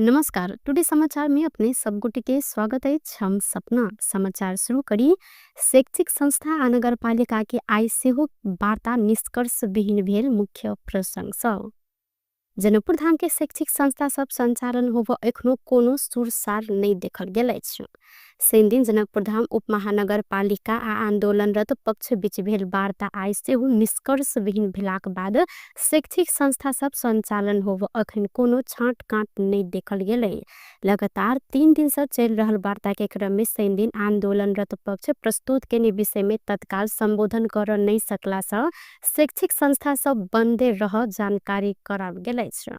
नमस्कार, टुडे समाचार में अपने सब गोटे के स्वागत अछि। हम सपना समाचार शुरू करी। शैक्षिक संस्था आ नगरपालिका के आइ सेहो वार्ता निष्कर्ष विहीन भेल मुख्य प्रसंग सब। जनकपुर धाम के शैक्षिक संस्था सब संचालन होब एखनो कोनो सुरसार नहीं देखल गेल अछि। शनिदिन जनकपुर धाम उपमहानगरपालिका आ आंदोलनरत पक्ष बीच भेल वार्ता आइ सेहो निष्कर्ष विहीन भेलाक बाद शैक्षिक संस्था सब संचालन होब अखन कोनो छांट काट नहीं देखल गेलै। लगातार 3 दिन से चल रहल वार्ता के क्रम में शनिदिन आंदोलनरत पक्ष प्रस्तुत केने विषय में तत्काल संबोधन कर नहीं सकला से शैक्षिक संस्था सब बंदे रह जानकारी कराओल गेल अछि।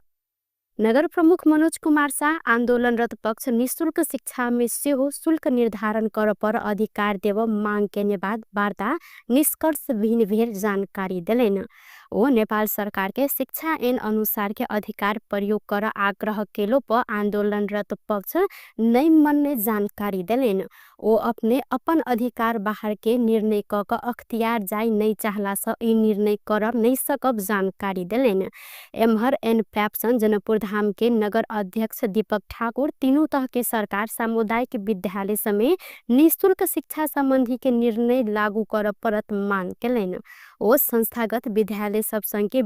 नगर प्रमुख मनोज कुमार शाह आंदोलनरत पक्ष निःशुल्क शिक्षा में सेहो शुल्क निर्धारण कर पर अधिकार देव मांग केने बाद वार्ता निष्कर्ष विहीन भेल जानकारी देलनि। ओ नेपाल सरकार के शिक्षा ऐन अनुसार के अधिकार प्रयोग कर आग्रह केलो पर आंदोलनरत पक्ष नहीं मनने जानकारी देलनि। ओ अपने अपन अधिकार बाहर के निर्णय क क अख्तियार जाय नहीं चाहला से ई निर्णय कर नहीं सकब जानकारी देलनि। एम्हर एन पैप्सन जनकपुर धाम के नगर अध्यक्ष दीपक ठाकुर तीनू तह के सरकार सामुदायिक विद्यालय समेत निःशुल्क शिक्षा संबंधी के निर्णय लागू कर परत मांग केलनि। ओ संस्थागत विद्यालय सब संग के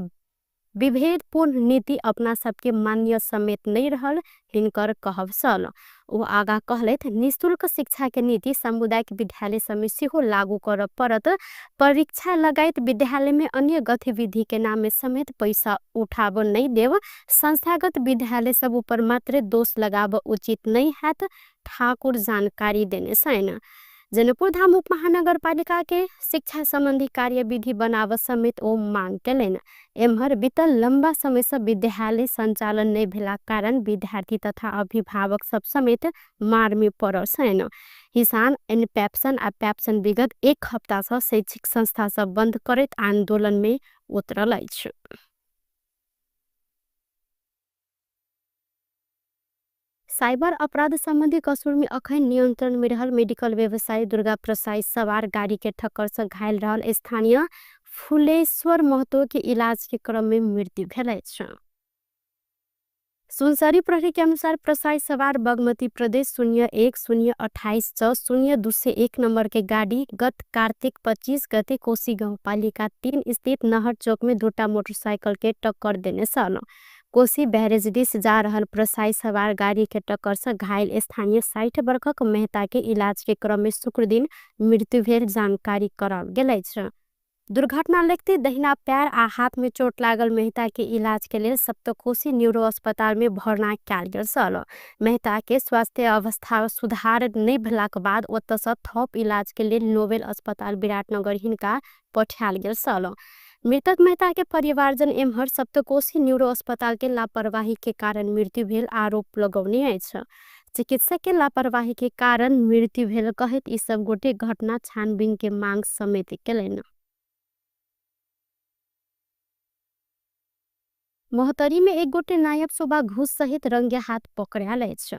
विभेदपूर्ण नीति अपना सबके मान्य समेत नहीं रहल हिनकर कहब छल। ओ आगा कहलथि निःशुल्क शिक्षा के नीति सामुदायिक विद्यालय समेत सेहो लागू कर परत। परीक्षा लगायत विद्यालय में अन्य गतिविधि के नाम में समेत पैसा उठाब नहीं देव, संस्थागत विद्यालय सब ऊपर मात्र दोष लगाब उचित नहीं हैत, ठाकुर जानकारी देने छनि। जनकपुर धाम उपमहानगरपालिका के शिक्षा संबंधी कार्यविधि बनाव समेत ओ मांग केलनि। एम्हर बीतल लंबा समय से विद्यालय संचालन नहीं भेला कारण विद्यार्थी तथा अभिभावक सब समेत मार में पड़ल छनि। किसान एन पैप्सन आ पैप्सन विगत 1 हप्ता से शैक्षिक संस्था सब बंद करैत आंदोलन में उतरल अछि। साइबर अपराध संबंधी कसूर में अखन नियंत्रण में रहल मेडिकल व्यवसायी दुर्गा प्रसाई सवार गाड़ी के ठक्कर से घायल रहल स्थानीय फुलेश्वर महतो के इलाज के क्रम में मृत्यु भेल अछि। सुनसरी प्रहरी के अनुसार प्रसाई सवार बागमती प्रदेश 01 028 6 0 201 नंबर के गाड़ी गत कार्तिक 25 गते कोशी गाउँपालिका 3 स्थित नहर चौक में 2टा मोटरसाइकिल के टक्कर देने छल। कोशी बैरेज दिस जा रहल प्रसाई सवार गाड़ी के टक्कर से घायल स्थानीय 60 वर्षक मेहता के इलाज के क्रम में शुक्रदिन मृत्यु भेल जानकारी कराओल गेल अछि। दुर्घटना लगते दहिना पैर आ हाथ में चोट लागल मेहता के इलाज के लेल सप्तकोशी न्यूरो अस्पताल में भर्ना कयल गेल छल। मेहता के स्वास्थ्य अवस्था सुधार नहीं भेलाक बाद ओतऽ से थप इलाज के लेल नोबेल अस्पताल विराटनगर हिनका पठायल गेल छल। मृतक मेहता के परिवारजन एम्हर सप्तकोशी न्यूरो अस्पताल के लापरवाही के कारण मृत्यु भेल आरोप लगौने अछि। चिकित्सक के लापरवाही के कारण मृत्यु भेल कहैत ई सब गोटे घटना छानबीन के मांग समेत केलनि। महोत्तरी में एक गोटे नायब शोभा घूस सहित रंगे हाथ पकड़ायल अछि।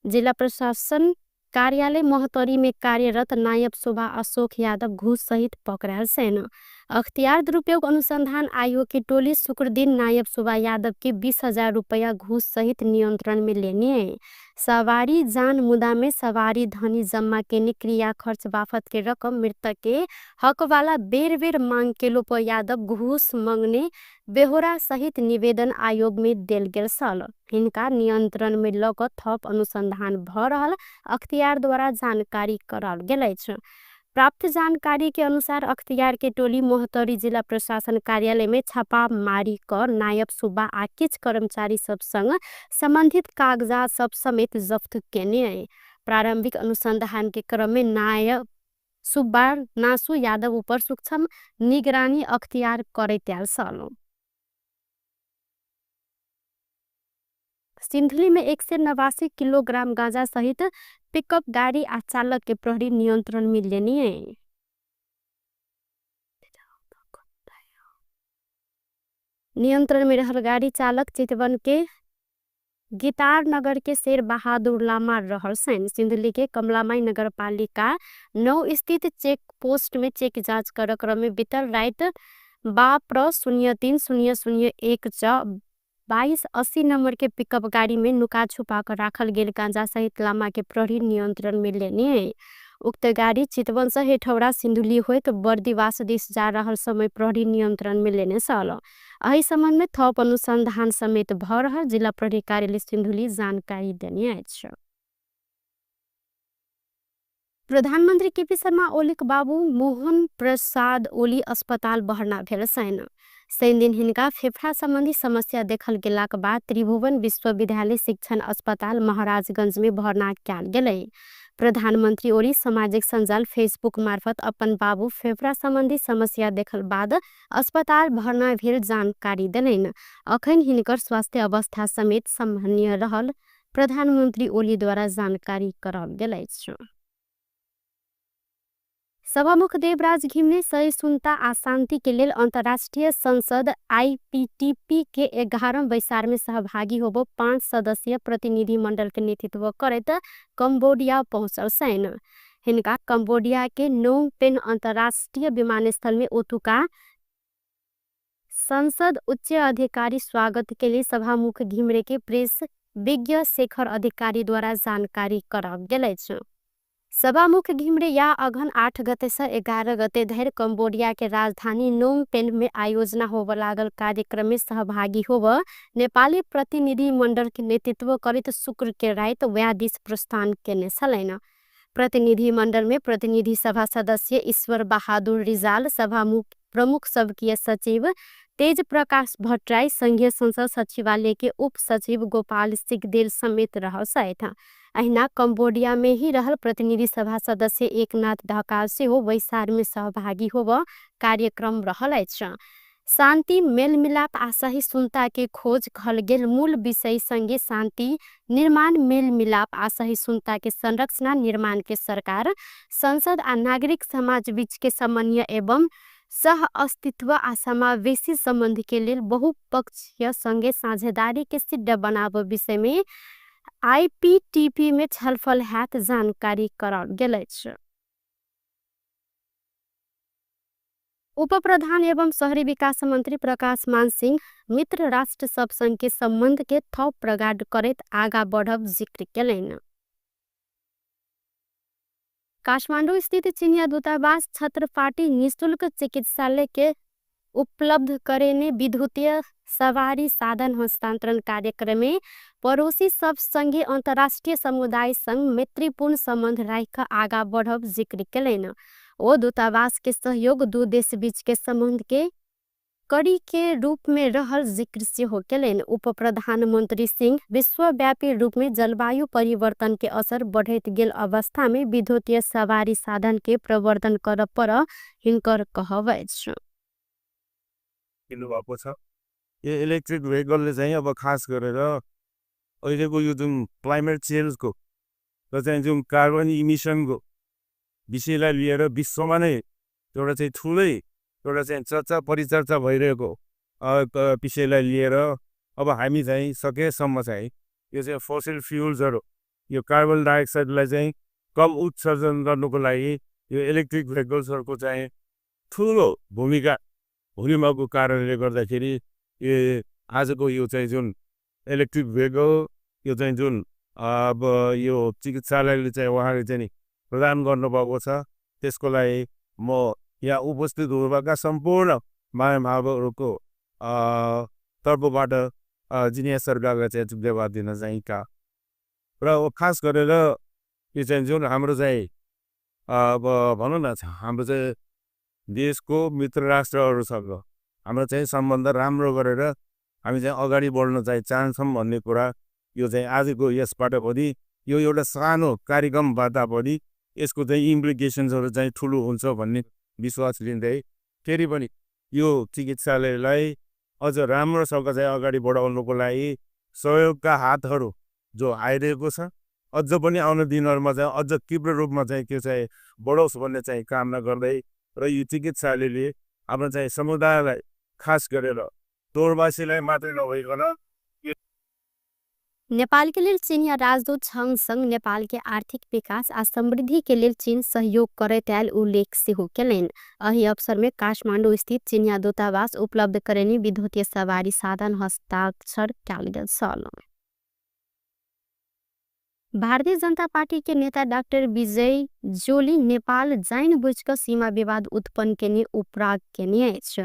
जिला प्रशासन कार्यालय महोत्तरी में कार्यरत नायब शोभा अशोक यादव घूस सहित पकड़ायल छनि। अख्तियार दुरुपयोग अनुसंधान आयोग की टोली शुक्रदिन नायब शोभा यादव के 20,000 रुपया घूस सहित नियंत्रण में लेने है। सवारी जान मुदा में सवारी धनी जम्मा केने क्रिया खर्च बाफत के रकम मृतक के हक वाला बेर बेर मांग के लोप यादव घूस मंगने बेहोरा सहित निवेदन आयोग में देल गेल छल। हिनका नियंत्रण में ल क थप अनुसंधान भ रहल अख्तियार द्वारा जानकारी कराओल गेल अछि। प्राप्त जानकारी के अनुसार अख्तियार के टोली महोत्तरी जिला प्रशासन कार्यालय में छापामारी क नायब सुब्बा आ किछ कर्मचारी सब संग संबंधित कागजात सब समेत जब्त केने है। प्रारंभिक अनुसंधान के क्रम में नायब सुब्बा नासु यादव ऊपर सूक्ष्म निगरानी अख्तियार करैत आयल छल। सिंधुली में 189 किलोग्राम गांजा सहित पिकअप गाड़ी आ चालक के प्रहरी नियंत्रण में लेनी है। नियंत्रण में रहल गाड़ी चालक चितवन के गितार नगर के शेर बहादुर लामा रहल छनि। सिंधुली के कमलामाई नगरपालिका 9 स्थित चेक पोस्ट में चेक जांच कर क्रम में बीतल रात बाप्र 03 00 1 च 2280 नम्बर के पिकअप गाड़ी में नुका छुपा कर राखल गेल गांजा सहित लामा के प्रहरी नियंत्रण में लेने। उक्त गाड़ी चितवन से हेठौरा सिन्धुली होइत बर्दिवास दिस जा रहल समय प्रहरी नियंत्रण में लेने छल। एहि संबंध में थप अनुसंधान समेत भ रहल जिला प्रहरी कार्यालय सिन्धुली जानकारी देने अछि। प्रधानमन्त्री केपी शर्मा ओलीक बाबू मोहन प्रसाद ओली अस्पताल भर्ना भेल छनि। शनिदिन हिनका फेफड़ा सम्बन्धी समस्या देखल गेलाक बाद त्रिभुवन विश्वविद्यालय शिक्षण अस्पताल महाराजगंज में भर्ना कयल गेलै। प्रधानमन्त्री ओली सामाजिक सञ्जाल फेसबुक मार्फत अपन बाबू फेफड़ा सम्बन्धी समस्या देखल बाद अस्पताल भर्ना भेल जानकारी देलनि। अखन हिनकर स्वास्थ्य अवस्था समेत सामान्य रहल प्रधानमन्त्री ओलीद्वारा जानकारी कराओल गेल अछि। सभामुख देवराज घिमिरे सहिष्णुता आ शान्ति के लेल अन्तर्राष्ट्रिय संसद आईपीटीपी के 11 बैसार में सहभागी होबो 5 सदस्यीय प्रतिनिधि मंडल के नेतृत्व करैत कम्बोडिया पहुँचल छनि। हिनका कम्बोडिया के नोम पेन अन्तर्राष्ट्रिय विमानस्थल में ओतुका संसद उच्च अधिकारी स्वागत के लिए सभामुख घिमिरे के प्रेस विज्ञ शेखर अधिकारी द्वारा जानकारी कराओल गेल अछि। सभामुख घिमिरे या अघन 8 गते से 11 गते धरि कम्बोडिया के राजधानी नोम पेन में आयोजना होब लागल कार्यक्रम में सहभागी होब नेपाली प्रतिनिधि मंडल के नेतृत्व करैत शुक्र के राति वएह दिस प्रस्थान केने छलनि। प्रतिनिधि मंडल में प्रतिनिधि सभा सदस्य ईश्वर बहादुर रिजाल, सभामुख प्रमुख सबकीय सचिव तेज प्रकाश भट्टराई, संघीय संसद सचिवालय के उप सचिव गोपाल सिगदेल समेत रहल छथि। अहिना कम्बोडिया में ही रहल प्रतिनिधि सभा सदस्य एकनाथ ढकाल सेहो बैसार में सहभागी होब कार्यक्रम रहल अछि। शान्ति मेलमिलाप आ सहिष्णुता के खोज कहल गेल मूल विषय संगे शान्ति निर्माण मेलमिलाप आ सहिष्णुता के संरचना निर्माण के सरकार संसद आ नागरिक समाज बीच के समन्वय एवं सह अस्तित्व आ समावेशी संबंध के लेल बहुपक्षीय संगे साझेदारी के सिद्ध बनाब विषय में आईपीटीपी में छलफल हैत जानकारी कराओल गेल अछि। उपप्रधान एवं शहरी विकास मंत्री प्रकाश मान सिंह मित्र राष्ट्र सब संग के संबंध के थप प्रगाढ़ करैत आगा बढ़ब जिक्र केलनि। काठमांडू स्थित चिनिया दूतावास छत्रपाटी निःशुल्क चिकित्सालय के उपलब्ध करेने विद्युतीय सवारी साधन हस्तांतरण कार्यक्रम में पड़ोसी सब संगे अंतर्राष्ट्रीय समुदाय संग मैत्रीपूर्ण संबंध राखि आगा बढ़ब जिक्र केलनि। ओ दूतावास के सहयोग दू देश बीच के संबंध के कड़ी के रूप में रहल जिक्र सेहो केलनि। उप प्रधानमंत्री सिंह विश्वव्यापी रूप में जलवायु परिवर्तन के असर बढ़ैत गेल अवस्था में विद्युतीय सवारी साधन के प्रवर्धन करब पर हिनकर कहब अछि। भएको छ यो इलेक्ट्रिक भेहिकलले चाहिँ अब खास गरेर अहिलेको यो जुन क्लाइमेट चेन्जको र चाहिँ जुन कार्बन इमिसनको विषयलाई लिएर विश्वमा नै एउटा चाहिँ ठुलै एउटा चाहिँ चर्चा परिचर्चा भइरहेको विषयलाई लिएर अब हामी चाहिँ सकेसम्म चाहिँ यो चाहिँ फोसिल फ्युल्सहरू यो कार्बन डाइअक्साइडलाई चाहिँ कम उत्सर्जन गर्नुको लागि यो इलेक्ट्रिक भेहिकल्सहरूको चाहिँ ठुलो भूमिका हुने भएको कारणले गर्दाखेरि यो आजको यो चाहिँ जुन इलेक्ट्रिक भेहिकल यो चाहिँ जुन अब यो चिकित्सालयले चाहिँ उहाँले चाहिँ नि प्रदान गर्नुभएको छ, त्यसको लागि म यहाँ उपस्थित हुनुभएका सम्पूर्ण महानुभावहरूको तर्फबाट जिनिया सरकारलाई चाहिँ धन्यवाद दिन चाहन्छु। र खास गरेर यो चाहिँ जुन हाम्रो चाहिँ अब भनौँ न हाम्रो चाहिँ देशको मित्र राष्ट्रहरूसँग हाम्रो चाहिँ सम्बन्ध राम्रो गरेर हामी चाहिँ अगाडि बढ्न चाहिँ चाहन्छौँ भन्ने कुरा यो चाहिँ आजको यसबाट पनि यो एउटा सानो कार्यक्रमबाट पनि यसको चाहिँ इम्प्लिकेसन्सहरू चाहिँ ठुलो हुन्छ भन्ने विश्वास लिँदै फेरि पनि यो चिकित्सालयलाई अझ राम्रोसँग चाहिँ अगाडि बढाउनुको लागि सहयोगका हातहरू जो आइरहेको छ अझ पनि आउने दिनहरूमा चाहिँ अझ तीव्र रूपमा चाहिँ त्यो चाहिँ बढोस् भन्ने चाहिँ कामना गर्दै र यो चिकित्सालयले हाम्रो चाहिँ समुदायलाई खास गरेर तोरबासीलाई मात्रै नभइकन नेपाल के लेल चीनिया राजदूत छंग संग नेपाल के आर्थिक विकास आ समृद्धि के लेल चीन सहयोग करैत आयल उल्लेख सेहो केलनि। एहि अवसर में काठमांडू स्थित चीनिया दूतावास उपलब्ध करेनी विद्युतीय सवारी साधन हस्ताक्षर कयल गेल छल। भारतीय जनता पार्टी के नेता डाक्टर विजय जोली नेपाल जाइन बुझ क सीमा विवाद उत्पन्न केने उपराग केने अछि।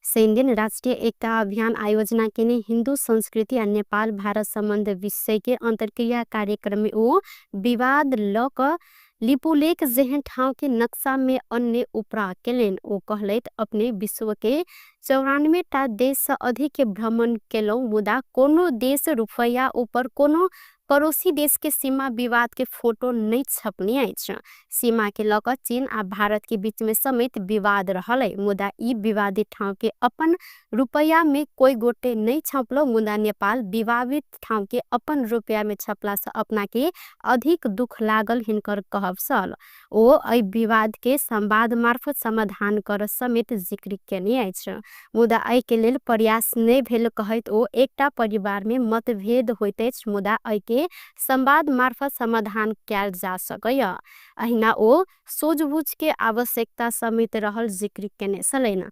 शनिदिन राष्ट्रिय एकता अभियान आयोजना केने हिन्दू संस्कृति आ नेपाल भारत संबंध विषय के अंतर्क्रिया कार्यक्रम में ओ विवाद ल क लिपुलेख जेहन ठाउँ के नक्शा में अन्य उपराग केलनि। ओ कहलथि अपने विश्व के 94 टा देश से अधिक के भ्रमण केलहुँ, मुदा कोनो देश रुपैया ऊपर कोनो पड़ोसी देश के सीमा विवाद के फोटो नहीं छपने अछि। सीमा के ल क चीन आ भारत के बीच में समेत विवाद रहल है, मुदा ई विवादित ठाउँ के अपन रुपैया में कोई गोटे नहीं छपलो, मुदा नेपाल विवादित ठाउँ के अपन रुपैया में छपला से अपना के अधिक दुख लागल हिनकर कहब छल। ओ एहि विवाद के संवाद मार्फत समाधान कर समेत जिक्र केने अछि, मुदा एहि के लेल प्रयास नहीं भेल कहैत ओ एकटा परिवार में मतभेद होइत अछि, मुदा एहि के संवाद मार्फत समाधान कयल जा सकैया। अहिना ओ सोझबुझ के आवश्यकता समेत रहल जिक्र केने छलनि।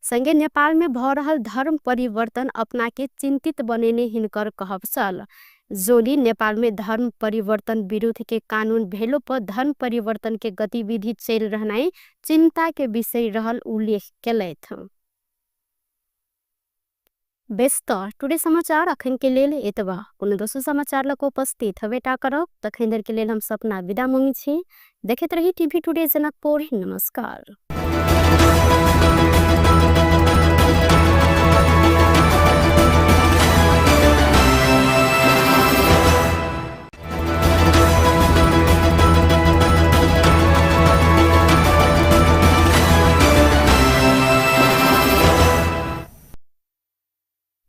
संगे नेपाल में भ रहल धर्म परिवर्तन अपना के चिंतित बनेने हिनकर कहब छल। जोली नेपाल में धर्म परिवर्तन विरुद्ध के कानून भेलो पर धर्म परिवर्तन के गतिविधि चल रहनाइ चिंता के विषय रहल उल्लेख केलथि। बेस त टुडे समाचार अखन के लेल एतबा। कोनो दोसर समाचार लग उपस्थित हबेटा करब, तखन धरि के लेल हम सपना विदा मंगी छी। देखैत रही टीवी टुडे जनकपुर। नमस्कार।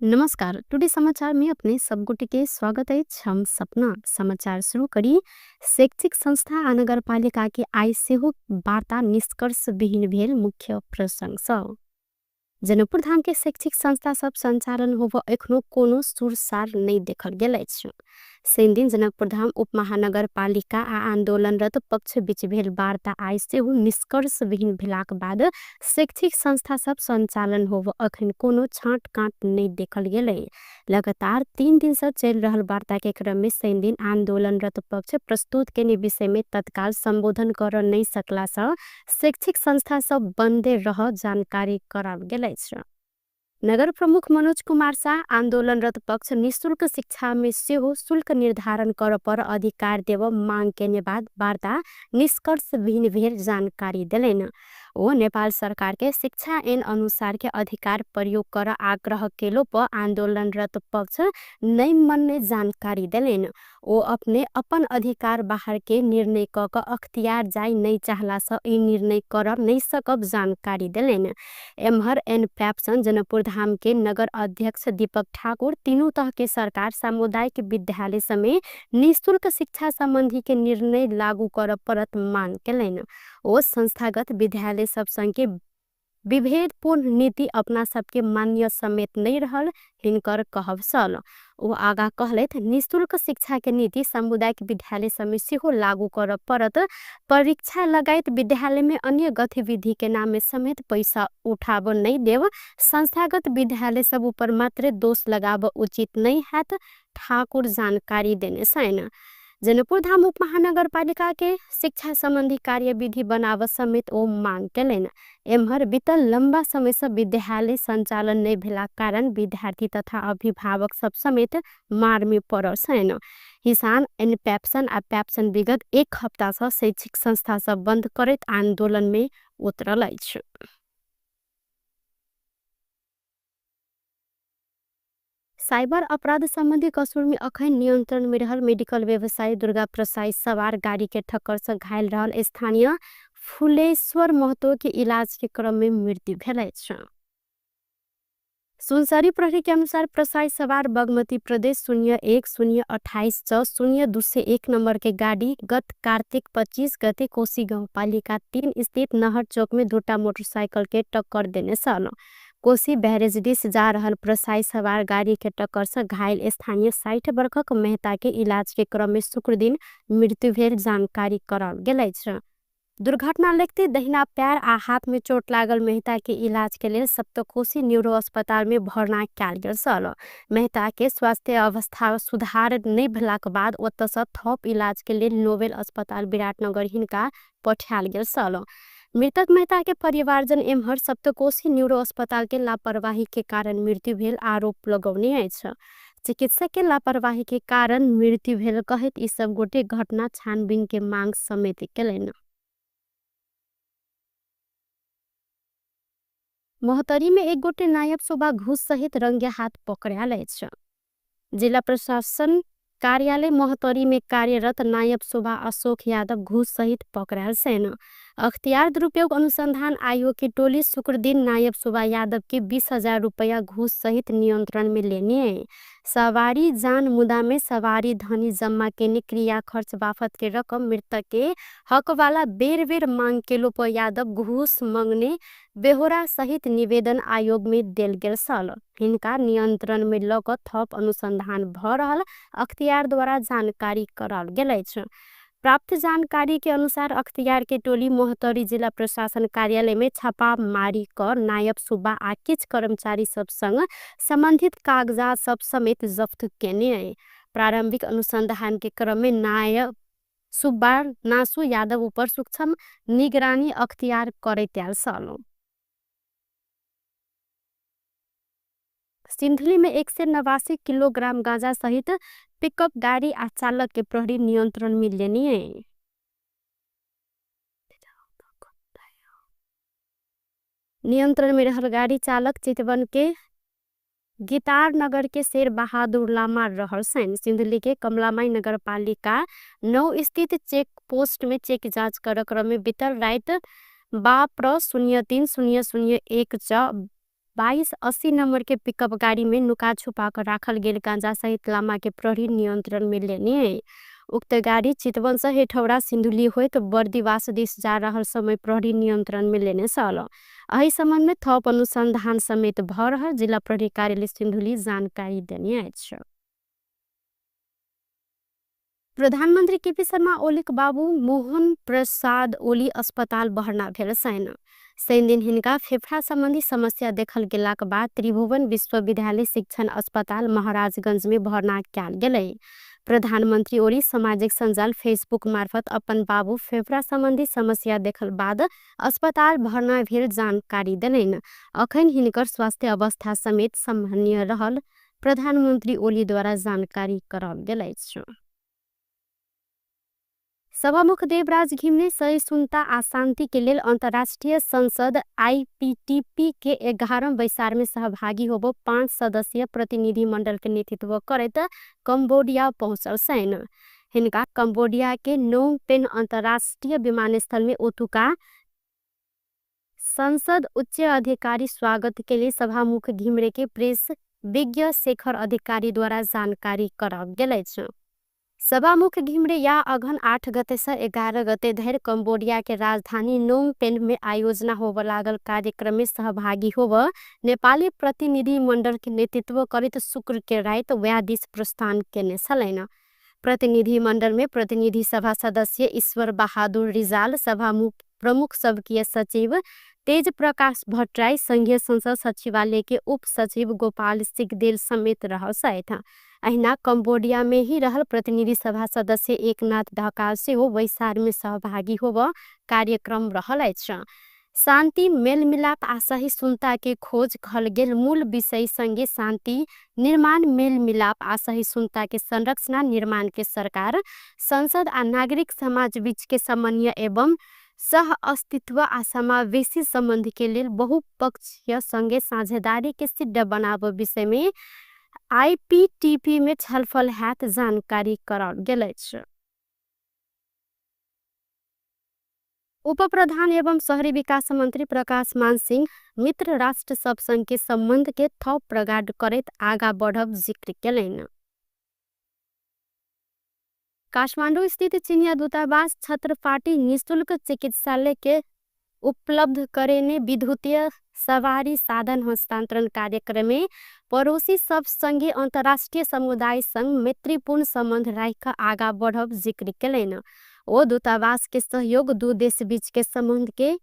नमस्कार, टुडे समाचार में अपने सब गोटे के स्वागत अछि। हम सपना समाचार शुरू करी। शैक्षिक संस्था आ नगरपालिका के आइ सेहो वार्ता निष्कर्ष विहीन भेल मुख्य प्रसंग सब। जनकपुर धाम के शैक्षिक संस्था सब संचालन होब एखनो कोनो सुरसार नहीं देखल गेल अछि। शनिदिन जनकपुर धाम उपमहानगरपालिका आ आंदोलनरत पक्ष बीच भेल वार्ता आइ सेहो निष्कर्ष विहीन भेलाक बाद शैक्षिक संस्था सब संचालन होब अखन कोनो छांट काट नहीं देखल गेलै। लगातार 3 दिन से चल रहल वार्ता के क्रम में शनिदिन आंदोलनरत पक्ष प्रस्तुत केने विषय में तत्काल संबोधन कर नहीं सकला से शैक्षिक संस्था सब बंदे रह जानकारी कराल गेल अछि। नगर प्रमुख मनोज कुमार शाह आंदोलनरत पक्ष निःशुल्क शिक्षा में सेहो शुल्क निर्धारण कर पर अधिकार देव मांग केने बाद वार्ता निष्कर्ष विहीन भेल जानकारी देलनि। ओ नेपाल सरकार के शिक्षा ऐन अनुसार के अधिकार प्रयोग कर आग्रह केलो पर आंदोलनरत पक्ष नहीं मनने जानकारी देलनि। ओ अपने अपन अधिकार बाहर के निर्णय क क अख्तियार जाय नहीं चाहला से ई निर्णय कर नहीं सकब जानकारी देलनि। एम्हर एन पैप्सन जनकपुर धाम के नगर अध्यक्ष दीपक ठाकुर तीनू तह के सरकार सामुदायिक विद्यालय समेत निःशुल्क शिक्षा संबंधी के निर्णय लागू कर परत मांग केलनि। ओ संस्थागत विद्यालय सब संग के विभेदपूर्ण नीति अपना सबके मान्य समेत नहीं रहल हिनकर कहब छल। ओ आगा कहलथि निःशुल्क शिक्षा के नीति सामुदायिक विद्यालय समेत सेहो लागू कर परत। परीक्षा लगायत विद्यालय में अन्य गतिविधि के नाम में समेत पैसा उठाब नहीं देव, संस्थागत विद्यालय सब ऊपर मात्र दोष लगाब उचित नहीं हैत, ठाकुर जानकारी देने छनि। जनकपुर धाम उपमहानगरपालिका के शिक्षा संबंधी कार्यविधि बनाव समेत ओ मांग केलनि। एम्हर बीतल लंबा समय से विद्यालय संचालन नहीं भेला कारण विद्यार्थी तथा अभिभावक सब समेत मार में पड़ल छनि। हिसान एन पैप्सन आ पैप्सन विगत 1 हप्ता से शैक्षिक संस्था सब बंद करैत आंदोलन में उतरल अछि। साइबर अपराध संबंधी कसूर में अखन नियंत्रण में रहल मेडिकल व्यवसायी दुर्गा प्रसाई सवार गाड़ी के ठक्कर से घायल रहल स्थानीय फुलेश्वर महतो के इलाज के क्रम में मृत्यु भेल अछि। सुनसरी प्रहरी के अनुसार प्रसाई सवार बागमती प्रदेश 01 028 6 0 201 नंबर के गाड़ी गत कार्तिक 25 गते कोशी गाउँपालिका 3 स्थित नहर चौक में 2 मोटरसाइकिल के टक्कर देने छल। कोशी बैरेज दिस जा रहल प्रसाई सवार गाड़ी के टक्कर से घायल स्थानीय 60 बरखक मेहता के इलाज के क्रम में शुक्रदिन मृत्यु भेल जानकारी कराओल गेल अछि। दुर्घटना लगते दहिना पैर आ हाथ में चोट लागल मेहता के इलाज के लेल सप्तकोशी न्यूरो अस्पताल में भर्ना कयल गेल छल। मेहता के स्वास्थ्य अवस्था सुधार नहि भेलाक बाद ओतऽ सँ थप इलाज के लेल नोबेल अस्पताल विराटनगर हिनका पठायल गेल छल। मृतक मेहता के परिवारजन एम्हर सप्तकोशी न्यूरो अस्पताल के लापरवाही के कारण मृत्यु भेल आरोप लगौने अछि। चिकित्सक के लापरवाही के कारण मृत्यु भेल कहैत ई सब गोटे घटना छानबीन के मांग समेत केलनि। महोत्तरी में एक गोटे नायब सुबा घूस सहित रंगे हाथ पकड़ायल अछि। जिला प्रशासन कार्यालय महोत्तरी में कार्यरत नायब सुबा अशोक यादव घूस सहित पकड़ायल छनि। अख्तियार दुरुपयोग अनुसंधान आयोग की टोली शुक्रदिन नायब सुबा यादव के 20,000 रुपया घूस सहित नियंत्रण में लेने। सवारी जान मुदा में सवारी धनी जम्मा केने क्रिया खर्च बाफत के रकम मृतक के हकवाला बेर बेर मांग केलो पर यादव घूस मंगने बेहोरा सहित निवेदन आयोग में देल गेल छल। हिनका नियंत्रण में ल क थप अनुसंधान भ रहल अख्तियार द्वारा जानकारी कराओल गेल अछि। प्राप्त जानकारी के अनुसार अख्तियार के टोली महोत्तरी जिला प्रशासन कार्यालय में छापामारी क नायब सुब्बा आ किछ कर्मचारी सब संग संबंधित कागजात सब समेत जफ्त केने। प्रारंभिक अनुसंधान के क्रम में नायब सुब्बा नासु यादव ऊपर सूक्ष्म निगरानी अख्तियार करैत आयल छल। सिन्धुली में 189 किलोग्राम गांजा सहित पिकअप गाड़ी आ चालक के प्रहरी नियंत्रण में लेने। नियंत्रण में रहल गाड़ी चालक चितवन के गितार नगर के शेर बहादुर लामा रहल छनि। सिन्धुली के कमलामाई नगरपालिका 9 स्थित चेक पोस्ट में चेक जांच कर क्रम में बीतल रात बाप्र 03 0 0 1 6 22 80 नंबर के पिकअप गाड़ी में नुका छुपा कर राखल गेल गांजा सहित लामा के प्रहरी नियंत्रण में लेने। उक्त गाड़ी चितवन से हेठौरा सिन्धुली होइत बर्दिवास दिस जा रहल समय प्रहरी नियंत्रण में लेने छल। एहि संबंध में थप अनुसंधान समेत भ रहल जिला प्रहरी कार्यालय सिन्धुली जानकारी देने अछि। प्रधानमंत्री केपी शर्मा ओलीक बाबू मोहन प्रसाद ओली अस्पताल भर्ना भेल छनि। शनिदिन हिनका फेफड़ा संबंधी समस्या देखल गेलाक बाद त्रिभुवन विश्वविद्यालय शिक्षण अस्पताल महाराजगंज में भर्ना कयल गेलै। प्रधानमंत्री ओली सामाजिक सञ्जाल फेसबुक मार्फत अपन बाबू फेफड़ा संबंधी समस्या देखल बाद अस्पताल भर्ना भेल जानकारी देलनि। अखन हिनकर स्वास्थ्य अवस्था समेत सामान्य रहल प्रधानमंत्री ओली द्वारा जानकारी कराओल गेल अछि। सभामुख देवराज घिमिरे सहिष्णुता आ शांति के लेल अंतर्राष्ट्रीय संसद आईपीटीपी के 11 बैसार में सहभागी होबो 5 सदस्यीय प्रतिनिधि मंडल के नेतृत्व करैत कंबोडिया पहुंचल छनि। हिनका कंबोडिया के नोम पेन अंतर्राष्ट्रीय विमानस्थल में ओतुका संसद उच्च अधिकारी स्वागत के लिए सभामुख घिमिरे के प्रेस विज्ञ शेखर अधिकारी द्वारा जानकारी कराओल गेल अछि। सभामुख घिमिरे या अघन 8 गते से 11 गते धरि कंबोडिया के राजधानी नोम पेन में आयोजना होब लागल कार्यक्रम में सहभागी होब नेपाली प्रतिनिधि मंडल के नेतृत्व करैत शुक्र के राति वएह दिस प्रस्थान केने छलनि। प्रतिनिधि मंडल में प्रतिनिधि सभा सदस्य ईश्वर बहादुर रिजाल, सभामुख प्रमुख सबकीय सचिव तेज प्रकाश भट्टराई, संघीय संसद सचिवालय के उप सचिव गोपाल सिगदेल समेत रहल छथि। अहिना कंबोडिया में ही रहल प्रतिनिधि सभा सदस्य एकनाथ ढकाल सेहो बैसार में सहभागी होब कार्यक्रम रहल अछि। शांति मेलमिलाप आ सहिष्णुता के खोज कहल गेल मूल विषय संगे शांति निर्माण मेलमिलाप आ सहिष्णुता के संरचना निर्माण के सरकार संसद आ नागरिक समाज बीच के समन्वय एवं सह अस्तित्व आ समावेशी संबंध के लेल बहुपक्षीय संगे साझेदारी के सिद्ध बनाब विषय में आईपीटीपी में छलफल हैत जानकारी कराओल गेल अछि। उप प्रधान एवं शहरी विकास मंत्री प्रकाश मान सिंह मित्र राष्ट्र सब संग के संबंध के थप प्रगाढ़ करैत आगा बढ़ब जिक्र केलनि। काठमांडू स्थित चीनिया दूतावास छत्रफाटी निःशुल्क चिकित्सालय के उपलब्ध करेने विद्युतीय सवारी साधन हस्तान्तरण कार्यक्रममे पड़ोसी सब सँगे अन्तर्राष्ट्रिय समुदायसँग मैत्रीपूर्ण सम्बन्ध राखि आगा बढ़ब जिक्र केलनि। ओ दूतावास के सहयोग दू देश बीच के सम्बन्ध के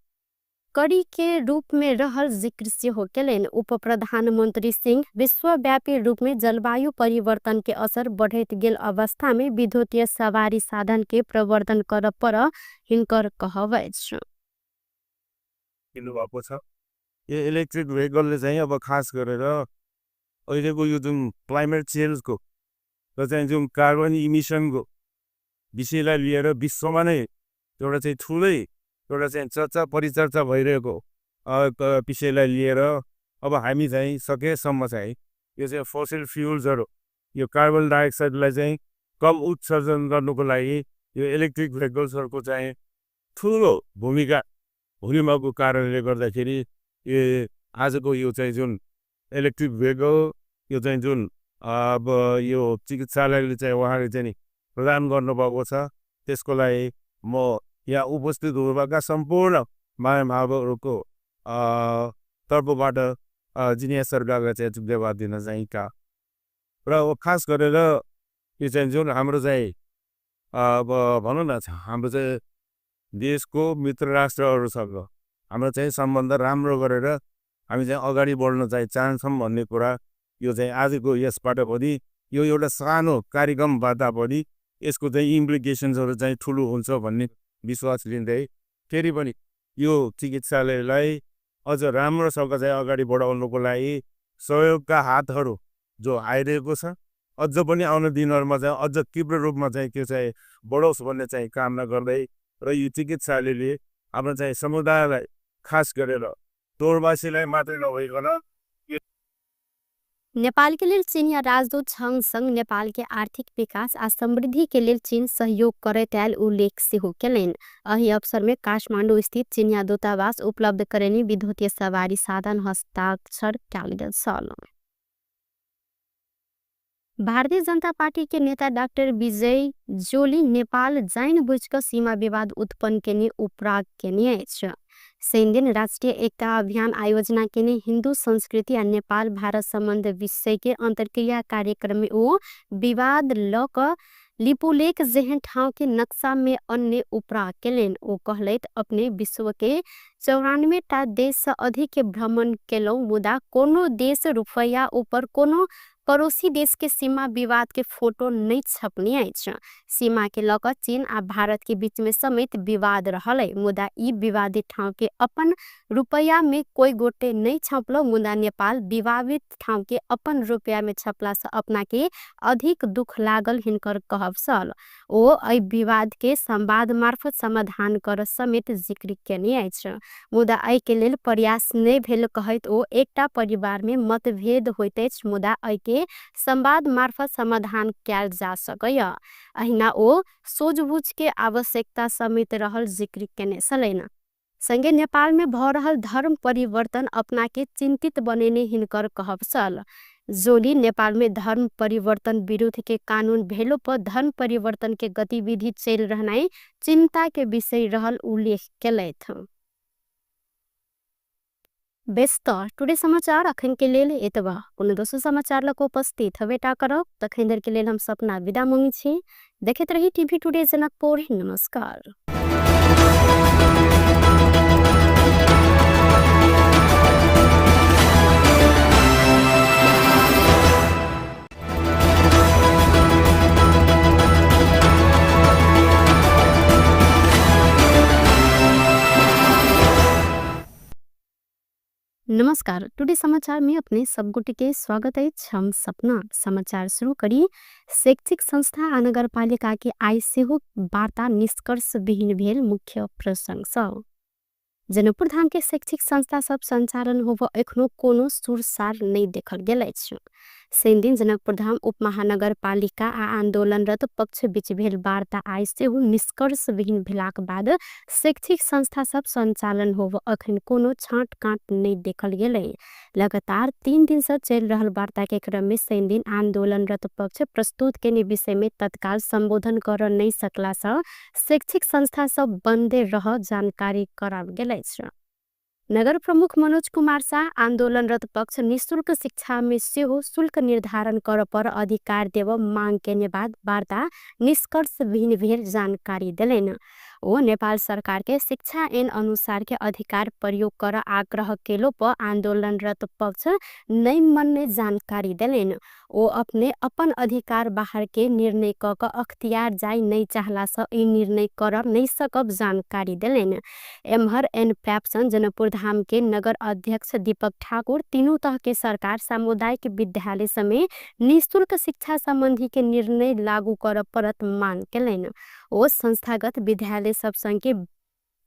कड़ी के रूप में रहल जिक्र सेहो केलनि। उप प्रधानमन्त्री सिंह विश्वव्यापी रूप में जलवायु परिवर्तन के असर बढ़ैत गेल अवस्था में विद्युतीय सवारी साधन के प्रवर्धन करऽ पर हिनकर कहब अछि। भएको छ यो इलेक्ट्रिक भेहिकलले चाहिँ अब खास गरेर अहिलेको यो जुन क्लाइमेट चेन्जको र चाहिँ जुन कार्बन इमिसनको विषयलाई लिएर विश्वमा नै एउटा चाहिँ ठुलै एउटा चाहिँ चर्चा परिचर्चा भइरहेको विषयलाई लिएर अब हामी चाहिँ सकेसम्म चाहिँ यो चाहिँ फोसिल फ्युल्सहरू, यो कार्बन डाइअक्साइडलाई चाहिँ कम उत्सर्जन गर्नुको लागि यो इलेक्ट्रिक भेहिकल्सहरूको चाहिँ ठुलो भूमिका हुने भएको कारणले गर्दाखेरि यो आजको यो चाहिँ जुन इलेक्ट्रिक भेहिकल यो चाहिँ जुन अब यो चिकित्सालयले चाहिँ उहाँले चाहिँ नि प्रदान गर्नुभएको छ, त्यसको लागि म यहाँ उपस्थित हुनुभएका सम्पूर्ण महानुभावहरूको तर्फबाट जिनिया सरकारलाई चाहिँ धन्यवाद दिन चाहन्छु। र अब खास गरेर यो चाहिँ जुन हाम्रो चाहिँ अब भनौँ न हाम्रो चाहिँ देशको मित्र राष्ट्रहरूसँग हाम्रो चाहिँ सम्बन्ध राम्रो गरेर हामी चाहिँ अगाडि बढ्न चाहिँ चाहन्छौँ भन्ने कुरा यो चाहिँ आजको यसबाट पनि यो एउटा सानो कार्यक्रमबाट पनि यसको चाहिँ इम्प्लिकेसन्सहरू चाहिँ ठुलो हुन्छ भन्ने विश्वास लिँदै फेरि पनि यो चिकित्सालयलाई अझ राम्रोसँग चाहिँ अगाडि बढाउनुको लागि सहयोगका हातहरू जो आइरहेको छ अझ पनि आउने दिनहरूमा चाहिँ अझ तीव्र रूपमा चाहिँ त्यो चाहिँ बढोस् भन्ने चाहिँ कामना गर्दै र यो चिकित्सालयले हाम्रो चाहिँ समुदायलाई खास गरेर तोरवासीलाई मात्रै नभइकन नेपाल के लेल चीनिया राजदूत छंग नेपाल के आर्थिक विकास आ समृद्धि के लेल चीन सहयोग करैत आयल उल्लेख सेहो केलनि। एहि अवसर में काठमांडू स्थित चीनिया दूतावास उपलब्ध करेनी विद्युतीय सवारी साधन हस्ताक्षर कयल गेल छल। भारतीय जनता पार्टी के नेता डाक्टर विजय जोली नेपाल जाइन बुझि सीमा विवाद उत्पन्न केने उपराग केने अछि। शनिदिन राष्ट्रिय एकता अभियान आयोजना केने हिन्दू संस्कृति आ नेपाल भारत सम्बन्ध विषय के अंतर्क्रिया कार्यक्रम में ओ विवाद ल क लिपुलेख जेहन ठाउँ के नक्शा में अन्य उपराग केलनि। ओ कहलथि अपने विश्व के 94 टा देश से अधिक के भ्रमण केलहुँ, मुदा कोनो देश रुपैया ऊपर कोनो पड़ोसी देश के सीमा विवाद के फोटो नहीं छपने अछि। सीमा के लऽ कऽ चीन आ भारत के बीच में समेत विवाद रहल है, मुदा ई विवादित ठाउँ के अपन रुपैया में कोई गोटे नहीं छपलो, मुदा नेपाल विवादित ठाउँ के अपन रुपैया में छपला से अपना के अधिक दुख लागल हिनकर कहब छल। ओ एहि विवाद के संवाद मार्फत समाधान कर समेत जिक्र केने अछि, मुदा एहि के लेल प्रयास नहि भेल कहैत ओ एकटा परिवार में मतभेद होइत अछि, मुदा एहि के संवाद मार्फत समाधान कयल जा सकैया। अहिना ओ सोझबुझ के आवश्यकता समेत रहल जिक्र केने छलनि। संगे नेपाल में भ रहल धर्म परिवर्तन अपना के चिंतित बनेने हिनकर कहब छल। जोली नेपाल में धर्म परिवर्तन विरुद्ध के कानून भेलो पर धर्म परिवर्तन के गतिविधि चलि रहनाइ चिंता के विषय रहल उल्लेख केलथि। बेस त टुडे समाचार अखन के लेल एतबा। कोनो दोसर समाचार लऽ कऽ उपस्थित हबेटा करब, तखन धरि के लेल हम सपना विदा मांगै छी। देखैत रही टीवी टुडे जनकपुर। नमस्कार। नमस्कार, टुडे समाचार में अपने सब गोटे के स्वागत अछि। हम सपना समाचार शुरू करी। शैक्षिक संस्था आ नगरपालिका के आइ सेहो वार्ता निष्कर्ष विहीन भेल मुख्य प्रसंग सब। जनकपुर धाम के शैक्षिक संस्था सब संचालन होब एखनो कोनो सुरसार नहीं देखल गेल अछि। शनिदिन जनकपुर धाम उपमहानगरपालिका आ आंदोलनरत पक्ष बीच भेल वार्ता आइ सेहो निष्कर्ष विहीन भेलाक बाद शैक्षिक संस्था सब संचालन होब अखन कोनो छाँट काट नहीं देखल गेलै। लगातार 3 दिन से चलि रहल वार्ता के क्रम में शनिदिन आंदोलनरत पक्ष प्रस्तुत केने विषय में तत्काल संबोधन कर नहीं सकला से शैक्षिक संस्था सब बंदे रह जानकारी कराल गेल अछि। नगर प्रमुख मनोज कुमार शाह आन्दोलनरत पक्ष निशुल्क शिक्षामे सेहो शुल्क निर्धारण कर पर अधिकार देब मांग केने बाद वार्ता निष्कर्षविहीन भेल जानकारी देलनि। ओ नेपाल सरकार के शिक्षा ऐन अनुसार के अधिकार प्रयोग कर आग्रह केलो पर आन्दोलनरत पक्ष नै मनने जानकारी देलनि। ओ अपने अपन अधिकार बाहर के निर्णय क क अख्तियार जाय नै चाहला से ई निर्णय कर नै सकब जानकारी देलनि। एम्हर एन प्याप्सन जनकपुरधाम के नगर अध्यक्ष दीपक ठाकुर तीनू तह के सरकार सामुदायिक विद्यालय समेत निःशुल्क शिक्षा संबंधी के निर्णय लागू कर परत मांग केलनि। ओ संस्थागत विद्यालय सब संग के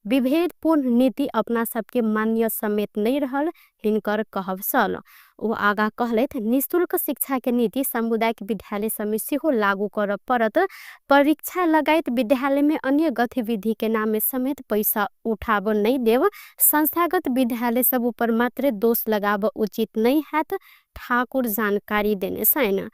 विभेदपूर्ण नीति अपना सबके मान्य समेत नहीं रहल हिनकर कहब छल। ओ आगा कहलथि निःशुल्क शिक्षा के नीति सामुदायिक विद्यालय समेत सेहो लागू कर परत। परीक्षा लगायत विद्यालय में अन्य गतिविधि के नाम में समेत पैसा उठाब नहीं देव, संस्थागत विद्यालय सब ऊपर मात्र दोष लगाब उचित नहीं हैत ठाकुर जानकारी देने छैन।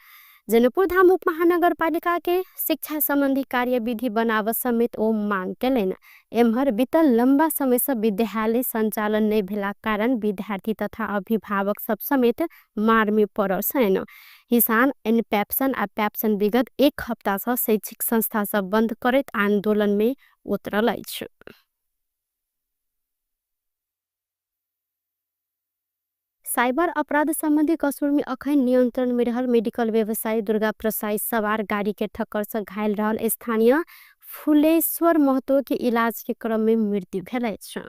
जनकपुरधाम उपमहानगरपालिका के शिक्षा संबंधी कार्यविधि बनाव समेत ओ मांग केलनि। एम्हर बीतल लंबा समय से विद्यालय संचालन नहीं भेला कारण विद्यार्थी तथा अभिभावक सब समेत मार में पड़ल छैन। किसान एन पैप्सन आ पैप्सन विगत एक हप्ता से शैक्षिक संस्था सब बंद करैत आंदोलन में उतरल अछि। साइबर अपराध संबंधी कसुर में अखन नियंत्रण में रहल मेडिकल व्यवसायी दुर्गा प्रसाई सवार गाड़ी के ठक्कर से घायल रहल स्थानीय फुलेश्वर महतो के इलाज के क्रम में मृत्यु भेल अछि।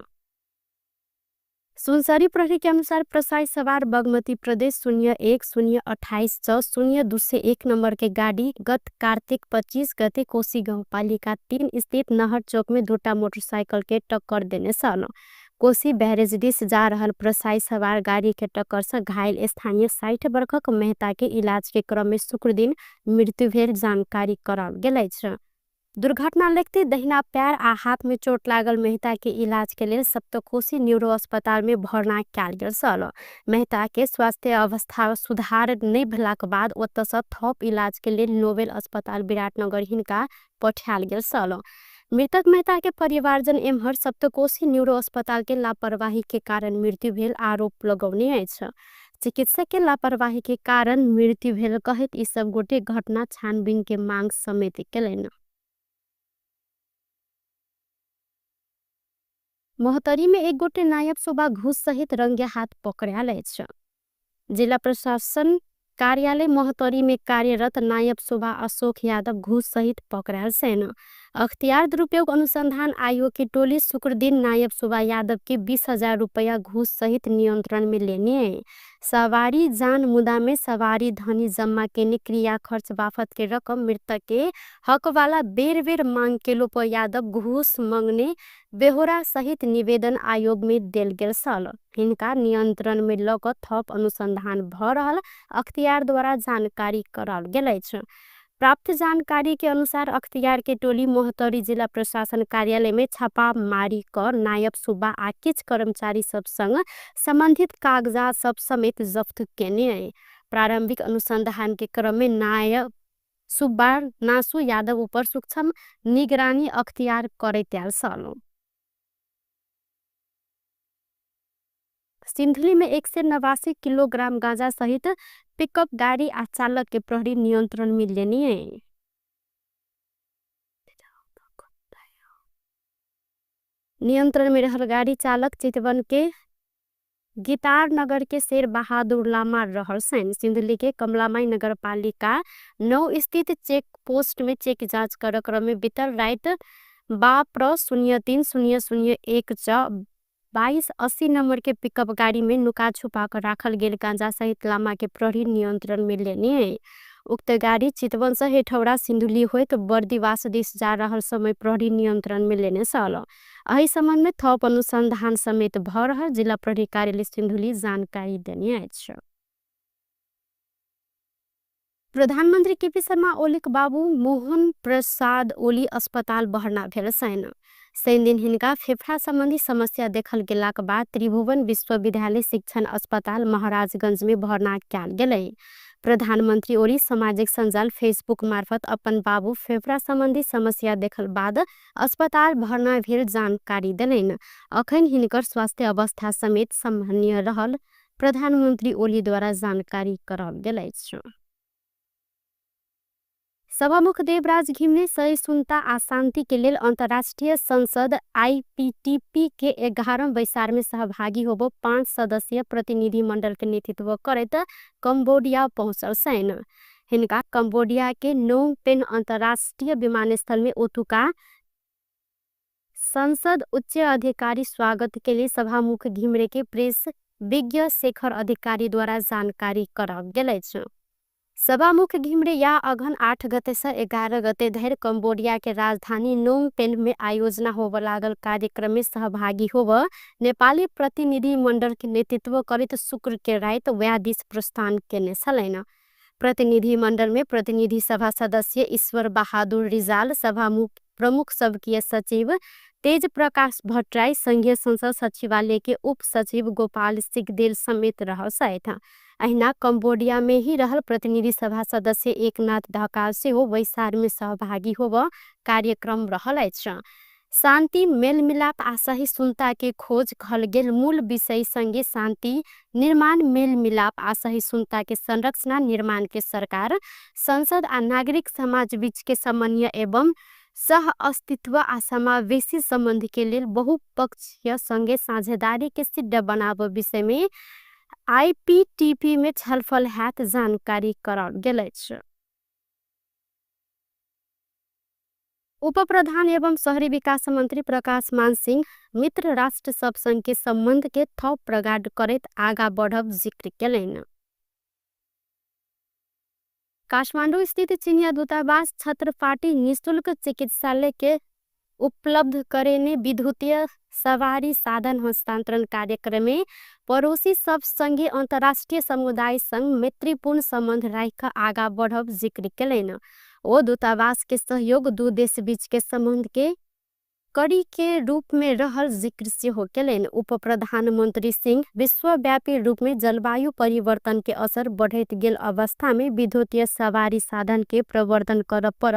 सुनसरी प्रहरी के अनुसार प्रसाई सवार बागमती प्रदेश 01 028 6 0 201 नंबर के गाड़ी गत कार्तिक 25 गते कोशी गाउँपालिका 3 स्थित नहर चौक में दुटा मोटरसाइकिल के टक्कर देने छल। कोशी बैरेज दिस जा रहल प्रसाई सवार गाड़ी के टक्कर से घायल स्थानीय 60 वर्षक मेहता के इलाज के क्रम में शुक्रदिन मृत्यु भेल जानकारी कराओल गेल अछि। दुर्घटना लगते दहिना पैर आ हाथ में चोट लागल मेहता के इलाज के लेल सप्तकोशी न्यूरो अस्पताल में भर्ना कयल गेल छल। मेहता के स्वास्थ्य अवस्था सुधार नहीं भेलाक बाद ओतऽ से थप इलाज के लेल नोबेल अस्पताल विराटनगर हिनका पठायल गेल छल। मृतक मेहता के परिवारजन एम्हर सप्तकोशी न्यूरो अस्पताल के लापरवाही के कारण मृत्यु भेल आरोप लगौने अछि। चिकित्सक के लापरवाही के कारण मृत्यु भेल कहैत ई सब गोटे घटना छानबीन के मांग समेत केलनि। महोत्तरी में एक गोटे नायब सुबा घूस सहित रंगे हाथ पकड़ायल अछि। जिला प्रशासन कार्यालय महोत्तरी में कार्यरत नायब सुबा अशोक यादव घूस सहित पकड़ायल छनि। अख्तियार दुरुपयोग अनुसंधान आयोग की टोली शुक्रदिन नायब सुबा यादव के 20,000 रुपया घूस सहित नियंत्रण में लेने सवारी जान मुदा में सवारी धनी जम्मा केने क्रिया खर्च बाफत के रकम मृतक के हक वाला बेर बेर मांग केलो पर यादव घूस मंगने बेहोरा सहित निवेदन आयोग में देल गेल छल। हिनका नियंत्रण में ल क थप अनुसंधान भ रहल अख्तियार द्वारा जानकारी कराओल गेल अछि। प्राप्त जानकारी के अनुसार अख्तियार के टोली महोत्तरी जिला प्रशासन कार्यालय में छापामारी क नायब सुब्बा आ किछ कर्मचारी सब संग संबंधित कागजात सब समेत जफ्त केने। प्रारंभिक अनुसंधान के क्रम में नायब सुब्बा नासु यादव ऊपर सूक्ष्म निगरानी अख्तियार करैत आयल छल। सिन्धुली में 189 किलोग्राम गांजा सहित पिकअप गाड़ी आ चालक के प्रहरी नियंत्रण में लेनी। नियंत्रण में रहल गाड़ी चालक चितवन के गितार नगर के शेर बहादुर लामा रहल छनि। सिन्धुली के कमलामाई नगरपालिका 9 स्थित चेक पोस्ट में चेक जांच कर क्रम में बीतल रात बाप्र 03 0 0 1 6 22 80 नंबर के पिकअप गाड़ी में नुका छुपा कर राखल गेल गांजा सहित लामा के प्रहरी नियंत्रण में लेने। उक्त गाड़ी चितवन से हेठौरा सिन्धुली होइत बर्दिवास दिस जा रहल समय प्रहरी नियंत्रण में लेने छल। एहि संबंध में थप अनुसंधान समेत भ रहल जिला प्रहरी कार्यालय सिन्धुली जानकारी देने अछि। प्रधानमंत्री केपी शर्मा ओलीक बाबू मोहन प्रसाद ओली अस्पताल भर्ना भेल छनि। शनिदिन हिनका फेफड़ा संबंधी समस्या देखल गेलाक बाद त्रिभुवन विश्वविद्यालय शिक्षण अस्पताल महाराजगंज में भर्ना कयल गेलै। प्रधानमन्त्री ओली सामाजिक सञ्जाल फेसबुक मार्फत अपन बाबु फेफड़ा सम्बन्धी समस्या देखल बाद अस्पताल भर्ना भेल जानकारी देलनि। अखन हिनकर स्वास्थ्य अवस्था समेत सामान्य रहल प्रधानमन्त्री ओलीद्वारा जानकारी कराओल गेल अछि। सभामुख देवराज घिमिरे सहिष्णुता आ शान्ति के लेल अन्तर्राष्ट्रिय संसद आईपीटीपी के 11 बैसार में सहभागी होबो 5 सदस्यीय प्रतिनिधि मंडल के नेतृत्व करैत कम्बोडिया पहुँचल छैन। हिनका कम्बोडिया के नोम पेन अन्तर्राष्ट्रिय विमानस्थल में ओतुका संसद उच्च अधिकारी स्वागत के लिए सभामुख घिमिरे के प्रेस विज्ञ शेखर अधिकारी द्वारा जानकारी कराओल गेल अछि। सभामुख घिमिरे या अघन 8 गते से 11 गते धरि कम्बोडिया के राजधानी नोम पेन में आयोजना होब लागल कार्यक्रम में सहभागी होब नेपाली प्रतिनिधि मंडल के नेतृत्व करैत शुक्र के राति वएह दिस प्रस्थान केने छलनि। प्रतिनिधि मंडल में प्रतिनिधि सभा सदस्य ईश्वर बहादुर रिजाल, सभामुख प्रमुख सबकीय सचिव तेज प्रकाश भट्टराई, संघीय संसद सचिवालय के उप सचिव गोपाल सिगदेल समेत रहल छथि। अहिना कम्बोडिया में ही रहल प्रतिनिधि सभा सदस्य एकनाथ ढकाल सेहो बैसार में सहभागी होब कार्यक्रम रहल अछि। शान्ति मेलमिलाप आ सहिष्णुता के खोज कहल गेल मूल विषय संगे शान्ति निर्माण मेलमिलाप आ सहिष्णुता के संरचना निर्माण के सरकार संसद आ नागरिक समाज बीच के समन्वय एवं सह अस्तित्व आ समावेशी संबंध के लेल बहुपक्षीय संगे साझेदारी के सिद्ध बनाब विषय में आईपीटीपी में छलफल हैत जानकारी कराओल गेल अछि। उपप्रधान एवं शहरी विकास मंत्री प्रकाश मान सिंह मित्र राष्ट्र सब संग के संबंध के थप प्रगाढ़ करैत आगा बढ़ब जिक्र केलनि। काठमांडू स्थित चिनिया दूतावास छत्रपाटी निःशुल्क चिकित्सालय के उपलब्ध करेने विद्युतीय सवारी साधन हस्तांतरण कार्यक्रम में पड़ोसी सब संगे अंतर्राष्ट्रीय समुदाय संग मैत्रीपूर्ण संबंध राखि आगा बढ़ब जिक्र केलनि। ओ दूतावास के सहयोग दू देश बीच के संबंध के कड़ी के रूप में रहल जिक्र सेहो केलनि। उप प्रधानमंत्री सिंह विश्वव्यापी रूप में जलवायु परिवर्तन के असर बढ़ैत गेल अवस्था में विद्युतीय सवारी साधन के प्रवर्धन करब पर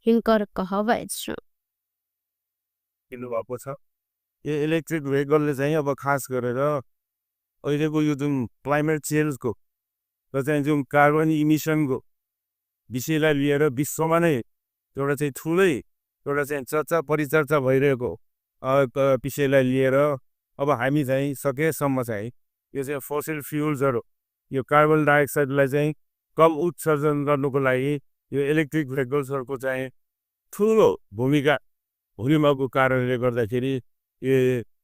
हिनकर कहब अछि। भएको छ यो इलेक्ट्रिक भेहिकलले चाहिँ अब खास गरेर अहिलेको यो जुन क्लाइमेट चेन्जको र चाहिँ जुन कार्बन इमिसनको विषयलाई लिएर विश्वमा नै एउटा चाहिँ ठुलै एउटा चाहिँ चर्चा परिचर्चा भइरहेको विषयलाई लिएर अब हामी चाहिँ सकेसम्म चाहिँ यो चाहिँ फोसिल फ्युल्सहरू यो कार्बन डाइअक्साइडलाई चाहिँ कम उत्सर्जन गर्नुको लागि यो इलेक्ट्रिक भेहिकल्सहरूको चाहिँ ठुलो भूमिका हुने कारणले गर्दाखेरि यो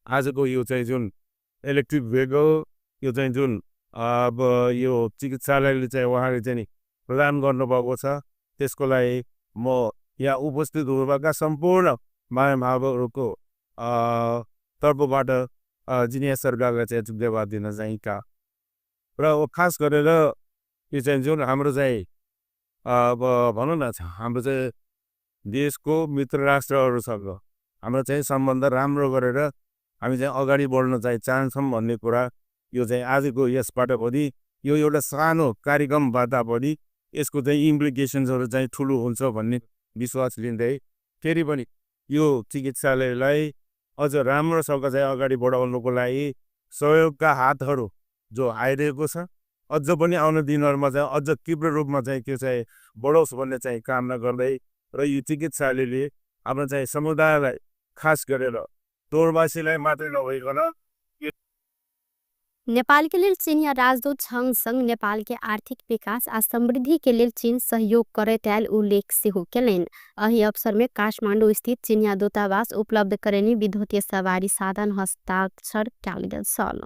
आजको यो चाहिँ जुन इलेक्ट्रिक भेहिकल यो चाहिँ जुन अब यो चिकित्सालयले चाहिँ उहाँले चाहिँ प्रदान गर्नुभएको छ, त्यसको लागि म यहाँ उपस्थित हुनुभएका सम्पूर्ण महानुभावहरूको तर्फबाट जिनिया सरकारलाई चाहिँ धन्यवाद दिन चाहन्छु। र खास गरेर यो चाहिँ जुन हाम्रो चाहिँ अब भनौँ न हाम्रो चाहिँ देशको मित्र राष्ट्रहरूसँग हाम्रो चाहिँ सम्बन्ध राम्रो गरेर हामी चाहिँ अगाडि बढ्न चाहिँ चाहन्छौँ भन्ने कुरा यो चाहिँ आजको यसबाट पनि यो एउटा सानो कार्यक्रमबाट पनि यसको चाहिँ इम्प्लिकेसन्सहरू चाहिँ ठुलो हुन्छ भन्ने विश्वास लिँदै फेरि पनि यो चिकित्सालयलाई अझ राम्रोसँग चाहिँ अगाडि बढाउनुको लागि सहयोगका हातहरू जो आइरहेको छ अझ पनि आउने दिनहरूमा चाहिँ अझ तीव्र रूपमा चाहिँ त्यो चाहिँ बढोस् भन्ने चाहिँ कामना गर्दै र यो चिकित्सालयले हाम्रो चाहिँ समुदायलाई खास गरेर तोरवासीलाई मात्रै नभइकन नेपाल के लेल चीनिया राजदूत छंग नेपाल के आर्थिक विकास आ समृद्धि के लेल चीन सहयोग करैत आयल उल्लेख सेहो केलनि। एहि अवसर में काठमांडू स्थित चीनिया दूतावास उपलब्ध करेनी विद्युतीय सवारी साधन हस्ताक्षर कयल गेल छल।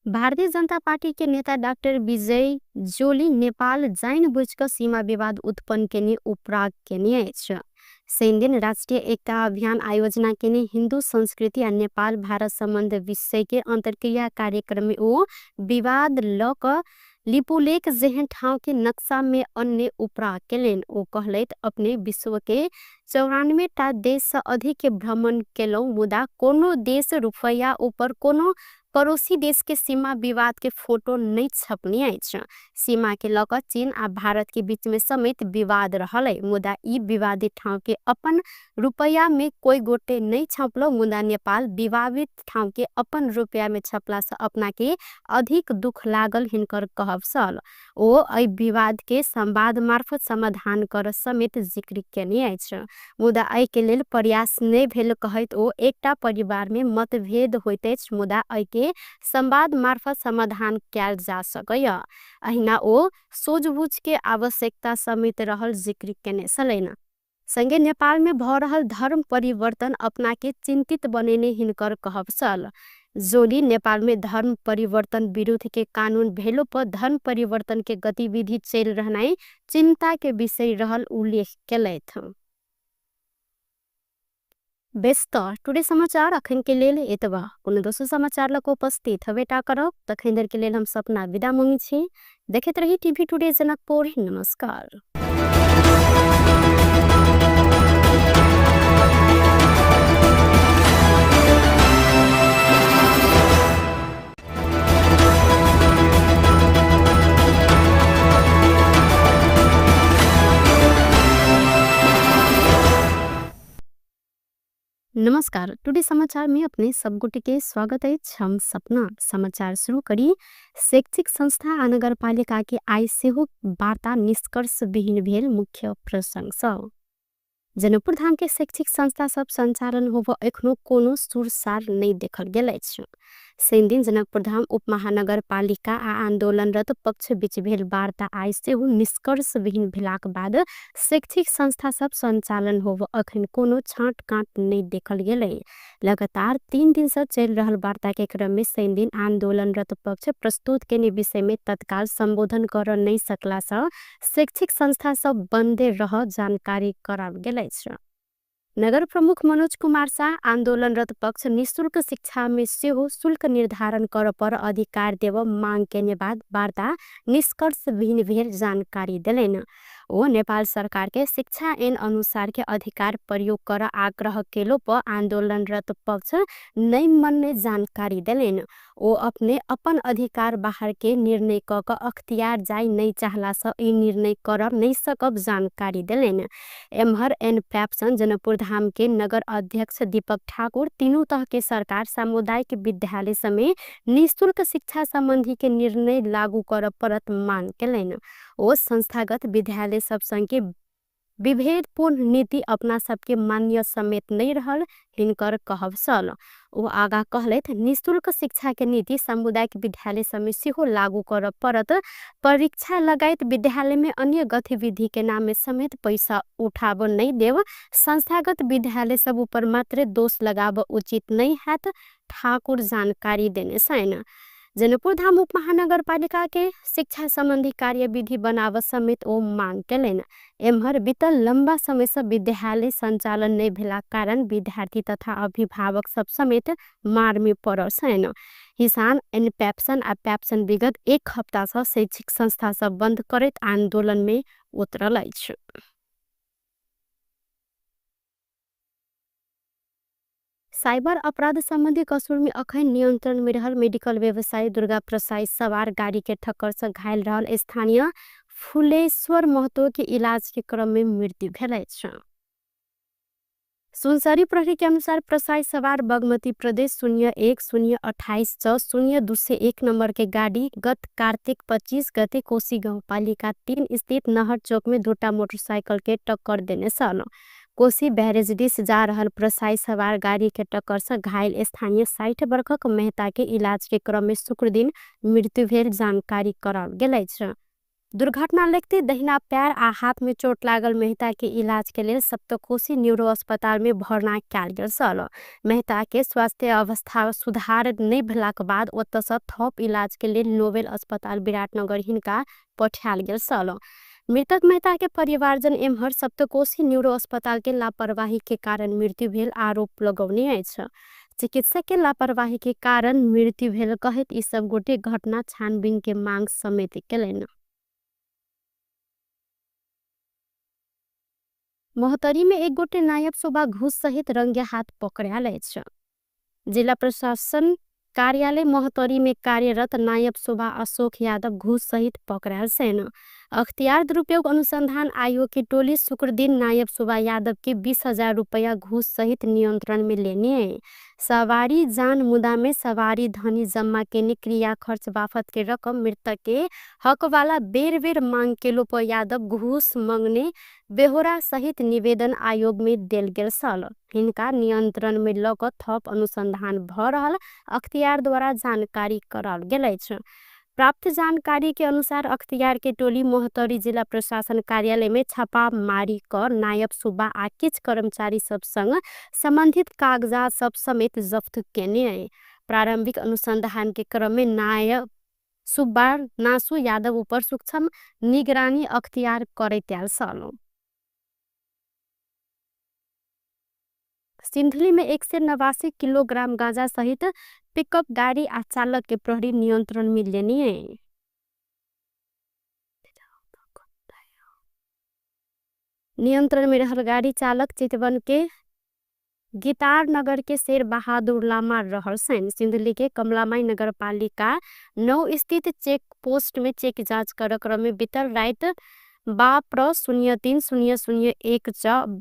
भारतीय जनता पार्टी के नेता डॉक्टर विजय जोली नेपाल जाइन बुझ सीमा विवाद उत्पन्न केने उपराग केने अछि। शनिदिन राष्ट्रिय एकता अभियान आयोजना केने हिन्दू संस्कृति आ नेपाल भारत सम्बन्ध विषय के अंतर्क्रिया कार्यक्रम में ओ विवाद ल क लिपुलेख जेहन ठाउँ के नक्शा में अन्य उपराग केलनि। ओ कहलथि अपने विश्व के 94 टा देश से अधिक के भ्रमण केलहुँ, मुदा कोनो देश रुपैया ऊपर कोनो पड़ोसी देश के सीमा विवाद के फोटो नहीं छपने अछि। सीमा के लऽ कऽ चीन आ भारत के बीच में समेत विवाद रहल है, मुदा ई विवादित ठाउँ के अपन रुपैया में कोई गोटे नहीं छपलो, मुदा नेपाल विवादित ठाउँ के अपन रुपैया में छपला से अपना के अधिक दुख लागल हिनकर कहब छल। ओ एहि विवाद के संवाद मार्फत समाधान कर समेत जिक्र केने अछि, मुदा एहि के लेल प्रयास नहि भेल कहैत ओ एकटा परिवार में मतभेद होइत अछि, मुदा एहि के संवाद मार्फत समाधान कयल जा सकैया। अहिना ओ सोझबुझ के आवश्यकता समेत रहल जिक्र केने छलनि। संगे नेपाल में भ रहल धर्म परिवर्तन अपना के चिंतित बनेने हिनकर कहब छल। जोली नेपाल में धर्म परिवर्तन विरुद्ध के कानून भेलो पर धर्म परिवर्तन के गतिविधि चल रहनाइ चिंता के विषय रहल उल्लेख केलथि। बेस त टुडे समाचार अखन के लेल एतबा। कोनो दोसर समाचार लऽ कऽ उपस्थित हबेटा करब, तखन धरि के लेल हम सपना विदा मंगै छी। देखैत रही टीवी टुडे जनकपुर। नमस्कार। नमस्कार, टुडे समाचार में अपने सब गोटे के स्वागत अछि। हम सपना समाचार शुरू करी। शैक्षिक संस्था आ नगरपालिका के आइ सेहो वार्ता निष्कर्ष विहीन भेल मुख्य प्रसंग सब। जनकपुर धाम के शैक्षिक संस्था सब संचालन होब एखनो कोनो सुरसार नहीं देखल गेल अछि। शनि दिन जनकपुर धाम उपमहानगरपालिका आ आंदोलनरत पक्ष बीच भेल वार्ता आइ सेहो निष्कर्ष विहीन भेलाक बाद शैक्षिक संस्था सब संचालन होब अखन कोनो छांट काट नहीं देखल गेलै। लगातार 3 दिन से चल रहल वार्ता के क्रम में शनि दिन आंदोलनरत पक्ष प्रस्तुत केने विषय में तत्काल संबोधन कर नहीं सकला से शैक्षिक संस्था सब बंदे रह जानकारी कराओल गेल अछि। नगर प्रमुख मनोज कुमार शाह आंदोलनरत पक्ष निःशुल्क शिक्षा में सेहो शुल्क निर्धारण कर पर अधिकार देव मांग केने बाद वार्ता निष्कर्ष विहीन भेल जानकारी देलनि। ओ नेपाल सरकार के शिक्षा ऐन अनुसार के अधिकार प्रयोग कर आग्रह केलो पर आंदोलनरत पक्ष नहीं मनने जानकारी देलनि। ओ अपने अपन अधिकार बाहर के निर्णय क क अख्तियार जाय नहीं चाहला से ई निर्णय कर नहीं सकब जानकारी देलनि। एम्हर एन पैप्सन जनकपुर धाम के नगर अध्यक्ष दीपक ठाकुर तीनू तह के सरकार सामुदायिक विद्यालय समेत निःशुल्क शिक्षा संबंधी के निर्णय लागू कर परत मांग केलनि। ओ संस्थागत विद्यालय सब संग के विभेदपूर्ण नीति अपना सबके मान्य समेत नहीं रहल हिनकर कहब छल। ओ आगा कहलथि निःशुल्क शिक्षा के नीति सामुदायिक विद्यालय समेत सेहो लागू कर परत। परीक्षा लगायत विद्यालय में अन्य गतिविधि के नाम में समेत पैसा उठाब नहीं देव, संस्थागत विद्यालय सब ऊपर मात्र दोष लगाब उचित नहीं हैत, ठाकुर जानकारी देने छनि। जनकपुर धाम उपमहानगरपालिका के शिक्षा संबंधी कार्यविधि बनाव समेत ओ मांग केलनि। एम्हर बीतल लंबा समय से विद्यालय संचालन नहीं भेला कारण विद्यार्थी तथा अभिभावक सब समेत मार में पड़ल छनि। किसान एन पैप्सन आ पैप्सन विगत 1 हप्ता से शैक्षिक संस्था सब बंद करैत आंदोलन में उतरल अछि। साइबर अपराध संबंधी कसूर में अखन नियंत्रण में रहल मेडिकल व्यवसायी दुर्गा प्रसाई सवार गाड़ी के ठक्कर से घायल रहल स्थानीय फुलेश्वर महतो के इलाज के क्रम में मृत्यु भेल अछि। सुनसरी प्रहरी के अनुसार प्रसाई सवार बागमती प्रदेश 01 028 6 0 201 नंबर के गाड़ी गत कार्तिक 25 गते कोशी गाउँपालिका 3 स्थित नहर चौक में 2टा मोटरसाइकिल के टक्कर देने छल। कोशी बैरेज दिस जा रहल प्रसाई सवार गाड़ी के टक्कर से घायल स्थानीय 60 वर्षक मेहता के इलाज के क्रम में शुक्र दिन मृत्यु भेल जानकारी कराओल गेल अछि। दुर्घटना लगते दहिना पैर आ हाथ में चोट लागल मेहता के इलाज के लेल सप्तकोशी न्यूरो अस्पताल में भर्ना कयल गेल छल। मेहता के स्वास्थ्य अवस्था सुधार नहीं भेलाक बाद ओतऽ से थप इलाज के लेल नोबेल अस्पताल विराटनगर हिनका पठायल गेल छल। मृतक मेहता के परिवारजन एम्हर सप्तकोशी न्यूरो अस्पताल के लापरवाही के कारण मृत्यु भेल आरोप लगौने अछि। चिकित्सक के लापरवाही के कारण मृत्यु भेल कहैत ई सब गोटे घटना छानबीन के मांग समेत केलनि। महोत्तरी में एक गोटे नायब सुब्बा घुस सहित रंगे हाथ पकड़ायल अछि। जिला प्रशासन कार्यालय महोत्तरी में कार्यरत नायब सुब्बा अशोक यादव घुस सहित पकड़ायल छन्। अख्तियार दुरुपयोग अनुसंधान आयोग की टोली शुक्रदिन नायब सुब्बा यादव के 20,000 रुपैया घुस सहित नियंत्रण में लेने। सवारी जान मुदा में सवारी धनी जम्मा केने क्रिया खर्च बाफत के रकम मृतक के हकवाला बेर बेर मांग के लोप यादव घुस मंगने बेहोरा सहित निवेदन आयोग में देल गेल छल। हिनका नियंत्रण में ल क थप अनुसंधान भ रहल अख्तियार द्वारा जानकारी कराओल गेल अछि। प्राप्त जानकारी के अनुसार अख्तियार के टोली महोत्तरी जिला प्रशासन कार्यालय में छापामारी क नायब सुब्बा आ किछ कर्मचारी सब संग संबंधित कागजात सब समेत जफ्त केने। प्रारंभिक अनुसंधान के क्रम में नायब सुब्बा नासु यादव ऊपर सूक्ष्म निगरानी अख्तियार करैत आयल छल। सिन्धुली में 189 किलोग्राम गांजा सहित पिकअप गाड़ी आ चालक के प्रहरी नियंत्रण में लेने। नियंत्रण में रहल गाड़ी चालक चितवन के गितार नगर के शेर बहादुर लामा रहल छन्। सिन्धुली के कमलामाई नगरपालिका 9 स्थित चेक पोस्ट में चेक जांच कर क्रम में बीतल रात बाप्र 03 0 0 1 6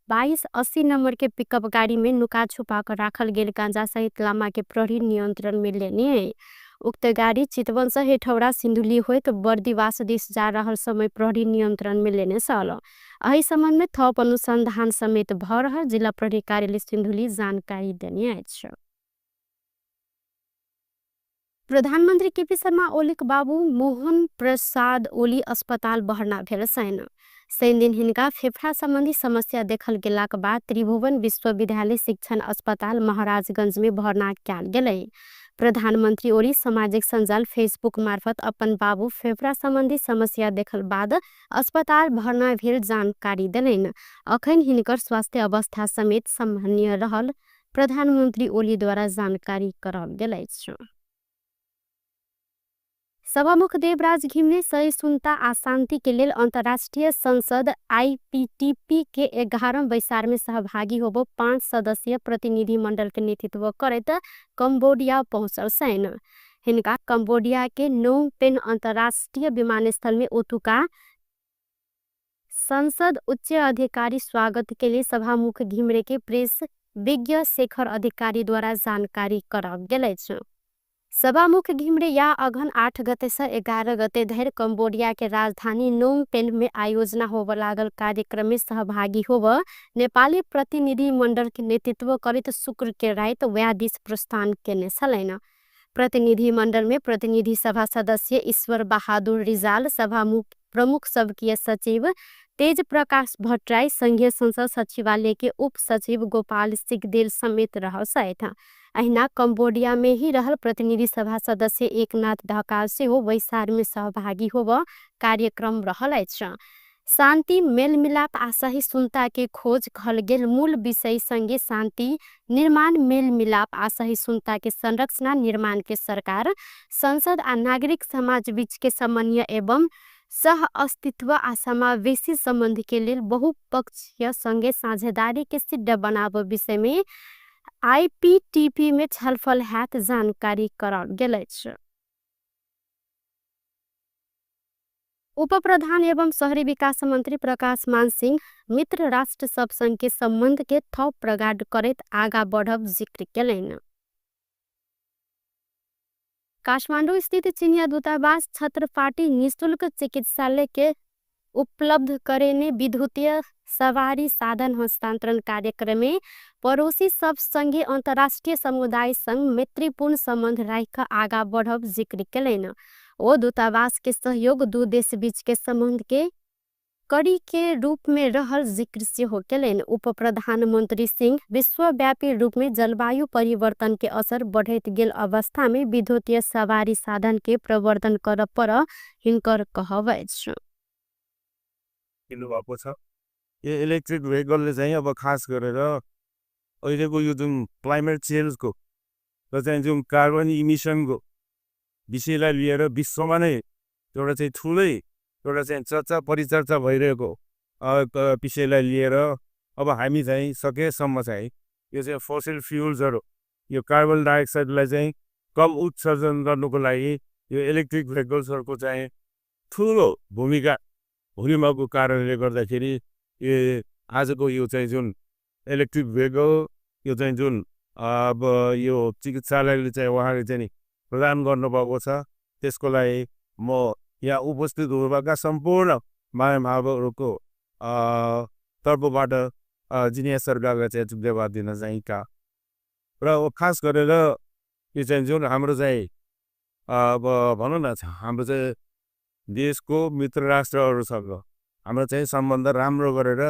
22 80 नंबर के पिकअप गाड़ी में नुका छुपा कर राखल गेल गांजा सहित लामा के प्रहरी नियंत्रण में लेने। उक्त गाड़ी चितवन से हेठौरा सिन्धुली होइत बर्दिवास दिस जा रहल समय प्रहरी नियंत्रण में लेने छल। एहि संबंध में थप अनुसंधान समेत भ रहल जिला प्रहरी कार्यालय सिन्धुली जानकारी देने अछि। प्रधानमंत्री केपी शर्मा ओलीक बाबू मोहन प्रसाद ओली अस्पताल भर्ना भेल छनि। शनिदिन हिनका फेफड़ा संबंधी समस्या देखल गेलाक बाद त्रिभुवन विश्वविद्यालय शिक्षण अस्पताल महाराजगंज में भर्ना कयल गेलै। प्रधानमंत्री ओली सामाजिक सञ्जाल फेसबुक मार्फत अपन बाबू फेफड़ा संबंधी समस्या देखल बाद अस्पताल भर्ना भेल जानकारी देलनि। अखन हिनकर स्वास्थ्य अवस्था समेत सामान्य रहल प्रधानमंत्री ओली द्वारा जानकारी कराओल गेल अछि। सभामुख देवराज घिमिरे सहिष्णुता आ शांति के लेल अंतर्राष्ट्रीय संसद आईपीटीपी के 11 बैसार में सहभागी होबो 5 सदस्यीय प्रतिनिधि मंडल के नेतृत्व करैत कंबोडिया पहुंचल छनि। हिनका कंबोडिया के नोम पेन अंतर्राष्ट्रीय विमानस्थल में ओतुका संसद उच्च अधिकारी स्वागत के लिए सभामुख घिमिरे के प्रेस विज्ञ शेखर अधिकारी द्वारा जानकारी कराओल गेल अछि। सभामुख घिमिरे या अघन 8 गते से 11 गते धरि कंबोडिया के राजधानी नोम पेन में आयोजना होब लागल कार्यक्रम में सहभागी होब नेपाली प्रतिनिधि मंडल के नेतृत्व करैत शुक्र के राति वएह दिस प्रस्थान केने छलनि। प्रतिनिधि मंडल में प्रतिनिधि सभा सदस्य ईश्वर बहादुर रिजाल, सभामुख प्रमुख सबकीय सचिव तेज प्रकाश भट्टराई, संघीय संसद सचिवालय के उप सचिव गोपाल सिगदेल समेत रहल छथि। अहिना कंबोडिया में ही रहल प्रतिनिधि सभा सदस्य एकनाथ ढकाल सेहो बैसार में सहभागी होब कार्यक्रम रहल अछि। शांति मेलमिलाप आ सहिष्णुता के खोज कहल गेल मूल विषय संगे शांति निर्माण मेलमिलाप आ सहिष्णुता के संरचना निर्माण के सरकार संसद आ नागरिक समाज बीच के समन्वय एवं सह अस्तित्व आ समावेशी संबंध के लेल बहुपक्षीय संगे साझेदारी के सिद्ध बनाब विषय में आईपीटीपी में छलफल हैत जानकारी कराओल गेल अछि। उप प्रधान एवं शहरी विकास मंत्री प्रकाश मान सिंह मित्र राष्ट्र सब संग के संबंध के थप प्रगाढ़ करैत आगा बढ़ब जिक्र केलनि। काठमांडू स्थित चीनिया दूतावास छत्रपाटी निःशुल्क चिकित्सालय के उपलब्ध करेने विद्युतीय सवारी साधन हस्तांतरण कार्यक्रम में पड़ोसी सब संगे अंतर्राष्ट्रीय समुदाय संग मैत्रीपूर्ण संबंध राखि आगा बढ़ब जिक्र केलनि। ओ दूतावास के सहयोग दू देश बीच के संबंध के कड़ी के रूप में रहल जिक्र सेहो केलनि। उप प्रधानमंत्री सिंह विश्वव्यापी रूप में जलवायु परिवर्तन के असर बढ़ैत गेल अवस्था में विद्युतीय सवारी साधन के प्रवर्धन करऽ पर हिनकर कहब अछि। भएको छ यो इलेक्ट्रिक भेहिकलले चाहिँ अब खास गरेर अहिलेको यो जुन क्लाइमेट चेन्जको र चाहिँ जुन कार्बन इमिसनको विषयलाई लिएर विश्वमा नै एउटा चाहिँ ठुलै एउटा चाहिँ चर्चा परिचर्चा भइरहेको विषयलाई लिएर अब हामी चाहिँ सकेसम्म चाहिँ यो चाहिँ फोसिल फ्युल्सहरू, यो कार्बन डाइअक्साइडलाई चाहिँ कम उत्सर्जन गर्नुको लागि यो इलेक्ट्रिक भेहिकल्सहरूको चाहिँ ठुलो भूमिका हुने कारणले गर्दाखेरि यो आजको यो चाहिँ जुन इलेक्ट्रिक भेहिकल यो चाहिँ जुन अब यो चिकित्सालयले चाहिँ उहाँले चाहिँ प्रदान गर्नुभएको छ, त्यसको लागि म यहाँ उपस्थित हुनुभएका सम्पूर्ण महानुभावहरूको तर्फबाट जिनिया सरकारलाई चाहिँ धन्यवाद दिन चाहन्छु। र खास गरेर यो चाहिँ जुन हाम्रो चाहिँ अब भनौँ न हाम्रो चाहिँ देशको मित्र राष्ट्रहरूसँग हाम्रो चाहिँ सम्बन्ध राम्रो गरेर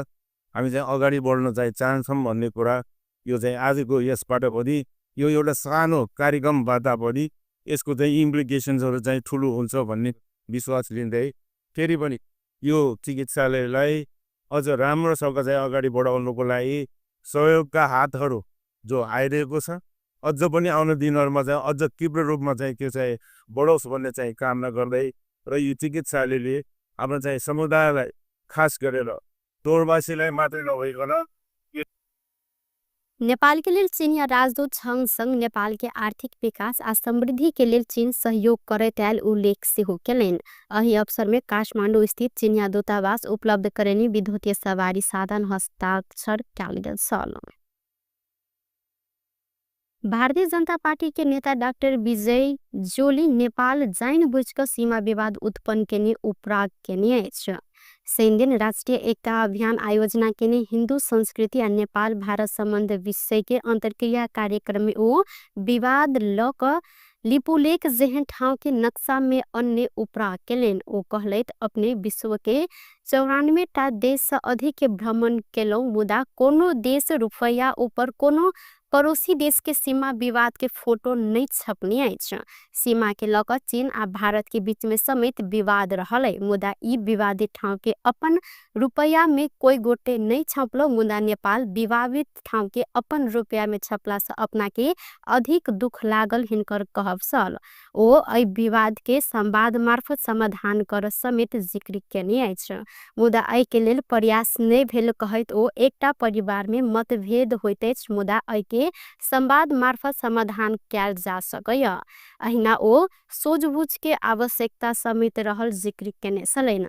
हामी चाहिँ अगाडि बढ्न चाहिँ चाहन्छौँ भन्ने कुरा यो चाहिँ आजको यसबाट पनि यो एउटा सानो कार्यक्रमबाट पनि यसको चाहिँ इम्प्लिकेसन्सहरू चाहिँ ठुलो हुन्छ भन्ने विश्वास लिँदै फेरि पनि यो चिकित्सालयलाई अझ राम्रोसँग चाहिँ अगाडि बढाउनुको लागि सहयोगका हातहरू जो आइरहेको छ अझ पनि आउने दिनहरूमा चाहिँ अझ तीव्र रूपमा चाहिँ त्यो चाहिँ बढोस् भन्ने चाहिँ कामना गर्दै र यो चिकित्सालयले हाम्रो चाहिँ समुदायलाई खास गरेर तोरवासीलाई मात्रै नभइकन नेपाल के लेल चीनिया राजदूत छंग नेपाल के आर्थिक विकास आ समृद्धि के लेल चीन सहयोग करैत आयल उल्लेख सेहो केलनि। एहि अवसर में काठमांडू स्थित चीनिया दूतावास उपलब्ध करेनी विद्युतीय सवारी साधन हस्ताक्षर कयल गेल छल। भारतीय जनता पार्टी के नेता डाक्टर विजय जोली नेपाल जाइन बुझ सीमा विवाद उत्पन्न केने उपराग केने अछि। शनिदिन राष्ट्रिय एकता अभियान आयोजना केने हिन्दू संस्कृति आ नेपाल भारत सम्बन्ध विषय के अंतर्क्रिया कार्यक्रम में ओ विवाद ल क लिपुलेख जेहन ठाउँ के नक्शा में अन्य उपराग केलनि। ओ कहलथि अपने विश्व के 94 टा देश से अधिक के भ्रमण केलहुँ, मुदा कोनो देश रुपैया ऊपर कोनो पड़ोसी देश के सीमा विवाद के फोटो नहीं छपने अछि। सीमा के लऽ कऽ चीन आ भारत के बीच में समेत विवाद रहल है, मुदा ई विवादित ठाउँ के अपन रुपैया में कोई गोटे नहीं छपलो, मुदा नेपाल विवादित ठाउँ के अपन रुपैया में छपला से अपना के अधिक दुख लागल हिनकर कहब छल। ओ एहि विवाद के संवाद मार्फत समाधान कर समेत जिक्र केने अछि, मुदा एहि के लेल प्रयास नहीं भेल कहैत ओ एकटा परिवार में मतभेद होइत अछि, मुदा एहि के संवाद मार्फत समाधान कयल जा सकैया। अहिना ओ सोझबुझ के आवश्यकता समेत रहल जिक्र केने छलनि।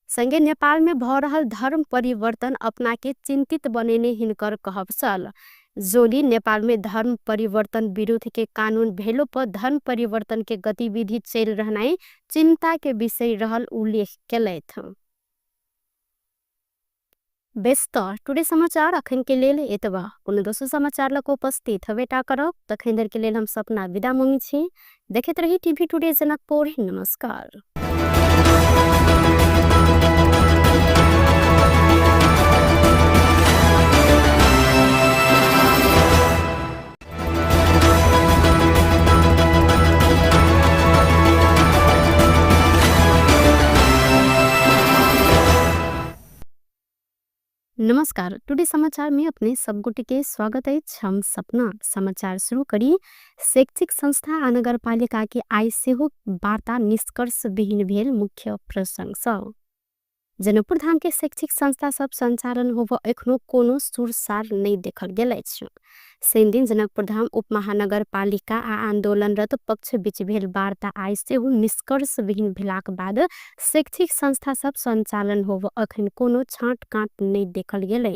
संगे नेपाल में भ रहल धर्म परिवर्तन अपना के चिंतित बनेने हिनकर कहब छल। जोली नेपाल में धर्म परिवर्तन विरुद्ध के कानून भेलो पर धर्म परिवर्तन के गतिविधि चल रहनाइ चिंता के विषय रहल उल्लेख केलथि। बेस त टुडे समाचार अखन के लेल एतबा। कोनो दोसर समाचार लऽ कऽ उपस्थित हबेटा करब, तखन धरि के लेल हम सपना विदा मंगै छी। देखैत रही टीवी टुडे जनकपुर। नमस्कार। नमस्कार, टुडे समाचार में अपने सब गोटे के स्वागत अछि। हम सपना समाचार शुरू करी। शैक्षिक संस्था आ नगरपालिका के आइ सेहो वार्ता निष्कर्ष विहीन भेल मुख्य प्रसंग सब। जनकपुर धाम के शैक्षिक संस्था सब संचालन होब एखनो कोनो सुरसार नहीं देखल गेल अछि। शनिदिन जनकपुर धाम उपमहानगरपालिका आ आंदोलनरत पक्ष बीच भेल वार्ता आइ सेहो निष्कर्ष विहीन भेलाक बाद शैक्षिक संस्था सब संचालन होब अखन कोनो छाँट काट नहीं देखल गेलै।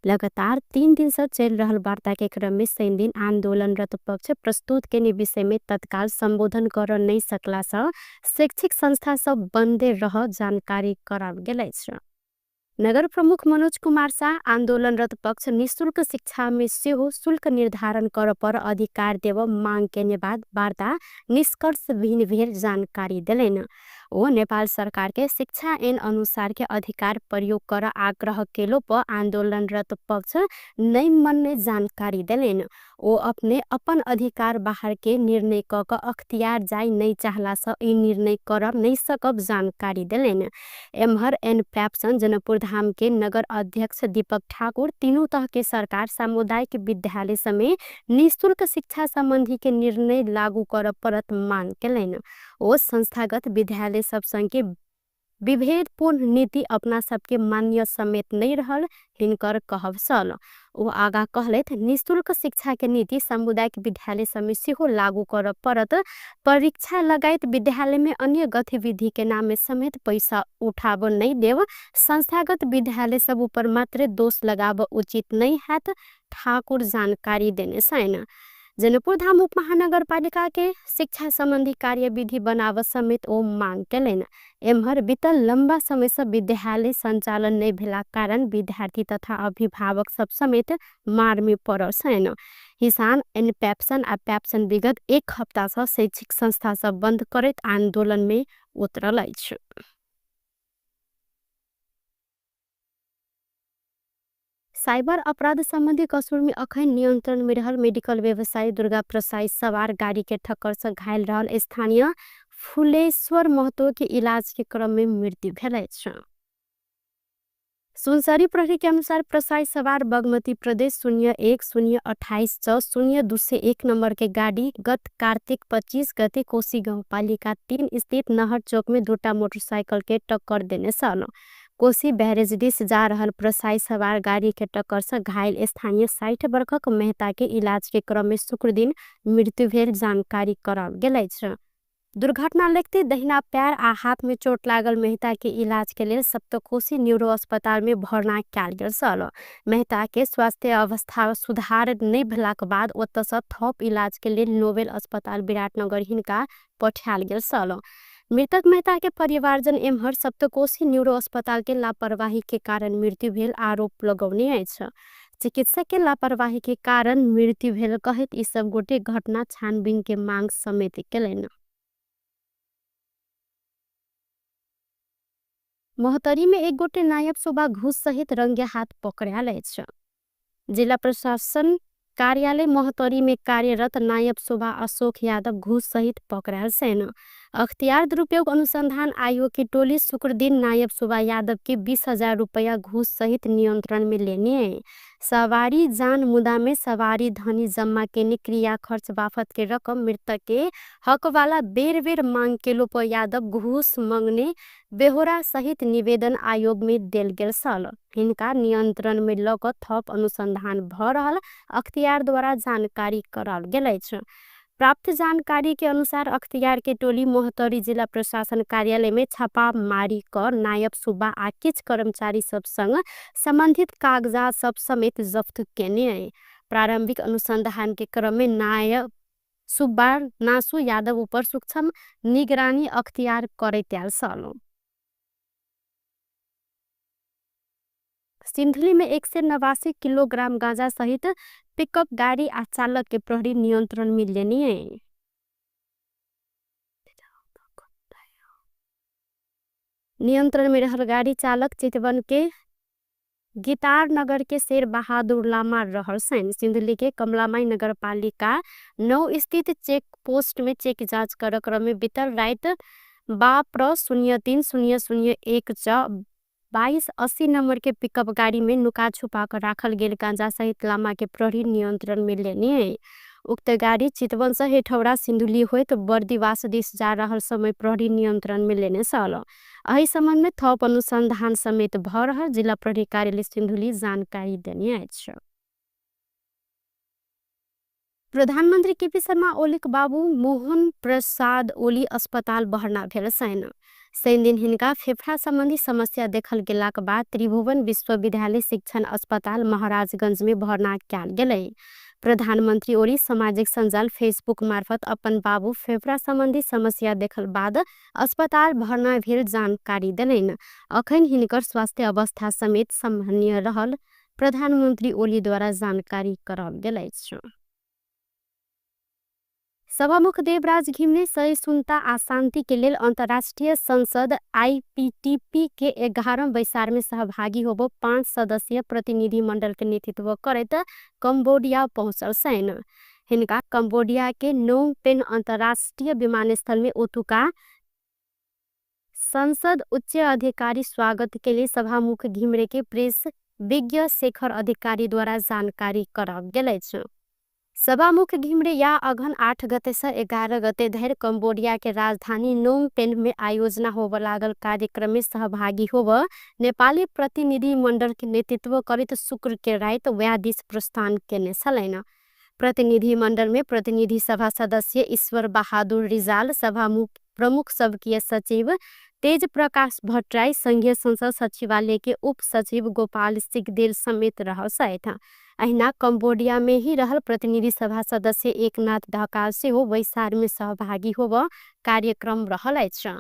लगातार 3 दिन से चल रहल वार्ता के क्रम में शनिदिन आंदोलनरत पक्ष प्रस्तुत केने विषय में तत्काल संबोधन कर नहीं सकला से शैक्षिक संस्था सब बंदे रह जानकारी कराओल गेल अछि। नगर प्रमुख मनोज कुमार शाह आंदोलनरत पक्ष निःशुल्क शिक्षा में सेहो शुल्क निर्धारण कर पर अधिकार देव मांग केने बाद वार्ता निष्कर्ष विहीन भेल जानकारी देलनि। ओ नेपाल सरकार के शिक्षा ऐन अनुसार के अधिकार प्रयोग कर आग्रह केलो पर आंदोलनरत पक्ष नहीं मनने जानकारी देलनि। ओ अपने अपन अधिकार बाहर के निर्णय क क अख्तियार जाय नहीं चाहला से ई निर्णय कर नहीं सकब जानकारी देलनि। एम्हर एन पैप्सन जनकपुर धाम के नगर अध्यक्ष दीपक ठाकुर तीनू तह के सरकार सामुदायिक विद्यालय समेत निःशुल्क शिक्षा संबंधी के निर्णय लागू कर परत मांग केलनि। ओ संस्थागत विद्यालय सब संग के विभेदपूर्ण नीति अपना सबके मान्य समेत नै रहल हिनकर कहब छल। ओ आगा कहलथि, निःशुल्क शिक्षाके नीति सामुदायिक विद्यालय सबमे सेहो लागू कर परत। परीक्षा लगायत विद्यालयमे अन्य गतिविधिके नाममे समेत पैसा उठाब नै देब, संस्थागत विद्यालय सब उपर मात्रे दोष लगाब उचित नै हैत ठाकुर जानकारी देने छैन। जनकपुरधाम उपमहानगरपालिकाके शिक्षा सम्बन्धी कार्यविधि बनाब समेत ओ मांग केलनि। एम्हर बितल लम्बा समयसँ विद्यालय सञ्चालन नै भेलाक कारण विद्यार्थी तथा अभिभावक सब समेत मारमे पड़ल छैन। हिसान एनप्याप्सन आ प्याप्सन विगत एक हप्तासँ शैक्षिक संस्था सब बन्द करैत आन्दोलनमे उतरल अछि। साइबर अपराध सम्बन्धी कसुरमे अखन नियन्त्रणमे रहल मेडिकल व्यवसायी दुर्गा प्रसाई सवार गाडीके ठक्करसँ घायल रहल स्थानीय फुलेश्वर महतोके इलाजके क्रममे मृत्यु भेल अछि। सुनसरी प्रहरी के अनुसार प्रसाई सवार बागमती प्रदेश 01 0 28 6 0 201 नंबर के गाड़ी गत कार्तिक 25 गते कोशी गाउँपालिका 3 स्थित नहर चौक में दुटा मोटरसाइकिल के टक्कर देने छल। कोशी बैरेज दिस जा रहल प्रसाई सवार गाड़ी के टक्कर से घायल स्थानीय 60 वर्षक मेहता के इलाज के क्रम में शुक्रदिन मृत्यु भेल जानकारी कराओल गेल अछि। दुर्घटना लगते दहिना पैर आ हाथ में चोट लागल मेहता के इलाज के लेल सप्तकोशी न्यूरो अस्पताल में भर्ना कयल गेल छल। मेहता के स्वास्थ्य अवस्था सुधार नहीं भेलाक बाद ओतऽ थप इलाज के लेल नोबेल अस्पताल विराटनगर हिनका पठायल गेल छल। मृतक मेहता के परिवारजन एम्हर सप्तकोशी न्यूरो अस्पताल के लापरवाही के कारण मृत्यु भेल आरोप लगौने अछि। चिकित्सक के लापरवाही के कारण मृत्यु भेल कहैत ई सब गोटे घटना छानबीन के मांग समेत केलनि। महोत्तरी में एक गोटे नायब सुबा घूस सहित रंगे हाथ पकड़ायल अछि। जिला प्रशासन कार्यालय महोत्तरी में कार्यरत नायब सुबा अशोक यादव घूस सहित पकड़ायल छैन। अख्तियार दुरुपयोग अनुसंधान आयोग की टोली शुक्रदिन नायब सुबा यादव के 20,000 रुपया घूस सहित नियंत्रण में लेने। सवारी जान मुदा में सवारी धनी जम्मा केने क्रिया खर्च बाफत के रकम मृतक के हक वाला बेर बेर मांग केलो पर यादव घूस मंगने बेहोरा सहित निवेदन आयोग में देल गेल छल। हिनका नियंत्रण में ल क थप अनुसंधान भ रहल अख्तियार द्वारा जानकारी कराओल गेल अछि। प्राप्त जानकारी के अनुसार अख्तियार के टोली महोत्तरी जिला प्रशासन कार्यालय में छापामारी क नायब सुब्बा आ किछ कर्मचारी सब संग संबंधित कागजात सब समेत जफ्त केने। प्रारंभिक अनुसंधान के क्रम में नायब सुब्बा नासु यादव ऊपर सूक्ष्म निगरानी अख्तियार करैत आयल छल। सिन्धुली में 189 किलोग्राम गांजा सहित पिकअप गाड़ी आ चालक के प्रहरी नियंत्रण में लेने। नियंत्रण में रहल गाड़ी चालक चितवन के गितार नगर के शेर बहादुर लामा रहल छैन। सिन्धुली के कमलामाई नगरपालिका 9 स्थित चेक पोस्ट में चेक जांच कर क्रम में बीतल रात 12 03 0 0 1 22 80 नंबर के पिकअप गाड़ी में नुका छुपा कर राखल गेल गांजा सहित लामा के प्रहरी नियंत्रण में लेने। उक्त गाड़ी चितवन से हेठौरा सिन्धुली होइत बर्दिवास दिस जा रहल समय प्रहरी नियंत्रण में लेने छल। एहि संबंध में थप अनुसंधान समेत भ रहल जिला प्रहरी कार्यालय सिन्धुली जानकारी देने अछि। प्रधानमंत्री केपी शर्मा ओलीक बाबू मोहन प्रसाद ओली अस्पताल भर्ना भेल छैन। शनिदिन हिनका फेफड़ा संबंधी समस्या देखल गेलाक बाद त्रिभुवन विश्वविद्यालय शिक्षण अस्पताल महाराजगंज में भर्ना कयल गेलै। प्रधानमंत्री ओली सामाजिक सञ्जाल फेसबुक मार्फत अपन बाबू फेफड़ा संबंधी समस्या देखल बाद अस्पताल भर्ना भेल जानकारी देलनि। अखन हिनकर स्वास्थ्य अवस्था समेत सामान्य रहल प्रधानमंत्री ओली द्वारा जानकारी कराओल गेल अछि। सभामुख देवराज घिमिरे सहिष्णुता आ शांति के लेल अंतर्राष्ट्रीय संसद आईपीटीपी के 11 बैसार में सहभागी होबो 5 सदस्यीय प्रतिनिधि मंडल के नेतृत्व करैत कंबोडिया पहुंचल छैन। हिनका कंबोडिया के नोम पेन अंतर्राष्ट्रीय विमानस्थल में ओतुका संसद उच्च अधिकारी स्वागत के लिए सभामुख घिमिरे के प्रेस विज्ञ शेखर अधिकारी द्वारा जानकारी कराओल गेल अछि। सभामुख घिमिरे या अगहन 8 गते से 11 गते धरि कम्बोडिया के राजधानी नोम पेन्ह में आयोजना होब लागल कार्यक्रम में सहभागी होब नेपाली प्रतिनिधि मंडल के नेतृत्व करैत शुक्र के राति वएह दिस प्रस्थान केने छलनि। प्रतिनिधि मंडल में प्रतिनिधि सभा सदस्य ईश्वर बहादुर रिजाल, सभामुख प्रमुख सबकीय सचिव तेज प्रकाश भट्टराई, संघीय संसद सचिवालय के उप सचिव गोपाल सिगदेल समेत रहल छथि। अहिना कम्बोडिया में ही रहल प्रतिनिधि सभा सदस्य एकनाथ ढकाल सेहो बैसार में सहभागी होब कार्यक्रम रहल अछि।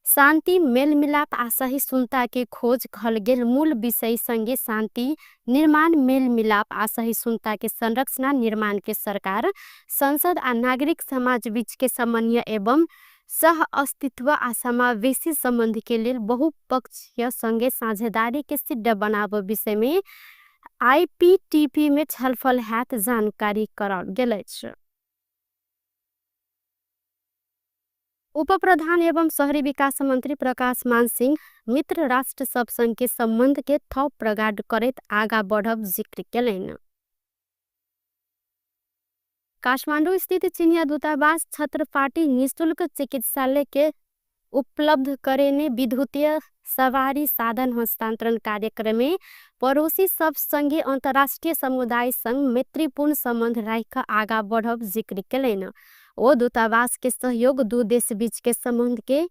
शान्ति, मेलमिलाप आ सहिष्णुता के खोज कहल गेल मूल विषय संगे शान्ति निर्माण, मेलमिलाप आ सहिष्णुता के संरचना निर्माण के सरकार, संसद आ नागरिक समाज बीच के समन्वय एवं सह अस्तित्व आ समावेशी संबंध के लेल बहुपक्षीय संगे साझेदारी के सिद्ध बनाब विषय में आईपीटीपी में छलफल हैत जानकारी कराओल गेल अछि। उपप्रधान एवं शहरी विकास मंत्री प्रकाश मान सिंह मित्र राष्ट्र सब संग के संबंध के थप प्रगाढ़ करैत आगा बढ़ब जिक्र केलनि। काठमांडू स्थित चिनिया दूतावास छत्रपाटी निःशुल्क चिकित्सालय के उपलब्ध करेने विद्युतीय सवारी साधन हस्तांतरण कार्यक्रम में पड़ोसी सब संगे अंतर्राष्ट्रीय समुदाय संग मैत्रीपूर्ण संबंध राखि आगा बढ़ब जिक्र केलनि। ओ दूतावास के सहयोग दू देश बीच के संबंध के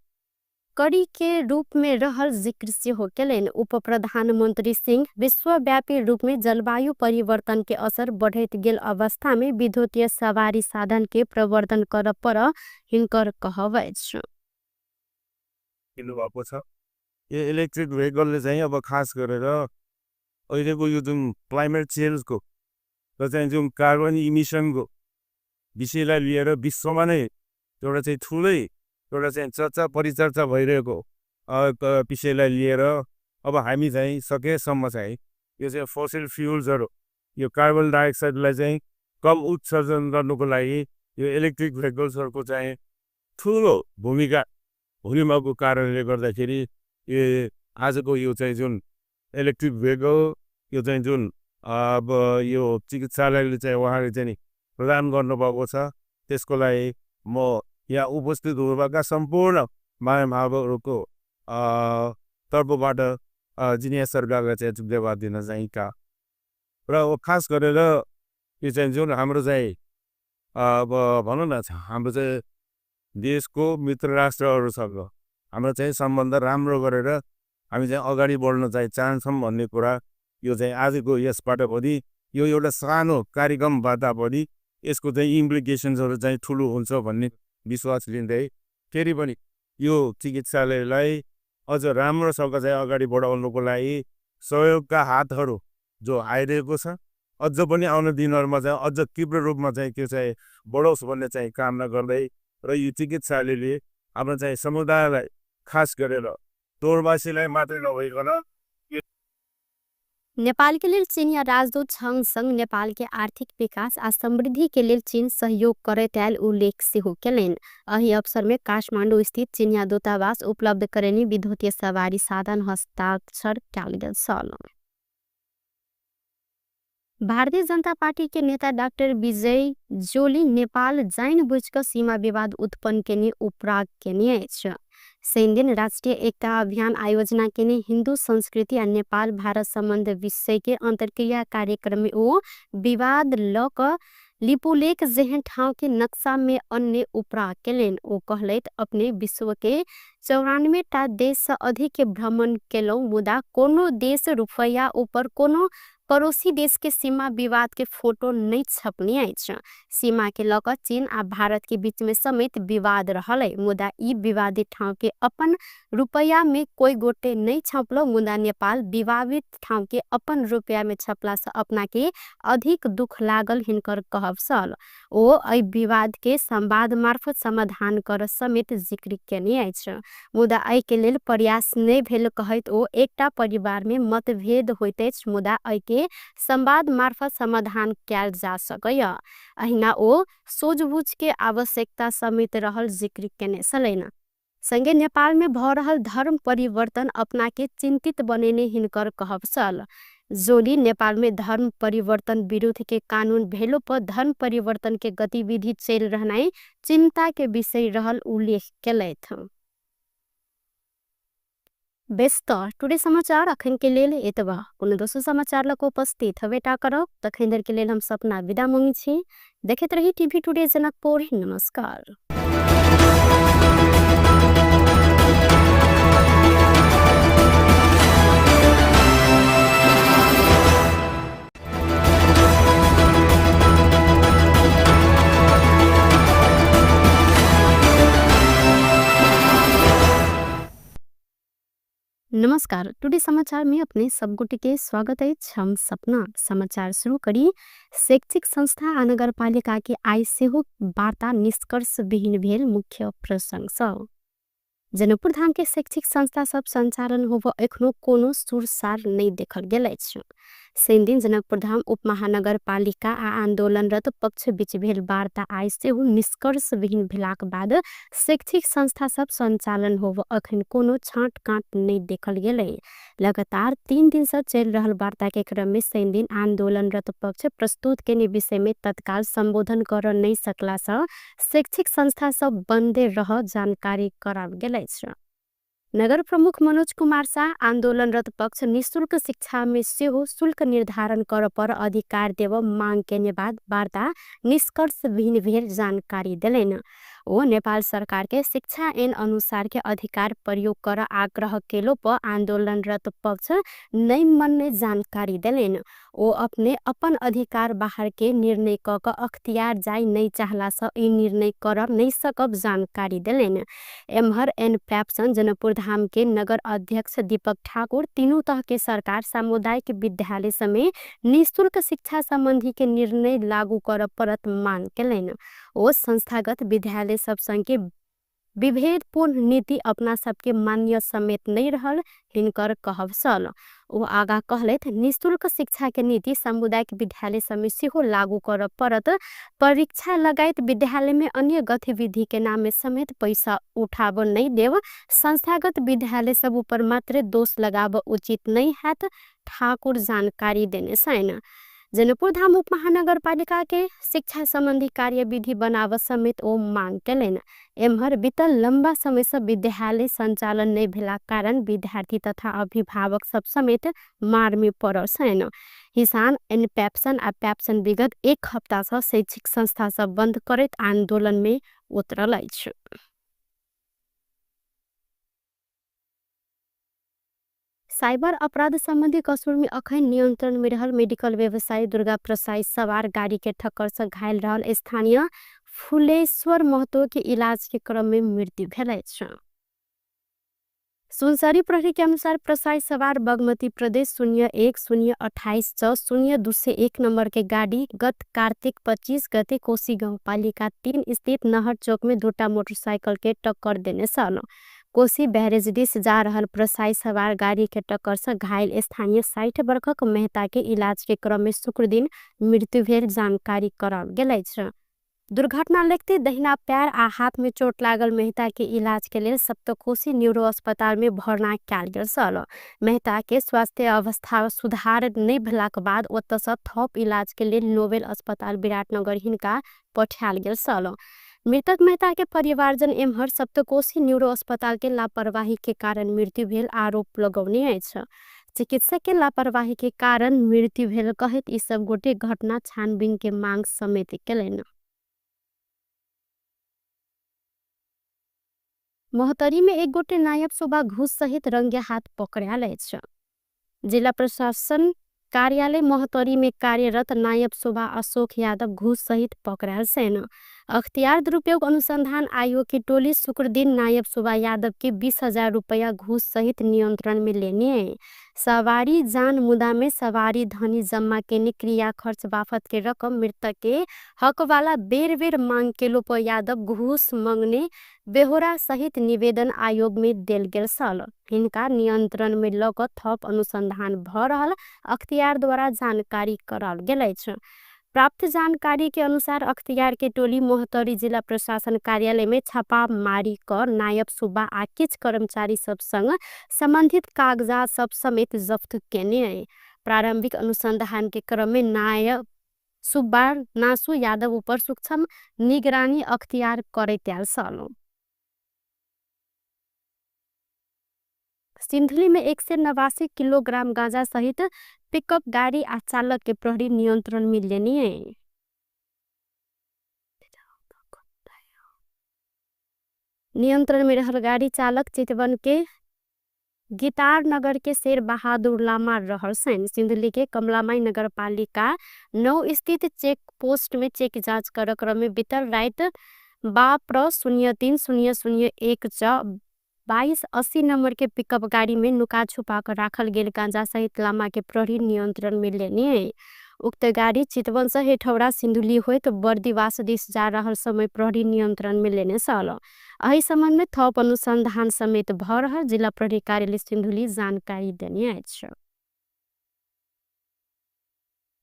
कड़ी के रूप में रहल जिक्र सेहो केलनि। उप प्रधानमंत्री सिंह विश्वव्यापी रूप में जलवायु परिवर्तन के असर बढ़ैत गेल अवस्था में विद्युतीय सवारी साधन के प्रवर्धन करऽ पर हिनकर कहब अछि। भएको छ यो इलेक्ट्रिक भेहिकलले चाहिँ अब खास गरेर अहिलेको यो जुन क्लाइमेट चेन्जको र चाहिँ जुन कार्बन इमिसनको विषयलाई लिएर विश्वमा नै एउटा चाहिँ ठुलै एउटा चाहिँ चर्चा परिचर्चा भइरहेको विषयलाई लिएर अब हामी चाहिँ सकेसम्म चाहिँ यो चाहिँ फोसिल फ्युल्सहरू, यो कार्बन डाइअक्साइडलाई चाहिँ कम उत्सर्जन गर्नुको लागि यो इलेक्ट्रिक भेहिकल्सहरूको चाहिँ ठुलो भूमिका हुने भएको कारणले गर्दाखेरि यो आजको यो चाहिँ जुन इलेक्ट्रिक भेहिकल यो चाहिँ जुन अब यो चिकित्सालयले चाहिँ उहाँले चाहिँ प्रदान गर्नुभएको छ, त्यसको लागि म यहाँ उपस्थित हुनुभएका सम्पूर्ण महानुभावहरूको तर्फबाट जिनिया सरकारलाई चाहिँ धन्यवाद दिन चाहन्छु। र खास गरेर यो चाहिँ जुन हाम्रो चाहिँ अब भनौँ न हाम्रो चाहिँ देशको मित्र राष्ट्रहरूसँग हाम्रो चाहिँ सम्बन्ध राम्रो गरेर हामी चाहिँ अगाडि बढ्न चाहिँ चाहन्छौँ भन्ने कुरा यो चाहिँ आजको यसबाट पनि यो एउटा सानो कार्यक्रमबाट पनि यसको चाहिँ इम्प्लिकेसन्सहरू चाहिँ ठुलो हुन्छ भन्ने विश्वास लिँदै फेरि पनि यो चिकित्सालयलाई अझ राम्रोसँग चाहिँ अगाडि बढाउनुको लागि सहयोगका हातहरू जो आइरहेको छ अझ पनि आउने दिनहरूमा चाहिँ अझ तीव्र रूपमा चाहिँ त्यो चाहिँ बढोस् भन्ने चाहिँ कामना गर्दै र यो चिकित्सालयले हाम्रो चाहिँ समुदायलाई खास गरेर तोरबासीलाई मात्रै नभइकन नेपाल के लेल चीनिया राजदूत छंग संग नेपाल के आर्थिक विकास आ समृद्धि के लेल चीन सहयोग करैत आयल उल्लेख सेहो केलनि। एहि अवसर में काठमांडू स्थित चीनिया दूतावास उपलब्ध करेनी विद्युतीय सवारी साधन हस्ताक्षर कयल गेल छल। भारतीय जनता पार्टी के नेता डॉक्टर विजय जोली नेपाल जाइन बुझि क सीमा विवाद उत्पन्न केने उपराग केने अछि। शनिदिन राष्ट्रिय एकता अभियान आयोजना केने हिन्दू संस्कृति आ नेपाल भारत संबंध विषय के अंतर्क्रिया कार्यक्रम में ओ विवाद ल क लिपुलेख जेहन ठाउँ के नक्शा में अन्य उपराग केलनि। ओ कहलथि अपने विश्व के 94 टा देश से अधिक के भ्रमण केलहुँ, मुदा कोनो देश रुपैया ऊपर कोनो पड़ोसी देश के सीमा विवाद के फोटो नहीं छपने अछि। सीमा के ल क चीन आ भारत के बीच में समेत विवाद रहल है, मुदा ई विवादित ठाउँ के अपन रुपैया में कोई गोटे नहीं छपलो, मुदा नेपाल विवादित ठाउँ के अपन रुपैया में छपला से अपना के अधिक दुख लागल हिनकर कहब छल। ओ एहि विवाद के संवाद मार्फत समाधान कर समेत जिक्र केने अछि, मुदा एहि के लेल प्रयास नहीं भेल कहैत ओ एकटा परिवार में मतभेद होइत अछि, मुदा एहि के संवाद मार्फत समाधान कयल जा सकैया। अहिना ओ सूझबूझ के आवश्यकता समेत रहल जिक्र केने छलनि। संगे नेपाल में भ रहल धर्म परिवर्तन अपना के चिंतित बनेने हिनकर कहब छल। जोली नेपालमे धर्म परिवर्तन विरुद्ध के कानून भेलो पर धर्म परिवर्तन के गतिविधि चल रहनाइ चिंता के विषय रहल उल्लेख केलथि। बेस त टुडे समाचार अखन के लेल एतबा। कोनो दोसर समाचार लऽ कऽ उपस्थित हबेटा करब, तखन धरि के लेल हम सपना विदा मंगै छी। देखैत रही टीवी टुडे जनकपुर। नमस्कार। नमस्कार, टुडे समाचार में अपने सब गोटे के स्वागत अछि। हम सपना समाचार शुरू करी। शैक्षिक संस्था आ नगरपालिका के आइ सेहो वार्ता निष्कर्ष विहीन भेल मुख्य प्रसंग सब। जनकपुर धाम के शैक्षिक संस्था सब संचालन होब एखनो कोनो सुरसार नहीं देखल गेल अछि। शनि दिन जनकपुर धाम उपमहानगरपालिका आ आंदोलनरत पक्ष बीच भेल वार्ता आइ सेहो निष्कर्ष विहीन भेलाक बाद शैक्षिक संस्था सब संचालन होब अखन कोनो छाँट काँट नहीं देखल गेलै। लगातार 3 दिन से चल रहल वार्ता के क्रम में शनि दिन आंदोलनरत पक्ष प्रस्तुत केने विषय में तत्काल संबोधन कर नहीं सकला से शैक्षिक संस्था सब बंदे रह जानकारी कराओल गेल अछि। नगर प्रमुख मनोज कुमार शाह आंदोलनरत पक्ष निःशुल्क शिक्षा में सेहो शुल्क निर्धारण कर पर अधिकार देव मांग केने बाद वार्ता निष्कर्ष विहीन भेल जानकारी देलनि। ओ नेपाल सरकार के शिक्षा ऐन अनुसार के अधिकार प्रयोग कर आग्रह केलो पर आंदोलनरत पक्ष नहीं मनने जानकारी देलनि। ओ अपने अपन अधिकार बाहर के निर्णय क क अख्तियार जाय नहीं चाहला से ई निर्णय कर नहीं सकब जानकारी देलनि। एम्हर एन पैप्सन जनकपुर धाम के नगर अध्यक्ष दीपक ठाकुर तीनू तह के सरकार सामुदायिक विद्यालय समेत निःशुल्क शिक्षा संबंधी के निर्णय लागू कर परत मांग केलनि। ओ संस्थागत विद्यालय सब संग के विभेदपूर्ण नीति अपना सबके मान्य समेत नहीं रहल हिनकर कहब छल। ओ आगा कहलथि निःशुल्क शिक्षा के नीति सामुदायिक विद्यालय समेत सेहो लागू कर परत। परीक्षा लगायत विद्यालय में अन्य गतिविधि के नाम में समेत पैसा उठाब नहीं देव, संस्थागत विद्यालय सब ऊपर मात्र दोष लगाब उचित नहीं हैत, ठाकुर जानकारी देने छनि। जनकपुर धाम उपमहानगरपालिका के शिक्षा संबंधी कार्यविधि बनाव समेत ओ मांग केलनि। एम्हर बीतल लंबा समय से विद्यालय संचालन नहीं भेला कारण विद्यार्थी तथा अभिभावक सब समेत मार में पड़ल छनि। हिसान एन पैप्सन आ पैप्सन विगत 1 हप्ता से शैक्षिक संस्था सब बंद करैत आंदोलन में उतरल अछि। साइबर अपराध संबंधी कसूर में अखन नियंत्रण में रहल मेडिकल व्यवसायी दुर्गा प्रसाई सवार गाड़ी के ठक्कर से घायल रहल स्थानीय फुलेश्वर महतो के इलाज के क्रम में मृत्यु भेल अछि। सुनसरी प्रहरी के अनुसार प्रसाई सवार बागमती प्रदेश 01 0 28 6 0 201 नंबर के गाड़ी गत कार्तिक 25 गते कोशी गाउँपालिका 3 स्थित नहर चौक में 2टा मोटरसाइकिल के टक्कर देने छल। कोशी बैरेज दिस जा रहल प्रसाई सवार गाड़ी के टक्कर से घायल स्थानीय 60 वर्षक मेहता के इलाज के क्रम में शुक्र दिन मृत्यु भेल जानकारी कराओल गेल अछि। दुर्घटना लगते दहिना पैर आ हाथ में चोट लागल मेहता के इलाज के लेल सप्तकोशी न्यूरो अस्पताल में भर्ना कयल गेल छल। मेहता के स्वास्थ्य अवस्था सुधार नहीं भेलाक बाद ओतऽ से थप इलाज के लेल नोबेल अस्पताल विराटनगर हिनका पठायल गेल छल। मृतक मेहता के परिवारजन एम्हर सप्तकोशी न्यूरो अस्पताल के लापरवाही के कारण मृत्यु भेल आरोप लगौने अछि। चिकित्सक के लापरवाही के कारण मृत्यु भेल कहैत ई सब गोटे घटना छानबीन के मांग समेत केलनि। महोत्तरी में एक गोटे नायब शोभा घूस सहित रंगे हाथ पकड़ायल अछि। जिला प्रशासन कार्यालय महोत्तरी में कार्यरत नायब शोभा अशोक यादव घूस सहित पकड़ायल छनि। अख्तियार दुरुपयोग अनुसंधान आयोग की टोली शुक्र दिन नायब शोभा यादव के 20,000 रुपया घूस सहित नियंत्रण में लेने है। सवारी जान मुदा में सवारी धनी जम्मा केने क्रिया खर्च बाफत के रकम मृतक के हक वाला बेर बेर मांग केलो पर यादव घूस मंगने बेहोरा सहित निवेदन आयोग में देल गेल छल। हिनका नियंत्रण में ल क थप अनुसंधान भ रहल अख्तियार द्वारा जानकारी कराओल गेल अछि। प्राप्त जानकारी के अनुसार अख्तियार के टोली महोत्तरी जिला प्रशासन कार्यालय में छापामारी क नायब सुब्बा आ किछ कर्मचारी सब संग संबंधित कागजात सब समेत जब्त केने है। प्रारंभिक अनुसंधान के क्रम में नायब सुब्बार नासु यादव ऊपर सूक्ष्म निगरानी अख्तियार करैत आयल छल। सिन्धुली में 189 किलोग्राम गांजा सहित पिकअप गाड़ी आ चालक के प्रहरी नियंत्रण में लेनी है। नियंत्रण में रहल गाड़ी चालक चितवन के गितार नगर के शेर बहादुर लामा रहल सैन। सिन्धुली के कमलामाई नगरपालिका 9 स्थित चेक पोस्ट में चेक जांच कर क्रम में बीतल रात बाप्र 03 0 0 1 2280 नंबर के पिकअप गाड़ी में नुका छुपा कर राखल गेल गांजा सहित लामा के प्रहरी नियंत्रण में लेनी है। उक्त गाड़ी चितवन से हेठौरा सिन्धुली होइत बर्दिवास दिस जा रहल समय प्रहरी नियंत्रण में लेने छल। एहि संबंध में थप अनुसंधान समेत भ रहल जिला प्रहरी कार्यालय सिन्धुली जानकारी देने अछि।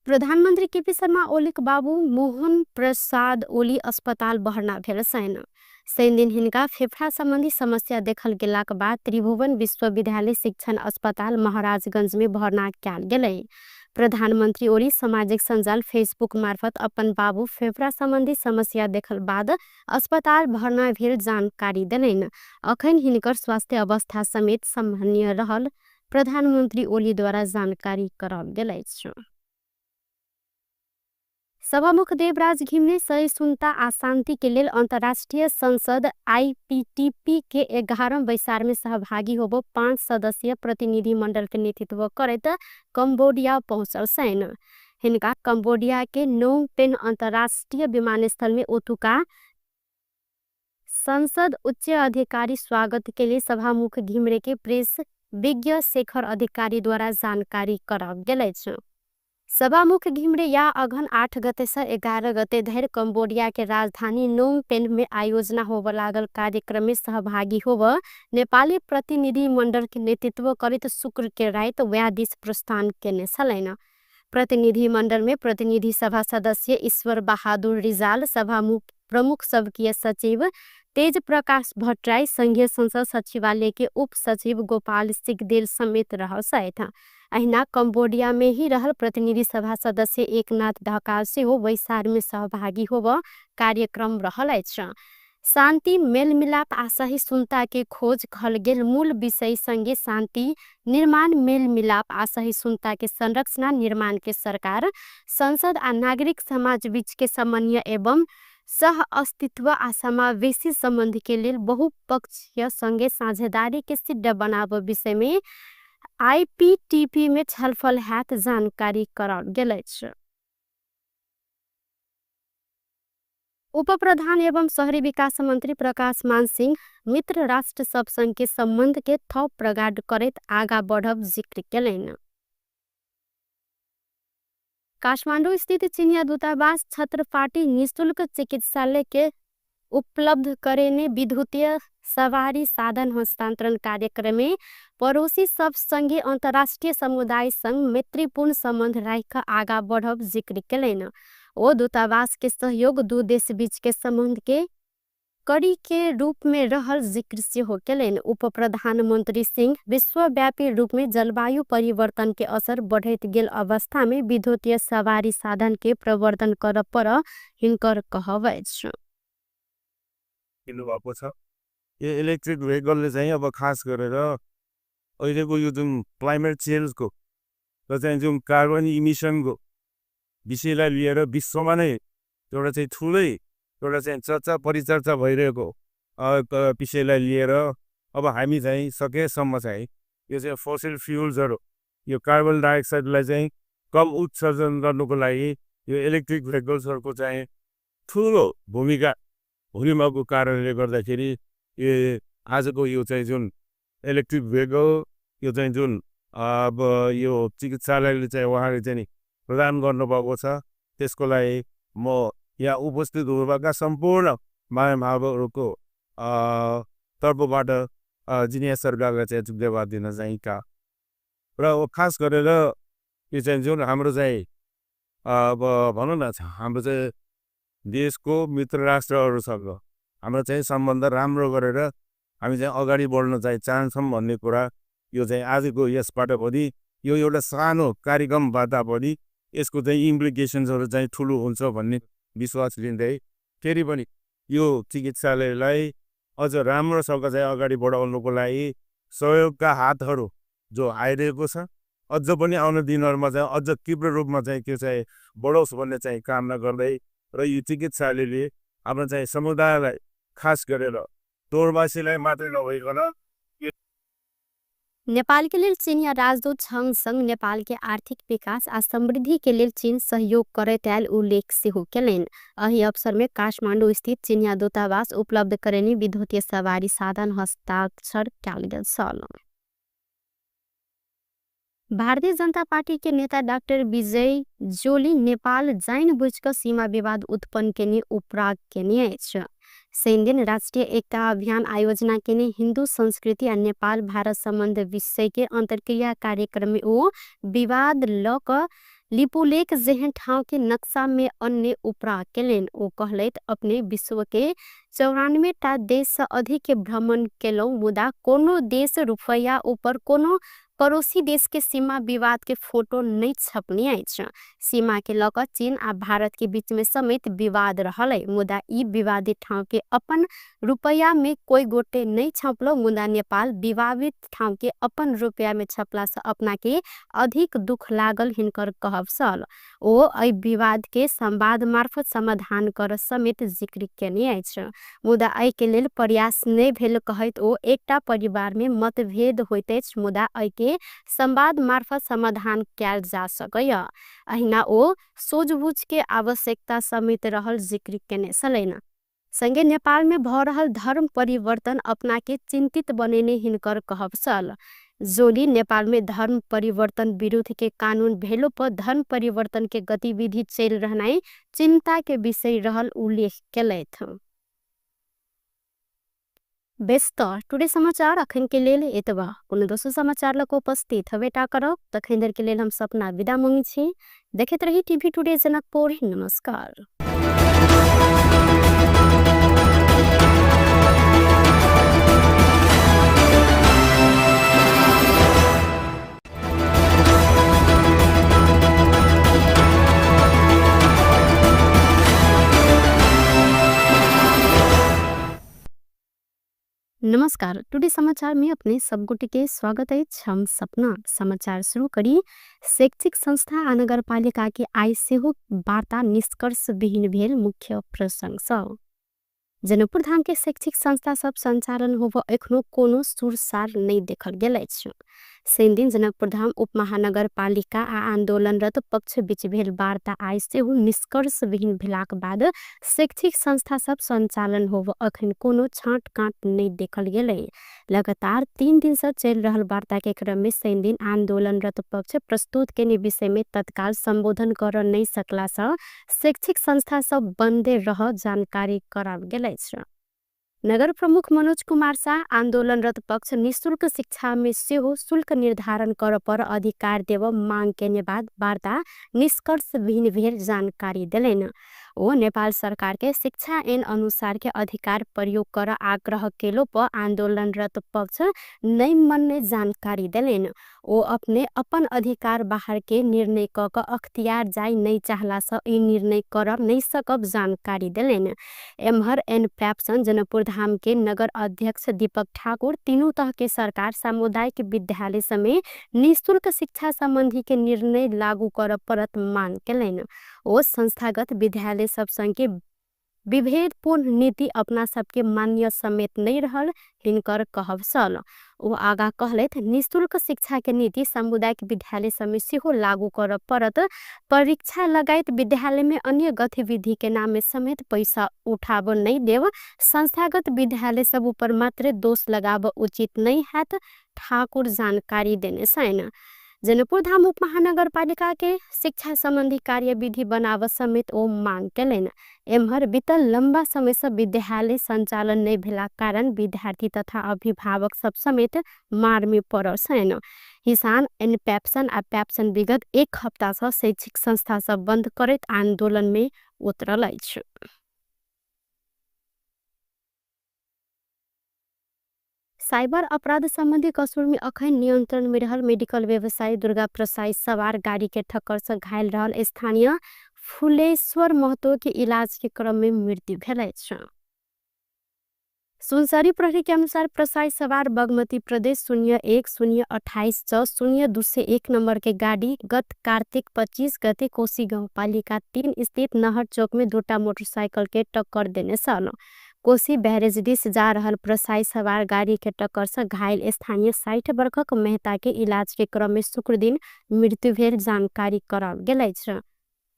प्रधानमंत्री केपी शर्मा ओलीक बाबू मोहन प्रसाद ओली अस्पताल भर्ना भेल छनि। शनि दिन हिनका फेफड़ा संबंधी समस्या देखल गेलाक बाद त्रिभुवन विश्वविद्यालय शिक्षण अस्पताल महाराजगंज में भर्ना कयल गेलै। प्रधानमंत्री ओली सामाजिक सञ्जाल फेसबुक मार्फत अपन बाबू फेफड़ा संबंधी समस्या देखल बाद अस्पताल भर्ना भेल जानकारी देलनि। अखन हिनकर स्वास्थ्य अवस्था समेत सामान्य रहल प्रधानमंत्री ओली द्वारा जानकारी कराओल गेल अछि। सभामुख देवराज घिमिरे सहिष्णुता आ शांति के लेल अंतर्राष्ट्रीय संसद आईपीटीपी के 11वां बैसार में सहभागी होबो 5 सदस्यीय प्रतिनिधि मंडल के नेतृत्व करैत कंबोडिया पहुंचल छनि। हिनका कंबोडिया के नोम पेन अंतर्राष्ट्रीय विमानस्थल में ओतुका संसद उच्च अधिकारी स्वागत के लिए सभामुख घिमिरे के प्रेस विज्ञ शेखर अधिकारी द्वारा जानकारी कराओल गेल अछि। सभामुख घिमिरे या अघन 8 गते से 11 गते धरि कंबोडिया के राजधानी नोम पेन में आयोजना होब लागल कार्यक्रम में सहभागी होब नेपाली प्रतिनिधि मंडल के नेतृत्व करैत शुक्र के राति वएह दिस प्रस्थान केने छलनि। प्रतिनिधि मंडल में प्रतिनिधि सभा सदस्य ईश्वर बहादुर रिजाल, सभामुख प्रमुख सबकीय सचिव तेज प्रकाश भट्टराई, संघीय संसद सचिवालय के उप सचिव गोपाल सिगदेल समेत रहल छथि। अहिना कंबोडिया में ही रहल प्रतिनिधि सभा सदस्य एकनाथ ढकाल सेहो बैसार में सहभागी होब कार्यक्रम रहल अछि। शांति मेलमिलाप आ सहिष्णुता के खोज कहल गेल मूल विषय संगे शांति निर्माण मेलमिलाप आ सहिष्णुता के संरचना निर्माण के सरकार संसद आ नागरिक समाज बीच के समन्वय एवं सह अस्तित्व आ समावेशी संबंध के लेल बहुपक्षीय संगे साझेदारी के सिद्ध बनाब विषय में आईपीटीपी में छलफल हैत जानकारी कराओल गेल अछि। उप प्रधान एवं शहरी विकास मंत्री प्रकाश मान सिंह मित्र राष्ट्र सब संग के संबंध के थप प्रगाढ़ करैत आगा बढ़ब जिक्र केलनि। काठमांडू स्थित चीनिया दूतावास छत्रपाटी निःशुल्क चिकित्सालय के उपलब्ध करेने विद्युतीय सवारी साधन हस्तांतरण कार्यक्रम में पड़ोसी सब संगे अंतर्राष्ट्रीय समुदाय संग मैत्रीपूर्ण संबंध राखि आगा बढ़ब जिक्र केलनि। ओ दूतावास के सहयोग दू देश बीच के संबंध के कड़ी के रूप में रहल जिक्र सेहो केलनि। उप प्रधानमंत्री सिंह विश्वव्यापी रूप में जलवायु परिवर्तन के असर बढ़ैत गेल अवस्था में विद्युतीय सवारी साधन के प्रवर्धन करऽ पर हिनकर कहब अछि। किन्नुभएको छ। यो इलेक्ट्रिक भेहिकलले चाहिँ अब खास गरेर अहिलेको यो जुन क्लाइमेट चेन्जको र चाहिँ जुन कार्बन इमिसनको विषयलाई लिएर विश्वमा नै एउटा चाहिँ ठुलै एउटा चाहिँ चर्चा परिचर्चा भइरहेको विषयलाई लिएर अब हामी चाहिँ सकेसम्म चाहिँ यो चाहिँ फोसिल फ्युल्सहरू यो कार्बन डाइअक्साइडलाई चाहिँ कम उत्सर्जन गर्नुको लागि यो इलेक्ट्रिक भेहिकल्सहरूको चाहिँ ठुलो भूमिका हुने कारणले गर्दाखेरि यो आजको यो चाहिँ जुन इलेक्ट्रिक भेहिकल यो चाहिँ जुन अब यो चिकित्सालयले चाहिँ उहाँले चाहिँ नि प्रदान गर्नुभएको छ, त्यसको लागि म यहाँ उपस्थित हुनुभएका सम्पूर्ण महानुभावहरूको तर्फबाट जिनिया सरकारलाई चाहिँ धन्यवाद दिन चाहन्छु। र खास गरेर यो चाहिँ जुन हाम्रो चाहिँ अब भनौँ न हाम्रो चाहिँ देशको मित्र राष्ट्रहरूसँग हाम्रो चाहिँ सम्बन्ध राम्रो गरेर हामी चाहिँ अगाडि बढ्न चाहिँ चाहन्छौँ भन्ने कुरा यो चाहिँ आजको यसबाट पनि यो एउटा सानो कार्यक्रम भए तापनि यसको चाहिँ इम्प्लिकेसन्सहरू चाहिँ ठुलो हुन्छ भन्ने विश्वास लिँदै फेरि पनि यो चिकित्सालयलाई अझ राम्रोसँग चाहिँ अगाडि बढाउनुको लागि सहयोगका हातहरू जो आइरहेको छ, अझ पनि आउने दिनहरूमा चाहिँ अझ तीव्र रूपमा चाहिँ त्यो चाहिँ बढोस् भन्ने चाहिँ कामना गर्दै र यो चिकित्सालयले आफ्नो चाहिँ समुदायलाई, खास गरेर तोरबासीलाई मात्रै नभइकन नेपाल के लेल चीनिया राजदूत छंग नेपाल के आर्थिक विकास आ समृद्धि के लेल चीन सहयोग करैत आयल उल्लेख सेहो केलनि। एहि अवसर में काठमांडू स्थित चीनिया दूतावास उपलब्ध करेनी विद्युतीय सवारी साधन हस्ताक्षर कयल गेल छल। भारतीय जनता पार्टी के नेता डाक्टर विजय जोली नेपाल जाइन बुझ सीमा विवाद उत्पन्न केने उपराग केने अछि। शनिदिन राष्ट्रिय एकता अभियान आयोजना केने हिन्दू संस्कृति आ नेपाल भारत सम्बन्ध विषय के अंतर्क्रिया कार्यक्रम में ओ विवाद ल क लिपुलेख जेहन ठाउँ के नक्शा में अन्य उपराग केलनि। ओ कहलथि, अपने विश्व के 94 टा देश से अधिक के भ्रमण केलहुँ, मुदा कोनो देश रुपैया ऊपर कोनो पड़ोसी देश के सीमा विवाद के फोटो नहीं छपने अछि। सीमा के लऽ कऽ चीन आ भारत के बीच में समेत विवाद रहल है, मुदा ई विवादित ठाउँ के अपन रुपैया में कोई गोटे नहीं छपलो, मुदा नेपाल विवादित ठाउँ के अपन रुपैया में छपला से अपना के अधिक दुख लागल हिनकर कहब छल। ओ एहि विवाद के संवाद मार्फत समाधान कर समेत जिक्र केने अछि, मुदा एहि के लेल प्रयास नहि भेल कहैत ओ एकटा परिवार में मतभेद होइत अछि, मुदा एहि के संवाद मार्फत समाधान कयल जा सकैया। अहिना ओ सोझबुझ के आवश्यकता समेत रहल जिक्र केने छलनि। संगे नेपाल में भ रहल धर्म परिवर्तन अपना के चिंतित बनेने हिनकर कहब छल। जोली नेपाल में धर्म परिवर्तन विरुद्ध के कानून भेलो पर धर्म परिवर्तन के गतिविधि चलि रहनाइ चिंता के विषय रहल उल्लेख केलथि। बेस त टुडे समाचार अखन के लेल एतबा। कोनो दोसर समाचार लऽ कऽ उपस्थित हबेटा करब, तखन धरि के लेल हम सपना विदा मंगै छी। देखैत रही टीवी टुडे जनकपुर। नमस्कार। नमस्कार, टुडे समाचार में अपने सब गोटे के स्वागत अछि। हम सपना समाचार शुरू करी। शैक्षिक संस्था आ नगरपालिका के आइ सेहो वार्ता निष्कर्ष विहीन भेल मुख्य प्रसंग सब। जनकपुर धाम के शैक्षिक संस्था सब संचालन होब एखनो कोनो सुरसार नहीं देखल गेल अछि। शनिदिन जनकपुर धाम उपमहानगरपालिका आ आंदोलनरत पक्ष बीच भेल वार्ता आइ सेहो निष्कर्ष विहीन भेलाक बाद शैक्षिक संस्था सब संचालन होब अखन कोनो छाँट काँट नहीं देखल गेलै। लगातार 3 दिन से चलि रहल वार्ता के क्रम में शनिदिन आंदोलनरत पक्ष प्रस्तुत केने विषय में तत्काल संबोधन कर नहीं सकला से शैक्षिक संस्था सब बंदे रह जानकारी कराओल गेल अछि। नगर प्रमुख मनोज कुमार शाह आंदोलनरत पक्ष निःशुल्क शिक्षा में सेहो शुल्क निर्धारण कर पर अधिकार देव मांग केने बाद वार्ता निष्कर्ष विहीन भेल जानकारी देलनि। ओ नेपाल सरकार के शिक्षा ऐन अनुसार के अधिकार प्रयोग कर आग्रह केलो पर आंदोलनरत पक्ष नहीं मनने जानकारी देलनि। ओ अपने अपन अधिकार बाहर के निर्णय क क अख्तियार जाय नहीं चाहला से ई निर्णय कर नहीं सकब जानकारी देलनि। एम्हर एन पैप्सन जनकपुर धाम के नगर अध्यक्ष दीपक ठाकुर तीनू तह के सरकार सामुदायिक विद्यालय समेत निःशुल्क शिक्षा संबंधी के निर्णय लागू कर परत मांग केलनि। ओ संस्थागत विद्यालय सब संग के विभेदपूर्ण नीति अपना सबके मान्य समेत नहीं रहल हिनकर कहब छल। ओ आगा कहलथि, निःशुल्क शिक्षा के नीति सामुदायिक विद्यालय समेत सेहो लागू कर परत। परीक्षा लगायत विद्यालय में अन्य गतिविधि के नाम में समेत पैसा उठाब नहीं देव, संस्थागत विद्यालय सब ऊपर मात्र दोष लगाब उचित नहीं हैत, ठाकुर जानकारी देने छनि। जनकपुर धाम उपमहानगरपालिका के शिक्षा संबंधी कार्यविधि बनाव समेत ओ मांग केलनि। एम्हर बीतल लंबा समय से विद्यालय संचालन नहीं भेला कारण विद्यार्थी तथा अभिभावक सब समेत मार में पड़ल छनि। हिसान एन पैप्सन आ पैप्सन विगत 1 हप्ता से शैक्षिक संस्था सब बंद करैत आंदोलन में उतरल अछि। साइबर अपराध सम्बन्धी कसुर में अखैन नियन्त्रण में रहल मेडिकल व्यवसायी दुर्गा प्रसाई सवार गाड़ी के ठक्कर से घायल रहल स्थानीय फुलेश्वर महतो के इलाज के क्रम में मृत्यु भेल अछि। सुनसरी प्रहरी के अनुसार प्रसाई सवार बागमती प्रदेश 01 0 28 6 0 201 नंबर के गाड़ी गत कार्तिक 25 गते कोशी गाउँपालिका 3 स्थित नहर चौक में दुटा मोटरसाइकिल के टक्कर देने छल। कोशी बैरेज दिस जा रहल प्रसाई सवार गाड़ी के टक्कर से घायल स्थानीय 60 वर्षक मेहता के इलाज के क्रम में शुक्रदिन मृत्यु भेल जानकारी कराओल गेल अछि।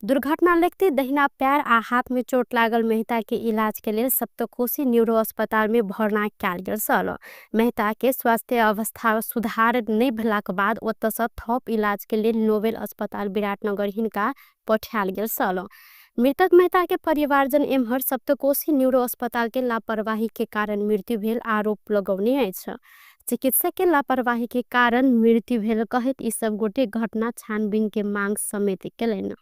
दुर्घटना लगते दहिना पैर आ हाथ में चोट लागल मेहता के इलाज के लेल सप्तकोशी न्यूरो अस्पताल में भर्ना कयल गेल छल। मेहता के स्वास्थ्य अवस्था सुधार नहि भेलाक बाद ओतऽ सँ थप इलाज के लेल नोबेल अस्पताल विराटनगर हिनका पठायल गेल छल। मृतक मेहता के परिवारजन एम्हर सप्तकोशी न्यूरो अस्पताल के लापरवाही के कारण मृत्यु भेल आरोप लगौने अछि। चिकित्सक के लापरवाही के कारण मृत्यु भेल कहैत ई सब गोटे घटना छानबीन के मांग समेत केलनि।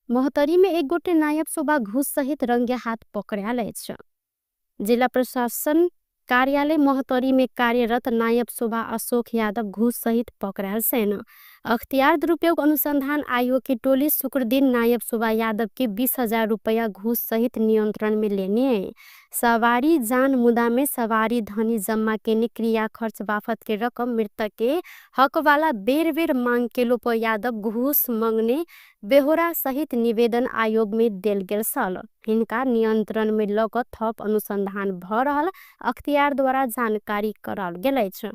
महोत्तरी में एक गोटे नायब शोभा घूस सहित रंगे हाथ पकड़ायल अछि। जिला प्रशासन कार्यालय महोत्तरी में कार्यरत नायब शोभा अशोक यादव घूस सहित पकड़ायल छनि। अख्तियार दुरुपयोग अनुसंधान आयोग की टोली शुक्रदिन नायब शोभा यादव के 20,000 रुपया घूस सहित नियंत्रण में लेने सवारी जान मुदा में सवारी धनी जम्मा केने क्रिया खर्च बाफत के रकम मृतक के हक वाला बेर बेर मांग केलो पर यादव घूस मंगने बेहोरा सहित निवेदन आयोग में देल गेल छल। हिनका नियंत्रण में ल क थप अनुसंधान भ रहल अख्तियार द्वारा जानकारी कराओल गेल अछि।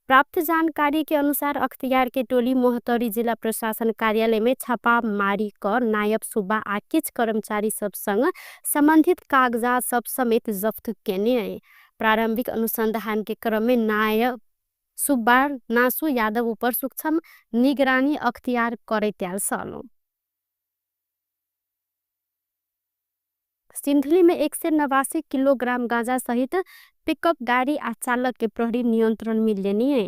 प्राप्त जानकारी के अनुसार अख्तियार के टोली महोत्तरी जिला प्रशासन कार्यालय में छापामारी क नायब सुब्बा आ किछ कर्मचारी सब संग संबंधित कागजात सब समेत जफ्त केने। प्रारंभिक अनुसंधान के क्रम में नायब सुब्बा नासु यादव ऊपर सूक्ष्म निगरानी अख्तियार करैत आयल छल। सिन्धुली में 189 किलोग्राम गांजा सहित पिकअप गाड़ी आ चालक के प्रहरी नियंत्रण में लेने।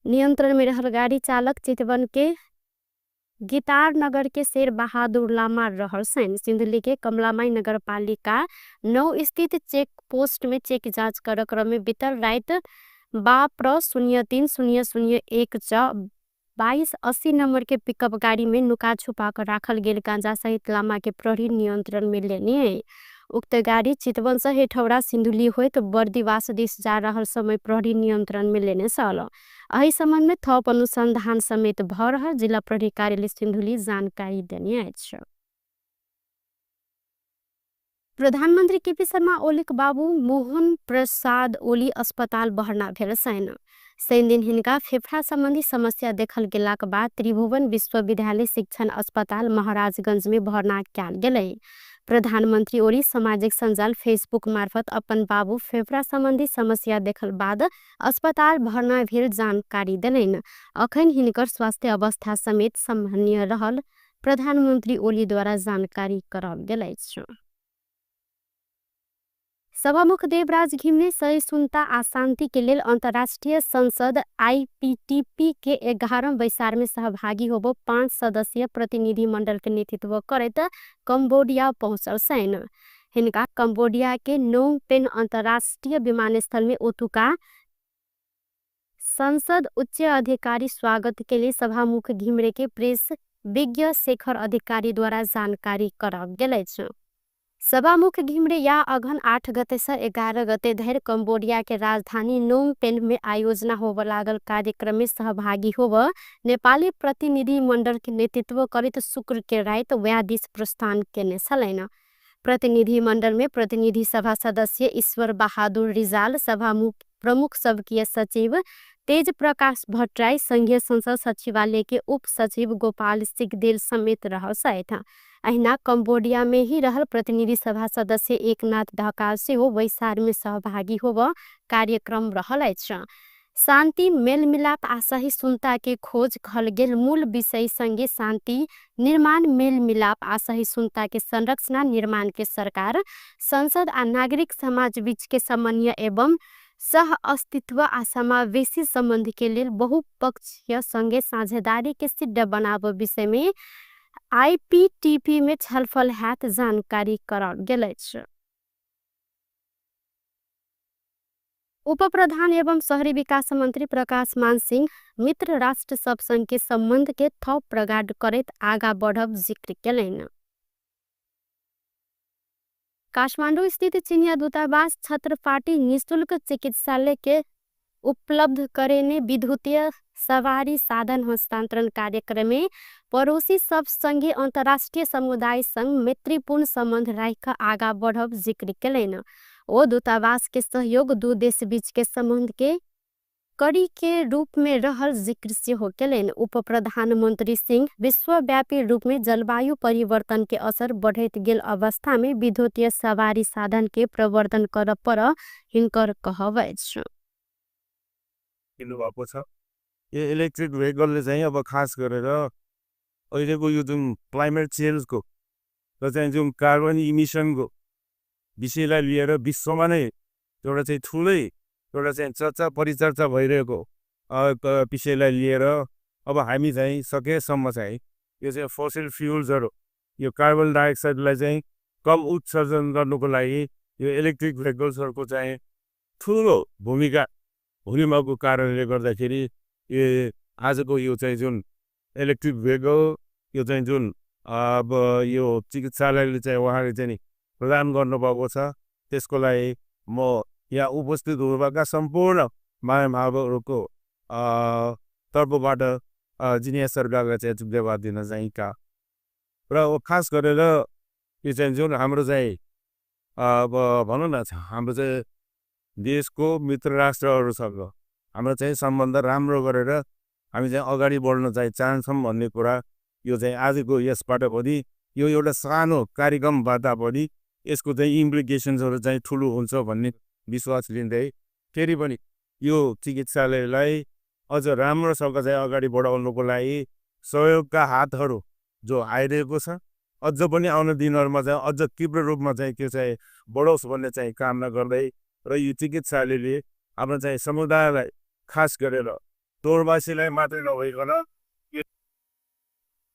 नियंत्रण में रहल गाड़ी चालक चितवन के गितार नगर के शेर बहादुर लामा रहल छनि। सिन्धुली के कमलामाई नगरपालिका 9 स्थित चेक पोस्ट में चेक जांच कर क्रम में बीतल रात 12 03 0 0 1 6 2280 नंबर के पिकअप गाड़ी में नुका छुपा कर राखल गेल गांजा सहित लामा के प्रहरी नियंत्रण में लेने। उक्त गाड़ी चितवन से हेठौरा सिन्धुली होइत बर्दिवास दिस जा रहल समय प्रहरी नियंत्रण में लेने छल। एहि संबंध में थप अनुसंधान समेत भ रहल जिला प्रहरी कार्यालय सिन्धुली जानकारी देने अछि। प्रधानमन्त्री केपी शर्मा ओलीक बाबू मोहन प्रसाद ओली अस्पताल भर्ना भेल छनि। शनिदिन हिनका फेफड़ा सम्बन्धी समस्या देखल गेलाक बाद त्रिभुवन विश्वविद्यालय शिक्षण अस्पताल महाराजगंज में भर्ना कयल गेलै। प्रधानमन्त्री ओली सामाजिक सञ्जाल फेसबुक मार्फत अपन बाबू फेफड़ा सम्बन्धी समस्या देखल बाद अस्पताल भर्ना भेल जानकारी देलनि। अखन हिनकर स्वास्थ्य अवस्था समेत सामान्य रहल प्रधानमन्त्री ओली द्वारा जानकारी कराओल गेल अछि। सभामुख देवराज घिमिरे सहिष्णुता आ शान्ति के लेल अन्तर्राष्ट्रिय संसद आईपीटीपी के 11 बैसार में सहभागी होबो 5 सदस्यीय प्रतिनिधि मंडल के नेतृत्व करैत कम्बोडिया पहुँचल छनि। हिनका कम्बोडिया के नोम पेन अन्तर्राष्ट्रिय विमानस्थल में ओतुका संसद उच्च अधिकारी स्वागत के लिए सभामुख घिमिरे के प्रेस विज्ञ शेखर अधिकारी द्वारा जानकारी कराओल गेल अछि। सभामुख घिमिरे या अघन 8 गते से 11 गते धरि कम्बोडिया के राजधानी नोम पेन में आयोजना होब लागल कार्यक्रम में सहभागी होब नेपाली प्रतिनिधि मंडल के नेतृत्व करैत शुक्र के रात वएह दिस प्रस्थान केने छलनि। प्रतिनिधि मंडल में प्रतिनिधि सभा सदस्य ईश्वर बहादुर रिजाल, सभामुख प्रमुख सबकीय सचिव तेज प्रकाश भट्टराई, संघीय संसद सचिवालय के उप सचिव गोपाल सिगदेल समेत रहल छथि। अहिना कम्बोडिया में ही रहल प्रतिनिधि सभा सदस्य एकनाथ ढकाल सेहो बैसार में सहभागी होब कार्यक्रम रहल अछि। शान्ति मेलमिलाप आ सहिष्णुता के खोज कहल गेल मूल विषय संगे शान्ति निर्माण मेलमिलाप आ सहिष्णुता के संरचना निर्माण के सरकार संसद आ नागरिक समाज बीच के समन्वय एवं सह अस्तित्व आ समावेशी सम्बन्ध के लेल बहुपक्षीय संगे साझेदारी के सिद्ध बनाब विषय में आईपीटीपी में छलफल हैत जानकारी कराओल गेल अछि। उपप्रधान एवं शहरी विकास मंत्री प्रकाश मान सिंह मित्र राष्ट्र सब संग के संबंध के थप प्रगाढ़ करैत आगा बढ़ब जिक्र केलनि। काठमांडू स्थित चिनिया दूतावास छत्रपाटी निःशुल्क चिकित्सालय के उपलब्ध करेने विद्युतीय सवारी साधन हस्तांतरण कार्यक्रम में पड़ोसी सब संगे अंतर्राष्ट्रीय समुदाय संग मैत्रीपूर्ण संबंध राख आगा बढ़ब जिक्र केलनि। ओ दूतावास के सहयोग दू देश बीच के संबंध के कड़ी के रूप में रहल जिक्र सेहो केलनि। उप प्रधानमंत्री सिंह विश्वव्यापी रूप में जलवायु परिवर्तन के असर बढ़ैत गेल अवस्था में विद्युतीय सवारी साधन के प्रवर्धन करब पर हिनकर कहब अछि। भएको छ यो इलेक्ट्रिक भेहिकलले चाहिँ अब खास गरेर अहिलेको यो जुन क्लाइमेट चेन्जको र चाहिँ जुन कार्बन इमिसनको विषयलाई लिएर विश्वमा नै एउटा चाहिँ ठुलै एउटा चाहिँ चर्चा परिचर्चा भइरहेको विषयलाई लिएर अब हामी चाहिँ सकेसम्म चाहिँ यो चाहिँ फोसिल फ्युल्सहरू यो कार्बन डाइअक्साइडलाई चाहिँ कम उत्सर्जन गर्नुको लागि यो इलेक्ट्रिक भेहिकल्सहरूको चाहिँ ठुलो भूमिका हुने कारणले गर्दाखेरि यो आजको यो चाहिँ जुन इलेक्ट्रिक भेहिकल यो चाहिँ जुन अब यो चिकित्सालयले चाहिँ उहाँले चाहिँ नि प्रदान गर्नुभएको छ, त्यसको लागि म यहाँ उपस्थित हुनुभएका सम्पूर्ण महानुभावहरूको तर्फबाट जिनिया सरकारलाई चाहिँ धन्यवाद दिन चाहन्छु। र खास गरेर यो चाहिँ जुन हाम्रो चाहिँ अब भनौँ न हाम्रो चाहिँ देशको मित्र राष्ट्रहरूसँग हाम्रो चाहिँ सम्बन्ध राम्रो गरेर हामी चाहिँ अगाडि बढ्न चाहिँ चाहन्छौँ भन्ने कुरा यो चाहिँ आजको यसबाट पनि यो एउटा सानो कार्यक्रमबाट पनि यसको चाहिँ इम्प्लिकेसन्सहरू चाहिँ ठुलो हुन्छ भन्ने विश्वास लिँदै फेरि पनि यो चिकित्सालयलाई अझ राम्रोसँग चाहिँ अगाडि बढाउनुको लागि सहयोगका हातहरू जो आइरहेको छ अझ पनि आउने दिनहरूमा चाहिँ अझ तीव्र रूपमा चाहिँ त्यो चाहिँ बढोस् भन्ने चाहिँ कामना गर्दै र यो चिकित्सालयले हाम्रो चाहिँ समुदायलाई खास गरेर तोरवासीलाई मात्रै नभइकन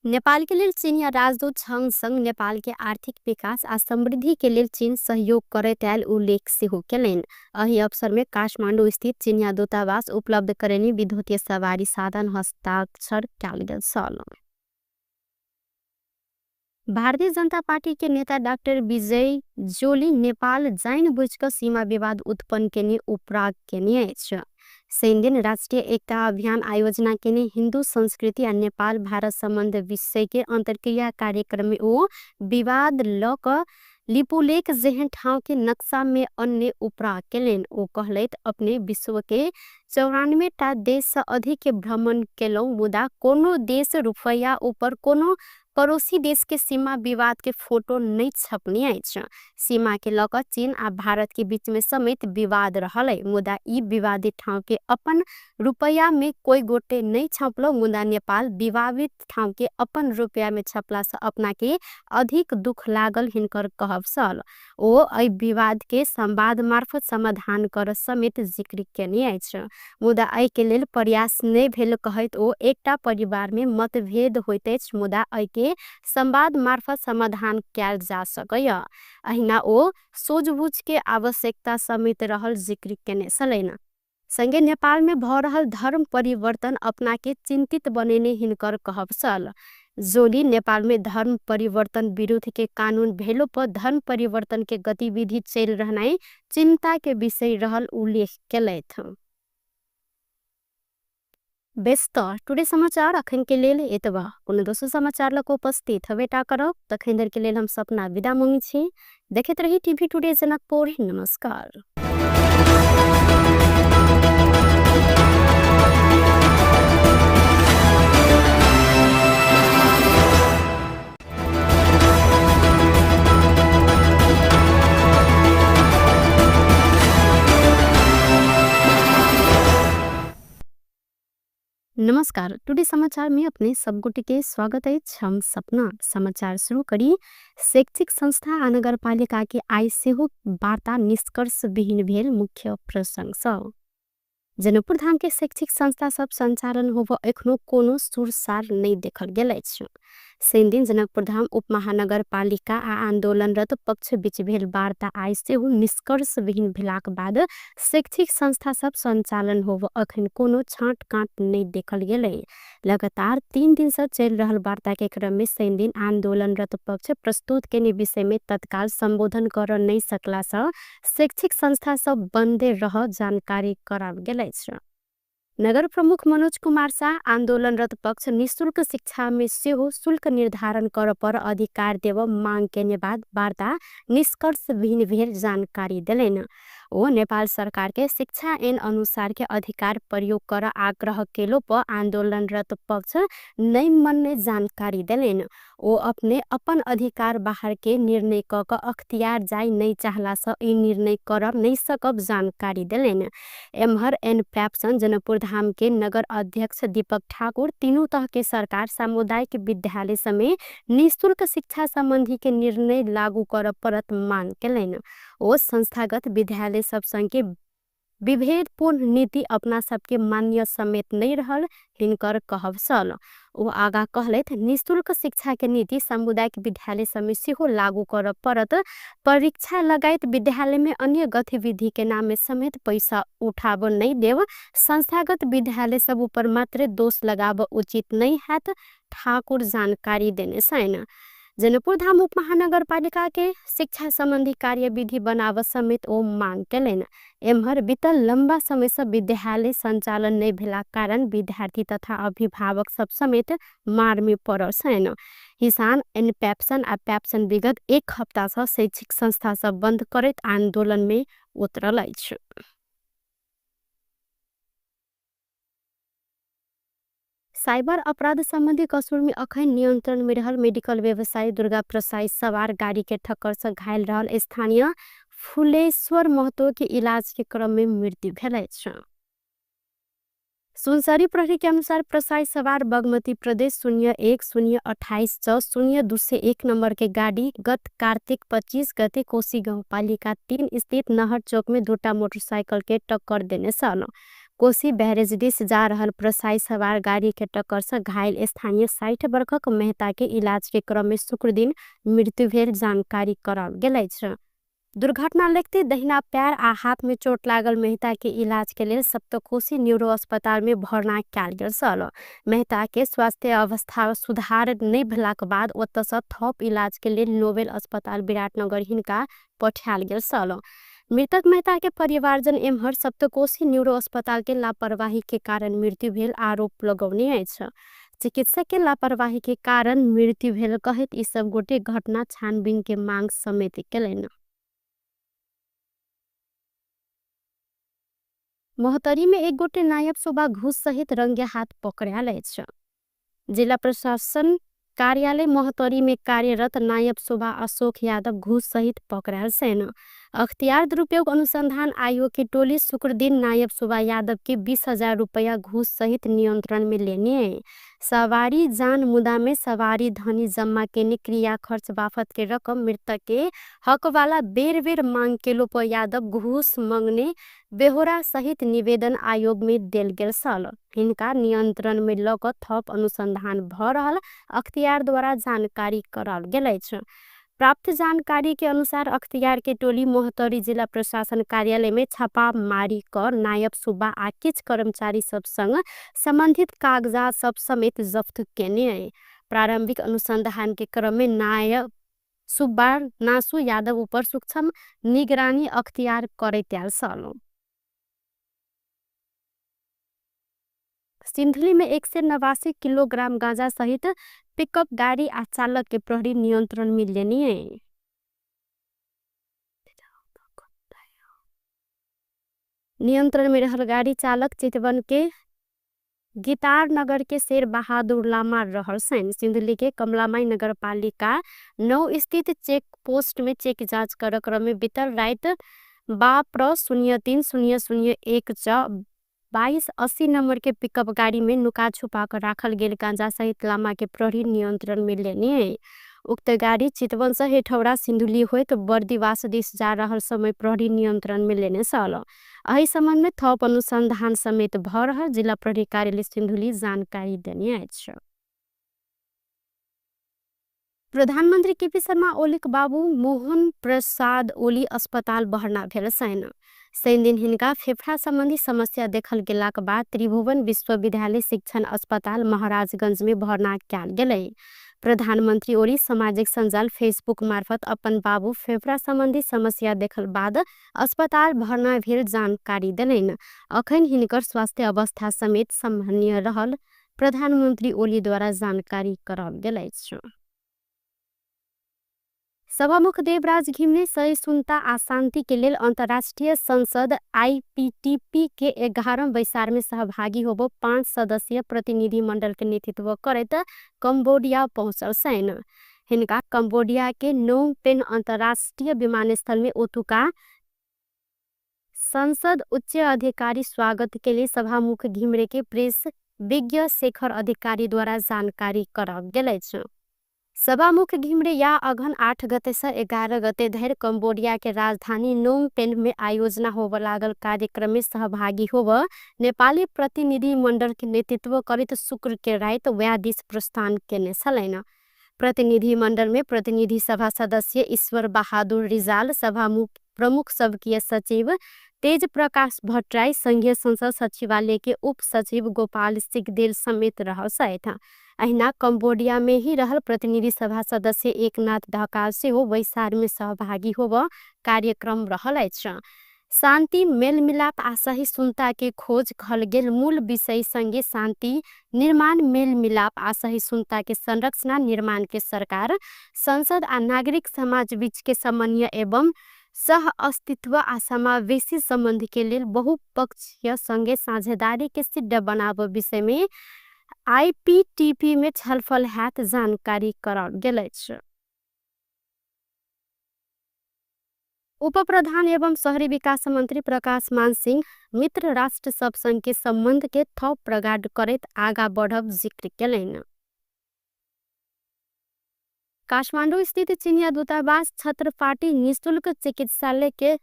नेपाल के लेल चीनिया राजदूत छंग संग नेपाल के आर्थिक विकास आ समृद्धि के लेल चीन सहयोग करैत आयल उल्लेख सेहो केलनि। एहि अवसर में काठमांडू स्थित चीनिया दूतावास उपलब्ध करेनी विद्युतीय सवारी साधन हस्ताक्षर कयल गेल छल। भारतीय जनता पार्टी के नेता डॉक्टर विजय जोली नेपाल जाइन बुझ क सीमा विवाद उत्पन्न केने उपराग केने अछि। शनिदिन राष्ट्रिय एकता अभियान आयोजना केने हिन्दू संस्कृति आ नेपाल भारत संबंध विषय के अंतर्क्रिया कार्यक्रम में ओ विवाद ल क लिपुलेख जेहन ठाउँ के नक्शा में अन्य उपराग केलनि। ओ कहलथि अपने विश्व के 94 टा देश से अधिक के भ्रमण केलहुँ, मुदा कोनो देश रुपैया ऊपर कोनो पड़ोसी देश के सीमा विवाद के फोटो नहीं छपने अछि। सीमा के लऽ कऽ चीन आ भारत के बीच में समेत विवाद रहल है, मुदा ई विवादित ठाउँ के अपन रुपैया में कोई गोटे नहीं छपलो, मुदा नेपाल विवादित ठाउँ के अपन रुपैया में छपला से अपना के अधिक दुख लागल हिनकर कहब छल। ओ एहि विवाद के संवाद मार्फत समाधान कर समेत जिक्र केने अछि, मुदा एहि के लेल प्रयास नहीं भेल कहैत ओ एकटा परिवार में मतभेद होइत अछि, मुदा एहि के संवाद मार्फत समाधान कयल जा सकैया। अहिना ओ सोझबुझ के आवश्यकता समेत रहल जिक्र केने छलनि। संगे नेपाल में भ रहल धर्म परिवर्तन अपना के चिंतित बनेने हिनकर कहब छल। जोली नेपाल में धर्म परिवर्तन विरुद्ध के कानून भेलो पर धर्म परिवर्तन के गतिविधि चल रहनाइ चिंता के विषय रहल उल्लेख केलथि। बेस त टुडे समाचार अखन के लेल एतबा। कोनो दोसर समाचार लऽ कऽ उपस्थित हबेटा करब, तखन धरि के लेल हम सपना विदा मंगै छी। देखैत रही टीवी टुडे जनकपुर। नमस्कार। नमस्कार, टुडे समाचार में अपने सबगोटे के स्वागत अछि। हम सपना समाचार शुरू करी। शैक्षिक संस्था आ नगरपालिका के आइ सेहो वार्ता निष्कर्ष विहीन भेल मुख्य प्रसंग सब। जनकपुर धाम के शैक्षिक संस्था सब संचालन होब एखनो कोनो सुरसार नहीं देखल गेल अछि। शनिदिन जनकपुरधाम उपमहानगरपालिका आ आन्दोलनरत पक्ष बीच भेल वार्ता आइ सेहो निष्कर्षविहीन भेलाक बाद शैक्षिक संस्था सब सञ्चालन होब अखन कोनो छाँट काँट नहि देखल गेलै। लगातार 3 दिन से चलि रहल वार्ता के क्रम में शनिदिन आन्दोलनरत पक्ष प्रस्तुत केने विषय में तत्काल सम्बोधन कर नहि सकला से शैक्षिक संस्था सब बन्दे रह जानकारी कराओल गेल अछि। नगर प्रमुख मनोज कुमार शाह आन्दोलनरत पक्ष निःशुल्क शिक्षा में सेहो शुल्क निर्धारण कर पर अधिकार देव मांग केने बाद वार्ता निष्कर्षविहीन भेल जानकारी देलनि। ओ नेपाल सरकार के शिक्षा ऐन अनुसार के अधिकार प्रयोग कर आग्रह केलो पर आन्दोलनरत पक्ष नै मनने जानकारी देलनि। ओ अपने अपन अधिकार बाहर के निर्णय क क अख्तियार जाय नै चाहला से ई निर्णय कर नै सकब जानकारी देलनि। एम्हर एन पैप्सन जनकपुरधाम के नगर अध्यक्ष दीपक ठाकुर तीनू तह के सरकार सामुदायिक विद्यालय समेत निःशुल्क शिक्षा संबंधी के निर्णय लागू कर परत मांग केलनि। ओ संस्थागत विद्यालय सब संग के विभेदपूर्ण नीति अपना सबके मान्य समेत नहीं रहल हिनकर कहब छल। ओ आगा कहलथि निःशुल्क शिक्षा के नीति सामुदायिक विद्यालय समेत सेहो लागू कर परत। परीक्षा लगायत विद्यालय में अन्य गतिविधि के नाम में समेत पैसा उठाब नहीं देव, संस्थागत विद्यालय सब ऊपर मात्र दोष लगाब उचित नहीं हैत ठाकुर जानकारी देने छैन। जनकपुरधाम उपमहानगरपालिका के शिक्षा संबंधी कार्यविधि बनाव समेत ओ मांग केलनि। एम्हर बीतल लंबा समय से विद्यालय संचालन नहीं भेला कारण विद्यार्थी तथा अभिभावक सब समेत मार में पड़ल छैन। किसान एन पैप्सन आ पैप्सन विगत 1 हप्ता से शैक्षिक संस्था सब बंद करैत आंदोलन में उतरल अछि। साइबर अपराध संबंधी कसुर में अखन नियंत्रण में रहल मेडिकल व्यवसायी दुर्गा प्रसाई सवार गाड़ी के ठक्कर से घायल रहल स्थानीय फुलेश्वर महतो के इलाज के क्रम में मृत्यु भेल अछि। सुनसरी प्रहरी के अनुसार प्रसाई सवार बागमती प्रदेश 01 0 28 6 0 201 नंबर के गाड़ी गत कार्तिक 25 गते कोशी गाउँपालिका 3 स्थित नहर चौक में 2 मोटरसाइकिल के टक्कर देने छल। कोशी बैरेज दिस जा रहल प्रसाई सवार गाड़ी के टक्कर से घायल स्थानीय 60 वर्षक मेहता के इलाज के क्रम में शुक्रदिन मृत्यु भेल जानकारी कराओल गेल अछि। दुर्घटना लगते दहिना पैर आ हाथ में चोट लागल मेहता के इलाज के लेल सप्तकोशी न्यूरो अस्पताल में भर्ना कयल गेल छल। मेहता के स्वास्थ्य अवस्था सुधार नहीं भेलाक बाद ओतऽ से थप इलाज के लेल नोबेल अस्पताल विराटनगर हिनका पठायल गेल छल। मृतक मेहता के परिवारजन एम्हर सप्तकोशी न्यूरो अस्पताल के लापरवाही के कारण मृत्यु भेल आरोप लगौने अछि। चिकित्सक के लापरवाही के कारण मृत्यु भेल कहैत ई सब गोटे घटना छानबीन के मांग समेत केलनि। महोत्तरी में एक गोटे नायब शोभा घूस सहित रंगे हाथ पकड़ायल अछि। जिला प्रशासन कार्यालय महोत्तरी में कार्यरत नायब शोभा अशोक यादव घूस सहित पकड़ायल छनि। अख्तियार दुरुपयोग अनुसंधान आयोग की टोली शुक्रदिन नायब शोभा यादव के 20,000 रुपया घूस सहित नियंत्रण में लेने सवारी जान मुदा में सवारी धनी जम्मा केने क्रिया खर्च बाफत के रकम मृतक के हक वाला बेर बेर मांग केलो पर यादव घूस मंगने बेहोरा सहित निवेदन आयोग में देल गेल छल। हिनका नियंत्रण में ल क थप अनुसंधान भ रहल अख्तियार द्वारा जानकारी कराओल गेल अछि। प्राप्त जानकारी के अनुसार अख्तियार के टोली महोत्तरी जिला प्रशासन कार्यालय में छापामारी कर नायब सुब्बा आ किछ कर्मचारी सब संग संबंधित कागजात सब समेत जब्त केने। प्रारंभिक अनुसंधान के क्रम में नायब सुब्बा नासु यादव ऊपर सूक्ष्म निगरानी अख्तियार करैत आयल छल। सिन्धुली में 189 किलोग्राम गांजा सहित पिकअप गाड़ी आ चालक के प्रहरी नियंत्रण में लेनी। नियंत्रण में रहल गाड़ी चालक चितवन के गितार नगर के शेर बहादुर लामा रहल छनि। सिन्धुली के कमलामाई नगरपालिका 9 स्थित चेक पोस्ट में चेक जांच कर क्रम में बीतल रात 12 03 0 0 1 6 2280 नंबर के पिकअप गाड़ी में नुका छुपा कर राखल गेल गांजा सहित लामा के प्रहरी नियंत्रण में लेने। उक्त गाड़ी चितवन से हेठौरा सिन्धुली होइत बर्दिवास दिस जा रहल समय प्रहरी नियंत्रण में लेने छल। एहि संबंध में थप अनुसंधान समेत भ रहल जिला प्रहरी कार्यालय सिन्धुली जानकारी देने अछि। प्रधानमन्त्री केपी शर्मा ओलीक बाबू मोहन प्रसाद ओली अस्पताल भर्ना भेल छनि। शनिदिन हिनका फेफड़ा सम्बन्धी समस्या देखल गेलाक बाद त्रिभुवन विश्वविद्यालय शिक्षण अस्पताल महाराजगंज में भर्ना कयल गेलै। प्रधानमन्त्री ओली सामाजिक सञ्जाल फेसबुक मार्फत अपन बाबू फेफड़ा सम्बन्धी समस्या देखल बाद अस्पताल भर्ना भेल जानकारी देलनि। अखन हिनकर स्वास्थ्य अवस्था समेत सामान्य रहल प्रधानमन्त्री ओलीद्वारा जानकारी कराओल गेल अछि। सभामुख देवराज घिमिरे सहिष्णुता आ शान्ति के लेल अन्तर्राष्ट्रिय संसद आईपीटीपी के 11 बैसार में सहभागी होबो 5 सदस्यीय प्रतिनिधि मंडल के नेतृत्व करैत कम्बोडिया पहुँचल छनि। हिनका कम्बोडिया के नोम पेन अन्तर्राष्ट्रिय विमानस्थल में ओतुका संसद उच्च अधिकारी स्वागत के लिए सभामुख घिमिरे के प्रेस विज्ञ शेखर अधिकारी द्वारा जानकारी कराओल गेल अछि। सभामुख घिमिरे या अघन 8 गते से 11 गते धरि कम्बोडिया के राजधानी नोम पेन में आयोजना होब लागल कार्यक्रम में सहभागी होब नेपाली प्रतिनिधि मंडल के नेतृत्व करैत शुक्र के राति वएह दिस प्रस्थान केने छलनि। प्रतिनिधि मंडल में प्रतिनिधि सभा सदस्य ईश्वर बहादुर रिजाल, सभामुख प्रमुख सबकीय सचिव तेज प्रकाश भट्टराई, संघीय संसद सचिवालय के उप सचिव गोपाल सिगदेल समेत रहल छथि। अहिना कम्बोडिया में ही रहल प्रतिनिधि सभा सदस्य एकनाथ ढकाल सेहो बैसार में सहभागी होब कार्यक्रम रहल अछि। शान्ति मेलमिलाप आ सहिष्णुता के खोज कहल गेल मूल विषय संगे शान्ति निर्माण मेलमिलाप आ सहिष्णुता के संरचना निर्माण के सरकार संसद आ नागरिक समाज बीच के समन्वय एवं सह अस्तित्व आ समावेशी संबंध के लेल बहुपक्षीय संगे साझेदारी के सिद्ध बनाब विषय में आईपीटीपी में छलफल हैत जानकारी कराओल गेल अछि। उपप्रधान एवं शहरी विकास मंत्री प्रकाश मान सिंह मित्र राष्ट्र सब संग के संबंध के थप प्रगाढ़ करैत आगा बढ़ब जिक्र केलनि। काठमांडू स्थित चिनिया दूतावास छत्रपाटी निःशुल्क चिकित्सालय के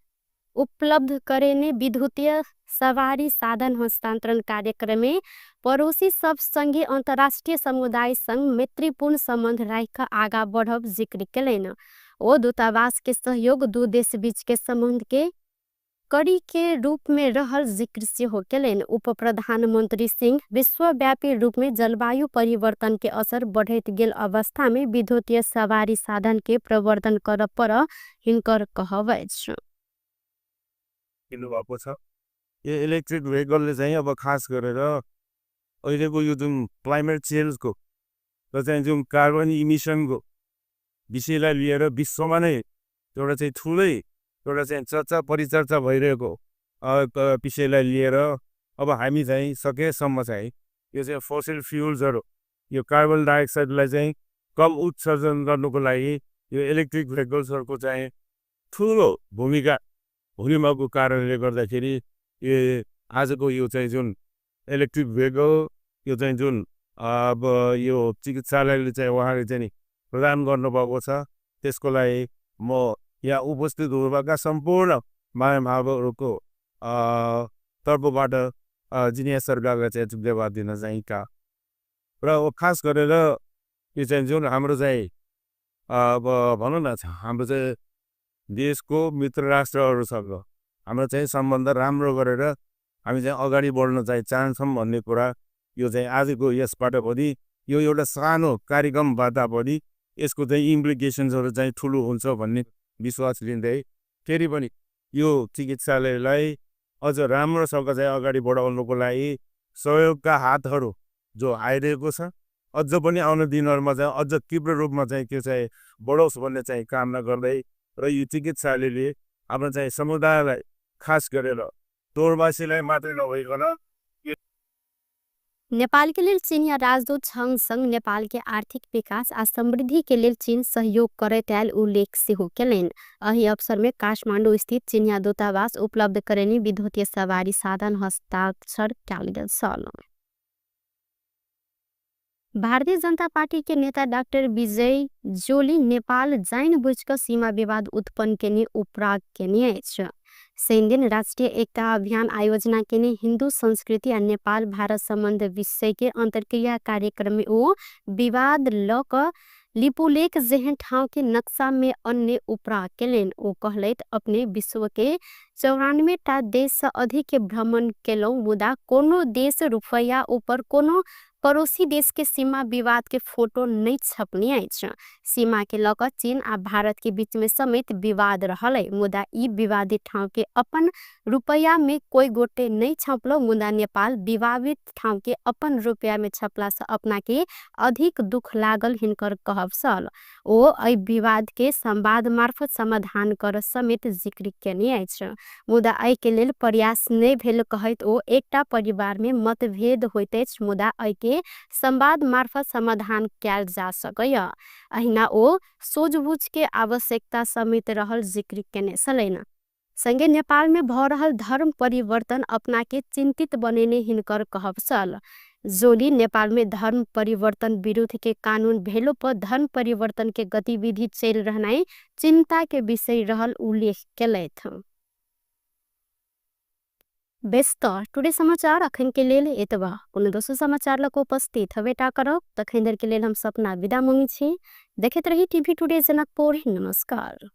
उपलब्ध करेने विद्युतीय सवारी साधन हस्तांतरण कार्यक्रम में पड़ोसी सब संगे अंतर्राष्ट्रीय समुदाय संग मैत्रीपूर्ण संबंध राखि आगा बढ़ब जिक्र केलनि। ओ दूतावास के सहयोग दू देश बीच के संबंध के कड़ी के रूप में रहल जिक्र सेहो केलनि। उप प्रधानमंत्री सिंह विश्वव्यापी रूप में जलवायु परिवर्तन के असर बढ़ैत गेल अवस्था में विद्युतीय सवारी साधन के प्रवर्धन करऽ पर हिनकर कहब अछि। भएको छ यो इलेक्ट्रिक भेहिकलले चाहिँ अब खास गरेर अहिलेको यो जुन क्लाइमेट चेन्जको र चाहिँ जुन कार्बन इमिसनको विषयलाई लिएर विश्वमा नै एउटा चाहिँ ठुलै एउटा चाहिँ चर्चा परिचर्चा भइरहेको विषयलाई लिएर अब हामी चाहिँ सकेसम्म चाहिँ यो चाहिँ फोसिल फ्युल्सहरू यो कार्बन डाइअक्साइडलाई चाहिँ कम उत्सर्जन गर्नुको लागि यो इलेक्ट्रिक भेहिकल्सहरूको चाहिँ ठुलो भूमिका हुने कारणले गर्दाखेरि यो आजको यो चाहिँ जुन इलेक्ट्रिक भेहिकल यो चाहिँ जुन अब यो चिकित्सालयले चाहिँ उहाँले चाहिँ नि प्रदान गर्नुभएको छ, त्यसको लागि म यहाँ उपस्थित हुनुभएका सम्पूर्ण महानुभावहरूको तर्फबाट जिनिया सरकारलाई चाहिँ धन्यवाद दिन चाहन्छु। र खास गरेर यो चाहिँ जुन हाम्रो चाहिँ अब भनौँ न हाम्रो चाहिँ देशको मित्र राष्ट्रहरूसँग हाम्रो चाहिँ सम्बन्ध राम्रो गरेर हामी चाहिँ अगाडि बढ्न चाहिँ चाहन्छौँ भन्ने कुरा यो चाहिँ आजको यसबाट पनि यो एउटा सानो कार्यक्रमबाट पनि यसको चाहिँ इम्प्लिकेसन्सहरू चाहिँ ठुलो हुन्छ भन्ने विश्वास लिँदै फेरि पनि यो चिकित्सालयलाई अझ राम्रोसँग चाहिँ अगाडि बढाउनुको लागि सहयोगका हातहरू जो आइरहेको छ अझ पनि आउने दिनहरूमा चाहिँ अझ तीव्र रूपमा चाहिँ त्यो चाहिँ बढोस् भन्ने चाहिँ कामना गर्दै र यो चिकित्सालयले हाम्रो चाहिँ समुदायलाई खास गरेर तोरबासीलाई मात्रै नभइकन नेपाल के लेल चीनिया राजदूत छङ नेपाल के आर्थिक विकास आ समृद्धि के लेल चीन सहयोग करैत आयल उल्लेख सेहो केलनि। एहि अवसर में काठमांडू स्थित चीनिया दूतावास उपलब्ध करेनी विद्युतीय सवारी साधन हस्ताक्षर कयल गेल छल। भारतीय जनता पार्टी के नेता डाक्टर विजय जोली नेपाल जाइन बुझ क सीमा विवाद उत्पन्न केने उपराग केने अछि। शनिदिन राष्ट्रिय एकता अभियान आयोजना केने हिन्दू संस्कृति आ नेपाल भारत सम्बन्ध विषय के अन्तर्क्रिया कार्यक्रम में ओ विवाद ल क लिपुलेख जेहन ठाउँ के नक्शा में अन्य उपरा केलनि। ओ कहलथि अपने विश्व के 94 टा देश से अधिक के भ्रमण केलहुँ, मुदा कोनो देश रुपैया ऊपर कोनो पड़ोसी देश के सीमा विवाद के फोटो नहीं छपने अछि। सीमा के लऽ कऽ चीन आ भारत के बीच में समेत विवाद रहल है, मुदा ई विवादित ठाउँ के अपन रुपैया में कोई गोटे नहीं छपलो, मुदा नेपाल विवादित ठाउँ के अपन रुपैया में छपला से अपना के अधिक दुख लागल हिनकर कहब छल। ओ एहि विवाद के संवाद मार्फत समाधान कर समेत जिक्र केने अछि, मुदा एहि के लेल प्रयास नहि भेल कहैत ओ एकटा परिवार में मतभेद होइत अछि, मुदा एहि के संवाद मार्फत समाधान कयल जा सकैया। अहिना ओ सोझबुझ के आवश्यकता समेत रहल जिक्र केने छलनि। संगे नेपाल में भ रहल धर्म परिवर्तन अपना के चिंतित बनेने हिनकर कहब छल। जोली नेपाल में धर्म परिवर्तन विरुद्ध के कानून भेलो पर धर्म परिवर्तन के गतिविधि चल रहनाइ चिंता के विषय रहल उल्लेख केलथि। बेस त टुडे समाचार अखन के लेल एतबा। कोनो दोसर समाचार लऽ कऽ उपस्थित हबेटा करब, तखन धरि के लेल हम सपना विदा मंगै छी। देखैत रही टीवी टुडे जनकपुर। नमस्कार।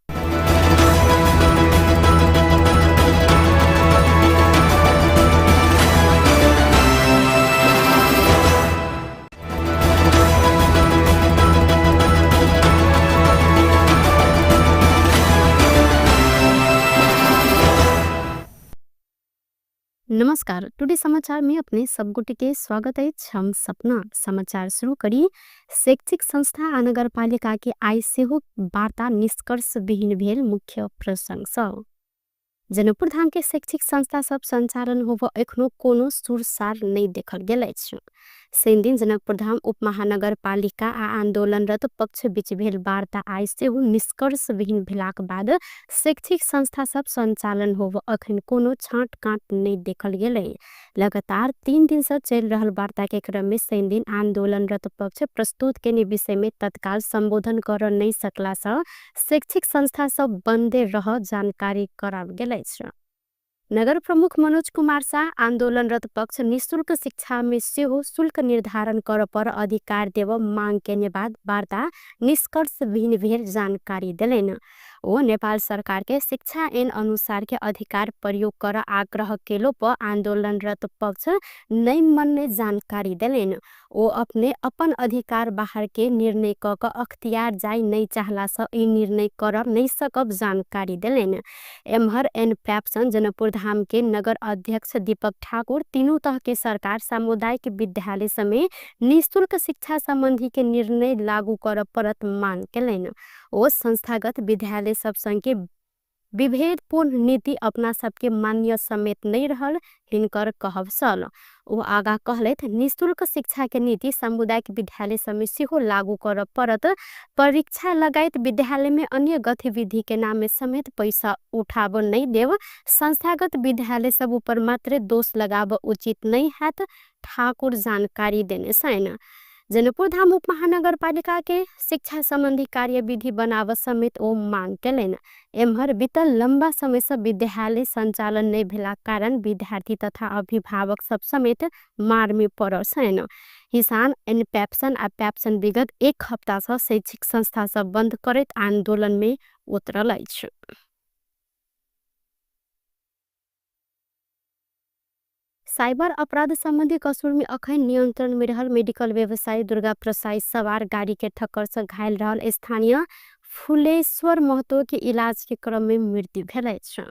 नमस्कार, टुडे समाचार में अपने सब गोटे के स्वागत अछि। हम सपना समाचार शुरू करी। शैक्षिक संस्था आ नगरपालिका के आइ सेहो वार्ता निष्कर्ष विहीन भेल मुख्य प्रसंग सब। जनकपुर धाम के शैक्षिक संस्था सब संचालन होब एखनो कोनो सुरसार नहीं देखल गेल अछि। शनि दिन जनकपुर धाम उपमहानगरपालिका आ आंदोलनरत पक्ष बीच भेल वार्ता आइ सेहो निष्कर्ष विहीन भेलाक बाद शैक्षिक संस्था सब संचालन होब अखन कोनो छाँट काट नहीं देखल गेलै। लगातार 3 दिन से चल रहल वार्ता के क्रम में शनि दिन आंदोलनरत पक्ष प्रस्तुत केने विषय में तत्काल संबोधन कर नहीं सकला से शैक्षिक संस्था सब बंदे रह जानकारी कराओल गेल अछि। नगर प्रमुख मनोज कुमार शाह आंदोलनरत पक्ष निःशुल्क शिक्षा में सेहो शुल्क निर्धारण कर पर अधिकार देव मांग केने बाद वार्ता निष्कर्ष विहीन भेल जानकारी देलनि। ओ नेपाल सरकार के शिक्षा ऐन अनुसार के अधिकार प्रयोग कर आग्रह केलो पर आंदोलनरत पक्ष नहीं मनने जानकारी देलनि। ओ अपने अपन अधिकार बाहर के निर्णय क क अख्तियार जाय नहीं चाहला से ई निर्णय कर नहीं सकब जानकारी देलनि। एम्हर एन पैप्सन जनकपुर धाम के नगर अध्यक्ष दीपक ठाकुर तीनू तह के सरकार सामुदायिक विद्यालय समेत निःशुल्क शिक्षा संबंधी के निर्णय लागू कर परत मांग केलनि। ओ संस्थागत विद्यालय सब संग के विभेदपूर्ण नीति अपना सबके मान्य समेत नहीं रहल हिनकर कहब छल। ओ आगा कहलथि निःशुल्क शिक्षा के नीति सामुदायिक विद्यालय समेत सेहो लागू कर परत। परीक्षा लगायत विद्यालय में अन्य गतिविधि के नाम में समेत पैसा उठाब नहीं देव, संस्थागत विद्यालय सब ऊपर मात्र दोष लगाब उचित नहीं हैत, ठाकुर जानकारी देने छनि। जनकपुर धाम उपमहानगरपालिका के शिक्षा संबंधी कार्यविधि बनाव समेत ओ मांग केलनि। एम्हर बीतल लंबा समय से विद्यालय संचालन नहीं भेला कारण विद्यार्थी तथा अभिभावक सब समेत मार में पड़ल छनि। किसान एन पैप्सन आ पैप्सन विगत 1 हप्ता से शैक्षिक संस्था सब बंद करैत आंदोलन में उतरल अछि। साइबर अपराध संबंधी कसूर में अखन नियंत्रण में रहल मेडिकल व्यवसायी दुर्गा प्रसाई सवार गाड़ी के ठक्कर से घायल रहल स्थानीय फुलेश्वर महतो के इलाज के क्रम में मृत्यु भेल अछि।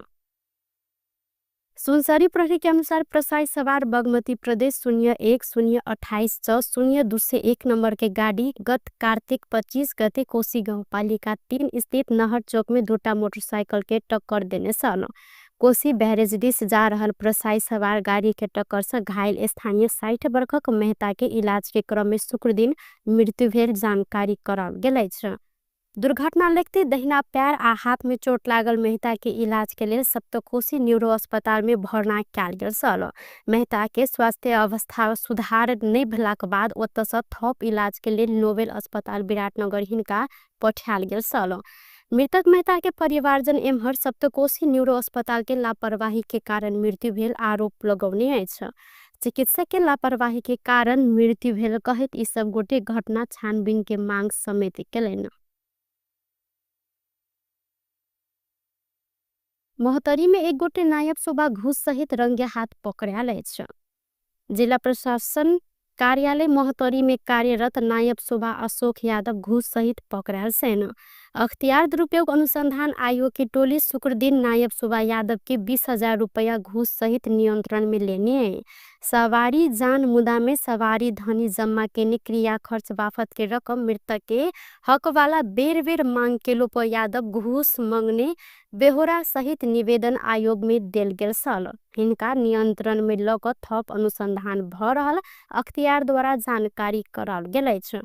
सुनसरी प्रहरी के अनुसार प्रसाई सवार बागमती प्रदेश 01 0 28 6 0 201 नंबर के गाड़ी गत कार्तिक 25 गते कोशी गाउँपालिका 3 स्थित नहर चौक में 2 मोटरसाइकिल के टक्कर देने छल। कोशी बैरेज दिस जा रहल प्रसाई सवार गाड़ी के टक्कर से घायल स्थानीय 60 वर्षक मेहता के इलाज के क्रम में शुक्र दिन मृत्यु भेल जानकारी कराओल गेल अछि। दुर्घटना लगते दहिना पैर आ हाथ में चोट लागल मेहता के इलाज के लेल सप्तकोशी न्यूरो अस्पताल में भर्ना कयल गेल छल। मेहता के स्वास्थ्य अवस्था सुधार नहीं भेलाक बाद ओतऽ से थप इलाज के लेल नोबेल अस्पताल विराटनगर हिनका पठायल गेल छल। मृतक मेहता के परिवारजन एम्हर सप्तकोशी न्यूरो अस्पताल के लापरवाही के कारण मृत्यु भेल आरोप लगौने अछि। चिकित्सक के लापरवाही के कारण मृत्यु भेल कहैत ई सब गोटे घटना छानबीन के मांग समेत केलनि। महोत्तरी में एक गोटे नायब सुबा घूस सहित रंगे हाथ पकड़ायल अछि। जिला प्रशासन कार्यालय महोत्तरी में कार्यरत नायब सुबा अशोक यादव घूस सहित पकड़ायल छनि। अख्तियार दुरुपयोग अनुसंधान आयोग की टोली शुक्रदिन नायब सुबा यादव के 20,000 रुपैया घूस सहित नियंत्रण में लेने। सवारी जान मुदा में सवारी धनी जम्मा केने क्रिया खर्च बाफत के रकम मृतक के हकवाला बेर बेर मांग केलो पर यादव घूस मंगने बेहोरा सहित निवेदन आयोग में देल गेल छल। हिनका नियंत्रण में ल क थप अनुसंधान भ रहल अख्तियार द्वारा जानकारी कराओल गेल अछि।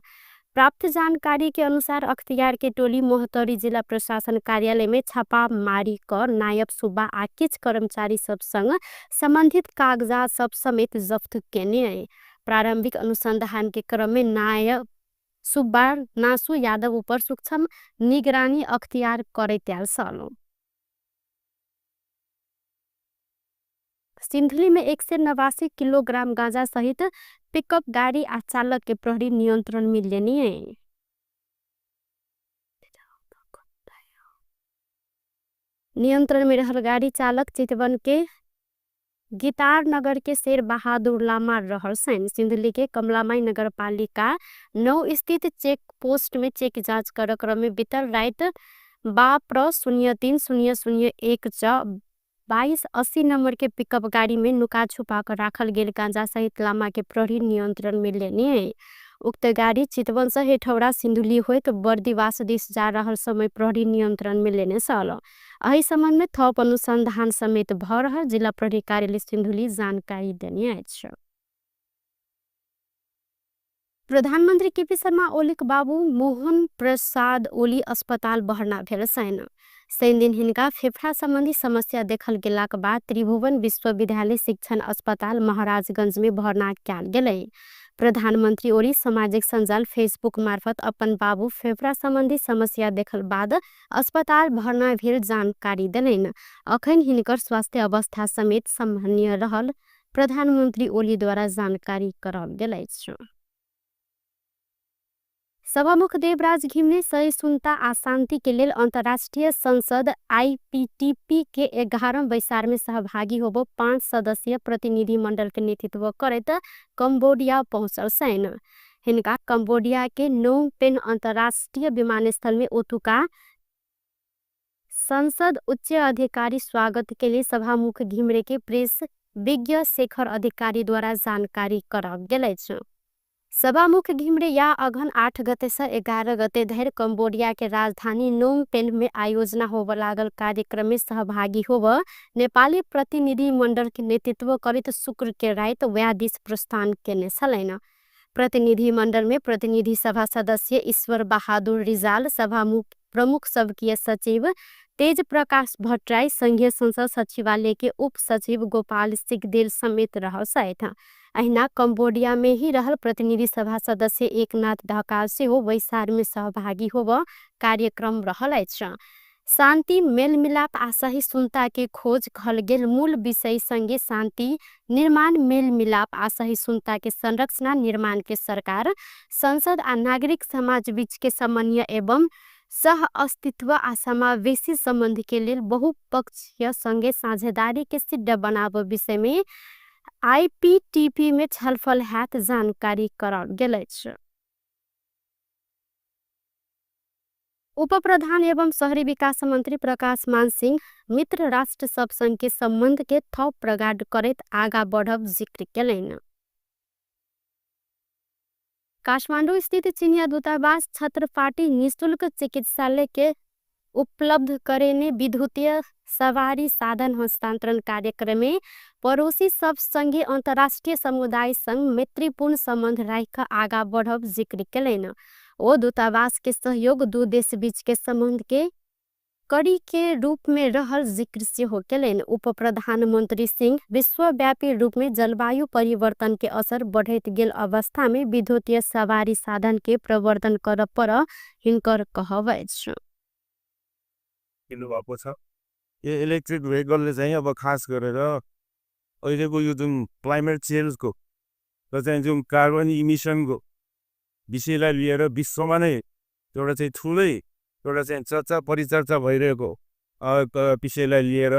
प्राप्त जानकारी के अनुसार अख्तियार के टोली महोत्तरी जिला प्रशासन कार्यालय में छापामारी क नायब सुब्बा आ किछ कर्मचारी सब संग संबंधित कागजात सब समेत जफ्त केने। प्रारंभिक अनुसंधान के क्रम में नायब सुब्बा नासु यादव ऊपर सूक्ष्म निगरानी अख्तियार करैत आयल छल। सिन्धुली में 189 किलोग्राम गांजा सहित पिकअप गाड़ी आ चालक के प्रहरी नियंत्रण में लेने। नियंत्रण में रहल गाड़ी चालक चितवन के गितार नगर के शेर बहादुर लामा रहल छनि। सिन्धुली के कमलामाई नगरपालिका 9 स्थित चेक पोस्ट में चेक जांच कर क्रम में बीतल रात 12 03 0 0 1 6 2280 नंबर के पिकअप गाड़ी में नुका छुपा कर राखल गेल गांजा सहित लामा के प्रहरी नियंत्रण में लेने। उक्त गाड़ी चितवन से हेठौरा सिन्धुली होइत बर्दिवास दिस जा रहल समय प्रहरी नियंत्रण में लेने छल। एहि संबंध में थप अनुसंधान समेत भ रहल जिला प्रहरी कार्यालय सिन्धुली जानकारी देने अछि। प्रधानमंत्री केपी शर्मा ओलीक बाबू मोहन प्रसाद ओली अस्पताल भर्ना भेल छनि। शनिदिन हिनका फेफड़ा संबंधी समस्या देखल गेलाक बाद त्रिभुवन विश्वविद्यालय शिक्षण अस्पताल महाराजगंज में भर्ना कयल गेलै। प्रधानमंत्री ओली सामाजिक सञ्जाल फेसबुक मार्फत अपन बाबू फेफड़ा संबंधी समस्या देखल बाद अस्पताल भर्ना भेल जानकारी देलनि। अखन हिनकर स्वास्थ्य अवस्था समेत सामान्य रहल प्रधानमंत्री ओली द्वारा जानकारी कराओल गेल अछि। सभामुख देवराज घिमिरे सहिष्णुता आ शांति के लेल अंतर्राष्ट्रीय संसद आईपीटीपी के 11 बैसार में सहभागी होबो 5 सदस्यीय प्रतिनिधि मंडल के नेतृत्व करैत कंबोडिया पहुंचल छनि। हिनका कंबोडिया के नोम पेन अंतर्राष्ट्रीय विमानस्थल में ओतुका संसद उच्च अधिकारी स्वागत के लिए सभामुख घिमिरे के प्रेस विज्ञ शेखर अधिकारी द्वारा जानकारी कराओल गेल अछि। सभामुख घिमिरे या अघन 8 गते से 11 गते धरि कंबोडिया के राजधानी नोम पेन में आयोजना होब लागल कार्यक्रम में सहभागी होब नेपाली प्रतिनिधि मंडल के नेतृत्व करैत शुक्र के रात वएह दिस प्रस्थान केने छलनि। प्रतिनिधि मंडल में प्रतिनिधि सभा सदस्य ईश्वर बहादुर रिजाल, सभामुख प्रमुख सबकीय सचिव तेज प्रकाश भट्टराई, संघीय संसद सचिवालय के उप सचिव गोपाल सिगदेल समेत रहल छथि। अहिना कंबोडिया में ही रहल प्रतिनिधि सभा सदस्य एकनाथ ढकाल सेहो बैसार में सहभागी होब कार्यक्रम रहल अछि। शांति मेलमिलाप आ सहिष्णुता के खोज कहल गेल मूल विषय संगे शांति निर्माण मेलमिलाप आ सहिष्णुता के संरचना निर्माण के सरकार संसद आ नागरिक समाज बीच के समन्वय एवं सह अस्तित्व आ समावेशी संबंध के लेल बहुपक्षीय संगे साझेदारी के सिद्ध बनाब विषय में आईपीटीपी में छलफल हैत जानकारी कराओल गेल अछि। उप प्रधान एवं शहरी विकास मंत्री प्रकाश मान सिंह मित्र राष्ट्र सब संग के संबंध के थप प्रगाढ़ करैत आगा बढ़ब जिक्र केलनि। काठमांडू स्थित चीनिया दूतावास छत्रपाटी निःशुल्क चिकित्सालय के उपलब्ध करेने विद्युतीय सवारी साधन हस्तांतरण कार्यक्रम में पड़ोसी सब संगे अंतर्राष्ट्रीय समुदाय संग मैत्रीपूर्ण संबंध राखि आगा बढ़ब जिक्र केलनि। ओ दूतावास के सहयोग दू देश बीच के संबंध के कड़ी के रूप में रहल जिक्र सेहो केलनि। उप प्रधानमंत्री सिंह विश्वव्यापी रूप में जलवायु परिवर्तन के असर बढ़ैत गेल अवस्था में विद्युतीय सवारी साधन के प्रवर्धन करऽ पर हिनकर कहब अछि। किन्नु भएको छ। यो इलेक्ट्रिक भेहिकलले चाहिँ अब खास गरेर अहिलेको यो जुन क्लाइमेट चेन्जको र चाहिँ जुन कार्बन इमिसनको विषयलाई लिएर विश्वमा नै एउटा चाहिँ ठुलै एउटा चाहिँ चर्चा परिचर्चा भइरहेको विषयलाई लिएर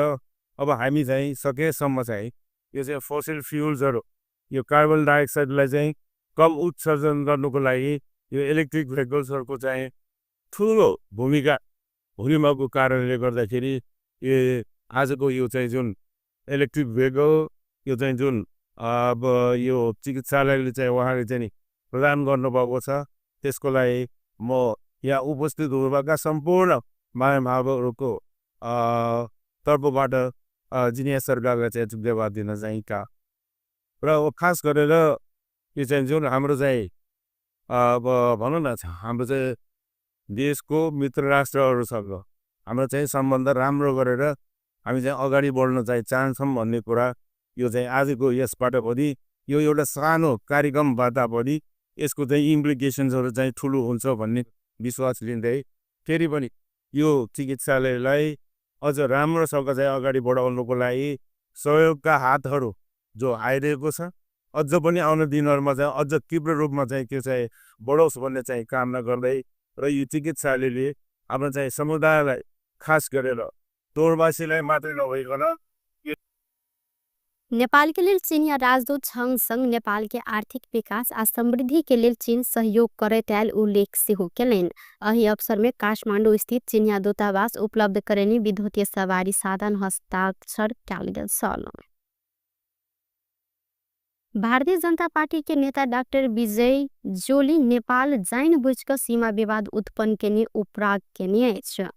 अब हामी चाहिँ सकेसम्म चाहिँ यो चाहिँ फोसिल फ्युल्सहरू, यो कार्बन डाइअक्साइडलाई चाहिँ कम उत्सर्जन गर्नुको लागि यो इलेक्ट्रिक भेहिकल्सहरूको चाहिँ ठुलो भूमिका हुनेको कारणले गर्दाखेरि यो आजको यो चाहिँ जुन इलेक्ट्रिक भेहिकल यो चाहिँ जुन अब यो चिकित्सालयले चाहिँ उहाँले चाहिँ नि प्रदान गर्नुभएको छ, त्यसको लागि म यहाँ उपस्थित हुनुभएका सम्पूर्ण महानुभावहरूको तर्फबाट जिनिया सरकारलाई चाहिँ धन्यवाद दिन चाहन्छु। र अब खास गरेर यो चाहिँ जुन हाम्रो चाहिँ अब भनौँ न हाम्रो चाहिँ देशको मित्र राष्ट्रहरूसँग हाम्रो चाहिँ सम्बन्ध राम्रो गरेर हामी चाहिँ अगाडि बढ्न चाहिँ चाहन्छौँ भन्ने कुरा यो चाहिँ आजको यसबाट पनि यो एउटा सानो कार्यक्रमबाट पनि यसको चाहिँ इम्प्लिकेसन्सहरू चाहिँ ठुलो हुन्छ भन्ने विश्वास लिँदै फेरि पनि यो चिकित्सालयलाई अझ राम्रोसँग चाहिँ अगाडि बढाउनुको लागि सहयोगका हातहरू जो आइरहेको छ अझ पनि आउने दिनहरूमा चाहिँ अझ तीव्र रूपमा चाहिँ त्यो चाहिँ बढोस् भन्ने चाहिँ कामना गर्दै र यो चिकित्सालयले हाम्रो चाहिँ समुदायलाई खास गरेर तोरवासीलाई मात्रै नभइकन नेपाल के लेल चीनिया राजदूत छङ नेपाल के आर्थिक विकास आ समृद्धि के लेल चीन सहयोग करैत आयल उल्लेख सेहो केलनि। एहि अवसर में काठमांडू स्थित चीनिया दूतावास उपलब्ध करेनी विद्युतीय सवारी साधन हस्ताक्षर कयल गेल छल। भारतीय जनता पार्टी के नेता डाक्टर विजय जोली नेपाल जानि बुझि क सीमा विवाद उत्पन्न केने उपराग केने अछि।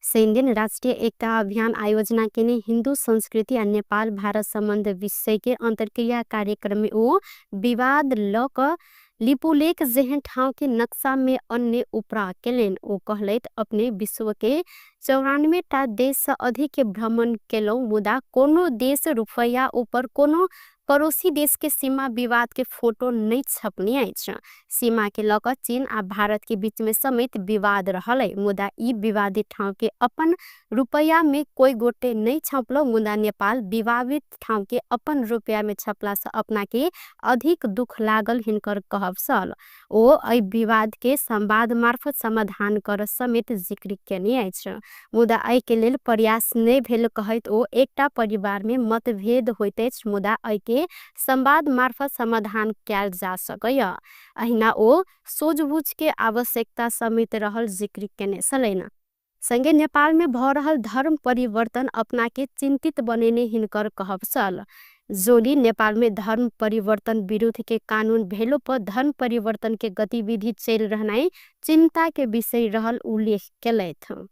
शनिदिन राष्ट्रिय एकता अभियान आयोजना केने हिन्दू संस्कृति आ नेपाल भारत सम्बन्ध विषय के अंतर्क्रिया कार्यक्रम में ओ विवाद ल क लिपुलेख जेहन ठाउँ के नक्शा में अन्य उपराग केलनि। ओ कहलथि अपने विश्व के 94 टा देश से अधिक के भ्रमण केलहुँ, मुदा कोनो देश रुपैया ऊपर कोनो पड़ोसी देश के सीमा विवाद के फोटो नहीं छपने अछि। सीमा के ल क चीन आ भारत के बीच में समेत विवाद रहल, मुदा ई विवादित ठाउँ के अपन रुपैया में कोई गोटे नहीं छपलो, मुदा नेपाल विवादित ठाउँ के अपन रुपैया में छपला से अपना के अधिक दुख लागल हिनकर कहब छल। ओ एहि विवाद के संवाद मार्फत समाधान कर समेत जिक्र केने अछि, मुदा एहि के लेल प्रयास नहीं भेल कहैत ओ एकटा परिवार में मतभेद होइत अछि, मुदा एहि के संवाद मार्फत समाधान कयल जा सकैया। अहिना ओ सोझबुझ के आवश्यकता समेत रहल जिक्र केने छलनि। संगे नेपाल में भ रहल धर्म परिवर्तन अपना के चिंतित बनेने हिनकर कहब छल। जोली नेपाल में धर्म परिवर्तन विरुद्ध के कानून भेलो पर धर्म परिवर्तन के गतिविधि चलि रहनाइ चिंता के विषय रहल उल्लेख केलथि।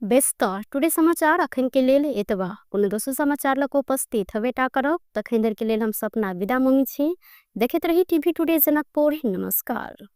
बेस त टुडे समाचार अखन के लेल एतबा। कोनो दोसर समाचार लऽ कऽ उपस्थित हेबेटा करब। तखन धरि के लेल हम सपना विदा मंगै छी। देखैत रही टीवी टुडे जनकपुर। नमस्कार।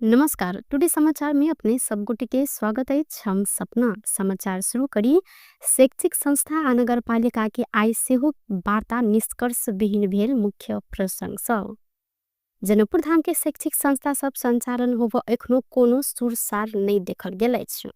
नमस्कार, टुडे समाचार में अपने सब गोटे के स्वागत अछि। हम सपना समाचार शुरू करी। शैक्षिक संस्था आ नगरपालिका के आइ सेहो वार्ता निष्कर्ष विहीन भेल मुख्य प्रसंग सब। जनकपुर धाम के शैक्षिक संस्था सब संचालन होब एखनो कोनो सुरसार नहीं देखल गेल अछि।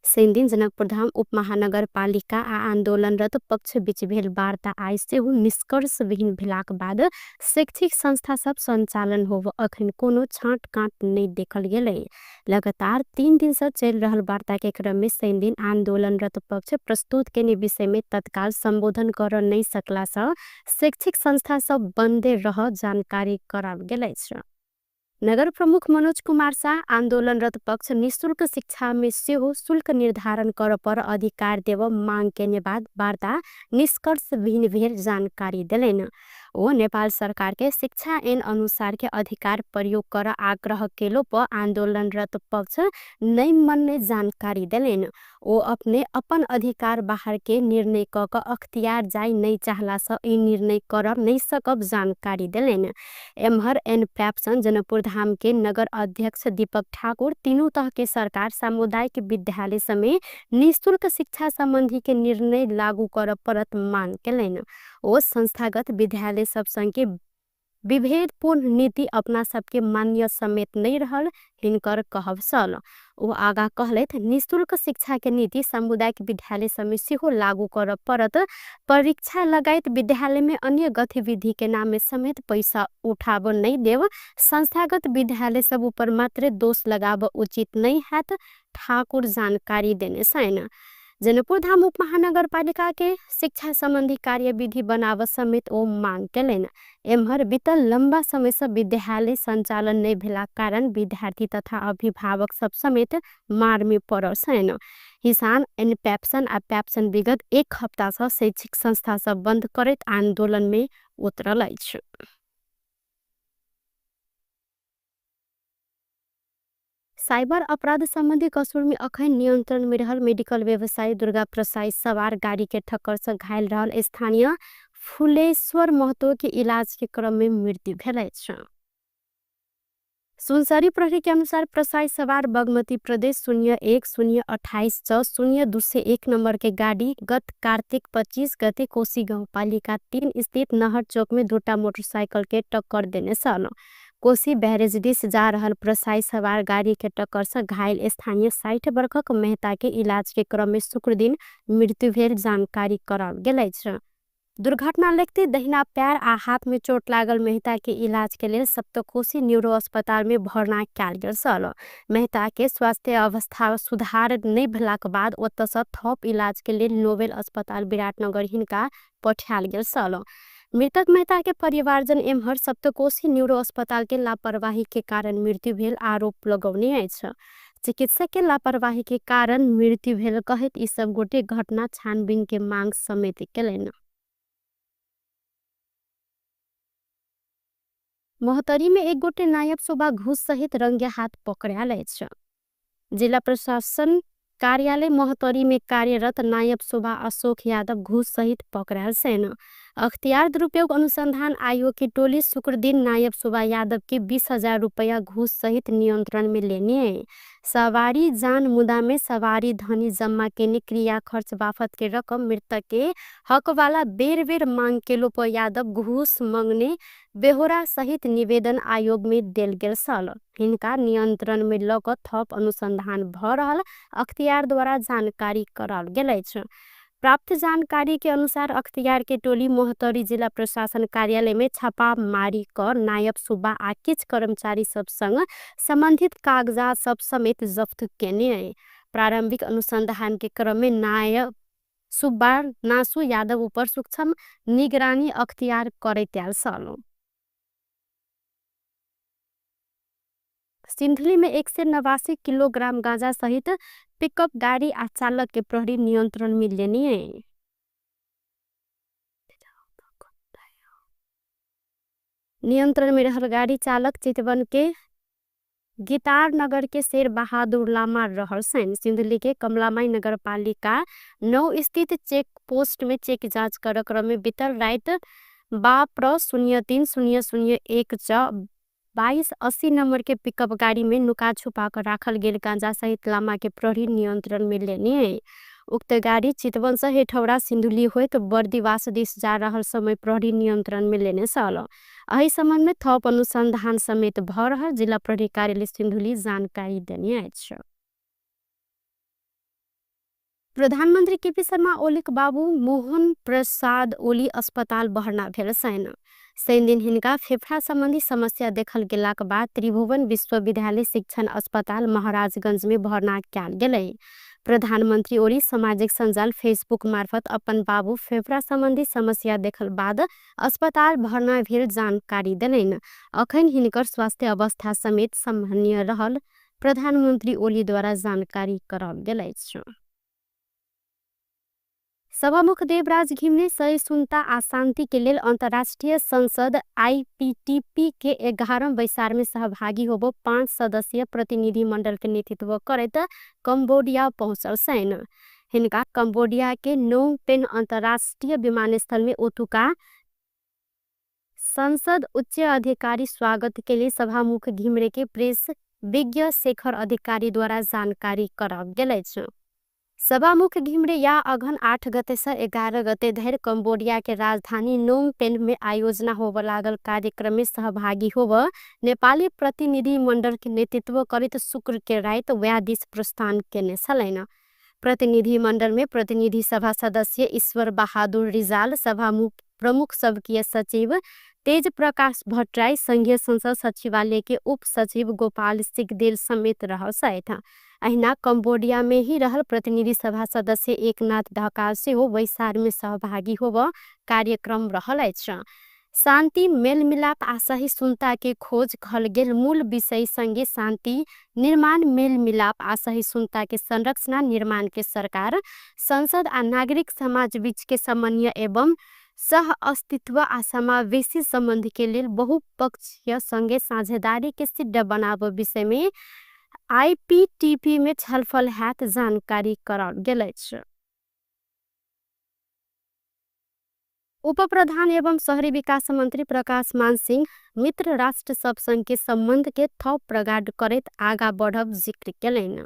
शनिदिन जनकपुर धाम उपमहानगरपालिका आ आंदोलनरत पक्ष बीच भेल वार्ता आइ सेहो निष्कर्ष विहीन भेलाक बाद शैक्षिक संस्था सब संचालन होब अखन कोनो छाँट काट नहीं देखल गेलै। लगातार 3 दिन से चलि रहल वार्ता के क्रम में शनिदिन आंदोलनरत पक्ष प्रस्तुत केने विषय में तत्काल संबोधन कर नहीं सकला से शैक्षिक संस्था सब बंदे रह जानकारी कराओल गेल अछि। नगर प्रमुख मनोज कुमार शाह आंदोलनरत पक्ष निःशुल्क शिक्षा में सेहो शुल्क निर्धारण कर पर अधिकार देव मांग केने बाद वार्ता निष्कर्ष विहीन भेल जानकारी देलनि। ओ नेपाल सरकार के शिक्षा ऐन अनुसार के अधिकार प्रयोग कर आग्रह केलो पर आंदोलनरत पक्ष नै मनने जानकारी देलनि। ओ अपने अपन अधिकार बाहर के निर्णय क क अख्तियार जाय नै चाहला से ई निर्णय कर नै सकब जानकारी देलनि। एम्हर एन पैप्सन जनकपुर धाम के नगर अध्यक्ष दीपक ठाकुर तीनू तह के सरकार सामुदायिक विद्यालय समेत निःशुल्क शिक्षा संबंधी के निर्णय लागू कर परत मांग केलनि। ओ संस्थागत विद्यालय सब संग के विभेदपूर्ण नीति अपना सबके मान्य समेत नहीं रहल हिनकर कहब छल। ओ आगा कहलथि निःशुल्क शिक्षा के नीति सामुदायिक विद्यालय समेत सेहो लागू कर परत। परीक्षा लगायत विद्यालय में अन्य गतिविधि के नाम में समेत पैसा उठाब नहीं देव, संस्थागत विद्यालय सब ऊपर मात्र दोष लगाब उचित नहीं हैत ठाकुर जानकारी देने छैन। जनकपुर धाम उपमहानगरपालिका के शिक्षा संबंधी कार्यविधि बनाव समेत ओ मांग केलनि। एम्हर बीतल लंबा समय से विद्यालय संचालन नहीं भेला कारण विद्यार्थी तथा अभिभावक सब समेत मार में पड़ल छैन। किसान एन पैप्सन आ पैप्सन विगत एक हप्ता से शैक्षिक संस्था सब बंद करैत आंदोलन में उतरल अछि। साइबर अपराध संबंधी कसुर में अखन नियंत्रण में रहल मेडिकल व्यवसायी दुर्गा प्रसाई सवार गाड़ी के ठक्कर से घायल रहल स्थानीय फुलेश्वर महतो के इलाज के क्रम में मृत्यु भेल अछि। सुनसरी प्रहरी के अनुसार प्रसाई सवार बागमती प्रदेश 01 0 28 6 0 201 नंबर के गाड़ी गत कार्तिक 25 गते कोशी गाउँपालिका 3 स्थित नहर चौक में दुटा मोटरसाइकिल के टक्कर देने छल। कोशी बैरेज दिस जा रहल प्रसाई सवार गाड़ी के टक्कर से घायल स्थानीय 60 वर्षक मेहता के इलाज के क्रम में शुक्रदिन मृत्यु भेल जानकारी कराओल गेल अछि। दुर्घटना लगते दहिना पैर आ हाथ में चोट लागल मेहता के इलाज के लेल सप्तकोशी न्यूरो अस्पताल में भर्ना कयल गेल छल। मेहता के स्वास्थ्य अवस्था सुधार नहीं भेलाक बाद ओतऽ से थप इलाज के लेल नोबेल अस्पताल विराटनगर हिनका पठायल गेल छल। मृतक मेहता के परिवारजन एम्हर सप्तकोशी न्यूरो अस्पताल के लापरवाही के कारण मृत्यु भेल आरोप लगौने अछि। चिकित्सक के लापरवाही के कारण मृत्यु भेल कहैत ई सब गोटे घटना छानबीन के मांग समेत केलनि। महोत्तरी में एक गोटे नायब शोभा घूस सहित रंगे हाथ पकड़ायल अछि। जिला प्रशासन कार्यालय महोत्तरी में कार्यरत नायब शोभा अशोक यादव घूस सहित पकड़ायल छनि। अख्तियार दुरुपयोग अनुसंधान आयोग की टोली शुक्रदिन नायब शोभा यादव के 20,000 रुपया घूस सहित नियंत्रण में लेने सवारी जान मुदा में सवारी धनी जम्मा केने क्रिया खर्च बाफत के रकम मृतक के हक वाला बेर बेर मांग केलो पर यादव घूस मंगने बेहोरा सहित निवेदन आयोग में देल गेल छल। हिनका नियंत्रण में ल क थप अनुसंधान भ रहल अख्तियार द्वारा जानकारी कराओल गेल अछि। प्राप्त जानकारी के अनुसार अख्तियार के टोली महोत्तरी जिला प्रशासन कार्यालय में छापामारी क नायब सुब्बा आ किछ कर्मचारी सब संग संबंधित कागजात सब समेत जफ्त केने। प्रारंभिक अनुसंधान के क्रम में नायब सुब्बा नासु यादव ऊपर सूक्ष्म निगरानी अख्तियार करैत आयल छल। सिन्धुली में 189 किलोग्राम गांजा सहित पिकअप गाड़ी आ चालक के प्रहरी नियंत्रण में लेने। नियंत्रण में रहल गाड़ी चालक चितवन के गितार नगर के शेर बहादुर लामा रहल छनि। सिन्धुली के कमलामाई नगरपालिका 9 स्थित चेक पोस्ट में चेक जांच कर क्रम में बीतल रात 12 03 0 0 1 6 22 80 नंबर के पिकअप गाड़ी में नुका छुपा कर राखल गेल गांजा सहित लामा के प्रहरी नियंत्रण में लेने। उक्त गाड़ी चितवन से हेठौरा सिन्धुली होइत बर्दिवास दिस जा रहल समय प्रहरी नियंत्रण में लेने छल। एहि संबंध में थप अनुसंधान समेत भ रहल जिला प्रहरी कार्यालय सिन्धुली जानकारी देने अछि। प्रधानमंत्री केपी शर्मा ओलीक बाबू मोहन प्रसाद ओली अस्पताल भर्ना भेल छनि। शनिदिन हिनका फेफड़ा संबंधी समस्या देखल गेलाक बाद त्रिभुवन विश्वविद्यालय शिक्षण अस्पताल महाराजगंज में भर्ना कयल गेलै। प्रधानमंत्री ओली सामाजिक सञ्जाल फेसबुक मार्फत अपन बाबू फेफड़ा संबंधी समस्या देखल बाद अस्पताल भर्ना भेल जानकारी देलनि। अखन हिनकर स्वास्थ्य अवस्था समेत सामान्य रहल प्रधानमंत्री ओली द्वारा जानकारी कराओल गेल अछि। सभामुख देवराज घिमिरे सहिष्णुता आ शान्ति के लेल अन्तर्राष्ट्रिय संसद आईपीटीपी के 11 बैसार में सहभागी होबो 5 सदस्यीय प्रतिनिधि मंडल के नेतृत्व करैत कंबोडिया पहुँचल छैन। हिनका कंबोडिया के नोम पेन अन्तर्राष्ट्रिय विमानस्थल में ओतुका संसद उच्च अधिकारी स्वागत के लिए सभामुख घिमिरे के प्रेस विज्ञ शेखर अधिकारी द्वारा जानकारी कराओल गेल अछि। सभामुख घिमिरे या अघन 8 गते से 11 गते धरि कंबोडिया के राजधानी नोम पेन में आयोजना होब लागल कार्यक्रम में सहभागी होब नेपाली प्रतिनिधि मंडल के नेतृत्व करैत शुक्र के राति वएह दिस प्रस्थान केने छलनि। प्रतिनिधि मंडल में प्रतिनिधि सभा सदस्य ईश्वर बहादुर रिजाल, सभामुख प्रमुख सबकीय सचिव तेज प्रकाश भट्टराई, संघीय संसद सचिवालय के उप सचिव गोपाल सिगदेल समेत रहल छथि। अहिना कंबोडिया में ही रहल प्रतिनिधि सभा सदस्य एकनाथ ढकाल सेहो बैसार में सहभागी होब कार्यक्रम रहल अछि। शान्ति मेलमिलाप आ सहिष्णुता के खोज कहल गेल मूल विषय संगे शान्ति निर्माण मेलमिलाप आ सहिष्णुता के संरचना निर्माण के सरकार संसद आ नागरिक समाज बीच के समन्वय एवं सह अस्तित्व आ समावेशी संबंध के लेल बहुपक्षीय संगे साझेदारी के सिद्ध बनाब विषय में आईपीटीपी में छलफल हैत जानकारी कराओल गेल अछि। उपप्रधान एवं शहरी विकास मंत्री प्रकाश मान सिंह मित्र राष्ट्र सब संग के संबंध के थप प्रगाढ़ करैत आगा बढ़ब जिक्र केलनि।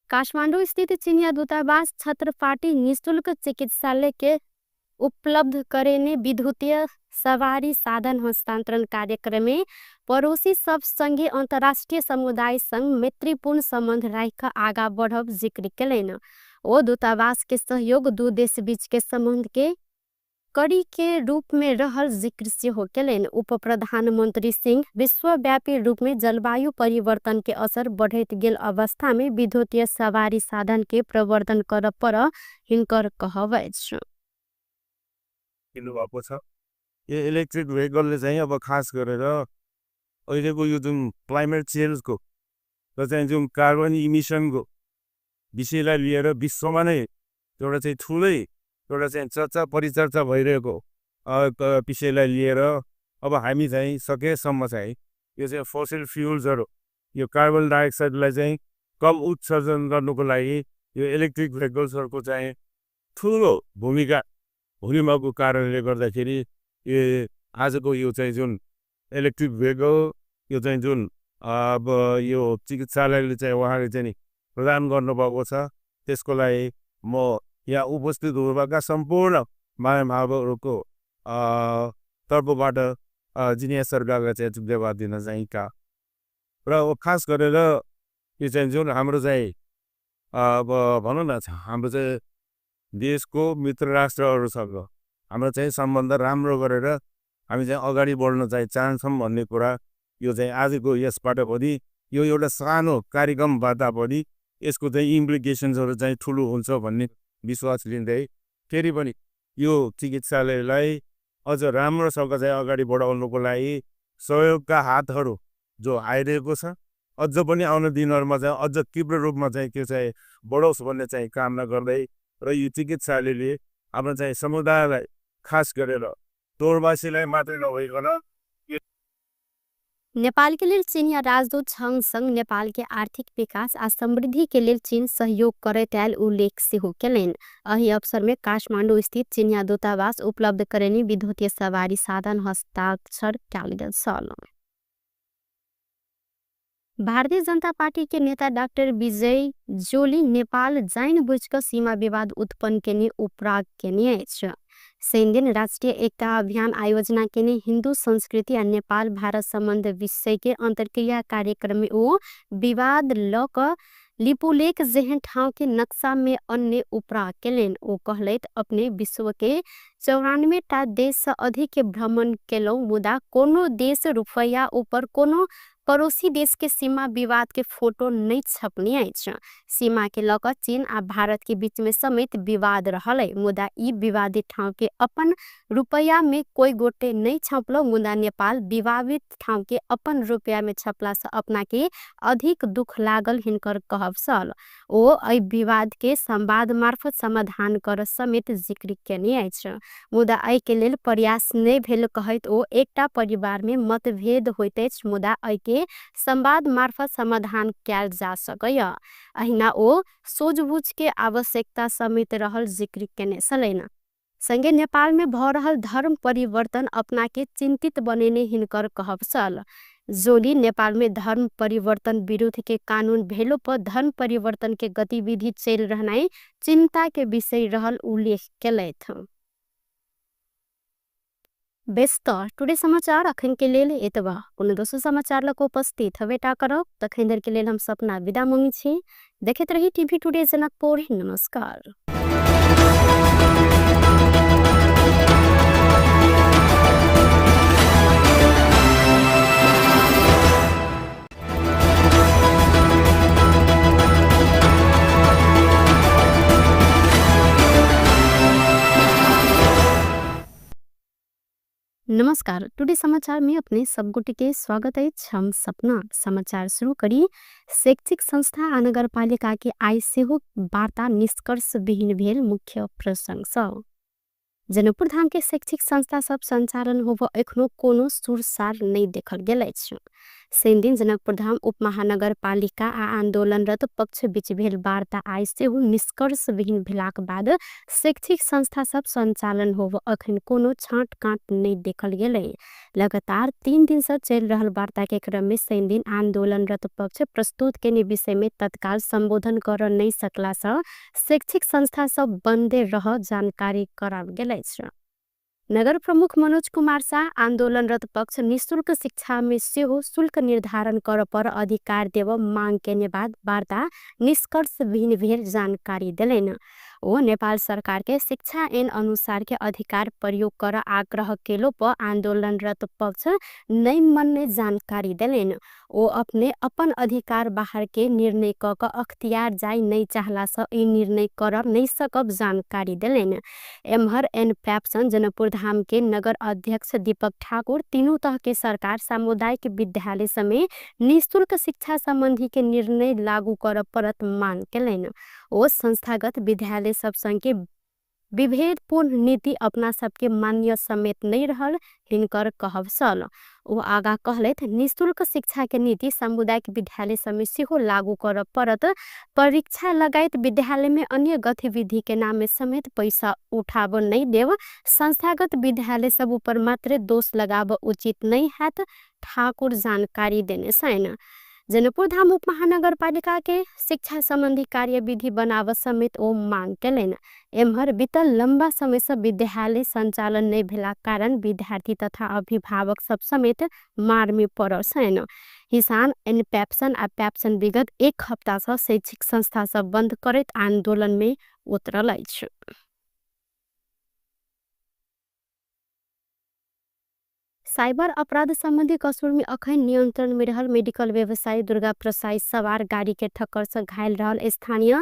काठमांडू स्थित चीनिया दूतावास छत्रपाटी निःशुल्क चिकित्सालय के उपलब्ध करेने विद्युतीय सवारी साधन हस्तांतरण कार्यक्रम में पड़ोसी सब संगे अंतर्राष्ट्रीय समुदाय संग मैत्रीपूर्ण संबंध राखि आगा बढ़ब जिक्र केलनि। ओ दूतावास के सहयोग दू देश बीच के संबंध के कड़ी के रूप में रहल जिक्र सेहो केलनि। उप प्रधानमंत्री सिंह विश्वव्यापी रूप में जलवायु परिवर्तन के असर बढ़ैत गेल अवस्था में विद्युतीय सवारी साधन के प्रवर्धन करब पर हिनकर कहब अछि। भएको छ यो इलेक्ट्रिक भेहिकलले चाहिँ अब खास गरेर अहिलेको यो जुन क्लाइमेट चेन्जको र चाहिँ जुन कार्बन इमिसनको विषयलाई लिएर विश्वमा नै एउटा चाहिँ ठुलै एउटा चाहिँ चर्चा परिचर्चा भइरहेको विषयलाई लिएर अब हामी चाहिँ सकेसम्म चाहिँ यो चाहिँ फोसिल फ्युल्सहरू यो कार्बन डाइअक्साइडलाई चाहिँ कम उत्सर्जन गर्नुको लागि यो इलेक्ट्रिक भेहिकल्सहरूको चाहिँ ठुलो भूमिका हुने कारणले गर्दाखेरि यो आजको यो चाहिँ जुन इलेक्ट्रिक भेहिकल यो चाहिँ जुन अब यो चिकित्सालयले चाहिँ उहाँले चाहिँ नि प्रदान गर्नुभएको छ, त्यसको लागि म यहाँ उपस्थित हुनुभएका सम्पूर्ण महानुभावहरूको तर्फबाट जिनिया सरकारलाई चाहिँ धन्यवाद दिन चाहन्छु। र अब खास गरेर यो चाहिँ जुन हाम्रो चाहिँ अब भनौँ न हाम्रो चाहिँ देशको मित्र राष्ट्रहरूसँग हाम्रो चाहिँ सम्बन्ध राम्रो गरेर हामी चाहिँ अगाडि बढ्न चाहिँ चाहन्छौँ भन्ने कुरा यो चाहिँ आजको यसबाट पनि यो एउटा सानो कार्यक्रमबाट पनि यसको चाहिँ इम्प्लिकेसन्सहरू चाहिँ ठुलो हुन्छ भन्ने विश्वास लिँदै फेरि पनि यो चिकित्सालयलाई अझ राम्रोसँग चाहिँ अगाडि बढाउनुको लागि सहयोगका हातहरू जो आइरहेको छ अझ पनि आउने दिनहरूमा चाहिँ अझ तीव्र रूपमा चाहिँ त्यो चाहिँ बढोस् भन्ने चाहिँ कामना गर्दै र यो चिकित्सालयले हाम्रो चाहिँ समुदायलाई खास गरेर तोरवासीलाई मात्रै नभइकन नेपाल के लेल चीनिया राजदूत छंग संग नेपाल के आर्थिक विकास आ समृद्धि के लेल चीन सहयोग करैत आयल उल्लेख सेहो केलनि। एहि अवसर में काठमांडू स्थित चीनिया दूतावास उपलब्ध करेनी विद्युतीय सवारी साधन हस्ताक्षर कयल गेल छल। भारतीय जनता पार्टी के नेता डॉक्टर विजय जोली नेपाल जाइन बुझ क सीमा विवाद उत्पन्न केने उपराग केने अछि। शनिदिन राष्ट्रिय एकता अभियान आयोजना केने हिन्दू संस्कृति आ नेपाल भारत सम्बन्ध विषय के अंतर्क्रिया कार्यक्रम में ओ विवाद ल क लिपुलेख जेहन ठाउँ के नक्शा में अन्य उपराग केलनि। ओ कहलथि अपने विश्व के 94 टा देश से अधिक के भ्रमण केलहुँ, मुदा कोनो देश रुपैया ऊपर कोनो पड़ोसी देश के सीमा विवाद के फोटो नहीं छपने अछि। सीमा के लऽ कऽ चीन आ भारत के बीच में समेत विवाद रहल है, मुदा ई विवादित ठाउँ के अपन रुपैया में कोई गोटे नहीं छपलो, मुदा नेपाल विवादित ठाउँ के अपन रुपैया में छपला से अपना के अधिक दुख लागल हिनकर कहब छल। ओ एहि विवाद के संवाद मार्फत समाधान कर समेत जिक्र केने अछि, मुदा एहि के लेल प्रयास नहि भेल कहैत ओ एकटा परिवार में मतभेद होइत अछि, मुदा एहि के संवाद मार्फत समाधान कयल जा सकैया। अहिना ओ सोझबुझ के आवश्यकता समेत रहल जिक्र केने छलनि। संगे नेपाल में भ रहल धर्म परिवर्तन अपना के चिंतित बनेने हिनकर कहब छल। जोली नेपाल में धर्म परिवर्तन विरुद्ध के कानून भेलो पर धर्म परिवर्तन के गतिविधि चल रहनाइ चिंता के विषय रहल उल्लेख केलथि। बेस त टुडे समाचार अखन के लेल एतबा। कोनो दोसर समाचार लऽ कऽ उपस्थित हबेटा करब, तखन धरि के लेल हम सपना विदा मंगै छी। देखैत रही टीवी टुडे जनकपुर। नमस्कार। नमस्कार, टुडे समाचार में अपने सब गोटे के स्वागत अछि। हम सपना समाचार शुरू करी। शैक्षिक संस्था आ नगरपालिका के आइ सेहो वार्ता निष्कर्ष विहीन भेल मुख्य प्रसंग सब। जनकपुर धाम के शैक्षिक संस्था सब संचालन होब एखनो कोनो सुरसार नहीं देखल गेल अछि। शनि दिन जनकपुर धाम उपमहानगरपालिका आ आंदोलनरत पक्ष बीच भेल वार्ता आइ सेहो निष्कर्ष विहीन भेलाक बाद शैक्षिक संस्था सब संचालन होब अखन कोनो छाँट काँट नहीं देखल गेलै। लगातार 3 दिन से चल रहल वार्ता के क्रम में शनि दिन आंदोलनरत पक्ष प्रस्तुत केने विषय में तत्काल संबोधन कर नहीं सकला से शैक्षिक संस्था सब बंदे रह जानकारी कराओल गेल अछि। नगर प्रमुख मनोज कुमार शाह आंदोलनरत पक्ष निःशुल्क शिक्षा में सेहो शुल्क निर्धारण कर पर अधिकार देव मांग केने बाद वार्ता निष्कर्ष विहीन भेल जानकारी देलनि। ओ नेपाल सरकार के शिक्षा ऐन अनुसार के अधिकार प्रयोग कर आग्रह केलो पर आंदोलनरत पक्ष नहीं मनने जानकारी देलनि। ओ अपने अपन अधिकार बाहर के निर्णय क क अख्तियार जाय नहीं चाहला से ई निर्णय कर नहीं सकब जानकारी देलनि। एम्हर एन पैप्सन जनकपुर धाम के नगर अध्यक्ष दीपक ठाकुर तीनू तह के सरकार सामुदायिक विद्यालय समेत निःशुल्क शिक्षा संबंधी के निर्णय लागू कर परत मांग केलनि। ओ संस्थागत विद्यालय सब संग के विभेदपूर्ण नीति अपना सबके मान्य समेत नहीं रहल हिनकर कहब छल। ओ आगा कहलथि निःशुल्क शिक्षा के नीति सामुदायिक विद्यालय समेत सेहो लागू कर परत। परीक्षा लगायत विद्यालय में अन्य गतिविधि के नाम में समेत पैसा उठाब नहीं देव, संस्थागत विद्यालय सब ऊपर मात्र दोष लगाब उचित नहीं हैत, ठाकुर जानकारी देने छनि। जनकपुर धाम उपमहानगरपालिका के शिक्षा संबंधी कार्यविधि बनाव समेत ओ मांग केलनि। एम्हर बीतल लंबा समय से विद्यालय संचालन नहीं भेला कारण विद्यार्थी तथा अभिभावक सब समेत मार में पड़ल छनि। किसान एन पैप्सन आ पैप्सन विगत 1 हप्ता से शैक्षिक संस्था सब बंद करैत आंदोलन में उतरल अछि। साइबर अपराध संबंधी कसूर में अखन नियंत्रण में रहल मेडिकल व्यवसायी दुर्गा प्रसाई सवार गाड़ी के ठक्कर से घायल रहल स्थानीय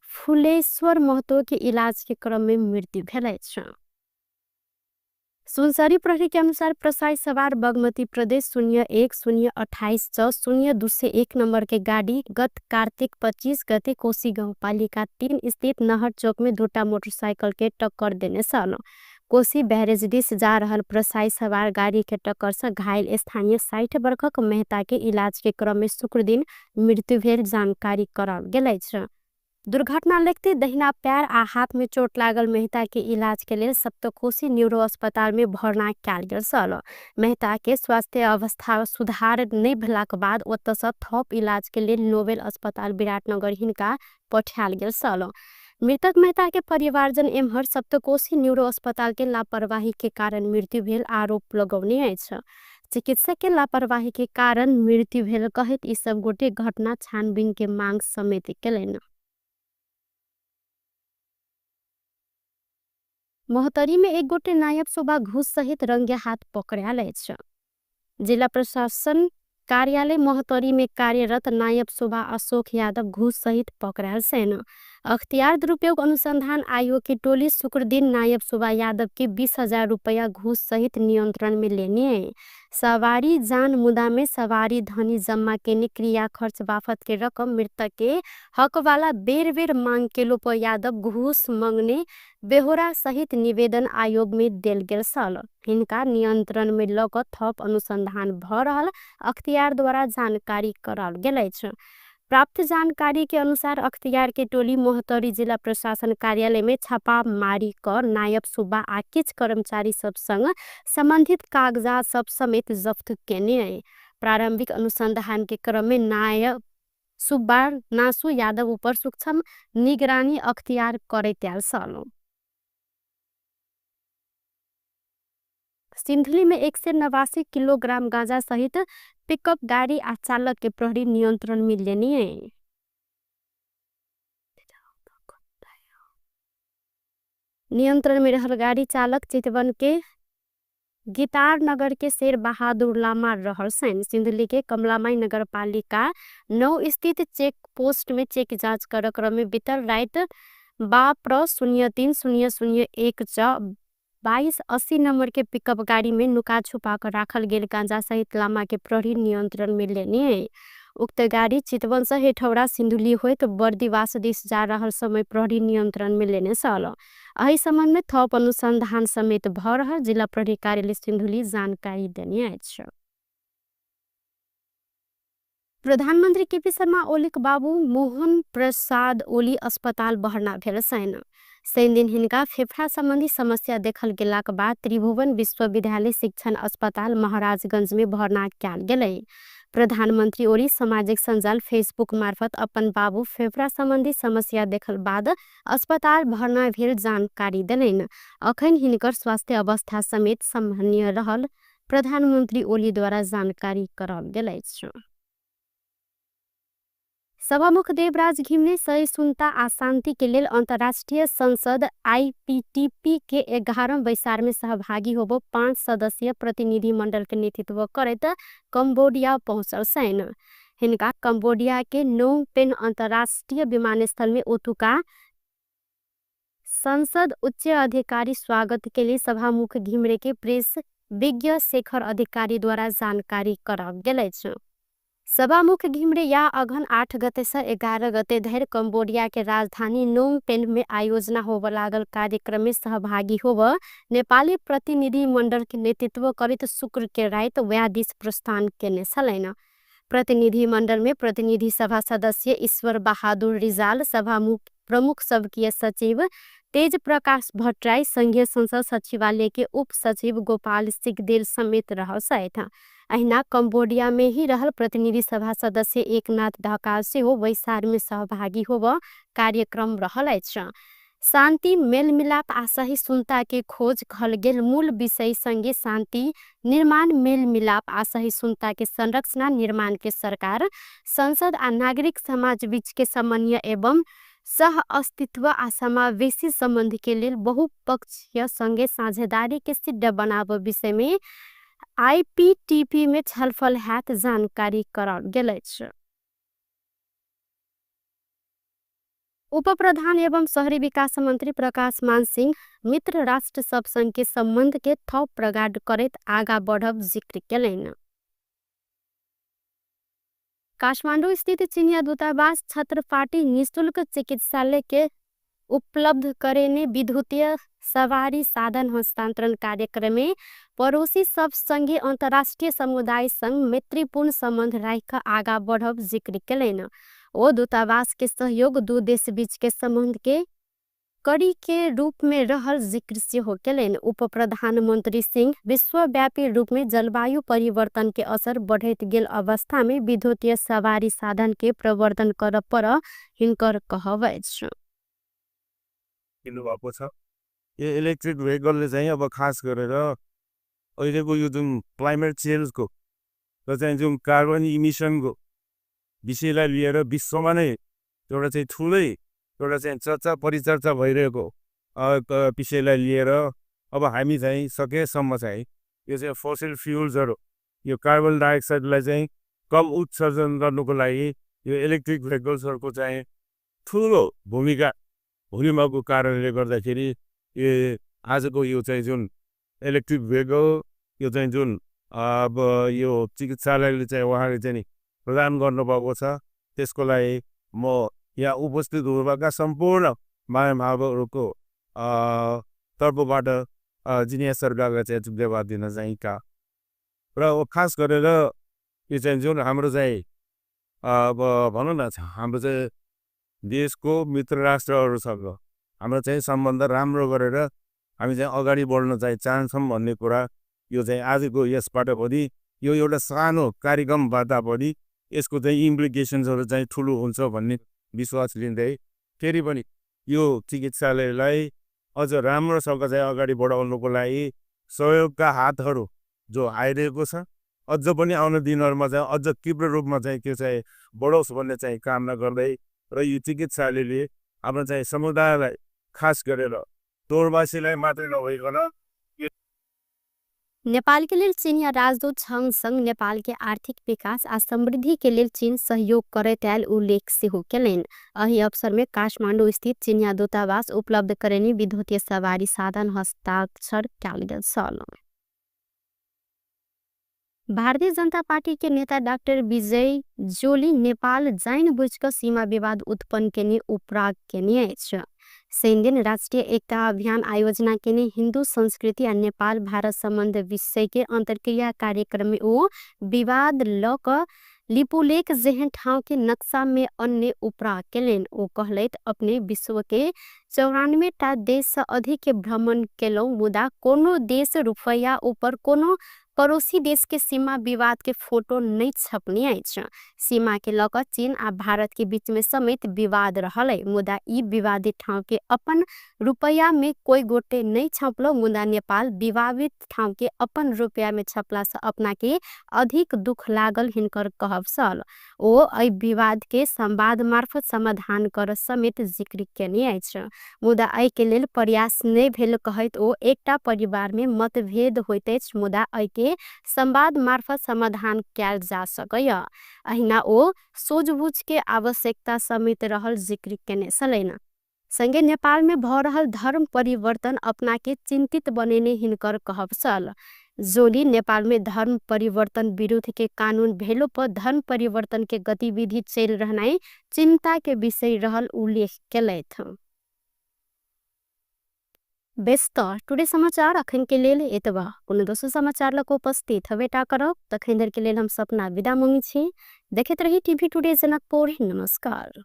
फुलेश्वर महतो के इलाज के क्रम में मृत्यु भेल अछि। सुनसरी प्रहरी के अनुसार प्रसाई सवार बागमती प्रदेश 01 028 6 0 201 नंबर के गाड़ी गत कार्तिक 25 गते कोशी गाउँपालिका 3 स्थित नहर चौक में 2टा मोटरसाइकिल के टक्कर देने छल। कोशी बैरेज दिस जा रहल प्रसाई सवार गाड़ी के टक्कर से घायल स्थानीय 60 वर्षक मेहता के इलाज के क्रम में शुक्र दिन मृत्यु भेल जानकारी कराओल गेल अछि। दुर्घटना लगते दहिना पैर आ हाथ में चोट लागल मेहता के इलाज के लेल सप्तकोशी न्यूरो अस्पताल में भर्ना कयल गेल छल। मेहता के स्वास्थ्य अवस्था सुधार नहीं भेलाक बाद ओतऽ से थप इलाज के लेल नोबेल अस्पताल विराटनगर हिनका पठायल गेल छल। मृतक मेहता के परिवारजन एम्हर सप्तकोशी न्यूरो अस्पताल के लापरवाही के कारण मृत्यु भेल आरोप लगौने अछि। चिकित्सक के लापरवाही के कारण मृत्यु भेल कहैत ई सब गोटे घटना छानबीन के मांग समेत केलनि। महोत्तरी में एक गोटे नायब शोभा घूस सहित रंगे हाथ पकड़ायल अछि। जिला प्रशासन कार्यालय महोत्तरी में कार्यरत नायब सुब्बा अशोक यादव घुस सहित पकड़ायल छन्। अख्तियार दुरुपयोग अनुसन्धान आयोग की टोली शुक्रदिन नायब सुब्बा यादव के 20,000 रुपैयाँ घुस सहित नियन्त्रण में लेने। सवारी जान मुद्दा में सवारी धनी जम्मा केने क्रिया खर्च बाफत के रकम मृतक के हकवाला बेर बेर मांग केलो पर यादव घुस मंगने बेहोरा सहित निवेदन आयोग में देल गेल छल। हिनका नियन्त्रण में लक थप अनुसन्धान भ रहल अख्तियार द्वारा जानकारी कराओल गेल अछि। प्राप्त जानकारी के अनुसार अख्तियार के टोली महोत्तरी जिल्ला प्रशासन कार्यालय में छापामारी क नायब सुब्बा आ किछ कर्मचारी सब संग सम्बन्धित कागजात सब समेत जफ्त केने। प्रारंभिक अनुसंधान के क्रम में नायब सुब्बा नासु यादव ऊपर सूक्ष्म निगरानी अख्तियार करैत आयल छल। सिन्धुली में 189 किलोग्राम गांजा सहित पिकअप गाड़ी आ चालक के प्रहरी नियंत्रण में लेने। नियंत्रण में रहल गाड़ी चालक चितवन के गितार नगर के शेर बहादुर लामा रहल छन्। सिन्धुली के कमलामाई नगरपालिका 9 स्थित चेक पोस्ट में चेक जांच कर क्रम में बीतल रात 12 03 0 0 1 6 2280 नंबर के पिकअप गाड़ी में नुका छुपा कर राखल गेल गांजा सहित लामा के प्रहरी नियंत्रण में लेने। उक्त गाड़ी चितवन से हेठौरा सिन्धुली होइत बर्दिवास दिस जा रहल समय प्रहरी नियंत्रण में लेने छल। एहि संबंध में थप अनुसंधान समेत भ रहल जिला प्रहरी कार्यालय सिन्धुली जानकारी देने अछि। प्रधानमन्त्री केपी शर्मा ओलीक बाबू मोहन प्रसाद ओली अस्पताल भर्ना भेल छन्। शनिदिन हिनका फेफड़ा सम्बन्धी समस्या देखल गेलाक बाद त्रिभुवन विश्वविद्यालय शिक्षण अस्पताल महाराजगंज में भर्ना कयल गेलै। प्रधानमन्त्री ओली सामाजिक सञ्जाल फेसबुक मार्फत अपन बाबू फेफड़ा सम्बन्धी समस्या देखल बाद अस्पताल भर्ना भेल जानकारी देलनि। अखन हिनकर स्वास्थ्य अवस्था समेत सामान्य रहल प्रधानमन्त्री ओली द्वारा जानकारी कराओल गेल अछि। सभामुख देवराज घिमिरे सहिष्णुता आ शान्ति के लेल अन्तर्राष्ट्रिय संसद आईपीटीपी के 11 बैसार में सहभागी होबो 5 सदस्यीय प्रतिनिधि मंडल के नेतृत्व करैत कम्बोडिया पहुँचल छन्। हिनका कम्बोडिया के नोम पेन अन्तर्राष्ट्रिय विमानस्थल में ओतुका संसद उच्च अधिकारी स्वागत के लिए सभामुख घिमिरे के प्रेस विज्ञ शेखर अधिकारी द्वारा जानकारी कराओल गेल अछि। सभामुख घिमिरे या अघन 8 गते से 11 गते धरि कम्बोडिया के राजधानी नोम पेन में आयोजना होब लागल कार्यक्रम में सहभागी होब नेपाली प्रतिनिधि मंडल के नेतृत्व करैत शुक्र के राति वएह दिस प्रस्थान केने छलनि। प्रतिनिधि मंडल में प्रतिनिधि सभा सदस्य ईश्वर बहादुर रिजाल, सभामुख प्रमुख सबकीय सचिव तेज प्रकाश भट्टराई, संघीय संसद सचिवालय के उप सचिव गोपाल सिगदेल समेत रहल छथि। अहिना कम्बोडिया में ही रहल प्रतिनिधि सभा सदस्य एकनाथ ढकाल सेहो बैसार में सहभागी होब कार्यक्रम रहल अछि। शान्ति मेलमिलाप आ सहिष्णुता के खोज कहल गेल मूल विषय संगे शान्ति निर्माण मेलमिलाप आ सहिष्णुता के संरचना निर्माण के सरकार संसद आ नागरिक समाज बीच के समन्वय एवं सह अस्तित्व आ समावेशी सम्बन्ध के लेल बहुपक्षीय संगे साझेदारी के सिद्ध बनाब विषय में आईपीटीपी में छलफल हैत जानकारी कराओल गेल अछि। उपप्रधान एवं शहरी विकास मंत्री प्रकाश मान सिंह मित्र राष्ट्र सब संग के सम्बन्ध के थप प्रगाढ़ करैत आगा बढ़ब जिक्र केलनि। काठमांडू स्थित चीनिया दूतावास छत्रपाटी निःशुल्क चिकित्सालय के उपलब्ध करेने विद्युतीय सवारी साधन हस्तांतरण कार्यक्रम में पड़ोसी सब संगे अंतर्राष्ट्रीय समुदाय संग मैत्रीपूर्ण संबंध राखि आगा बढ़ब जिक्र केलनि। ओ दूतावास के सहयोग दू देश बीच के संबंध के कड़ी के रूप में रहल जिक्र सेहो केलनि। उप प्रधानमंत्री सिंह विश्वव्यापी रूप में जलवायु परिवर्तन के असर बढ़ैत गेल अवस्था में विद्युतीय सवारी साधन के प्रवर्धन करऽ पर हिनकर कहब अछि। भएको छ यो इलेक्ट्रिक भेहिकलले चाहिँ अब खास गरेर अहिलेको यो जुन क्लाइमेट चेन्जको र चाहिँ जुन कार्बन इमिसनको विषयलाई लिएर विश्वमा नै एउटा चाहिँ ठुलै एउटा चाहिँ चर्चा परिचर्चा भइरहेको विषयलाई लिएर अब हामी चाहिँ सकेसम्म चाहिँ यो चाहिँ फोसिल फ्युल्सहरू यो कार्बन डाइअक्साइडलाई चाहिँ कम उत्सर्जन गर्नुको लागि यो इलेक्ट्रिक भेहिकल्सहरूको चाहिँ ठुलो भूमिका हुने कारणले गर्दाखेरि यो आजको यो चाहिँ जुन इलेक्ट्रिक भेहिकल यो चाहिँ जुन अब यो चिकित्सालयले चाहिँ उहाँले चाहिँ नि प्रदान गर्नुभएको छ, त्यसको लागि म यहाँ उपस्थित हुनुभएका सम्पूर्ण महानुभावहरूको तर्फबाट जिनिया सरकारलाई चाहिँ धन्यवाद दिन चाहन्छु। र खास गरेर यो चाहिँ जुन हाम्रो चाहिँ अब भनौँ न हाम्रो चाहिँ देशको मित्र राष्ट्रहरूसँग हाम्रो चाहिँ सम्बन्ध राम्रो गरेर हामी चाहिँ अगाडि बढ्न चाहिँ चाहन्छौँ भन्ने कुरा यो चाहिँ आजको यसबाट पनि यो एउटा सानो कार्यक्रमबाट पनि यसको चाहिँ इम्प्लिकेसन्सहरू चाहिँ ठुलो हुन्छ भन्ने विश्वास लिँदै फेरि पनि यो चिकित्सालयलाई अझ राम्रोसँग चाहिँ अगाडि बढाउनुको लागि सहयोगका हातहरू जो आइरहेको छ अझ पनि आउने दिनहरूमा चाहिँ अझ तीव्र रूपमा चाहिँ त्यो चाहिँ बढोस् भन्ने चाहिँ कामना गर्दै र यो चिकित्सालयले हाम्रो चाहिँ समुदायलाई खास गरेर तोरवासीलाई मात्रै नभइकन नेपाल के लेल चीनिया राजदूत छङ नेपाल के आर्थिक विकास आ समृद्धि के लेल चीन सहयोग करैत आयल उल्लेख सेहो केलनि। एहि अवसर में काठमांडू स्थित चीनिया दूतावास उपलब्ध करेनी विद्युतीय सवारी साधन हस्ताक्षर कयल गेल छल। भारतीय जनता पार्टी के नेता डाक्टर विजय जोली नेपाल जाइन बुझि सीमा विवाद उत्पन्न केने उपराग केने अछि। शनिदिन राष्ट्रिय एकता अभियान आयोजना केने हिन्दू संस्कृति आ नेपाल भारत सम्बन्ध विषय के अंतर्क्रिया कार्यक्रम में ओ विवाद ल क लिपुलेख जेहन ठाउँ के नक्शा में अन्य उपराग केलनि। ओ कहलथि अपने विश्व के 94 टा देश से अधिक के भ्रमण केलहुँ, मुदा कोनो देश रुपैया ऊपर कोनो पड़ोसी देश के सीमा विवाद के फोटो नहीं छपने अछि। सीमा के लऽ कऽ चीन आ भारत के बीच में समेत विवाद रहल है, मुदा ई विवादित ठाउँ के अपन रुपैया में कोई गोटे नहीं छपलो, मुदा नेपाल विवादित ठाउँ के अपन रुपैया में छपला से अपना के अधिक दुख लागल हिनकर कहब छल। ओ एहि विवाद के संवाद मार्फत समाधान कर समेत जिक्र केने अछि, मुदा एहि के लेल प्रयास नहीं भेल कहैत ओ एकटा परिवार में मतभेद होइत अछि, मुदा एहि के संवाद मार्फत समाधान कयल जा सकैया। अहिना ओ सोझबुझ के आवश्यकता समेत रहल जिक्र केने छलनि। संगे नेपाल में भ रहल धर्म परिवर्तन अपना के चिंतित बनेने हिनकर कहब छल। जोली नेपाल में धर्म परिवर्तन विरुद्ध के कानून भेलो पर धर्म परिवर्तन के गतिविधि चलि रहनाइ चिंता के विषय रहल उल्लेख केलथि। बेस त टुडे समाचार अखन के लेल एतबा। कोनो दोसर समाचार लऽ कऽ उपस्थित हबेटा करब, तखन धरि के लेल हम सपना विदा मंगै छी। देखैत रही टीवी टुडे जनकपुर। नमस्कार।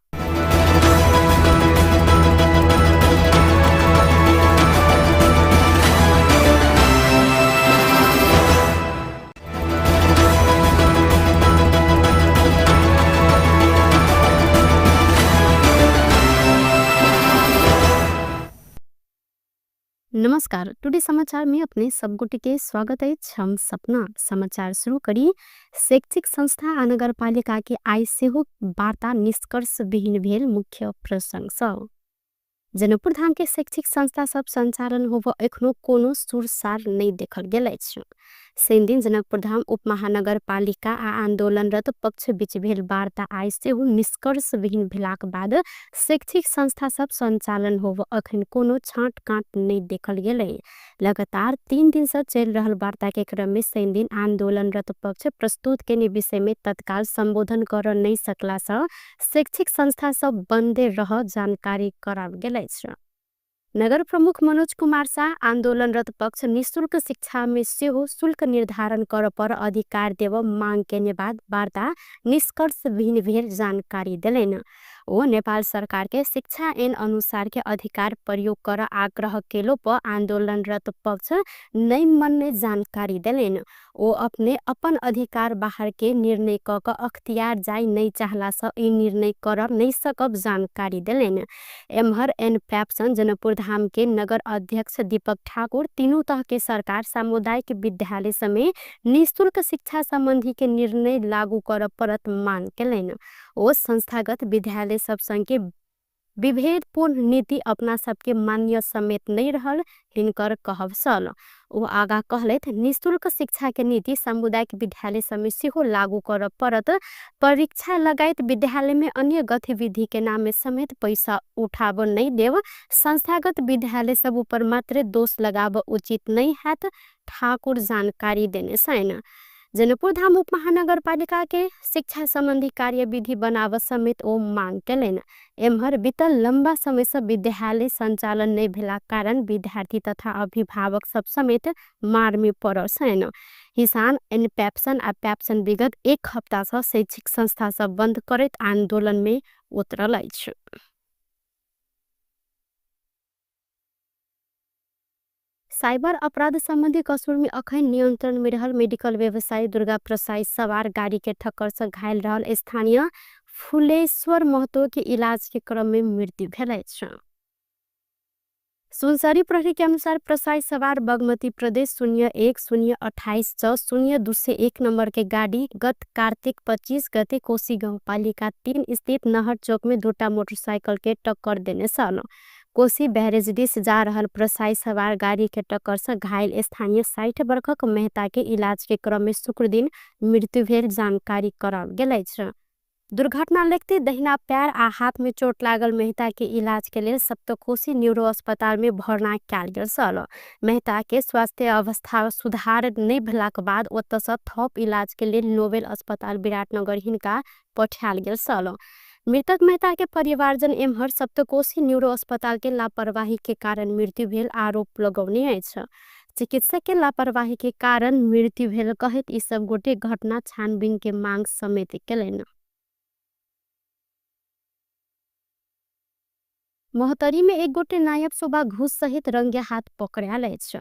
नमस्कार, टुडे समाचार में अपने सब गोटे के स्वागत अछि। हम सपना समाचार शुरू करी। शैक्षिक संस्था आ नगरपालिका के आइ सेहो वार्ता निष्कर्ष विहीन भेल मुख्य प्रसंग सब। जनकपुर धाम के शैक्षिक संस्था सब संचालन होब एखनो कोनो सुरसार नहीं देखल गेल अछि। शनिदिन जनकपुर धाम उपमहानगरपालिका आ आंदोलनरत पक्ष बीच भेल वार्ता आइ सेहो निष्कर्ष विहीन भेलाक बाद शैक्षिक संस्था सब संचालन होब अखन कोनो छाँट काट नहीं देखल गेलै। लगातार 3 दिन से चलि रहल वार्ता के क्रम में शनिदिन आंदोलनरत पक्ष प्रस्तुत केने विषय में तत्काल संबोधन कर नहीं सकला से शैक्षिक संस्था सब बंदे रह जानकारी कराओल गेल अछि। नगर प्रमुख मनोज कुमार शाह आंदोलनरत पक्ष निःशुल्क शिक्षा में सेहो शुल्क निर्धारण कर पर अधिकार देव मांग केने बाद वार्ता निष्कर्ष विहीन भेल जानकारी देलनि। ओ नेपाल सरकार के शिक्षा ऐन अनुसार के अधिकार प्रयोग कर आग्रह केलो पर आंदोलनरत पक्ष नहीं मनने जानकारी देलनि। ओ अपने अपन अधिकार बाहर के निर्णय क क अख्तियार जाय नहीं चाहला से ई निर्णय कर नहीं सकब जानकारी देलनि। एम्हर एन पैप्सन जनकपुर धाम के नगर अध्यक्ष दीपक ठाकुर तीनू तह के सरकार सामुदायिक विद्यालय समेत निःशुल्क शिक्षा संबंधी के निर्णय लागू कर परत मांग केलनि। ओ संस्थागत विद्यालय सब संग के विभेदपूर्ण नीति अपना सबके मान्य समेत नै रहल हिनकर कहब छल। ओ आगा कहलथि, निःशुल्क शिक्षाके नीति सामुदायिक विद्यालय सबमे सेहो लागू कर परत। परीक्षा लगायत विद्यालयमे अन्य गतिविधिके नाममे समेत पैसा उठाब नै देब, संस्थागत विद्यालय सब उपर मात्रै दोष लगाब उचित नै हैत ठाकुर जानकारी देने छैन। जनकपुरधाम उपमहानगरपालिकाके शिक्षा सम्बन्धी कार्यविधि बनाब समेत ओ मांग केलनि। एम्हर बितल लम्बा समयसँ विद्यालय सञ्चालन नै भेलाक कारण विद्यार्थी तथा अभिभावक सब समेत मारमे परल छैन। हिसान एनप्याप्सन आ प्याप्सन विगत एक हप्तासँ शैक्षिक संस्था सब बन्द करैत आन्दोलनमे उतरल अछि। साइबर अपराध सम्बन्धी कसुरमे अखन नियन्त्रणमे रहल मेडिकल व्यवसायी दुर्गा प्रसाई सवार गाडीके ठक्करसँ घायल रहल स्थानीय फुलेश्वर महतोके इलाजके क्रममे मृत्यु भेल अछि। सुनसरी प्रहरी के अनुसार प्रसाई सवार बागमती प्रदेश 01 0 28 6 0 201 नंबर के गाड़ी गत कार्तिक 25 गते कोशी गाउँपालिका 3 स्थित नहर चौक में दुटा मोटरसाइकिल के टक्कर देने छल। कोशी बैरेज दिस जा रहल प्रसाई सवार गाड़ी के टक्कर से घायल स्थानीय 60 वर्षक मेहता के इलाज के क्रम में शुक्रदिन मृत्यु भेल जानकारी कराओल गेल अछि। दुर्घटना लगते दहिना पैर आ हाथ में चोट लागल मेहता के इलाज के लेल सप्तकोशी न्यूरो अस्पताल में भर्ना कयल गेल छल। मेहता के स्वास्थ्य अवस्था सुधार नहीं भेलाक बाद ओतऽ थप इलाज के लेल नोबेल अस्पताल विराटनगर हिनका पठायल गेल छल। मृतक मेहता के परिवारजन एम्हर सप्तकोशी न्यूरो अस्पताल के लापरवाही के कारण मृत्यु भेल आरोप लगौने अछि। चिकित्सक के लापरवाही के कारण मृत्यु भेल कहैत ई सब गोटे घटना छानबीन के मांग समेत केलनि। महोत्तरी में एक गोटे नायब शोभा घूस सहित रंगे हाथ पकड़ायल अछि।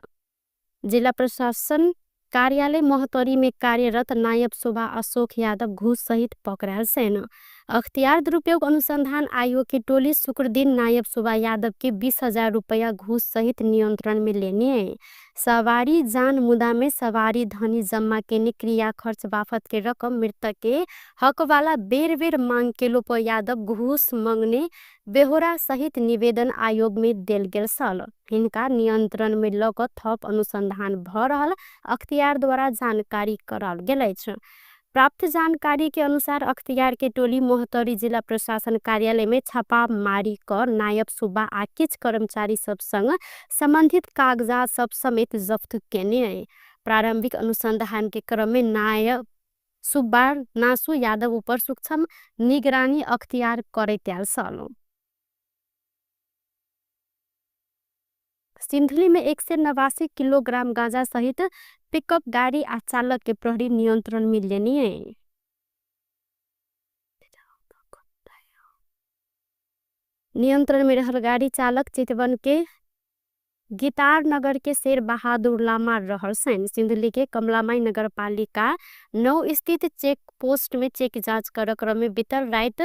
जिला प्रशासन कार्यालय महोत्तरी में कार्यरत नायब शोभा अशोक यादव घूस सहित पकड़ायल छनि। अख्तियार दुरुपयोग अनुसंधान आयोग की टोली शुक्रदिन नायब शोभा यादव के 20,000 रुपया घूस सहित नियंत्रण में लेने। सवारी जान मुदा में सवारी धनी जम्मा केने क्रिया खर्च बाफत के रकम मृतक के हकवाला बेर बेर मांग केलो पर यादव घूस मंगने बेहोरा सहित निवेदन आयोग में देल गेल छल। हिनका नियंत्रण में ल क थप अनुसंधान भ रहल अख्तियार द्वारा जानकारी कराओल गेल अछि। प्राप्त जानकारी के अनुसार अख्तियार के टोली महोत्तरी जिला प्रशासन कार्यालय में छापामारी क नायब सुब्बा आ किछ कर्मचारी सब संग संबंधित कागजात सब समेत जफ्त केने। प्रारंभिक अनुसंधान के क्रम में नायब सुब्बा नासु यादव ऊपर सूक्ष्म निगरानी अख्तियार करैत आयल छल। सिन्धुली में 189 किलोग्राम गांजा सहित पिकअप गाड़ी आ चालक के प्रहरी नियंत्रण में लेने। नियंत्रण में रहल गाड़ी चालक चितवन के गितार नगर के शेर बहादुर लामा रहल छनि। सिन्धुली के कमलामाई नगरपालिका 9 स्थित चेक पोस्ट में चेक जांच कर क्रम में बीतल रात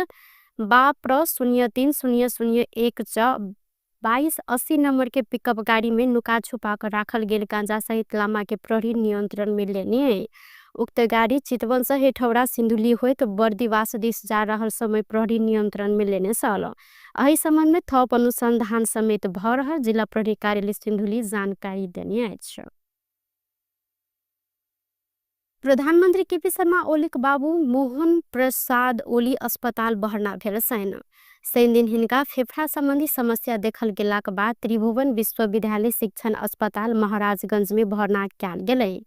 12 03 0 0 1 6 22 80 नंबर के पिकअप गाड़ी में नुका छुपा कर राखल गेल गांजा सहित लामा के प्रहरी नियंत्रण में लेने। उक्त गाड़ी चितवन से हेठौरा सिन्धुली होइत बर्दिवास दिस जा रहल समय प्रहरी नियंत्रण में लेने छल। एहि संबंध में थप अनुसंधान समेत भ रहल जिला प्रहरी कार्यालय सिन्धुली जानकारी देने अछि। प्रधानमन्त्री केपी शर्मा ओलीक बाबू मोहन प्रसाद ओली अस्पताल भर्ना भेल छनि। शनिदिन हिनका फेफड़ा सम्बन्धी समस्या देखल गेलाक बाद त्रिभुवन विश्वविद्यालय शिक्षण अस्पताल महाराजगंज में भर्ना कयल गेलै।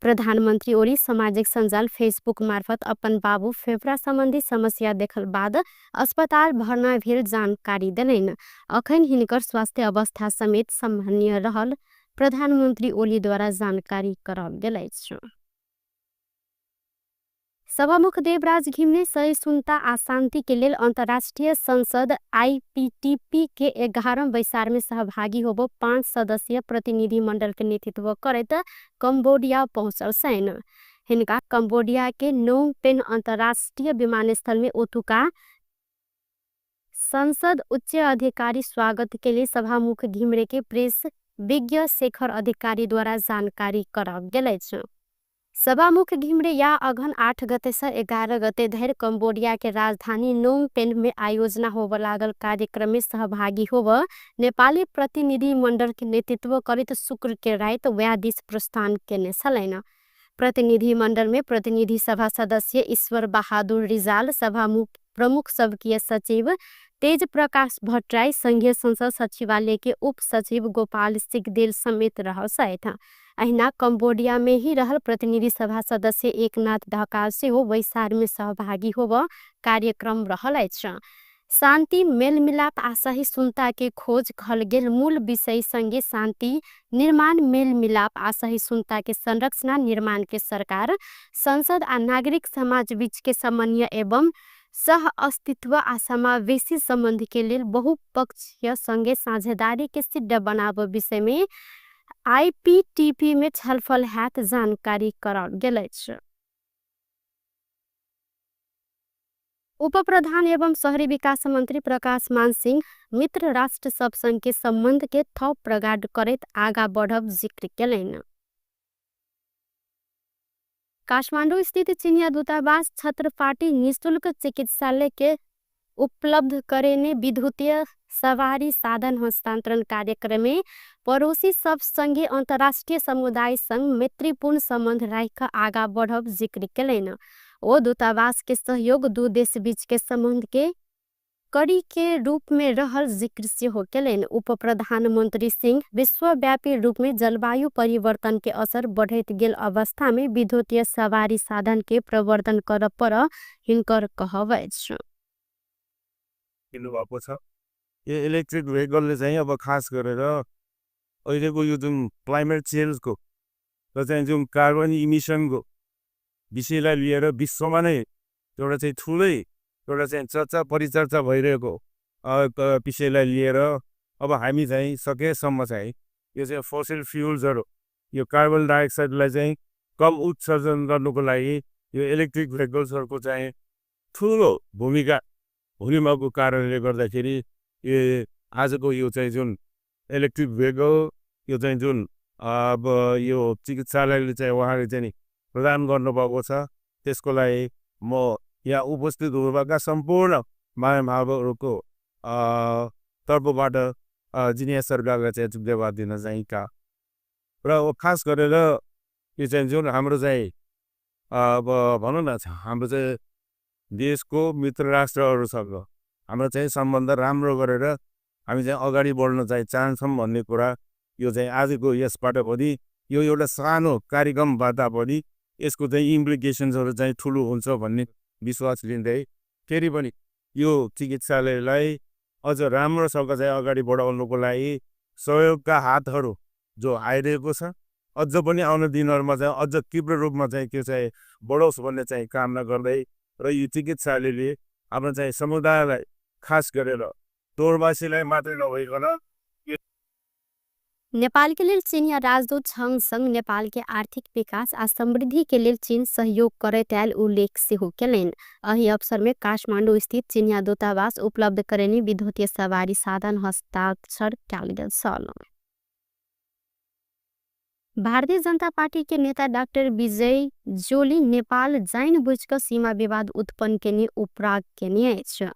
प्रधानमन्त्री ओली सामाजिक सञ्जाल फेसबुक मार्फत अपन बाबू फेफड़ा सम्बन्धी समस्या देखल बाद अस्पताल भर्ना भेल जानकारी देलनि। अखन हिनकर स्वास्थ्य अवस्था समेत सामान्य रहल प्रधानमन्त्री ओली द्वारा जानकारी कराओल गेल अछि। सभामुख देवराज घिमिरे सहिष्णुता आ शान्ति के लेल अन्तर्राष्ट्रिय संसद आईपीटीपी के 11 बैसार में सहभागी होबो 5 सदस्यीय प्रतिनिधि मंडल के नेतृत्व करैत कम्बोडिया पहुँचल छनि। हिनका कम्बोडिया के नोम पेन अन्तर्राष्ट्रिय विमानस्थल में ओतुका संसद उच्च अधिकारी स्वागत के लिए सभामुख घिमिरे के प्रेस विज्ञ शेखर अधिकारी द्वारा जानकारी कराओल गेल अछि। सभामुख घिमिरे या अगहन 8 गतेसँ 11 गते धरि कम्बोडियाके राजधानी नोमपेनमे आयोजना होब लागल कार्यक्रममे सहभागी होब नेपाली प्रतिनिधि मण्डलके नेतृत्व करैत शुक्रके राति वएह दिस प्रस्थान केने छलनि। प्रतिनिधि मण्डलमे प्रतिनिधि सभा सदस्य ईश्वर बहादुर रिजाल, सभामुख प्रमुख सबकीय सचिव तेज प्रकाश भट्टराई, संघीय संसद सचिवालयके उप सचिव गोपाल सिगदेल समेत रहल छथि। अहिना कम्बोडियामे ही रहल प्रतिनिधि सभा सदस्य एकनाथ ढकाल सेहो बैसारमे सहभागी होब कार्यक्रम रहल अछि। शान्ति, मेलमिलाप आ सहिष्णुताके खोज कहल गेल मूल विषय सँगे शान्ति निर्माण, मेलमिलाप आ सहिष्णुताके संरचना निर्माणके सरकार, संसद आ नागरिक समाज बीचके समन्वय एवं सह अस्तित्व आ समावेशी सम्बन्धके लेल बहुपक्षीय सँगे साझेदारीके सिद्ध बनाब विषयमे आईपीटीपी में छलफल हैत जानकारी कराओल गेल अछि। उपप्रधान एवं शहरी विकास मन्त्री प्रकाश मान सिंह मित्र राष्ट्र सब संग के सम्बन्ध के थप प्रगाढ करैत आगा बढ़ब जिक्र केलनि। काठमाडौँ स्थित चिनिया दूतावास छत्रपाटी निशुल्क चिकित्सालय के उपलब्ध करेने विद्युतीय सवारी साधन हस्तान्तरण कार्यक्रम में पड़ोसी सब संगे अंतर्राष्ट्रीय समुदाय संग मैत्रीपूर्ण सम्बन्ध राखि आगा बढ़ब जिक्र केलनि। ओ दूतावास के सहयोग दू देश बीच के सम्बन्ध के कड़ी के रूप में रहल जिक्र सेहो केलनि। उप प्रधानमंत्री सिंह विश्वव्यापी रूप में जलवायु परिवर्तन के असर बढ़ैत गेल अवस्था में विद्युतीय सवारी साधन के प्रवर्धन करब पर हिनकर कहब अछि। भएको छ यो इलेक्ट्रिक भेहिकलले चाहिँ अब खास गरेर अहिलेको यो जुन क्लाइमेट चेन्जको र चाहिँ जुन कार्बन इमिसनको विषयलाई लिएर विश्वमा नै एउटा चाहिँ ठुलै एउटा चाहिँ चर्चा परिचर्चा भइरहेको विषयलाई लिएर अब हामी चाहिँ सकेसम्म चाहिँ यो चाहिँ फोसिल फ्युल्सहरू, यो कार्बन डाइअक्साइडलाई चाहिँ कम उत्सर्जन गर्नुको लागि यो इलेक्ट्रिक भेहिकल्सहरूको चाहिँ ठुलो भूमिका हुने कारणले गर्दाखेरि यो आजको यो चाहिँ जुन इलेक्ट्रिक भेहिकल यो चाहिँ जुन अब यो चिकित्सालयले चाहिँ उहाँले चाहिँ प्रदान गर्नुभएको छ, त्यसको लागि म यहाँ उपस्थित हुनुभएका सम्पूर्ण महानुभावहरूको तर्फबाट जिनिया सरकारलाई चाहिँ धन्यवाद दिन चाहन्छु। र खास गरेर यो चाहिँ जुन हाम्रो चाहिँ अब भनौँ न हाम्रो चाहिँ देशको मित्र राष्ट्रहरूसँग हाम्रो चाहिँ सम्बन्ध राम्रो गरेर हामी चाहिँ अगाडि बढ्न चाहिँ चाहन्छौँ भन्ने कुरा यो चाहिँ आजको यसबाट पनि यो एउटा सानो कार्यक्रमबाट पनि यसको चाहिँ इम्प्लिकेसन्सहरू चाहिँ ठुलो हुन्छ भन्ने विश्वास लिँदै फेरि पनि यो चिकित्सालयलाई अझ राम्रोसँग चाहिँ अगाडि बढाउनुको लागि सहयोगका हातहरू जो आइरहेको छ अझ पनि आउने दिनहरूमा चाहिँ अझ तीव्र रूपमा चाहिँ त्यो चाहिँ बढोस् भन्ने चाहिँ कामना गर्दै र यो चिकित्सालयले हाम्रो चाहिँ समुदायलाई खास गरेर तोरवासीलाई मात्रै नभइकन नेपाल के लेल चीनिया राजदूत छंग संग नेपाल के आर्थिक विकास आ समृद्धि के लेल चीन सहयोग करैत आयल उल्लेख सेहो केलनि। एहि अवसर में काठमांडू स्थित चीनिया दूतावास उपलब्ध करेनी विद्युतीय सवारी साधन हस्ताक्षर कयल गेल छल। भारतीय जनता पार्टी के नेता डॉक्टर विजय जोली नेपाल जाइन बुझ सीमा विवाद उत्पन्न केने उपराग केने अछि।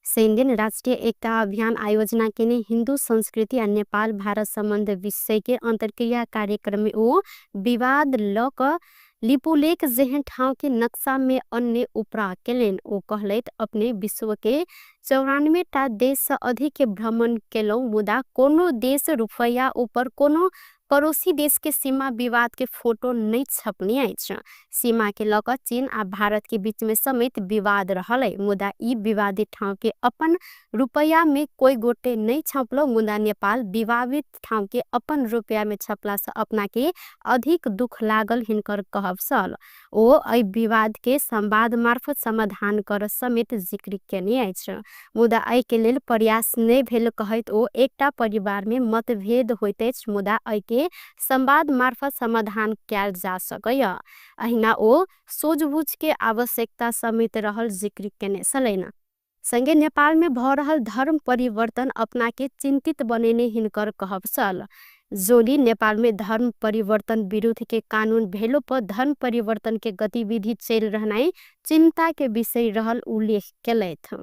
शनिदिन राष्ट्रिय एकता अभियान आयोजना केने हिन्दू संस्कृति आ नेपाल भारत सम्बन्ध विषय के अंतर्क्रिया कार्यक्रम में ओ विवाद ल क लिपुलेख जेहन ठाउँ के नक्शा में अन्य उपराग केलनि। ओ कहलथि अपने विश्व के 94 टा देश से अधिक के भ्रमण केलहुँ, मुदा कोनो देश रुपैया ऊपर कोनो पड़ोसी देश के सीमा विवाद के फोटो नहीं छपने अछि। सीमा के लऽ कऽ चीन आ भारत के बीच में समेत विवाद रहल है, मुदा ई विवादित ठाउँ के अपन रुपैया में कोई गोटे नहीं छपलो, मुदा नेपाल विवादित ठाउँ के अपन रुपैया में छपला से अपना के अधिक दुख लागल हिनकर कहब छल। ओ एहि विवाद के संवाद मार्फत समाधान कर समेत जिक्र केने अछि, मुदा एहि के लेल प्रयास नहीं भेल कहैत ओ एकटा परिवार में मतभेद होइत अछि, मुदा एहि के संवाद मार्फत समाधान कयल जा सकैया। अहिना ओ सोझबुझ के आवश्यकता समेत रहल जिक्र केने छलनि। संगे नेपाल में भ रहल धर्म परिवर्तन अपना के चिंतित बनेने हिनकर कहब छल। जोली नेपाल में धर्म परिवर्तन विरुद्ध के कानून भेलो पर धर्म परिवर्तन के गतिविधि चल रहनाइ चिंता के विषय रहल उल्लेख केलथि।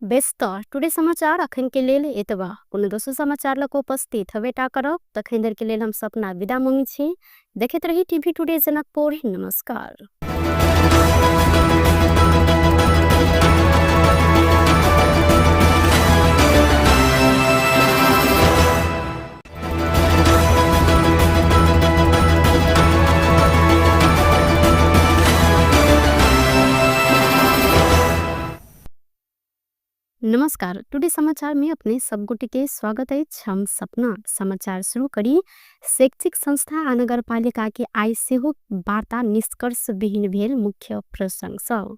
व्यस्त टुडे समाचार अखन के लेल एतबा। कोनो दोसर समाचार लग उपस्थित हबेटा करब, तखन धरि के लेल हम सपना विदा मंगी छी। देखैत रही टीवी टुडे जनकपुर। नमस्कार। नमस्कार, टुडे समाचार में अपने सबगोटे के स्वागत अछि। हम सपना समाचार शुरू करी। शैक्षिक संस्था आ नगरपालिका के आइ सेहो वार्ता निष्कर्ष विहीन भेल मुख्य प्रसंग सब।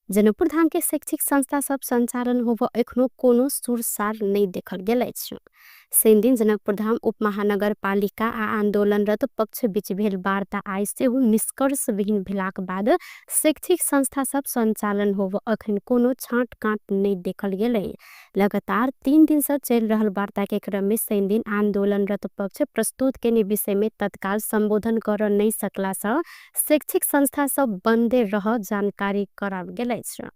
जनकपुर धाम के शैक्षिक संस्था सब संचालन होब एखनो कोनो सुरसार नहीं देखल गेल अछि। शनि दिन जनकपुर धाम उपमहानगरपालिका आ आंदोलनरत पक्ष बीच भेल वार्ता आइ सेहो निष्कर्ष विहीन भेलाक बाद शैक्षिक संस्था सब संचालन होब अखन कोनो छांट काट नहीं देखल गेल। लगातार 3 दिन से चल रहल वार्ता के क्रम में शनि दिन आंदोलनरत पक्ष प्रस्तुत केने विषय में तत्काल संबोधन कर नहीं सकला से शैक्षिक संस्था सब बंदे रह जानकारी कराओल गेल अछि।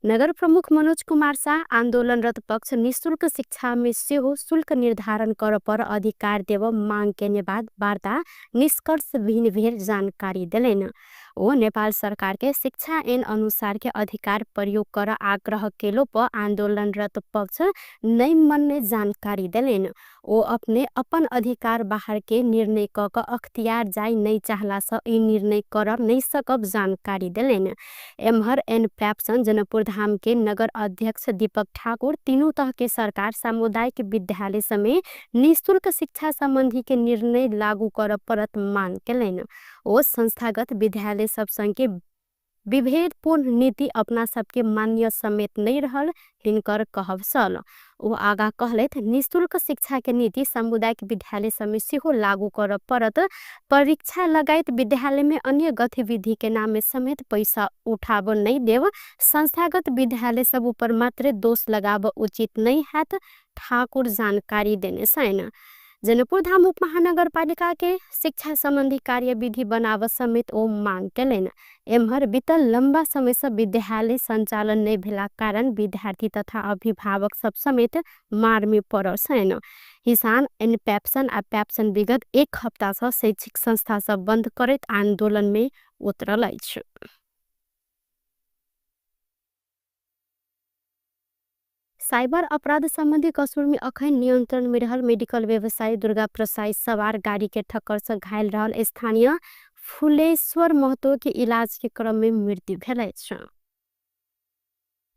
नगर प्रमुख मनोज कुमार शाह आंदोलनरत पक्ष निःशुल्क शिक्षा में सेहो शुल्क निर्धारण कर पर अधिकार देव मांग केने बाद वार्ता निष्कर्ष विहीन भेल जानकारी देलनि। ओ नेपाल सरकार के शिक्षा ऐन अनुसार के अधिकार प्रयोग कर आग्रह केलो पर आंदोलनरत पक्ष नहीं मनने जानकारी देलनि। ओ अपने अपन अधिकार बाहर के निर्णय क क अख्तियार जाय नहीं चाहला से ई निर्णय कर नहीं सकब जानकारी देलनि। एम्हर एन पैप्सन जनकपुर धाम के नगर अध्यक्ष दीपक ठाकुर तीनू तह के सरकार सामुदायिक विद्यालय समेत निःशुल्क शिक्षा संबंधी के निर्णय लागू कर परत मांग केलनि। ओ संस्थागत विद्यालय सब संग के विभेदपूर्ण नीति अपना सबके मान्य समेत नहीं रहल हिनकर कहब छल। ओ आगा कहलथि निःशुल्क शिक्षा के नीति सामुदायिक विद्यालय समेत सेहो लागू कर परत। परीक्षा लगायत विद्यालय में अन्य गतिविधि के नाम में समेत पैसा उठाब नहीं देव, संस्थागत विद्यालय सब ऊपर मात्र दोष लगाब उचित नहीं हैत, ठाकुर जानकारी देने छनि। जनकपुर धाम उपमहानगरपालिका के शिक्षा संबंधी कार्यविधि बनाव समेत ओ मांग केलनि। एम्हर बीतल लंबा समय से विद्यालय संचालन नहीं भेला कारण विद्यार्थी तथा अभिभावक सब समेत मार में पड़ल छनि। किसान एन पैप्सन आ पैप्सन विगत 1 हप्ता से शैक्षिक संस्था सब बंद करैत आंदोलन में उतरल अछि। साइबर अपराध संबंधी कसूर में अखन नियंत्रण में रहल मेडिकल व्यवसायी दुर्गा प्रसाई सवार गाड़ी के ठक्कर से घायल रहल स्थानीय फुलेश्वर महतो के इलाज के क्रम में मृत्यु भेल अछि।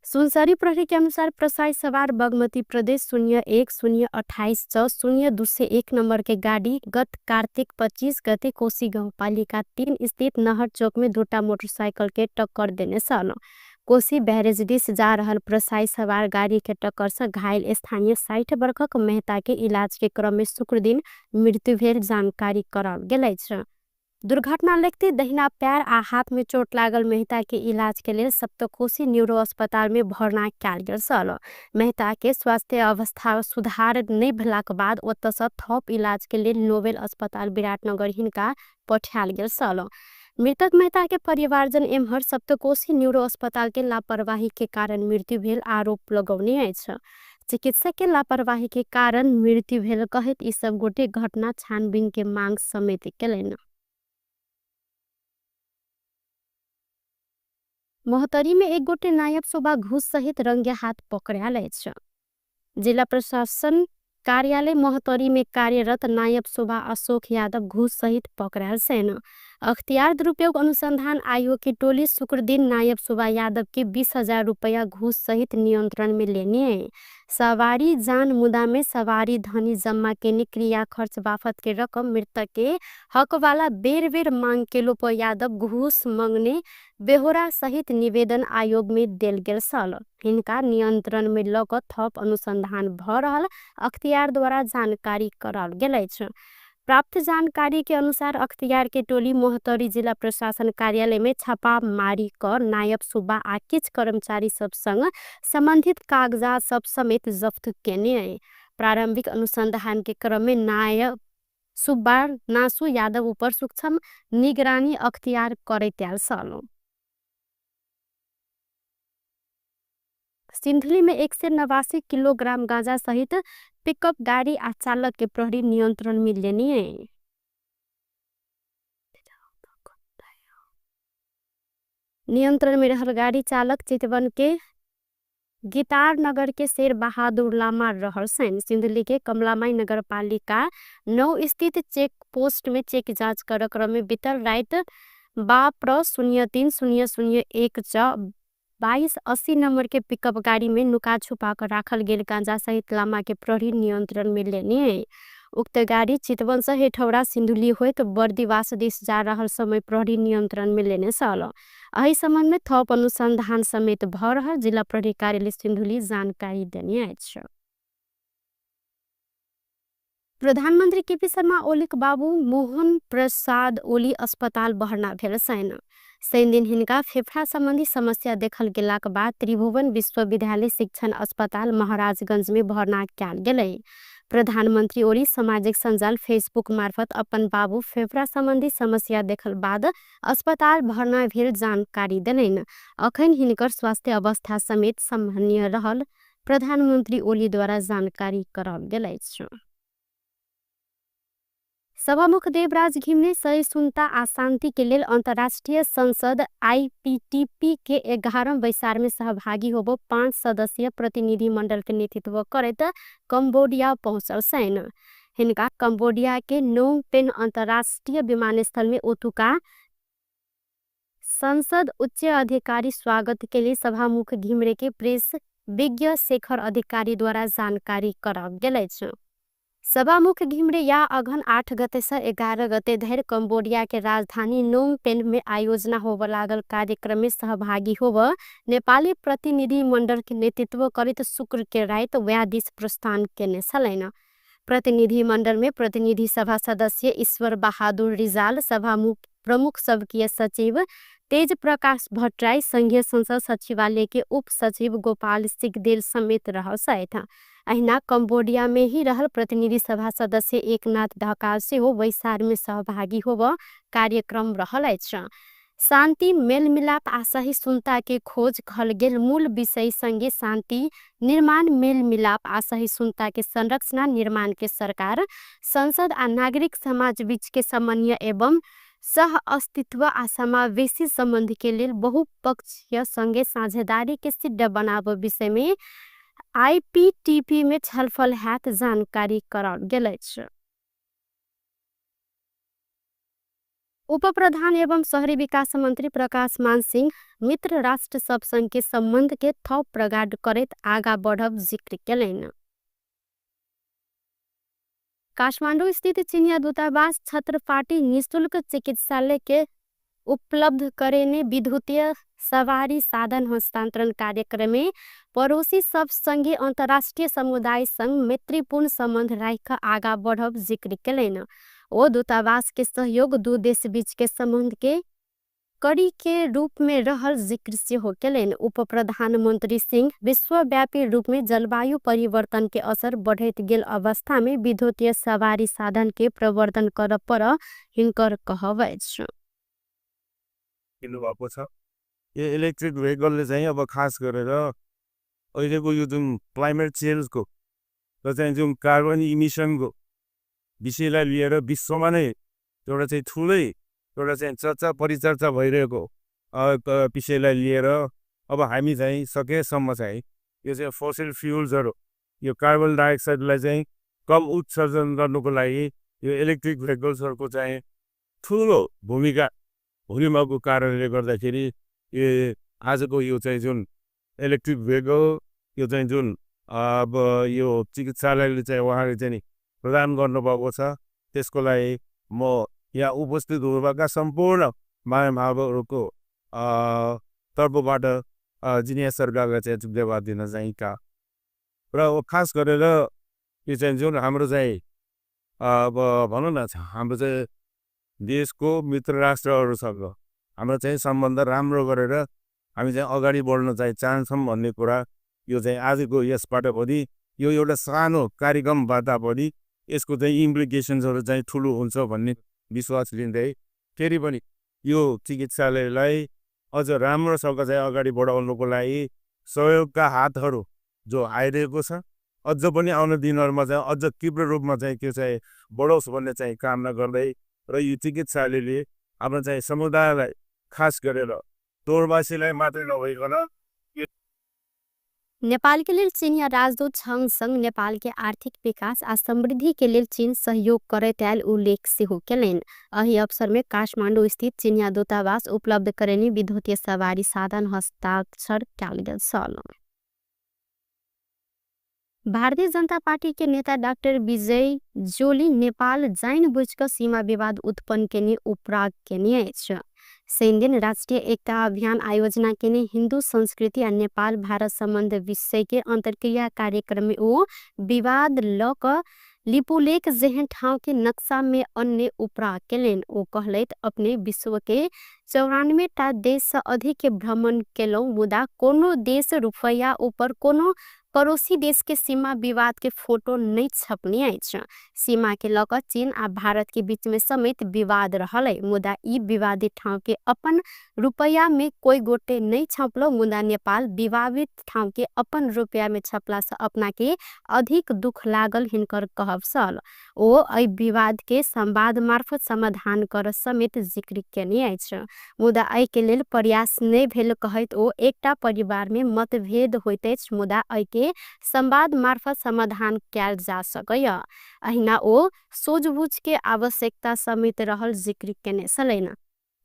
सुनसरी प्रहरी के अनुसार प्रसाई सवार बागमती प्रदेश 01 028 6 0 201 नंबर के गाड़ी गत कार्तिक 25 गते कोशी गाउँपालिका 3 स्थित नहर चौक में 2 मोटरसाइकिल के टक्कर देने छल। कोशी बैरेज दिस जा रहल प्रसाई सवार गाड़ी के टक्कर से घायल स्थानीय 60 वर्षक मेहता के इलाज के क्रम में शुक्र दिन मृत्यु भेल जानकारी कराओल गेल अछि। दुर्घटना लगते दहिना पैर आ हाथ में चोट लागल मेहता के इलाज के लेल सप्तकोशी न्यूरो अस्पताल में भर्ना कयल गेल छल। मेहता के स्वास्थ्य अवस्था सुधार नहीं भेलाक बाद ओतऽ से थप इलाज के लेल नोबेल अस्पताल विराटनगर हिनका पठायल गेल छल। मृतक मेहता के परिवारजन एम्हर सप्तकोशी न्यूरो अस्पताल के लापरवाही के कारण मृत्यु भेल आरोप लगौने अछि। चिकित्सक के लापरवाही के कारण मृत्यु भेल कहैत ई सब गोटे घटना छानबीन के मांग समेत केलनि। महोत्तरी में एक गोटे नायब शोभा घूस सहित रंगे हाथ पकड़ायल अछि। जिला प्रशासन कार्यालय महोत्तरी में कार्यरत नायब शोभा अशोक यादव घूस सहित पकड़ायल छनि। अख्तियार दुरुपयोग अनुसंधान आयोग की टोली शुक्रदिन नायब शोभा यादव के 20,000 रुपया घूस सहित नियंत्रण में लेने सवारी जान मुदा में सवारी धनी जम्मा केने क्रिया खर्च बाफत के रकम मृतक के हक वाला बेर बेर मांग केलो पर यादव घूस मंगने बेहोरा सहित निवेदन आयोग में देल गेल छल। हिनका नियंत्रण में ल क थप अनुसंधान भ रहल अख्तियार द्वारा जानकारी कराओल गेल अछि। प्राप्त जानकारी के अनुसार अख्तियार के टोली महोत्तरी जिला प्रशासन कार्यालय में छापामारी क नायब सुब्बा आ किछ कर्मचारी सब संग संबंधित कागजात सब समेत जफ्त केने। प्रारंभिक अनुसंधान के क्रम में नायब सुब्बार नासु यादव ऊपर सूक्ष्म निगरानी अख्तियार करैत आयल छल। सिन्धुली में 189 किलोग्राम गांजा सहित पिकअप गाड़ी आ चालक के प्रहरी नियंत्रण में लेनी। नियंत्रण में रहल गाड़ी चालक चितवन के गितार नगर के शेर बहादुर लामा रहल सैन। सिन्धुली के कमलामाई नगरपालिका 9 स्थित चेक पोस्ट में चेक जांच कर क्रम में बीतल रात 12 03 0 0 1 6 22 80 नंबर के पिकअप गाड़ी में नुका छुपा कर राखल गेल गांजा सहित लामा के प्रहरी नियंत्रण में लेने। उक्त गाड़ी चितवन से हेठौरा सिन्धुली होइत बर्दिवास दिस जा रहल समय प्रहरी नियंत्रण में लेने छल। एहि संबंध में थप अनुसंधान समेत भ रहल जिला प्रहरी कार्यालय सिन्धुली जानकारी देने अछि। प्रधानमंत्री केपी शर्मा ओलीक बाबू मोहन प्रसाद ओली अस्पताल भर्ना भेल छनि। शनि दिन हिनका फेफड़ा संबंधी समस्या देखल गेलाक बाद त्रिभुवन विश्वविद्यालय शिक्षण अस्पताल महाराजगंज में भर्ना कयल गेलै। प्रधानमंत्री ओली सामाजिक सञ्जाल फेसबुक मार्फत अपन बाबू फेफड़ा संबंधी समस्या देखल बाद अस्पताल भर्ना भेल जानकारी देलनि। अखन हिनकर स्वास्थ्य अवस्था समेत सामान्य रहल प्रधानमंत्री ओली द्वारा जानकारी कराओल गेल अछि। सभामुख देवराज घिमिरे सहिष्णुता आ शांति के लेल अंतर्राष्ट्रीय संसद आईपीटीपी के 11 बैसार में सहभागी होबो 5 सदस्यीय प्रतिनिधि मंडल के नेतृत्व करैत कंबोडिया पहुंचल छनि। हिनका कंबोडिया के नोम पेन अंतर्राष्ट्रीय विमानस्थल में ओतुका संसद उच्च अधिकारी स्वागत के लिए सभामुख घिमिरे के प्रेस विज्ञ शेखर अधिकारी द्वारा जानकारी कराओल गेल अछि। सभामुख घिमिरे या अघन 8 गते से 11 गते धरि कंबोडिया के राजधानी नोम पेन में आयोजना होब लागल कार्यक्रम में सहभागी होब नेपाली प्रतिनिधि मंडल के नेतृत्व करैत शुक्र के राति वएह दिस प्रस्थान केने छलनि। प्रतिनिधि मंडल में प्रतिनिधि सभा सदस्य ईश्वर बहादुर रिजाल, सभामुख प्रमुख सबकीय सचिव तेज प्रकाश भट्टराई, संघीय संसद सचिवालय के उप सचिव गोपाल सिगदेल समेत रहल छथि। अहिना कंबोडिया में ही रहल प्रतिनिधि सभा सदस्य एकनाथ ढकाल सेहो बैसार में सहभागी होब कार्यक्रम रहल अछि। शांति मेलमिलाप आ सहिष्णुता के खोज कहल गेल मूल विषय संगे शांति निर्माण मेलमिलाप आ सहिष्णुता के संरचना निर्माण के सरकार संसद आ नागरिक समाज बीच के समन्वय एवं सह अस्तित्व आ समावेशी संबंध के लेल बहुपक्षीय संगे साझेदारी के सिद्ध बनाब विषय में आईपीटीपी में छलफल हैत जानकारी कराओल गेल अछि। उप प्रधान एवं शहरी विकास मंत्री प्रकाश मान सिंह मित्र राष्ट्र सब संग के संबंध के थप प्रगाढ़ करैत आगा बढ़ब जिक्र केलनि। काठमांडू स्थित चीनिया दूतावास छत्रपाटी निःशुल्क चिकित्सालय के उपलब्ध करेने विद्युतीय सवारी साधन हस्तांतरण कार्यक्रम में पड़ोसी सब संगे अंतर्राष्ट्रीय समुदाय संग मैत्रीपूर्ण संबंध राखि आगा बढ़ब जिक्र केलनि। ओ दूतावास के सहयोग दू देश बीच के संबंध के कड़ी के रूप में रहल जिक्र सेहो केलनि। उप प्रधानमंत्री सिंह विश्वव्यापी रूप में जलवायु परिवर्तन के असर बढ़ैत गेल अवस्था में विद्युतीय सवारी साधन के प्रवर्धन करब पर हिनकर कहब अछि। किन्नुभएको छ। यो इलेक्ट्रिक भेहिकलले चाहिँ अब खास गरेर अहिलेको यो जुन क्लाइमेट चेन्जको र चाहिँ जुन कार्बन इमिसनको विषयलाई लिएर विश्वमा नै एउटा चाहिँ ठुलै एउटा चाहिँ चर्चा परिचर्चा भइरहेको विषयलाई लिएर अब हामी चाहिँ सकेसम्म चाहिँ यो चाहिँ फोसिल फ्युल्सहरू यो कार्बन डाइअक्साइडलाई चाहिँ कम उत्सर्जन गर्नुको लागि यो इलेक्ट्रिक भेहिकल्सहरूको चाहिँ ठुलो भूमिका हुने कारणले गर्दाखेरि यो आजको यो चाहिँ जुन इलेक्ट्रिक भेहिकल यो चाहिँ जुन अब यो चिकित्सालयले चाहिँ उहाँले चाहिँ नि प्रदान गर्नुभएको छ, त्यसको लागि म यहाँ उपस्थित हुनुभएका सम्पूर्ण महानुभावहरूको तर्फबाट जिनिया सरकारलाई चाहिँ धन्यवाद दिन चाहन्छु। र खास गरेर यो चाहिँ जुन हाम्रो चाहिँ अब भनौँ न हाम्रो चाहिँ देशको मित्र राष्ट्रहरूसँग हाम्रो चाहिँ सम्बन्ध राम्रो गरेर हामी चाहिँ अगाडि बढ्न चाहिँ चाहन्छौँ भन्ने कुरा यो चाहिँ आजको यसबाट पनि यो एउटा सानो कार्यक्रमबाट पनि यसको चाहिँ इम्प्लिकेसन्सहरू चाहिँ ठुलो हुन्छ भन्ने विश्वास लिँदै फेरि पनि यो चिकित्सालयलाई अझ राम्रोसँग चाहिँ अगाडि बढाउनुको लागि सहयोगका हातहरू जो आइरहेको छ अझ पनि आउने दिनहरूमा चाहिँ अझ तीव्र रूपमा चाहिँ त्यो चाहिँ बढोस् भन्ने चाहिँ कामना गर्दै र यो चिकित्सालयले आफ्नो चाहिँ समुदायलाई खास गरेर तोरवासीलाई मात्रै नभइकन नेपाल के लेल चीनिया राजदूत छङ नेपाल के आर्थिक विकास आ समृद्धि के लेल चीन सहयोग करैत आयल उल्लेख सेहो केलनि। एहि अवसर में काठमांडू स्थित चीनिया दूतावास उपलब्ध करेनी विद्युतीय सवारी साधन हस्ताक्षर कयल गेल छल। भारतीय जनता पार्टी के नेता डाक्टर विजय जोली नेपाल जाइन बुझ क सीमा विवाद उत्पन्न केने उपराग केने अछि। शनिदिन राष्ट्रिय एकता अभियान आयोजना केने हिन्दू संस्कृति आ नेपाल भारत सम्बन्ध विषय के अंतर्क्रिया कार्यक्रम में ओ विवाद ल क लिपुलेख जेहन ठाउँ के नक्शा में अन्य उपराग केलनि। ओ कहलथि अपने विश्व के 94 टा देश से अधिक के भ्रमण केलहुँ, मुदा कोनो देश रुपैया ऊपर कोनो पड़ोसी देश के सीमा विवाद के फोटो नहीं छपने अछि। सीमा के ल क चीन आ भारत के बीच में समेत विवाद रहल है, मुदा ई विवादित ठाउँ के अपन रुपैया में कोई गोटे नहीं छपलो, मुदा नेपाल विवादित ठाउँ के अपन रुपैया में छपला से अपना के अधिक दुख लागल हिनकर कहब छल। ओ एहि विवाद के संवाद मार्फत समाधान कर समेत जिक्र केने अछि, मुदा एहि के लेल प्रयास नहीं भेल कहैत ओ एकटा परिवार में मतभेद होइत अछि, मुदा एहि के संवाद मार्फत समाधान कयल जा सकैया। अहिना ओ सोझबुझ के आवश्यकता समेत रहल जिक्र केने छलनि।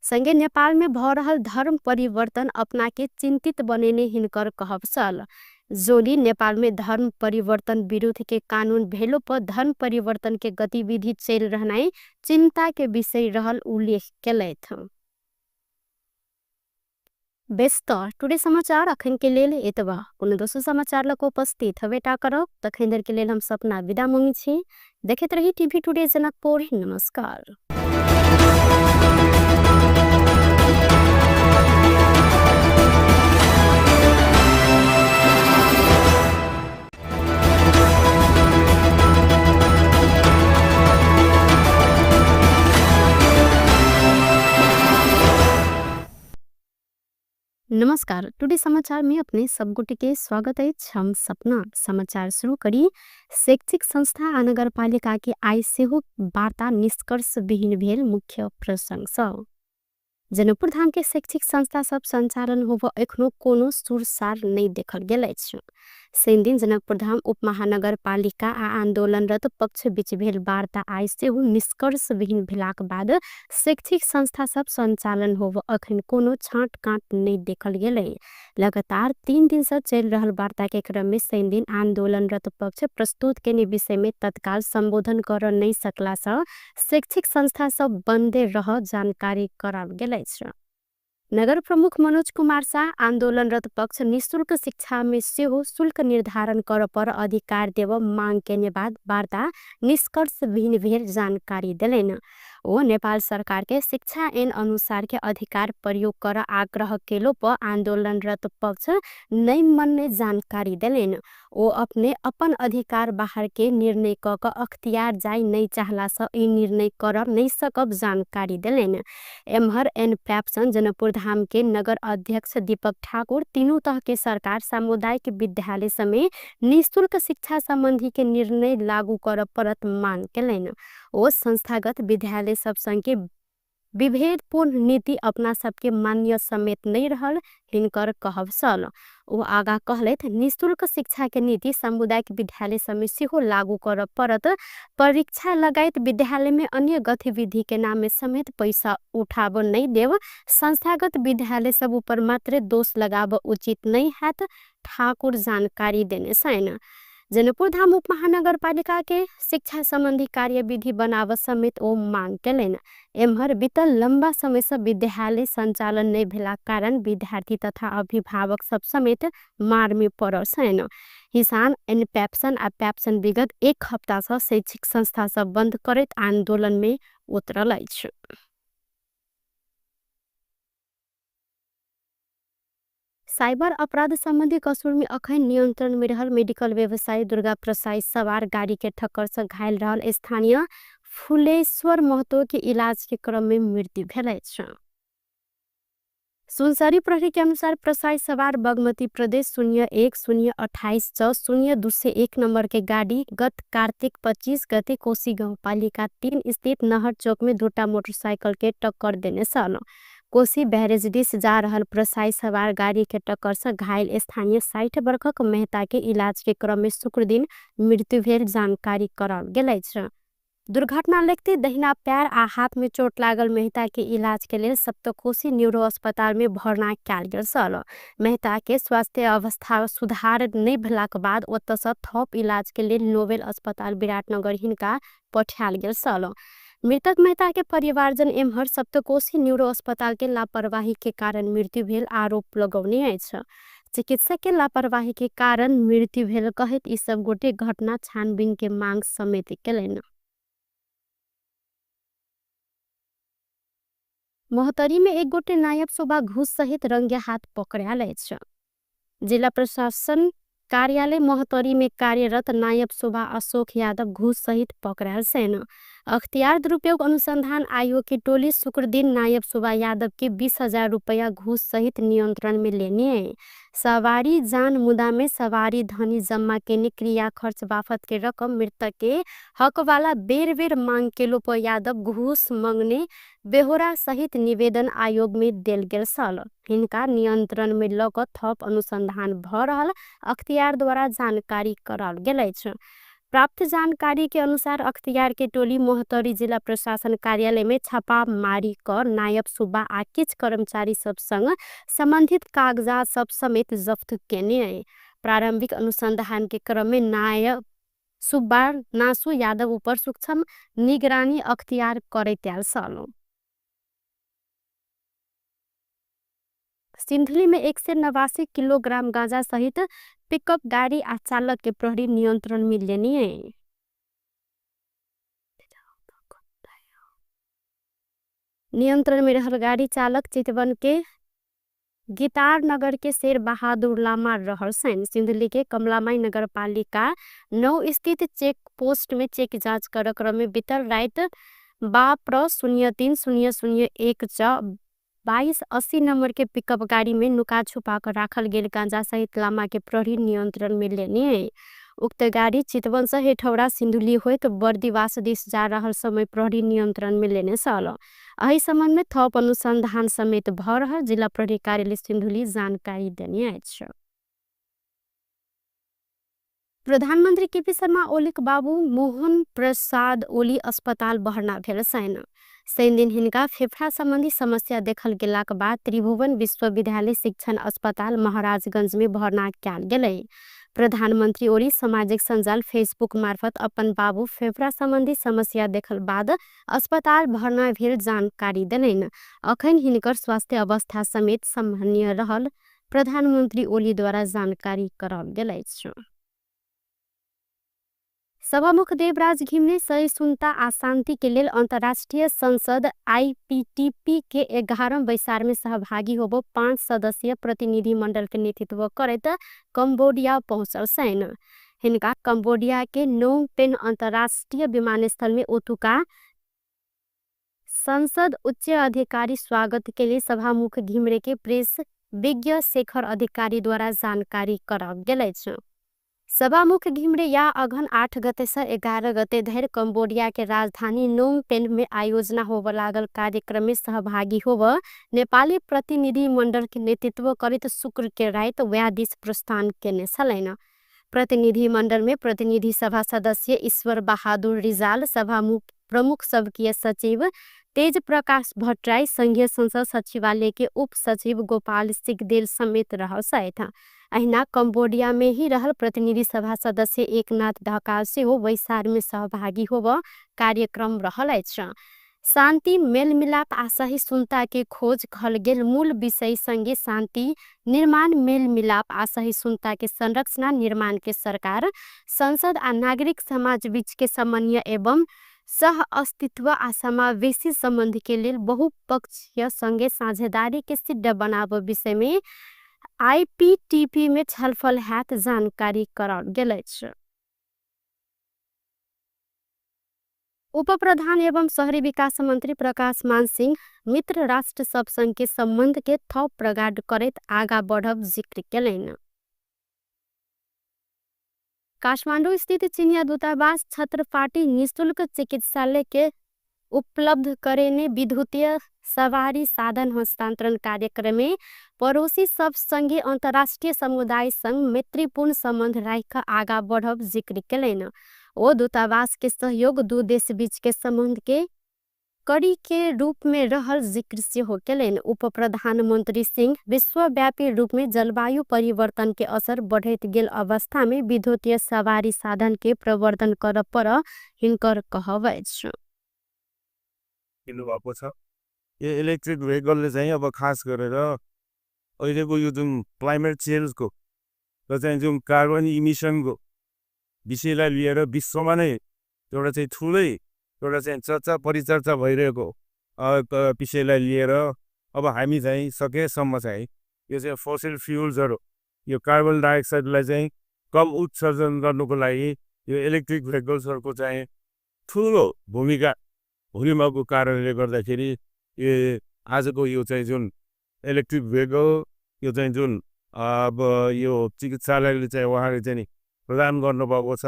संगे नेपाल में भ रहल धर्म परिवर्तन अपना के चिंतित बनेने हिनकर कहब छल। जोली नेपाल में धर्म परिवर्तन विरुद्ध के कानून भेलो पर धर्म परिवर्तन के गतिविधि चल रहनाइ चिंता के विषय रहल उल्लेख केलथि। बेस त टुडे समाचार अखन के लेल एतबा। कोनो दोसर समाचार लग उपस्थित हबेटा करब, तखन धरि के लेल हम सपना विदा मंगी छी। देखैत रही टीवी टुडे जनकपुर। नमस्कार। नमस्कार, टुडे समाचार में अपने सब गोटे के स्वागत अछि। हम सपना समाचार शुरू करी। शैक्षिक संस्था आ नगरपालिका के आइ सेहो वार्ता निष्कर्ष विहीन भेल मुख्य प्रसंग सब। जनकपुर धाम के शैक्षिक संस्था सब संचालन होब एखनो कोनो सुरसार नहीं देखल गेल अछि। शनिदिन जनकपुर धाम उपमहानगरपालिका आ आंदोलनरत पक्ष बीच भेल वार्ता आइ सेहो निष्कर्ष विहीन भेलाक बाद शैक्षिक संस्था सब संचालन होब अखन कोनो छाँट काट नहीं देखल गेलै। लगातार 3 दिन से चल रहल वार्ता के क्रम में शनिदिन आंदोलनरत पक्ष प्रस्तुत केने विषय में तत्काल संबोधन कर नहीं सकला से शैक्षिक संस्था सब बंदे रह जानकारी कराल गेल अछि। नगर प्रमुख मनोज कुमार शाह आंदोलनरत पक्ष निःशुल्क शिक्षा में सेहो शुल्क निर्धारण कर पर अधिकार देव मांग केने बाद वार्ता निष्कर्ष विहीन भेल जानकारी देलनि। ओ नेपाल सरकार के शिक्षा ऐन अनुसार के अधिकार प्रयोग कर आग्रह केलो पर आंदोलनरत पक्ष नहीं मनने जानकारी देलनि। ओ अपने अपन अधिकार बाहर के निर्णय क क अख्तियार जाय नहीं चाहला से ई निर्णय कर नहीं सकब जानकारी देलनि। एम्हर एन पैप्सन जनकपुर धाम के नगर अध्यक्ष दीपक ठाकुर तीनू तह के सरकार सामुदायिक विद्यालय समेत निःशुल्क शिक्षा संबंधी के निर्णय लागू कर परत मांग केलनि। ओ संस्थागत विद्यालय सब संग के विभेदपूर्ण नीति अपना सबके मान्य समेत नहीं रहल हिनकर कहब छल। ओ आगा कहलथि निःशुल्क शिक्षा के नीति सामुदायिक विद्यालय समेत सेहो लागू कर परत। परीक्षा लगायत विद्यालय में अन्य गतिविधि के नाम में समेत पैसा उठाब नहीं देव, संस्थागत विद्यालय सब ऊपर मात्र दोष लगाब उचित नहीं हैत, ठाकुर जानकारी देने छनि। जनकपुर धाम उपमहानगरपालिका के शिक्षा संबंधी कार्यविधि बनाव समेत ओ मांग केलनि। एम्हर बीतल लंबा समय से विद्यालय संचालन नहीं भेला कारण विद्यार्थी तथा अभिभावक सब समेत मार में पड़ल छनि। किसान एन पैप्सन आ पैप्सन विगत 1 हप्ता से शैक्षिक संस्था सब बंद करैत आंदोलन में उतरल अछि। साइबर अपराध सम्बन्धी कसुरमे अखन नियन्त्रणमे रहल मेडिकल व्यवसायी दुर्गा प्रसाई सवार गाड़ीके ठक्करसँ घायल रहल स्थानीय फुलेश्वर महतो के इलाज के क्रम में मृत्यु भेल अछि। सुनसरी प्रहरी के अनुसार प्रसाई सवार बागमती प्रदेश 01 0 28 6 0 201 नंबर के गाड़ी गत कार्तिक 25 गते कोशी गाउँपालिका 3 स्थित नहर चौक में 2टा मोटरसाइकिल के टक्कर देने छल। कोशी बैरेज दिस जा रहल प्रसाई सवार गाड़ी के टक्कर से घायल स्थानीय 60 वर्षक मेहता के इलाज के क्रम में शुक्रदिन मृत्यु भेल जानकारी कराओल गेल अछि। दुर्घटना लगते दहिना पैर आ हाथ में चोट लागल मेहता के इलाज के लेल सप्तकोशी न्यूरो अस्पताल में भर्ना कयल गेल छल। मेहता के स्वास्थ्य अवस्था सुधार नहि भेलाक बाद ओतऽ थप इलाज के लेल नोबेल अस्पताल विराटनगर हिनका पठायल गेल छल। मृतक मेहता के परिवारजन एम्हर सप्तकोशी न्यूरो अस्पताल के लापरवाही के कारण मृत्यु भेल आरोप लगौने अछि। चिकित्सक के लापरवाही के कारण मृत्यु भेल कहैत ई सब गोटे घटना छानबीन के मांग समेत केलनि। महोत्तरी में एक गोटे नायब शोभा घूस सहित रंगे हाथ पकड़ायल अछि। जिला प्रशासन कार्यालय महोत्तरी में कार्यरत नायब शोभा अशोक यादव घूस सहित पकड़ायल छनि। अख्तियार दुरुपयोग अनुसंधान आयोग की टोली शुक्रदिन नायब शोभा यादव के 20,000 रुपया घूस सहित नियंत्रण में लेने सवारी जान मुदा में सवारी धनी जम्मा केने क्रिया खर्च बाफत के रकम मृतक के हकवाला बेर बेर मांग केलो पर यादव घूस मंगने बेहोरा सहित निवेदन आयोग में देल गेल छल। हिनका नियंत्रण में ल क थप अनुसंधान भ रहल अख्तियार द्वारा जानकारी कराओल गेल अछि। प्राप्त जानकारी के अनुसार अख्तियार के टोली महोत्तरी जिला प्रशासन कार्यालय में छापामारी क नायब सुब्बा आ किछ कर्मचारी सब संग संबंधित कागजात सब समेत जफ्त केने। प्रारंभिक अनुसंधान के क्रम में नायब सुब्बा नासु यादव ऊपर सूक्ष्म निगरानी अख्तियार करैत आयल छल। सिन्धुली में 189 किलोग्राम गांजा सहित पिकअप गाड़ी आ चालक के प्रहरी नियंत्रण में लेने। नियंत्रण में रहल गाड़ी चालक चितवन के गितार नगर के शेर बहादुर लामा रहल छनि। सिन्धुली के कमलामाई नगरपालिका 9 स्थित चेक पोस्ट में चेक जांच कर क्रम में बीतल रात 12 03 0 0 1 6 2280 नंबर के पिकअप गाड़ी में नुका छुपा कर राखल गेल गांजा सहित लामा के प्रहरी नियंत्रण में लेने। उक्त गाड़ी चितवन से हेठौरा सिन्धुली होइत बर्दिवास दिस जा रहल समय प्रहरी नियंत्रण में लेने छल। एहि संबंध में थप अनुसंधान समेत भ रहल जिला प्रहरी कार्यालय सिन्धुली जानकारी देने अछि। प्रधानमंत्री केपी शर्मा ओलीक बाबू मोहन प्रसाद ओली अस्पताल भर्ना भेल छनि। शनिदिन हिनका फेफड़ा संबंधी समस्या देखल गेलाक बाद त्रिभुवन विश्वविद्यालय शिक्षण अस्पताल महाराजगंज में भर्ना कयल गेलै। प्रधानमंत्री ओली सामाजिक सञ्जाल फेसबुक मार्फत अपन बाबू फेफड़ा संबंधी समस्या देखल बाद अस्पताल भर्ना भेल जानकारी देलनि। अखन हिनकर स्वास्थ्य अवस्था समेत सामान्य रहल प्रधानमंत्री ओली द्वारा जानकारी कराओल गेल अछि। सभामुख देवराज घिमिरे सहिष्णुता आ शांति के लेल अंतर्राष्ट्रीय संसद आईपीटीपी के 11 बैसार में सहभागी होबो 5 सदस्यीय प्रतिनिधि मंडल के नेतृत्व करैत कंबोडिया पहुंचल छनि। हिनका कंबोडिया के नोम पेन अंतर्राष्ट्रीय विमानस्थल में ओतुका संसद उच्च अधिकारी स्वागत के लिए सभामुख घिमिरे के प्रेस विज्ञ शेखर अधिकारी द्वारा जानकारी कराओल गेल अछि। सभामुख घिमिरे या अघन 8 गते से 11 गते धरि कंबोडिया के राजधानी नोम पेन में आयोजना होब लागल कार्यक्रम में सहभागी होब नेपाली प्रतिनिधि मंडल के नेतृत्व करैत शुक्र के राति वएह दिस प्रस्थान केने छलनि। प्रतिनिधि मंडल में प्रतिनिधि सभा सदस्य ईश्वर बहादुर रिजाल, सभामुख प्रमुख सबकीय सचिव तेज प्रकाश भट्टराई, संघीय संसद सचिवालय के उप सचिव गोपाल सिगदेल समेत रहल छथि। अहिना कंबोडिया में ही रहल प्रतिनिधि सभा सदस्य एकनाथ ढकाल सेहो बैसार में सहभागी होब कार्यक्रम रहल अछि। शांति मेलमिलाप आ सहिष्णुता के खोज कहल गेल मूल विषय संगे शांति निर्माण मेलमिलाप आ सहिष्णुता के संरचना निर्माण के सरकार संसद आ नागरिक समाज बीच के समन्वय एवं सह अस्तित्व आ समावेशी संबंध के लेल बहुपक्षीय संगे साझेदारी के सिद्ध बनाब विषय में आईपीटीपी में छलफल हैत जानकारी कराओल गेल अछि। उपप्रधान एवं शहरी विकास मंत्री प्रकाश मान सिंह मित्र राष्ट्र सब संग के संबंध के थप प्रगाढ़ करैत आगा बढ़ब जिक्र केलनि। काठमांडू स्थित चिनिया दूतावास छत्रपाटी निःशुल्क चिकित्सालय के उपलब्ध करेने विद्युतीय सवारी साधन हस्तांतरण कार्यक्रम में पड़ोसी सब संगे अंतर्राष्ट्रीय समुदाय संग मैत्रीपूर्ण संबंध राख आगा बढ़ब जिक्र केलनि। ओ दूतावास के सहयोग दू देश बीच के संबंध के कड़ी के रूप में रहल जिक्र सेहो केलनि। उप प्रधानमंत्री सिंह विश्वव्यापी रूप में जलवायु परिवर्तन के असर बढ़ैत गेल अवस्था में विद्युतीय सवारी साधन के प्रवर्धन करब पर हिनकर कहब अछि। भएको छ यो इलेक्ट्रिक भेहिकलले चाहिँ अब खास गरेर अहिलेको यो जुन क्लाइमेट चेन्जको र चाहिँ जुन कार्बन इमिसनको विषयलाई लिएर विश्वमा नै एउटा चाहिँ ठुलै एउटा चाहिँ चर्चा परिचर्चा भइरहेको विषयलाई लिएर अब हामी चाहिँ सकेसम्म चाहिँ यो चाहिँ फोसिल फ्युल्सहरू यो कार्बन डाइअक्साइडलाई चाहिँ कम उत्सर्जन गर्नुको लागि यो इलेक्ट्रिक भेहिकल्सहरूको चाहिँ ठुलो भूमिका हुने कारणले गर्दाखेरि यो आजको यो चाहिँ जुन इलेक्ट्रिक भेहिकल यो चाहिँ जुन अब यो चिकित्सालयले चाहिँ उहाँले चाहिँ नि प्रदान गर्नुभएको छ,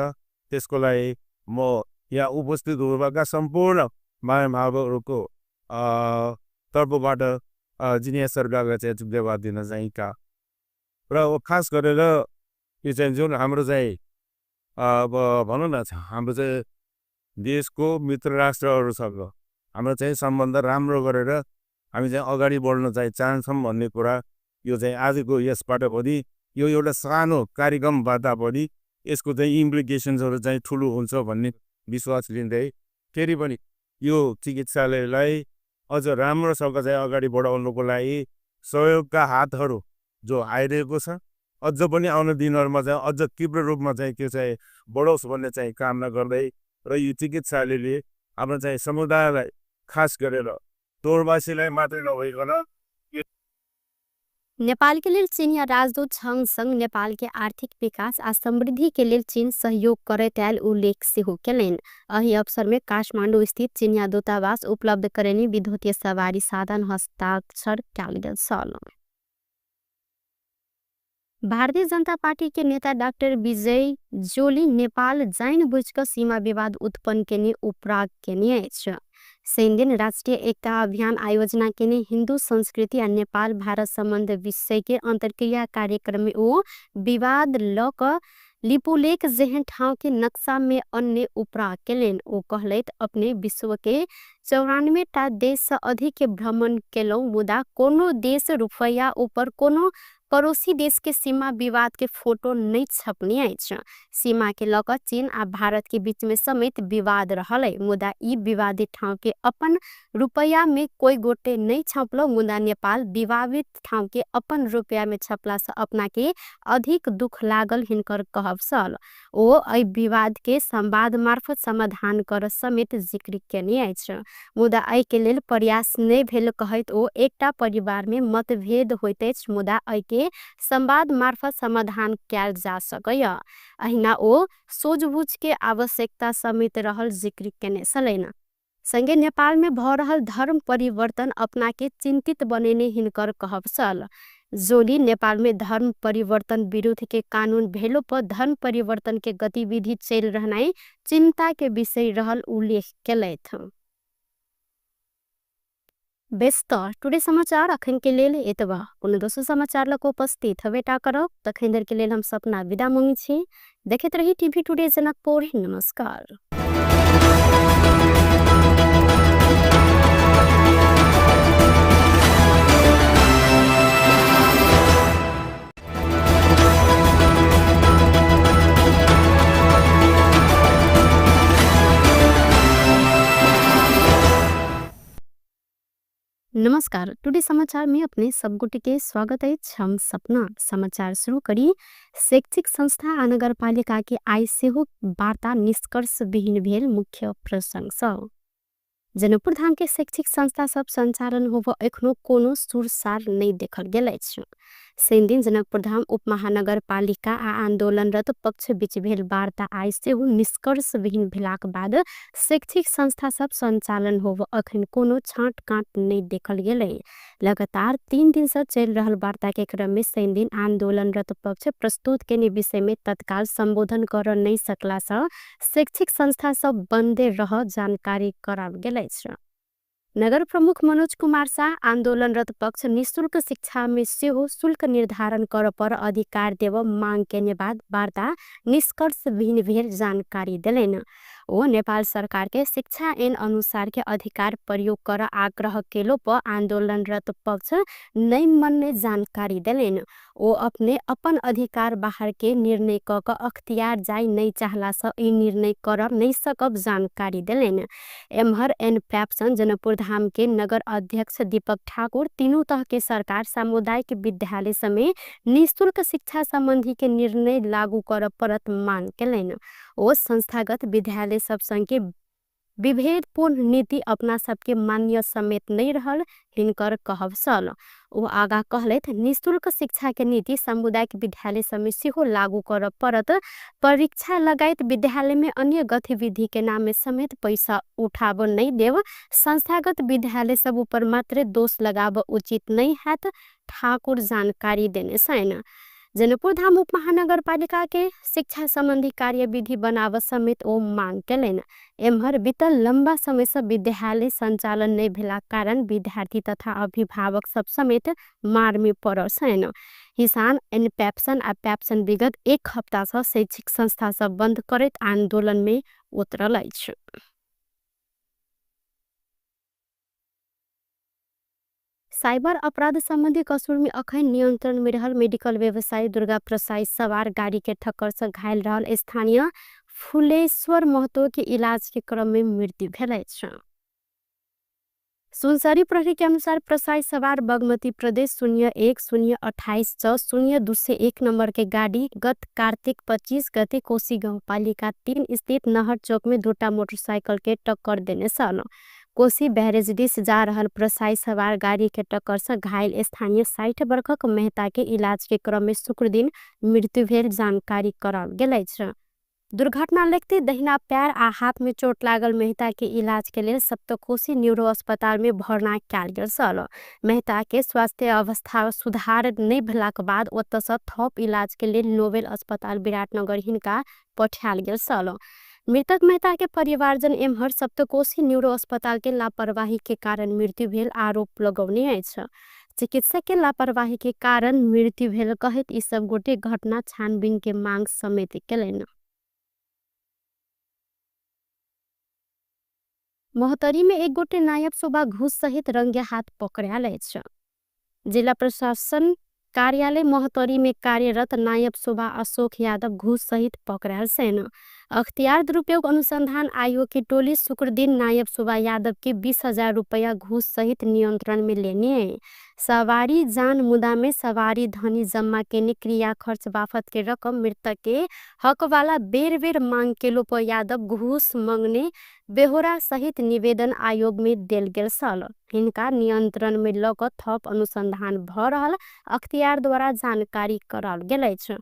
त्यसको लागि म यहाँ उपस्थित हुनुभएका सम्पूर्ण महानुभावहरूको तर्फबाट जिनिया सरकारलाई चाहिँ धन्यवाद दिन चाहन्छु। र अब खास गरेर यो चाहिँ जुन हाम्रो चाहिँ अब भनौँ न हाम्रो चाहिँ देशको मित्र राष्ट्रहरूसँग हाम्रो चाहिँ सम्बन्ध राम्रो गरेर हामी चाहिँ अगाडि बढ्न चाहिँ चाहन्छौँ भन्ने कुरा यो चाहिँ आजको यसबाट पनि यो एउटा सानो कार्यक्रमबाट पनि यसको चाहिँ इम्प्लिकेसन्सहरू चाहिँ ठुलो हुन्छ भन्ने विश्वास लिँदै फेरि पनि यो चिकित्सालयलाई अझ राम्रोसँग चाहिँ अगाडि बढाउनुको लागि सहयोगका हातहरू जो आइरहेको छ अझ पनि आउने दिनहरूमा चाहिँ अझ तीव्र रूपमा चाहिँ त्यो चाहिँ बढोस् भन्ने चाहिँ कामना गर्दै र यो चिकित्सालयले हाम्रो चाहिँ समुदायलाई खास गरेर तोरवासीलाई मात्रै नभइकन नेपाल के लेल चीनिया राजदूत छंग संग नेपाल के आर्थिक विकास आ समृद्धि के लेल चीन सहयोग करैत आयल उल्लेख सेहो केलनि। एहि अवसर में काठमांडू स्थित चीनिया दूतावास उपलब्ध करेनी विद्युतीय सवारी साधन हस्ताक्षर कयल गेल छल। भारतीय जनता पार्टी के नेता डॉक्टर विजय जोली नेपाल जाइन बुझ सीमा विवाद उत्पन्न केने उपराग केने अछि। शनिदिन राष्ट्रिय एकता अभियान आयोजना केने हिन्दू संस्कृति आ नेपाल भारत संबंध विषय के अंतर्क्रिया कार्यक्रम में ओ विवाद ल क लिपुलेख जेहन ठाउँ के नक्शा में अन्य उपराग केलनि। ओ कहलथि अपने विश्व के 94 टा देश से अधिक के भ्रमण केलहुँ, मुदा कोनो देश रुपैया ऊपर कोनो पड़ोसी देश के सीमा विवाद के फोटो नहीं छपने अछि। सीमा के लऽ कऽ चीन आ भारत के बीच में समेत विवाद रहल है, मुदा ई विवादित ठाउँ के अपन रुपैया में कोई गोटे नहीं छपलो, मुदा नेपाल विवादित ठाउँ के अपन रुपैया में छपला से अपना के अधिक दुख लागल हिनकर कहब छल। ओ एहि विवाद के संवाद मार्फत समाधान कर समेत जिक्र केने अछि, मुदा एहि के लेल प्रयास नहीं भेल कहैत ओ एकटा परिवार में मतभेद होइत अछि, मुदा एहि के संवाद मार्फत समाधान कयल जा सकैया। अहिना ओ सोझबुझ के आवश्यकता समेत रहल जिक्र केने छलनि। संगे नेपाल में भ रहल धर्म परिवर्तन अपना के चिंतित बनेने हिनकर कहब छल। जोली नेपाल में धर्म परिवर्तन विरुद्ध के कानून भेलो पर धर्म परिवर्तन के गतिविधि चल रहनाइ चिंता के विषय रहल उल्लेख केलथि। व्यस्त टुडे समाचार अखन के लेल एतबा। कोनो दोसर समाचार लग उपस्थित हबेटा करब, तखन देर के लेल हम सपना विदा मांगै छी। देखैत रही टीवी टुडे जनकपुर। नमस्कार। नमस्कार, टुडे समाचार में अपने सब गोटे के स्वागत अछि। हम सपना समाचार शुरू करी। शैक्षिक संस्था आ नगरपालिका के आइ सेहो वार्ता निष्कर्ष विहीन भेल मुख्य प्रसंग सब। जनकपुर धाम के शैक्षिक संस्था सब संचालन होब एखनो कोनो सुरसार नहीं देखल गेल अछि। शनिदिन जनकपुरधाम उपमहानगरपालिका आ आन्दोलनरत पक्ष बीच भेल वार्ता आइ सेहो निष्कर्षविहीन भेलाक बाद शैक्षिक संस्था सब सञ्चालन होब अखन कोनो छाँटकाँट नै देखल गेलै। लगातार 3 दिन से चलि रहल वार्ता के क्रम में शनिदिन आन्दोलनरत पक्ष प्रस्तुत केने विषय में तत्काल सम्बोधन कर नै सकला से शैक्षिक संस्था सब बन्दे रह जानकारी कराओल गेल अछि। नगर प्रमुख मनोज कुमार शाह आन्दोलनरत पक्ष निशुल्क शिक्षा में सेहो शुल्क निर्धारण कर पर अधिकार देव मांग केने बाद वार्ता निष्कर्षविहीन भेल जानकारी देलनि। ओ नेपाल सरकार के शिक्षा ऐन अनुसार के अधिकार प्रयोग कर आग्रह केलो पर आन्दोलनरत पक्ष नै मनने जानकारी देलनि। ओ अपने अपन अधिकार बाहर के निर्णय क क अख्तियार जाय नै चाहला से ई निर्णय कर नै सकब जानकारी देलनि। एम्हर एन पैप्सन जनकपुरधाम के नगर अध्यक्ष दीपक ठाकुर तीनू तह के सरकार सामुदायिक विद्यालय समेत निःशुल्क शिक्षा संबंधी के निर्णय लागू कर परत मांग केलनि। ओ संस्थागत विद्यालय सब संग के विभेदपूर्ण नीति अपना सबके मान्य समेत नहीं रहल हिनकर कहब छल। ओ आगा कहलथि निःशुल्क शिक्षा के नीति सामुदायिक विद्यालय समेत सेहो लागू कर परत। परीक्षा लगायत विद्यालय में अन्य गतिविधि के नाम में समेत पैसा उठाब नहीं देव, संस्थागत विद्यालय सब ऊपर मात्र दोष लगाब उचित नहीं हैत ठाकुर जानकारी देने छैन। जनकपुरधाम उपमहानगरपालिका के शिक्षा संबंधी कार्यविधि बनाव समेत ओ मांग केलनि। एम्हर बीतल लंबा समय से विद्यालय संचालन नहीं भेला कारण विद्यार्थी तथा अभिभावक सब समेत मार में पड़ल छैन। किसान एन पैप्सन आ पैप्सन विगत 1 हप्ता से शैक्षिक संस्था सब बंद करैत आंदोलन में उतरल अछि। साइबर अपराध संबंधी कसुर में अखन नियंत्रण में रहल मेडिकल व्यवसायी दुर्गा प्रसाई सवार गाड़ी के ठक्कर से घायल रहल स्थानीय फुलेश्वर महतो के इलाज के क्रम में मृत्यु भेल अछि। सुनसरी प्रहरी के अनुसार प्रसाई सवार बागमती प्रदेश 01 0 28 6 0 201 नंबर के गाड़ी गत कार्तिक 25 गते कोशी गाउँपालिका 3 स्थित नहर चौक में 2टा मोटरसाइकिल के टक्कर देने छल। कोशी बैरेज दिस जा रहल प्रसाई सवार गाड़ी के टक्कर से घायल स्थानीय 60 वर्षक मेहता के इलाज के क्रम में शुक्रदिन मृत्यु भेल जानकारी कराओल गेल अछि। दुर्घटना लगते दहिना पैर आ हाथ में चोट लागल मेहता के इलाज के लेल सप्तकोशी न्यूरो अस्पताल में भर्ना कयल गेल छल। मेहता के स्वास्थ्य अवस्था सुधार नहीं भेलाक बाद ओतऽ से थप इलाज के लेल नोबेल अस्पताल विराटनगर हिनका पठायल गेल छल। मृतक मेहता के परिवारजन एम्हर सप्तकोशी न्यूरो अस्पताल के लापरवाही के कारण मृत्यु भेल आरोप लगौने अछि। चिकित्सक के लापरवाही के कारण मृत्यु भेल कहैत ई सब गोटे घटना छानबीन के मांग समेत केलनि। महोत्तरी में एक गोटे नायब शोभा घूस सहित रंगे हाथ पकड़ायल अछि। जिला प्रशासन कार्यालय महोत्तरी में कार्यरत नायब शोभा अशोक यादव घूस सहित पकड़ायल छनि। अख्तियार दुरुपयोग अनुसंधान आयोग की टोली शुक्रदिन नायब शोभा यादव के 20,000 रुपया घूस सहित नियंत्रण में लेने सवारी जान मुदा में सवारी धनी जम्मा केने क्रिया खर्च बाफत के रकम मृतक के हक वाला बेर बेर मांग केलो पर यादव घूस मंगने बेहोरा सहित निवेदन आयोग में देल गेल छल। हिनका नियंत्रण में ल क थप अनुसंधान भ रहल अख्तियार द्वारा जानकारी कराओल गेल अछि।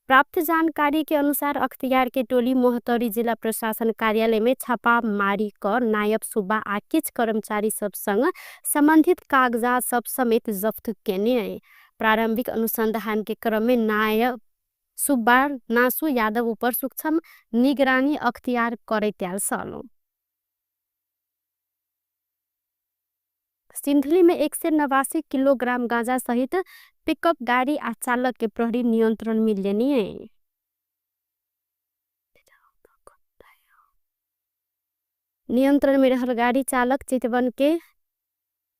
प्राप्त जानकारी के अनुसार अख्तियार के टोली महोत्तरी जिला प्रशासन कार्यालय में छापामारी क नायब सुब्बा आ किछ कर्मचारी सब संग संबंधित कागजात सब समेत जब्त केने। प्रारंभिक अनुसंधान के क्रम में नायब सुब्बा नासु यादव ऊपर सूक्ष्म निगरानी अख्तियार करैत आयल छल। सिन्धुली में 189 किलोग्राम गांजा सहित पिकअप गाड़ी आ चालक के प्रहरी नियंत्रण में लेने। नियंत्रण में रहल गाड़ी चालक चितवन के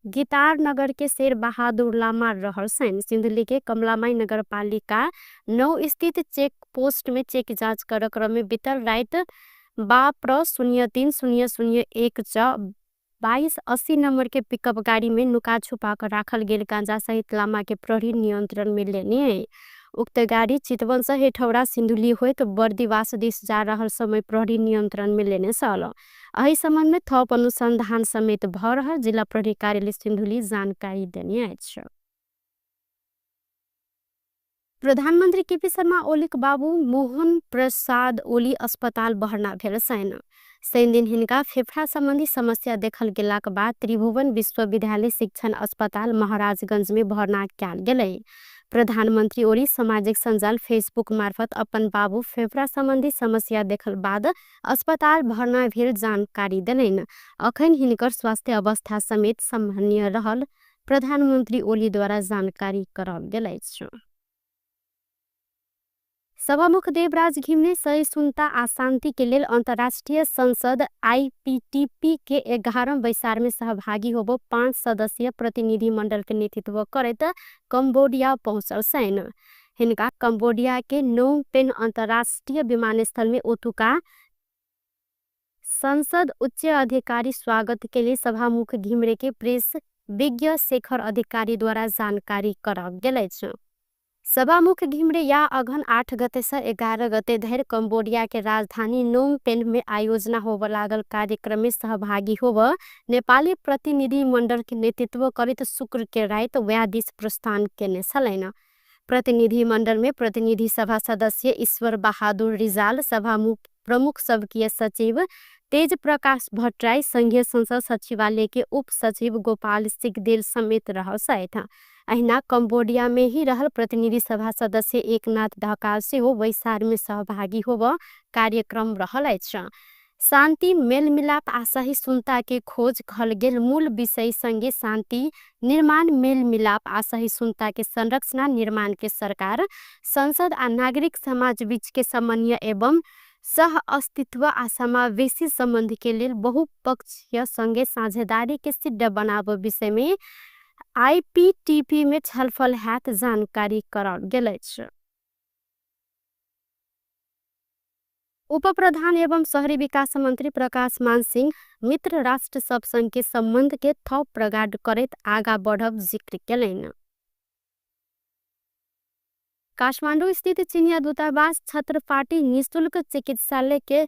गितार नगर के शेर बहादुर लामा रहल छनि। सिन्धुली के कमलामाई नगरपालिका 9 स्थित चेक पोस्ट में चेक जांच कर क्रम में बीतल रात बाप्र 03 0 0 1 6 22 80 नंबर के पिकअप गाड़ी में नुका छुपा कर राखल गेल गांजा सहित लामा के प्रहरी नियंत्रण में लेने। उक्त गाड़ी चितवन से हेठौरा सिन्धुली होइत बर्दिवास दिस जा रहल समय प्रहरी नियंत्रण में लेने छल। एहि संबंध में थप अनुसंधान समेत भ रहल जिला प्रहरी कार्यालय सिन्धुली जानकारी देने अछि। प्रधानमन्त्री केपी शर्मा ओलीक बाबू मोहन प्रसाद ओली अस्पताल भर्ना भेल छनि। शनिदिन हिनका फेफड़ा सम्बन्धी समस्या देखल गेलाक बाद त्रिभुवन विश्वविद्यालय शिक्षण अस्पताल महाराजगंज में भर्ना कयल गेलै। प्रधानमन्त्री ओली सामाजिक सञ्जाल फेसबुक मार्फत अपन बाबू फेफड़ा सम्बन्धी समस्या देखल बाद अस्पताल भर्ना भेल जानकारी देलनि। अखन हिनकर स्वास्थ्य अवस्था समेत सामान्य रहल प्रधानमन्त्री ओलीद्वारा जानकारी कराओल गेल अछि। सभामुख देवराज घिमिरे सहिष्णुता आ शान्ति के लेल अन्तर्राष्ट्रिय संसद आईपीटीपी के 11 बैसार में सहभागी होबो 5 सदस्यीय प्रतिनिधि मंडल के नेतृत्व करैत कम्बोडिया पहुँचल छनि। हिनका कम्बोडिया के नोम पेन अन्तर्राष्ट्रिय विमानस्थल में ओतुका संसद उच्च अधिकारी स्वागत के लिए सभामुख घिमिरे के प्रेस विज्ञ शेखर अधिकारी द्वारा जानकारी कराओल गेल अछि। सभामुख घिमिरे या अघन 8 गते से 11 गते धरि कम्बोडिया के राजधानी नोम पेन में आयोजना होब लागल कार्यक्रम में सहभागी होब नेपाली प्रतिनिधि मंडल के नेतृत्व करैत शुक्र के राति वएह दिस प्रस्थान केने छलनि। प्रतिनिधि मंडल में प्रतिनिधि सभा सदस्य ईश्वर बहादुर रिजाल, सभामुख प्रमुख सबकीय सचिव तेज प्रकाश भट्टराई, संघीय संसद सचिवालय के उप सचिव गोपाल सिगदेल समेत रहल छथि। अहिना कम्बोडिया में ही रहल प्रतिनिधि सभा सदस्य एकनाथ ढकाल सेहो बैसार में सहभागी होब कार्यक्रम रहल अछि। शान्ति मेलमिलाप आ सहिष्णुता के खोज कहल गेल मूल विषय संगे शान्ति निर्माण मेलमिलाप आ सहिष्णुता के संरचना निर्माण के सरकार संसद आ नागरिक समाज बीच के समन्वय एवं सह अस्तित्व आ समावेशी संबंध के लेल बहुपक्षीय संगे साझेदारी के सिद्ध बनाब विषय में आईपीटीपी में छलफल हैत जानकारी कराओल गेल अछि। उपप्रधान एवं शहरी विकास मंत्री प्रकाश मान सिंह मित्र राष्ट्र सब संग के संबंध के थप प्रगाढ़ करैत आगा बढ़ब जिक्र केलनि। काठमांडू स्थित चिनिया दूतावास छत्रपाटी निःशुल्क चिकित्सालय के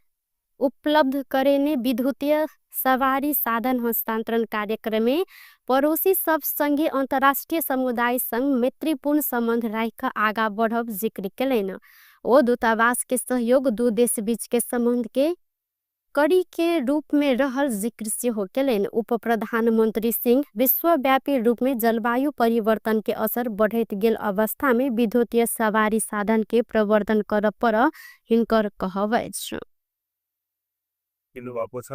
उपलब्ध करेने विद्युतीय सवारी साधन हस्तांतरण कार्यक्रम में पड़ोसी सब संगे अंतर्राष्ट्रीय समुदाय संग मैत्रीपूर्ण संबंध राखि आगा बढ़ब जिक्र केलनि। ओ दूतावास के सहयोग दू देश बीच के संबंध के कड़ी के रूप में रहल जिक्र सेहो केलनि। उप प्रधानमंत्री सिंह विश्वव्यापी रूप में जलवायु परिवर्तन के असर बढ़ैत गेल अवस्था में विद्युतीय सवारी साधन के प्रवर्धन करब पर हिनकर कहब अछि। भएको छ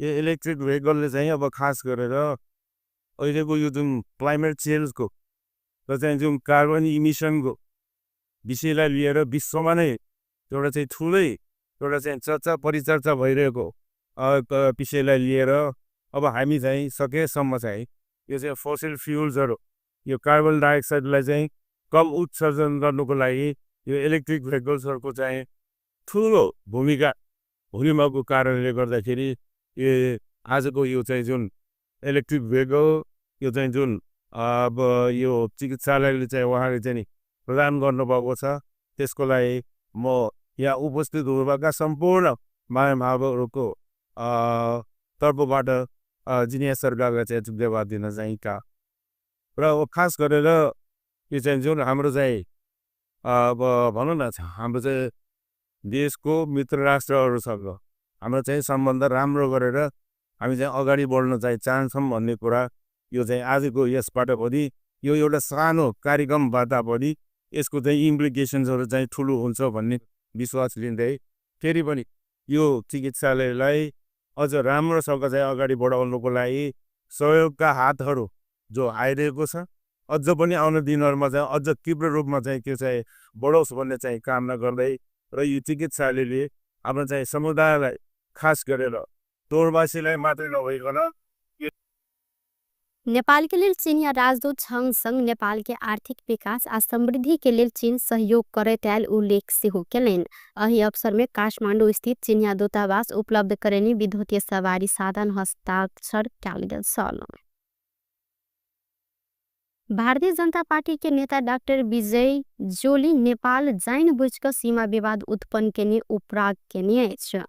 यो इलेक्ट्रिक भेहिकलले चाहिँ अब खास गरेर अहिलेको यो जुन क्लाइमेट चेन्जको र चाहिँ जुन कार्बन इमिसनको विषयलाई लिएर विश्वमा नै एउटा चाहिँ ठुलै एउटा चाहिँ चर्चा परिचर्चा भइरहेको विषयलाई लिएर अब हामी चाहिँ सकेसम्म चाहिँ यो चाहिँ फोसिल फ्युल्सहरू यो कार्बन डाइअक्साइडलाई चाहिँ कम उत्सर्जन गर्नुको लागि यो इलेक्ट्रिक भेहिकल्सहरूको चाहिँ ठुलो भूमिका हुने कारणले गर्दाखेरि यो आजको यो चाहिँ जुन इलेक्ट्रिक भेहिकल यो चाहिँ जुन अब यो चिकित्सालयले चाहिँ उहाँले चाहिँ नि प्रदान गर्नुभएको छ, त्यसको लागि म यहाँ उपस्थित हुनुभएका सम्पूर्ण महानुभावहरूको तर्फबाट जिनिया सरकारलाई चाहिँ धन्यवाद दिन चाहन्छु। र अब खास गरेर यो चाहिँ जुन हाम्रो चाहिँ अब भनौँ न हाम्रो चाहिँ देशको मित्र राष्ट्रहरूसँग हाम्रो चाहिँ सम्बन्ध राम्रो गरेर हामी चाहिँ अगाडि बढ्न चाहिँ चाहन्छौँ भन्ने कुरा यो चाहिँ आजको यसबाट पनि यो एउटा सानो कार्यक्रमबाट पनि यसको चाहिँ इम्प्लिकेसन्सहरू चाहिँ ठुलो हुन्छ भन्ने विश्वास लिँदै फेरि पनि यो चिकित्सालयलाई अझ राम्रोसँग चाहिँ अगाडि बढाउनुको लागि सहयोगका हातहरू जो आइरहेको छ अझ पनि आउने दिनहरूमा चाहिँ अझ तीव्र रूपमा चाहिँ त्यो चाहिँ बढोस् भन्ने चाहिँ कामना गर्दै र यो चिकित्सालयले हाम्रो चाहिँ समुदायलाई खास गरेर तोरवासीलाई मात्रै नभइकन नेपाल के लेल चीनिया राजदूत छंग नेपाल के आर्थिक विकास आ समृद्धि के लेल चीन सहयोग करैत आयल उल्लेख सेहो केलनि। एहि अवसर में काठमांडू स्थित चीनिया दूतावास उपलब्ध करेनी विद्युतीय सवारी साधन हस्ताक्षर कयल गेल छल। भारतीय जनता पार्टी के नेता डाक्टर विजय जोली नेपाल जाइन बुझ सीमा विवाद उत्पन्न केने उपराग केने अछि।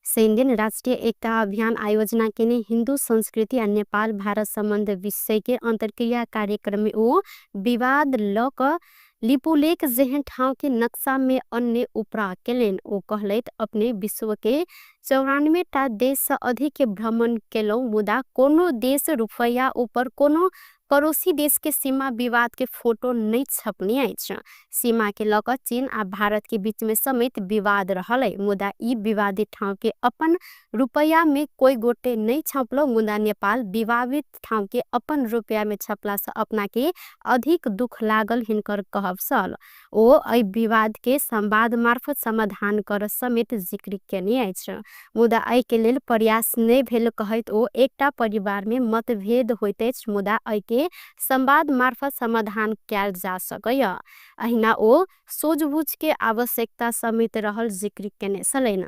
शनिदिन राष्ट्रिय एकता अभियान आयोजना केने हिन्दू संस्कृति आ नेपाल भारत सम्बन्ध विषय के अन्तर्क्रिया कार्यक्रम में ओ विवाद ल क लिपुलेख जेहन ठाउँ के नक्शा में अन्य उपरा केलनि। ओ कहलथि अपने विश्व के 94 टा देश से अधिक के भ्रमण केलहुँ, मुदा कोनो देश रुपैया ऊपर कोनो पड़ोसी देश के सीमा विवाद के फोटो नहीं छपने अछि। सीमा के लऽ कऽ चीन आ भारत के बीच में समेत विवाद रहल है, मुदा ई विवादित ठाउँ के अपन रुपैया में कोई गोटे नहीं छपलो, मुदा नेपाल विवादित ठाउँ के अपन रुपैया में छपला से अपना के अधिक दुख लागल हिनकर कहब छल। ओ एहि विवाद के संवाद मार्फत समाधान कर समेत जिक्र केने अछि, मुदा एहि के लेल प्रयास नहि भेल कहैत ओ एकटा परिवार में मतभेद होइत अछि, मुदा एहि के संवाद मार्फत समाधान कयल जा सकैया। अहिना ओ सोझबुझ के आवश्यकता समेत रहल जिक्र केने छलनि।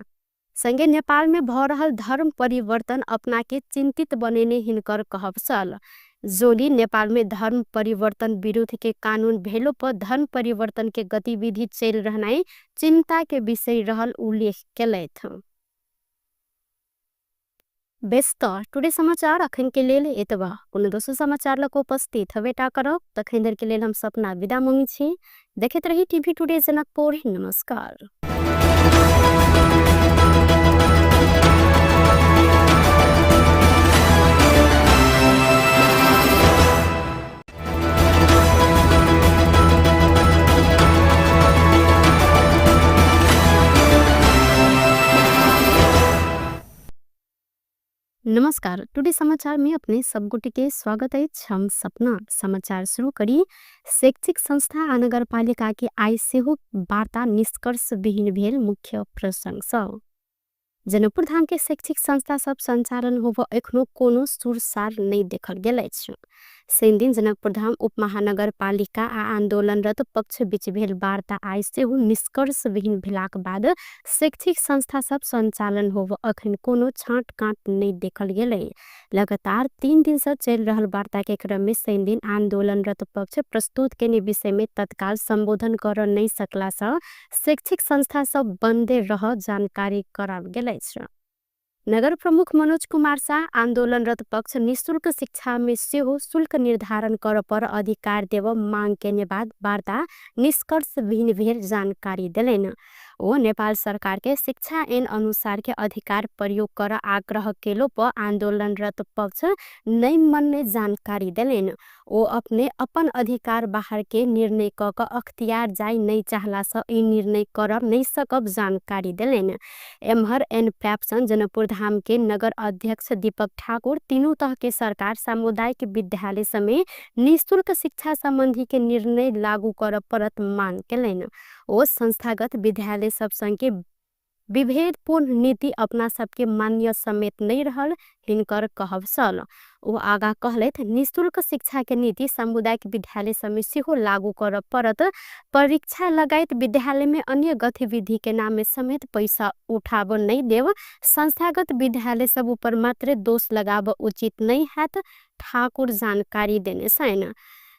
संगे नेपाल में भ रहल धर्म परिवर्तन अपना के चिंतित बनेने हिनकर कहब छल। जोली नेपाल में धर्म परिवर्तन विरुद्ध के कानून भेलो पर धर्म परिवर्तन के गतिविधि चल रहनाइ चिंता के विषय रहल उल्लेख केलथि। बेस त टुडे समाचार अखन के लेल एतबा। कोनो दोसर समाचार लऽ कऽ उपस्थित हबेटा करब, तखन धरि के लेल हम सपना विदा मंगै छी। देखैत रही टीवी टुडे जनकपुर। नमस्कार। नमस्कार, टुडे समाचार में अपने सब गोटे के स्वागत अछि। हम सपना समाचार शुरू करी। शैक्षिक संस्था आ नगरपालिका के आइ सेहो वार्ता निष्कर्ष विहीन भेल मुख्य प्रसंग सब। जनकपुर धाम के शैक्षिक संस्था सब संचालन होब एखनो कोनो सुरसार नहीं देखल गेल अछि। शनि दिन जनकपुर धाम उपमहानगरपालिका आ आंदोलनरत पक्ष बीच भेल वार्ता आइ सेहो निष्कर्ष विहीन भेलाक बाद शैक्षिक संस्था सब संचालन होब अखन कोनो छांट काट नहीं देखल गेलै। लगातार 3 दिन से चल रहल वार्ता के क्रम में शनि दिन आंदोलनरत पक्ष प्रस्तुत केने विषय में तत्काल संबोधन कर नहीं सकला से शैक्षिक संस्था सब बंदे रह जानकारी कराओल गेल अछि। नगर प्रमुख मनोज कुमार शाह आंदोलनरत पक्ष निःशुल्क शिक्षा में सेहो शुल्क निर्धारण कर पर अधिकार देव मांग केने बाद वार्ता निष्कर्ष विहीन भेल जानकारी देलनि। ओ नेपाल सरकार के शिक्षा ऐन अनुसार के अधिकार प्रयोग कर आग्रह केलो पर आंदोलनरत पक्ष नहीं मनने जानकारी देलनि। ओ अपने अपन अधिकार बाहर के निर्णय क क अख्तियार जाय नहीं चाहला से ई निर्णय कर नहीं सकब जानकारी देलनि। एम्हर एन पैप्सन जनकपुर धाम के नगर अध्यक्ष दीपक ठाकुर तीनू तह के सरकार सामुदायिक विद्यालय समेत निःशुल्क शिक्षा संबंधी के निर्णय लागू कर परत मांग केलनि। ओ संस्थागत विद्यालय सब संग के विभेदपूर्ण नीति अपना सबके मान्य समेत नहीं रहल हिनकर कहब छल। ओ आगा कहलथि निःशुल्क शिक्षा के नीति सामुदायिक विद्यालय समेत सेहो लागू कर परत। परीक्षा लगायत विद्यालय में अन्य गतिविधि के नाम में समेत पैसा उठाब नहीं देव, संस्थागत विद्यालय सब ऊपर मात्र दोष लगाब उचित नहीं हैत, ठाकुर जानकारी देने छनि।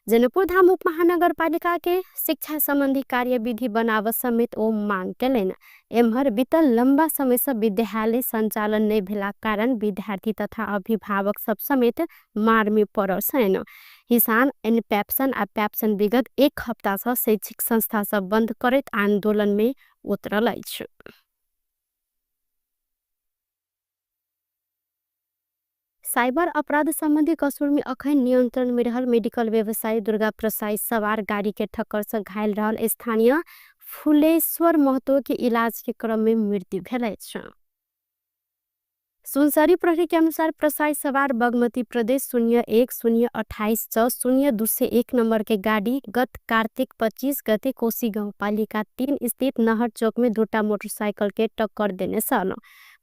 जनकपुर धाम उपमहानगरपालिका के शिक्षा संबंधी कार्यविधि बनाव समेत ओ मांग केलनि। एम्हर बीतल लंबा समय से विद्यालय संचालन नहीं भेला कारण विद्यार्थी तथा अभिभावक सब समेत मार में पड़ल छनि। किसान एन पैप्सन आ पैप्सन विगत 1 हप्ता से शैक्षिक संस्था सब बंद करैत आंदोलन में उतरल अछि। साइबर अपराध संबंधी कसूर में अखन नियंत्रण में रहल मेडिकल व्यवसायी दुर्गा प्रसाई सवार गाड़ी के ठक्कर से घायल रहल स्थानीय फुलेश्वर महतो के इलाज के क्रम में मृत्यु भेल अछि। सुनसरी प्रहरी के अनुसार प्रसाई सवार बागमती प्रदेश 01 0 28 6 0 201 नंबर के गाड़ी गत कार्तिक 25 गते कोशी गाउँपालिका 3 स्थित नहर चौक में 2 मोटरसाइकिल के टक्कर देने छल।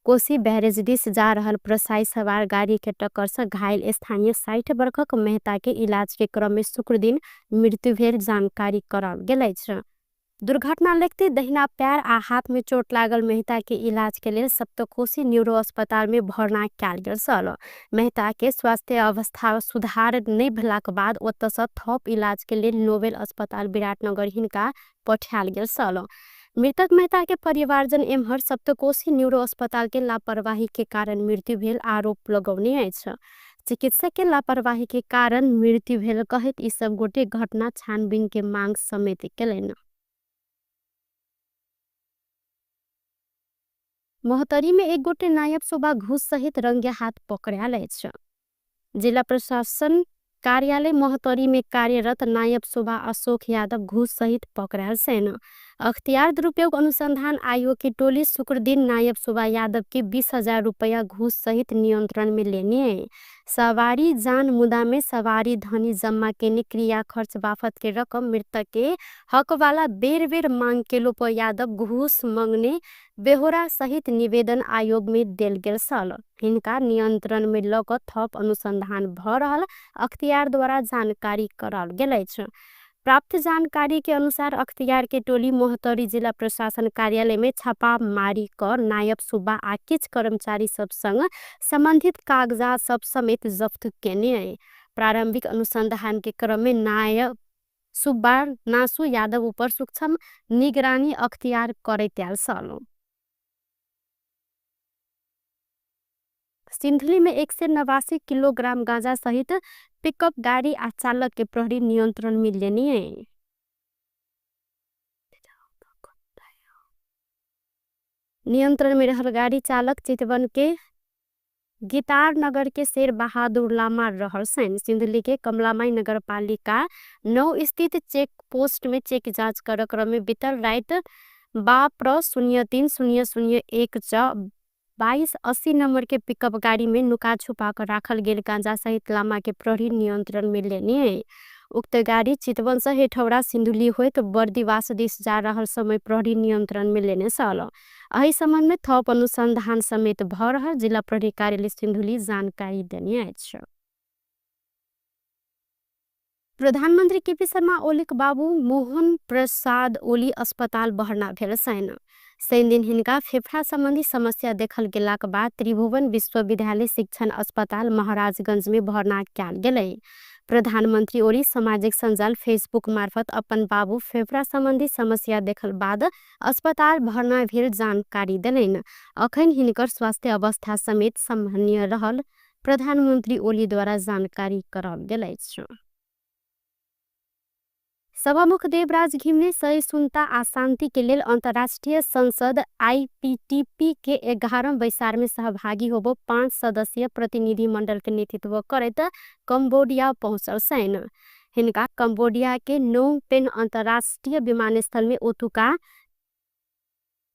कोशी बैरेज दिस जा रहल प्रसाई सवार गाड़ी के टक्कर से घायल स्थानीय 60 वर्षक मेहता के इलाज के क्रम में शुक्र दिन मृत्यु भेल जानकारी कराओल गेल अछि। दुर्घटना लगते दहिना पैर आ हाथ में चोट लागल मेहता के इलाज के लेल सप्तकोशी न्यूरो अस्पताल में भर्ना कयल गेल छल। मेहता के स्वास्थ्य अवस्था सुधार नहीं भेलाक बाद ओतऽ से थप इलाज के लेल नोबेल अस्पताल विराटनगर हिनका पठायल गेल छल। मृतक मेहता के परिवारजन एम्हर सप्तकोशी न्यूरो अस्पताल के लापरवाही के कारण मृत्यु भेल आरोप लगौने अछि। चिकित्सक के लापरवाही के कारण मृत्यु भेल कहैत ई सब गोटे घटना छानबीन के मांग समेत केलनि। महोत्तरी में एक गोटे नायब सुबा घूस सहित रंगे हाथ पकड़ायल अछि। जिला प्रशासन कार्यालय महोत्तरी में कार्यरत नायब सुबा अशोक यादव घूस सहित पकड़ायल छनि। अख्तियार दुरुपयोग अनुसंधान आयोग की टोली शुक्रदिन नायब सुबा यादव के 20,000 रुपैया घूस सहित नियंत्रण में लेने है। सवारी जान मुदा में सवारी धनी जम्मा केने क्रिया खर्च बाफत के रकम मृतक के हक वाला बेर बेर मांग केलो पर यादव घूस मंगने बेहोरा सहित निवेदन आयोग में देल गेल छल। हिनका नियंत्रण में ल क थप अनुसंधान भ रहल अख्तियार द्वारा जानकारी कराओल गेल अछि। प्राप्त जानकारी के अनुसार अख्तियार के टोली महोत्तरी जिला प्रशासन कार्यालय में छापामारी क नायब सुब्बा आ किछ कर्मचारी सब संग संबंधित कागजात सब समेत जफ्त केने है। प्रारंभिक अनुसंधान के क्रम में नायब सुब्बा नासु यादव ऊपर सूक्ष्म निगरानी अख्तियार करैत आयल छल। सिन्धुली में 189 किलोग्राम गांजा सहित पिकअप गाड़ी आ चालक के प्रहरी नियंत्रण में लेने है। नियंत्रण में रहल गाड़ी चालक चितवन के गितार नगर के शेर बहादुर लामा रहल छनि। सिन्धुली के कमलामाई नगरपालिका 9 स्थित चेक पोस्ट में चेक जांच कर क्रम में बीतल रात 12 03 0 0 1 2280 नंबर के पिकअप गाड़ी में नुका छुपा कर राखल गेल गांजा सहित लामा के प्रहरी नियंत्रण में लेने है। उक्त गाड़ी चितवन से हेठौरा सिन्धुली होइत बर्दिवास दिस जा रहल समय प्रहरी नियंत्रण में लेने छल। एहि संबंध में थप अनुसंधान समेत भ रहल जिला प्रहरी कार्यालय सिन्धुली जानकारी देने अछि। प्रधानमंत्री केपी शर्मा ओलीक बाबू मोहन प्रसाद ओली अस्पताल भर्ना भेल छनि। शनिदिन हिनका फेफड़ा संबंधी समस्या देखल गेलाक बाद त्रिभुवन विश्वविद्यालय शिक्षण अस्पताल महाराजगंज में भर्ना कयल गेलै। प्रधानमंत्री ओली सामाजिक सञ्जाल फेसबुक मार्फत अपन बाबू फेफड़ा संबंधी समस्या देखल बाद अस्पताल भर्ना भेल जानकारी देलनि। अखन हिनकर स्वास्थ्य अवस्था समेत सामान्य रहल प्रधानमंत्री ओली द्वारा जानकारी कराओल गेल अछि। सभामुख देवराज घिमिरे सहिष्णुता आ शांति के लेल अंतर्राष्ट्रीय संसद आईपीटीपी के 11 बैसार में सहभागी होबो 5 सदस्यीय प्रतिनिधि मंडल के नेतृत्व करैत कंबोडिया पहुंचल छनि। हिनका कंबोडिया के नोम पेन अंतर्राष्ट्रीय विमानस्थल में ओतुका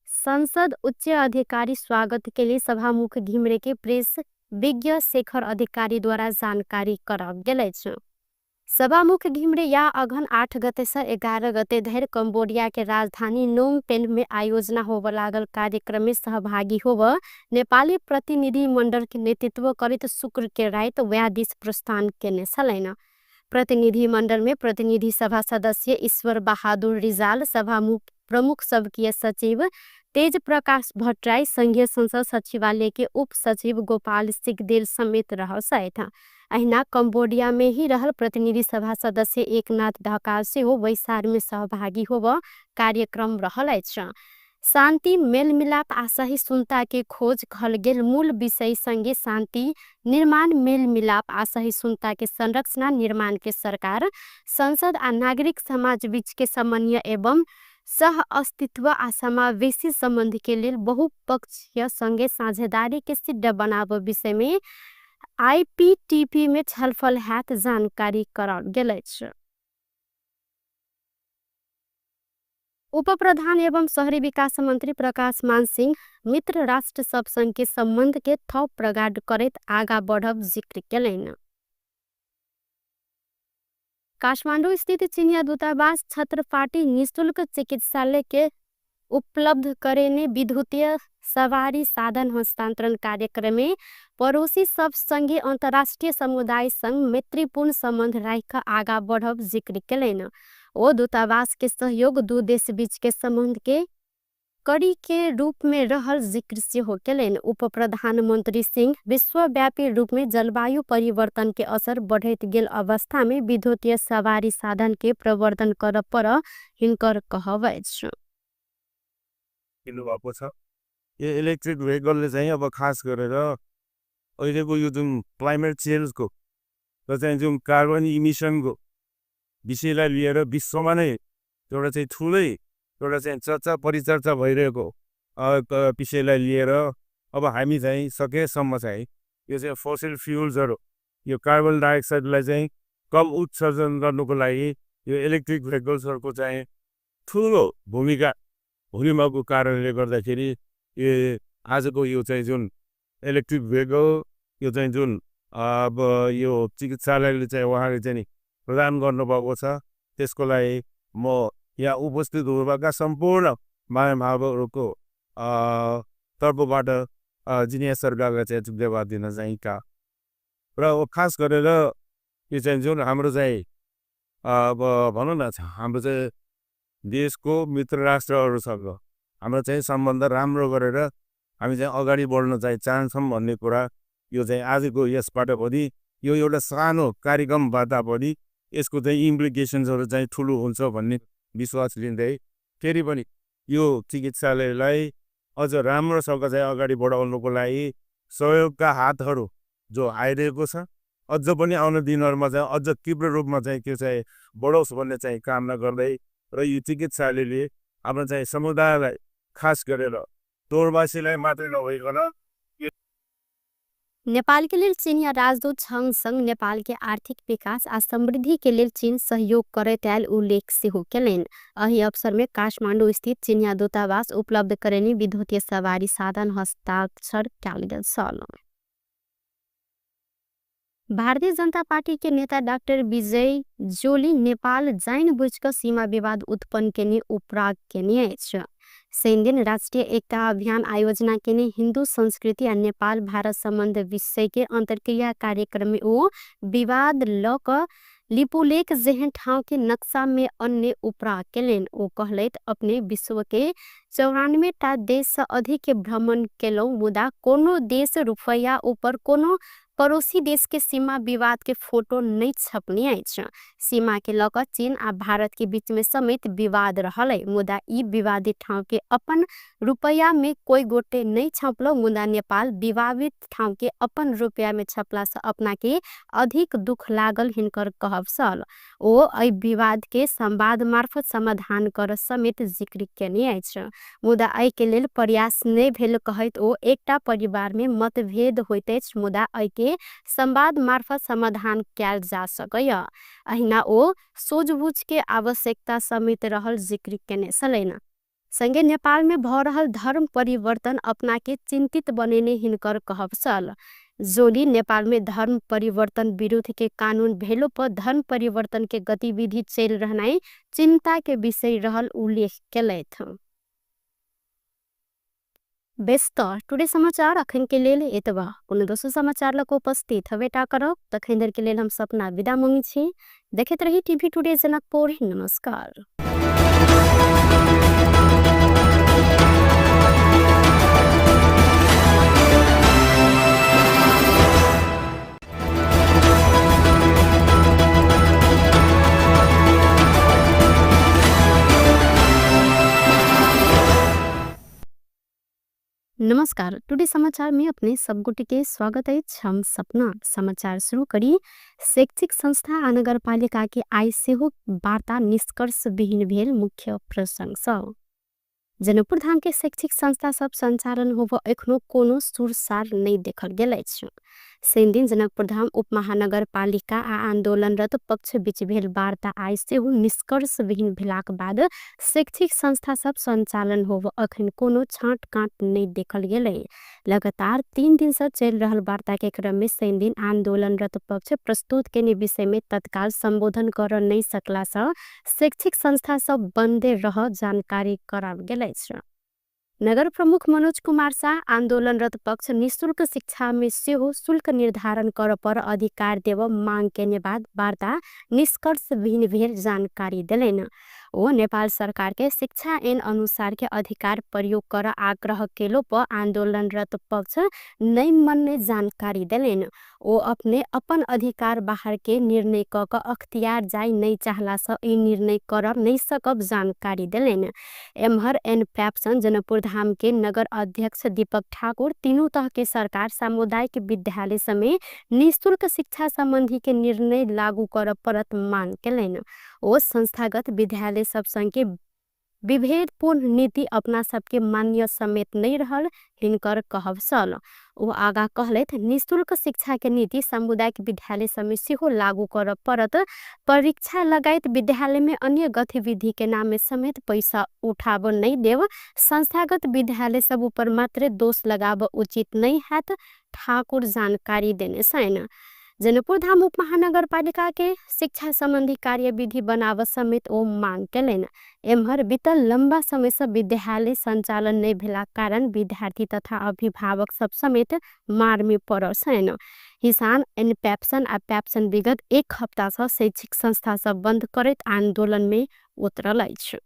संसद उच्च अधिकारी स्वागत के लिए सभामुख घिमिरे के प्रेस विज्ञ शेखर अधिकारी द्वारा जानकारी कराओल गेल अछि। सभामुख घिमिरे या अघन 8 गते से 11 गते धरि कंबोडिया के राजधानी नोम पेन में आयोजना होब लागल कार्यक्रम में सहभागी होब नेपाली प्रतिनिधि मंडल के नेतृत्व करैत शुक्र के राति वएह दिस प्रस्थान केने छलनि। प्रतिनिधि मंडल में प्रतिनिधि सभा सदस्य ईश्वर बहादुर रिजाल, सभामुख प्रमुख सबकीय सचिव तेज प्रकाश भट्टराई, संघीय संसद सचिवालय के उप सचिव गोपाल सिगदेल समेत रहल छथि। अहिना कंबोडिया में ही रहल प्रतिनिधि सभा सदस्य एकनाथ ढकाल सेहो बैसार में सहभागी होब कार्यक्रम रहल अछि। शांति मेलमिलाप आ सहिष्णुता के खोज कहल गेल मूल विषय संगे शांति निर्माण मेलमिलाप आ सहिष्णुता के संरचना निर्माण के सरकार संसद आ नागरिक समाज बीच के समन्वय एवं सह अस्तित्व आ समावेशी संबंध के लेल बहुपक्षीय संगे साझेदारी के सिद्ध बनाब विषय में आईपीटीपी में छलफल हैत जानकारी कराओल गेल अछि। उप प्रधान एवं शहरी विकास मंत्री प्रकाश मान सिंह मित्र राष्ट्र सब संग के संबंध के थप प्रगाढ़ करैत आगा बढ़ब जिक्र केलनि। काठमांडू स्थित चीनिया दूतावास छत्रपाटी निःशुल्क चिकित्सालय के उपलब्ध करेने विद्युतीय सवारी साधन हस्तांतरण कार्यक्रम में पड़ोसी सब संगे अंतर्राष्ट्रीय समुदाय संग मैत्रीपूर्ण संबंध राखि आगा बढ़ब जिक्र केलनि। ओ दूतावास के सहयोग दू देश बीच के संबंध के कड़ी के रूप में रहल जिक्र सेहो केलनि। उप प्रधानमंत्री सिंह विश्वव्यापी रूप में जलवायु परिवर्तन के असर बढ़ैत गेल अवस्था में विद्युतीय सवारी साधन के प्रवर्धन करऽ पर हिनकर कहब अछि। किन्नु भएको छ। यो इलेक्ट्रिक भेहिकलले चाहिँ अब खास गरेर अहिलेको यो जुन क्लाइमेट चेन्जको र चाहिँ जुन कार्बन इमिसनको विषयलाई लिएर विश्वमा नै एउटा चाहिँ ठुलै एउटा चाहिँ चर्चा परिचर्चा भइरहेको विषयलाई लिएर अब हामी चाहिँ सकेसम्म चाहिँ यो चाहिँ फोसिल फ्युल्सहरू, यो कार्बन डाइअक्साइडलाई चाहिँ कम उत्सर्जन गर्नुको लागि यो इलेक्ट्रिक भेहिकल्सहरूको चाहिँ ठुलो भूमिका हुनेको कारणले गर्दाखेरि यो आजको यो चाहिँ जुन इलेक्ट्रिक भेहिकल, यो चाहिँ जुन अब यो चिकित्सालयले चाहिँ उहाँले चाहिँ प्रदान गर्नुभएको छ, त्यसको लागि म यहाँ उपस्थित हुनुभएका सम्पूर्ण महानुभावहरूको तर्फबाट जिनिया सरकारलाई चाहिँ धन्यवाद दिन चाहन्छु। र खास गरेर यो चाहिँ जुन हाम्रो चाहिँ अब भनौँ न, हाम्रो चाहिँ देशको मित्र राष्ट्रहरूसँग हाम्रो चाहिँ सम्बन्ध राम्रो गरेर हामी चाहिँ अगाडि बढ्न चाहिँ चाहन्छौँ भन्ने कुरा यो चाहिँ आजको यसबाट पनि, यो एउटा सानो कार्यक्रमबाट पनि यसको चाहिँ इम्प्लिकेसन्सहरू चाहिँ ठुलो हुन्छ भन्ने विश्वास लिँदै फेरि पनि यो चिकित्सालयलाई अझ राम्रोसँग चाहिँ अगाडि बढाउनुको लागि सहयोगका हातहरू जो आइरहेको छ, अझ पनि आउने दिनहरूमा चाहिँ अझ तीव्र रूपमा चाहिँ त्यो चाहिँ बढोस् भन्ने चाहिँ कामना गर्दै र यो चिकित्सालयले हाम्रो चाहिँ समुदायलाई, खास गरेर तोरवासीलाई मात्रै नभइकन नेपाल के लेल चीनिया राजदूत छंग नेपाल के आर्थिक विकास आ समृद्धि के लेल चीन सहयोग करैत आयल उल्लेख सेहो केलनि। एहि अवसर में काठमांडू स्थित चीनिया दूतावास उपलब्ध करेनी विद्युतीय सवारी साधन हस्ताक्षर कयल गेल छल। भारतीय जनता पार्टी के नेता डाक्टर विजय जोली नेपाल जाइन बुझि क सीमा विवाद उत्पन्न केने उपराग केने अछि। शनिदिन राष्ट्रिय एकता अभियान आयोजना केने हिन्दू संस्कृति आ नेपाल भारत सम्बन्ध विषय के अंतर्क्रिया कार्यक्रम में ओ विवाद ल क लिपुलेख जेहन ठाउँ के नक्शा में अन्य उपराग केलनि। ओ कहलथि, अपने विश्व के 94 टा देश से अधिक के भ्रमण केलहुँ, मुदा कोनो देश रुपैया ऊपर कोनो पड़ोसी देश के सीमा विवाद के फोटो नहीं छपने अछि। सीमा के ल क चीन आ भारत के बीच में समेत विवाद रहल है, मुदा ई विवादित ठाउँ के अपन रुपैया में कोई गोटे नहीं छपलो, मुदा नेपाल विवादित ठाउँ के अपन रुपैया में छपला से अपना के अधिक दुख लागल हिनकर कहब छल। ओ एहि विवाद के संवाद मार्फत समाधान कर समेत जिक्र केने अछि, मुदा एहि के लेल प्रयास नहि भेल कहैत ओ एकटा परिवार में मतभेद होइत अछि, मुदा एहि के संवाद मार्फत समाधान कयल जा सकैया। अहिना ओ सूझबूझ के आवश्यकता समेत रहल जिक्र केने छलनि। संगे नेपाल में भ रहल धर्म परिवर्तन अपना के चिंतित बनेने हिनकर कहब छल। जोली नेपाल में धर्म परिवर्तन विरुद्ध के कानून भेलो पर धर्म परिवर्तन के गतिविधि चलि रहनाइ चिंता के विषय रहल उल्लेख केलथि। बेस त टुडे समाचार अखन के लेल एतबा। कोनो दोसर समाचार लग उपस्थित हबेटा करब, तखन धरि के लेल हम सपना विदा मांगै छी। देखैत रही टीवी टुडे जनकपुर। नमस्कार। नमस्कार, टुडे समाचार में अपने सब गोटे के स्वागत अछि। हम सपना समाचार शुरू करी। शैक्षिक संस्था आ नगरपालिका के आइ सेहो वार्ता निष्कर्ष विहीन भेल मुख्य प्रसंग सब। जनकपुर धाम के शैक्षिक संस्था सब संचालन होब एखनो कोनो सुरसार नहीं देखल गेल अछि। शनिदिन जनकपुर धाम उपमहानगरपालिका आ आंदोलनरत पक्ष बीच भेल वार्ता आइ सेहो निष्कर्ष विहीन भेलाक बाद शैक्षिक संस्था सब संचालन होब अखन कोनो छाँट काट नहीं देखल गेलै। लगातार 3 दिन से चलि रहल वार्ता के क्रम में शनिदिन आंदोलनरत पक्ष प्रस्तुत केने विषय में तत्काल संबोधन कर नहीं सकला से शैक्षिक संस्था सब बंदे रह जानकारी कराओल गेल अछि। नगर प्रमुख मनोज कुमार शाह आंदोलनरत पक्ष निःशुल्क शिक्षा में सेहो शुल्क निर्धारण कर पर अधिकार देव मांग केने बाद वार्ता निष्कर्ष विहीन भेल जानकारी देलनि। ओ नेपाल सरकार के शिक्षा ऐन अनुसार के अधिकार प्रयोग कर आग्रह केलो पर आंदोलनरत पक्ष नै मनने जानकारी देलनि। ओ अपने अपन अधिकार बाहर के निर्णय क क अख्तियार जाय नै चाहला से ई निर्णय कर नै सकब जानकारी देलनि। एम्हर एन पैप्सन जनकपुरधाम के नगर अध्यक्ष दीपक ठाकुर तीनू तह के सरकार सामुदायिक विद्यालय समेत निःशुल्क शिक्षा संबंधी के निर्णय लागू कर परत मांग केलनि। ओ संस्थागत विद्यालय सब संग के विभेदपूर्ण नीति अपना सबके मान्य समेत नहीं रहल हिनकर कहब छल। ओ आगा कहलथि निःशुल्क शिक्षा के नीति सामुदायिक विद्यालय समेत सेहो लागू कर परत। परीक्षा लगायत विद्यालय में अन्य गतिविधि के नाम में समेत पैसा उठाब नहीं देव, संस्थागत विद्यालय सब ऊपर मात्र दोष लगाब उचित नहीं हैत ठाकुर जानकारी देने छैन। जनकपुरधाम उपमहानगरपालिका के शिक्षा संबंधी कार्यविधि बनाव समेत ओ मांग केलनि। एम्हर बीतल लंबा समय से विद्यालय संचालन नहीं भेला कारण विद्यार्थी तथा अभिभावक सब समेत मार में पड़ल छैन। किसान एन पैप्सन आ पैप्सन विगत एक हप्ता से शैक्षिक संस्था सब बंद करैत आंदोलन में उतरल अछि।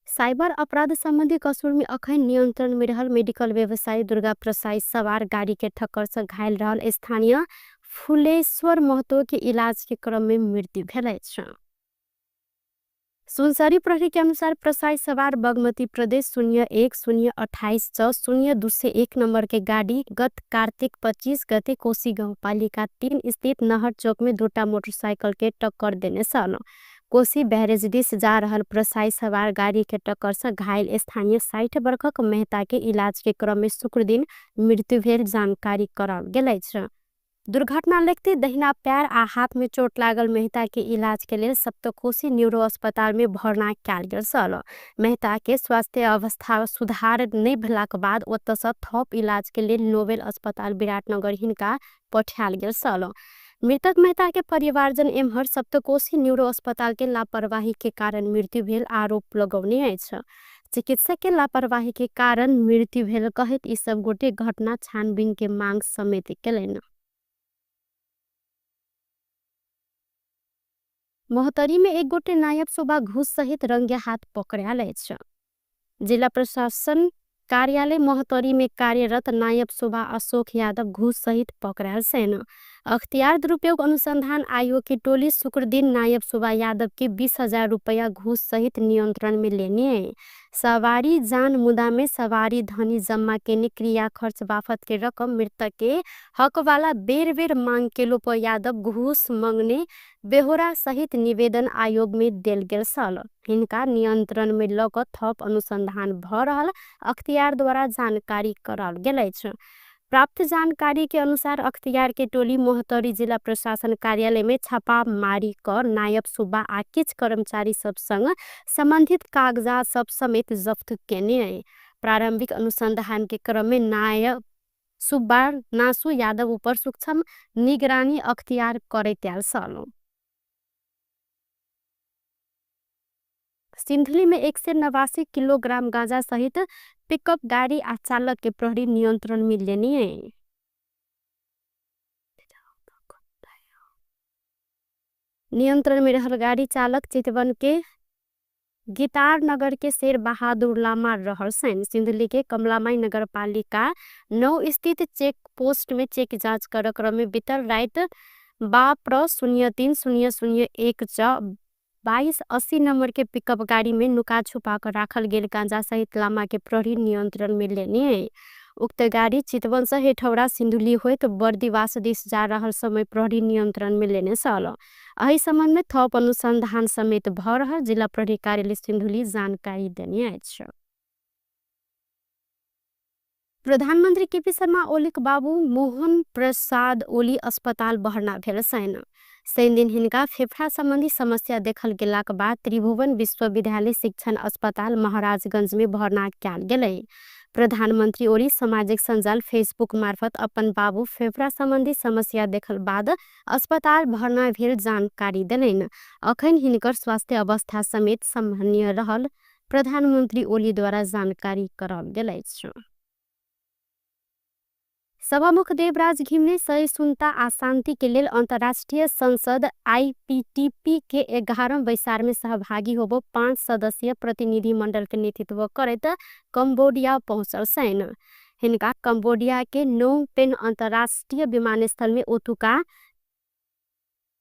साइबर अपराध संबंधी कसूर में अखन नियंत्रण में रहल मेडिकल व्यवसायी दुर्गा प्रसाई सवार गाड़ी के ठक्कर से घायल रहल स्थानीय फुलेश्वर महतो के इलाज के क्रम में मृत्यु भेल अछि। सुनसरी प्रहरी के अनुसार प्रसाई सवार बागमती प्रदेश 01 0 28 6 0 201 नंबर के गाड़ी गत कार्तिक 25 गते कोशी गाउँपालिका 3 स्थित नहर चौक में दुटा मोटरसाइकिल के टक्कर देने छल। कोशी बैरेज दिस जा रहल प्रसाई सवार गाड़ी के टक्कर से घायल स्थानीय 60 वर्षक मेहता के इलाज के क्रम में शुक्रदिन मृत्यु भेल जानकारी कराओल गेल अछि। दुर्घटना लगते दहिना पैर आ हाथ में चोट लागल मेहता के इलाज के लेल सप्तकोशी न्यूरो अस्पताल में भर्ना कयल गेल छल। मेहता के स्वास्थ्य अवस्था सुधार नहीं भेलाक बाद ओतऽ से थप इलाज के लेल नोबेल अस्पताल विराटनगर हिनका पठायल गेल छल। मृतक मेहता के परिवारजन एम्हर सप्तकोशी न्यूरो अस्पताल के लापरवाही के कारण मृत्यु भेल आरोप लगौने अछि। चिकित्सक के लापरवाही के कारण मृत्यु भेल कहैत ई सब गोटे घटना छानबीन के मांग समेत केलनि। महोत्तरी में एक गोटे नायब सुबा घूस सहित रंगे हाथ पकड़ायल अछि। जिला प्रशासन कार्यालय महोत्तरी में कार्यरत नायब सुबा अशोक यादव घूस सहित पकड़ायल छनि। अख्तियार दुरुपयोग अनुसंधान आयोग की टोली शुक्रदिन नायब सुबा यादव के 20,000 रुपया घूस सहित नियंत्रण में लेने है। सवारी जान मुदा में सवारी धनी जम्मा केने क्रिया खर्च बाफत के रकम मृतक के हक वाला बेर बेर मांग केलो पर यादव घूस मंगने बेहोरा सहित निवेदन आयोग में देल गेल छल। हिनका नियंत्रण में ल क थप अनुसंधान भ रहल अख्तियार द्वारा जानकारी कराओल गेल अछि। प्राप्त जानकारी के अनुसार अख्तियार के टोली महोत्तरी जिला प्रशासन कार्यालय में छापामारी क नायब सुब्बा आ किछ कर्मचारी सब संग संबंधित कागजात सब समेत जब्त केने है। प्रारंभिक अनुसंधान के क्रम में नायब सुब्बा नासु यादव ऊपर सूक्ष्म निगरानी अख्तियार करैत आयल छल। सिन्धुली में 189 किलोग्राम गांजा सहित पिकअप गाड़ी आ चालक के प्रहरी नियंत्रण में लेने है। नियंत्रण में रहल गाड़ी चालक चितवन के गितार नगर के शेर बहादुर लामा रहल छनि। सिन्धुली के कमलामाई नगरपालिका 9 स्थित चेक पोस्ट में चेक जांच कर क्रम में बीतल रात 12 03 0 0 1 6 22 80 नंबर के पिकअप गाड़ी में नुका छुपा कर राखल गेल गांजा सहित लामा के प्रहरी नियंत्रण में लेने है। उक्त गाड़ी चितवन से हेठौरा सिन्धुली होइत बर्दिवास दिस जा रहल समय प्रहरी नियंत्रण में लेने छल। एहि संबंध में थप अनुसंधान समेत भ रहल जिला प्रहरी कार्यालय सिन्धुली जानकारी देने अछि। प्रधानमंत्री केपी शर्मा ओलीक बाबू मोहन प्रसाद ओली अस्पताल भर्ना भेल छनि। शनिदिन हिनका फेफड़ा संबंधी समस्या देखल गेलाक बाद त्रिभुवन विश्वविद्यालय शिक्षण अस्पताल महाराजगंज में भर्ना कयल गेलै। प्रधानमंत्री ओली सामाजिक सञ्जाल फेसबुक मार्फत अपन बाबू फेफड़ा संबंधी समस्या देखल बाद अस्पताल भर्ना भेल जानकारी देलनि। अखन हिनकर स्वास्थ्य अवस्था समेत सामान्य रहल प्रधानमंत्री ओली द्वारा जानकारी कराओल गेल अछि। सभामुख देवराज घिमिरे सहिष्णुता आ शान्ति के लेल अन्तर्राष्ट्रिय संसद आईपीटीपी के 11 बैसार में सहभागी होबो 5 सदस्यीय प्रतिनिधि मंडल के नेतृत्व करैत कम्बोडिया पहुँचल छैन। हिनका कम्बोडिया के नोम पेन अन्तर्राष्ट्रिय विमानस्थल में ओतुका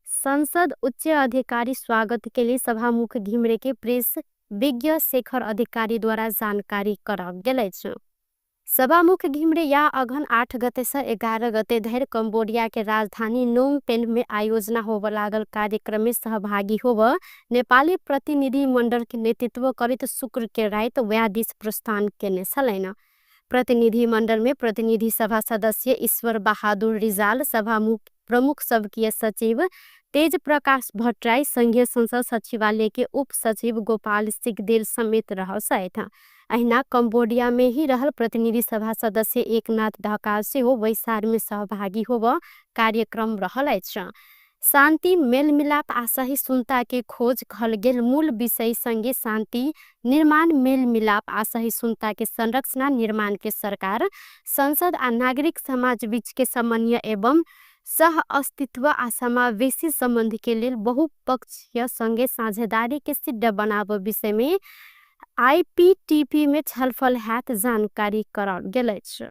संसद उच्च अधिकारी स्वागत के लिए सभामुख घिमिरे के प्रेस विज्ञ शेखर अधिकारी द्वारा जानकारी कराओल गेल अछि। सभामुख घिमिरे या अघन 8 गते से 11 गते धरि कम्बोडिया के राजधानी नोम पेन में आयोजना होब लागल कार्यक्रम में सहभागी होब नेपाली प्रतिनिधि मंडल के नेतृत्व करैत शुक्र के रात वया दिस प्रस्थान केने छलैन। प्रतिनिधि मंडल में प्रतिनिधि सभा सदस्य ईश्वर बहादुर रिजाल, सभामुख प्रमुख सबकीय सचिव तेज प्रकाश भट्टराई, संघीय संसद सचिवालय के उप सचिव गोपाल सिगदेल समेत रहल छथि। अहिना कम्बोडिया में ही रहल प्रतिनिधि सभा सदस्य एकनाथ ढकाल सेहो बैसार में सहभागी होब कार्यक्रम रहल अछि। शान्ति मेलमिलाप आ सहिष्णुता के खोज कहल गेल मूल विषय संगे शान्ति निर्माण मेलमिलाप आ सहिष्णुता के संरचना निर्माण के सरकार संसद आ नागरिक समाज बीच के समन्वय एवं सह अस्तित्व आ समावेशी संबंध के लेल बहुपक्षीय संगे साझेदारी के सिद्ध बनाव विषय में आईपीटीपी में छलफल हैत जानकारी कराओल गेल अछि।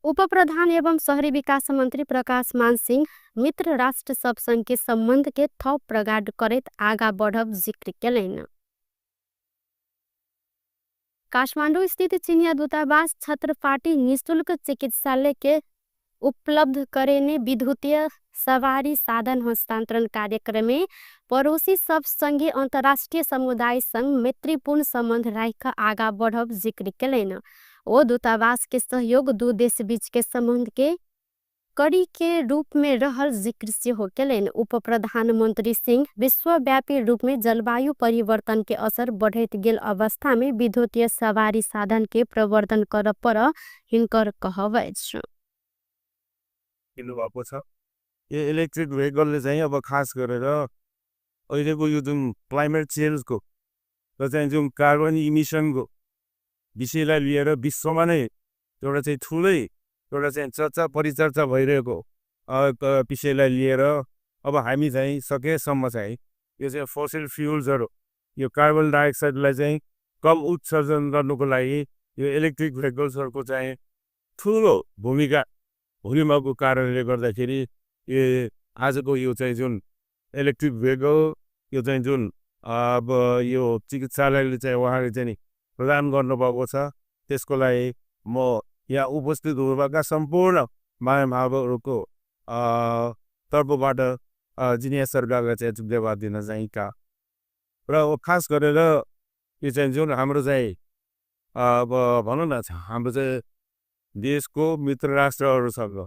उपप्रधान एवं शहरी विकास मंत्री प्रकाश मान सिंह मित्र राष्ट्र सब संग के संबंध के थप प्रगाढ़ करैत आगा बढ़ब जिक्र केलनि। काठमांडू स्थित चिनिया दूतावास छत्रपाटी निःशुल्क चिकित्सालय के उपलब्ध करेने विद्युतीय सवारी साधन हस्तांतरण कार्यक्रम में पड़ोसी सब संगे अंतर्राष्ट्रीय समुदाय संग मैत्रीपूर्ण संबंध राखि आगा बढ़ब जिक्र केलनि। ओ दूतावास के सहयोग दू देश बीच के संबंध के कड़ी के रूप में रहल जिक्र सेहो केलनि। उप प्रधानमंत्री सिंह विश्वव्यापी रूप में जलवायु परिवर्तन के असर बढ़ैत गेल अवस्था में विद्युतीय सवारी साधन के प्रवर्धन करऽ पर हिनकर कहब अछि। भएको छ यो इलेक्ट्रिक भेहिकलले चाहिँ अब खास गरेर अहिलेको यो जुन क्लाइमेट चेन्जको र चाहिँ जुन कार्बन इमिसनको विषयलाई लिएर विश्वमा नै एउटा चाहिँ ठुलै एउटा चाहिँ चर्चा परिचर्चा भइरहेको विषयलाई लिएर अब हामी चाहिँ सकेसम्म चाहिँ यो चाहिँ फोसिल फ्युल्सहरू यो कार्बन डाइअक्साइडलाई चाहिँ कम उत्सर्जन गर्नुको लागि यो इलेक्ट्रिक भेहिकल्सहरूको चाहिँ ठुलो भूमिका हुने कारणले गर्दाखेरि यो आजको यो चाहिँ जुन इलेक्ट्रिक भेहिकल यो चाहिँ जुन अब यो चिकित्सालयले चाहिँ उहाँले चाहिँ प्रदान गर्नुभएको छ, त्यसको लागि म यहाँ उपस्थित हुनुभएका सम्पूर्ण महानुभावहरूको तर्फबाट जिनिया सरकारलाई चाहिँ धन्यवाद दिन चाहन्छु। र खास गरेर यो चाहिँ जुन हाम्रो चाहिँ अब भनौँ न हाम्रो चाहिँ देशको मित्र राष्ट्रहरूसँग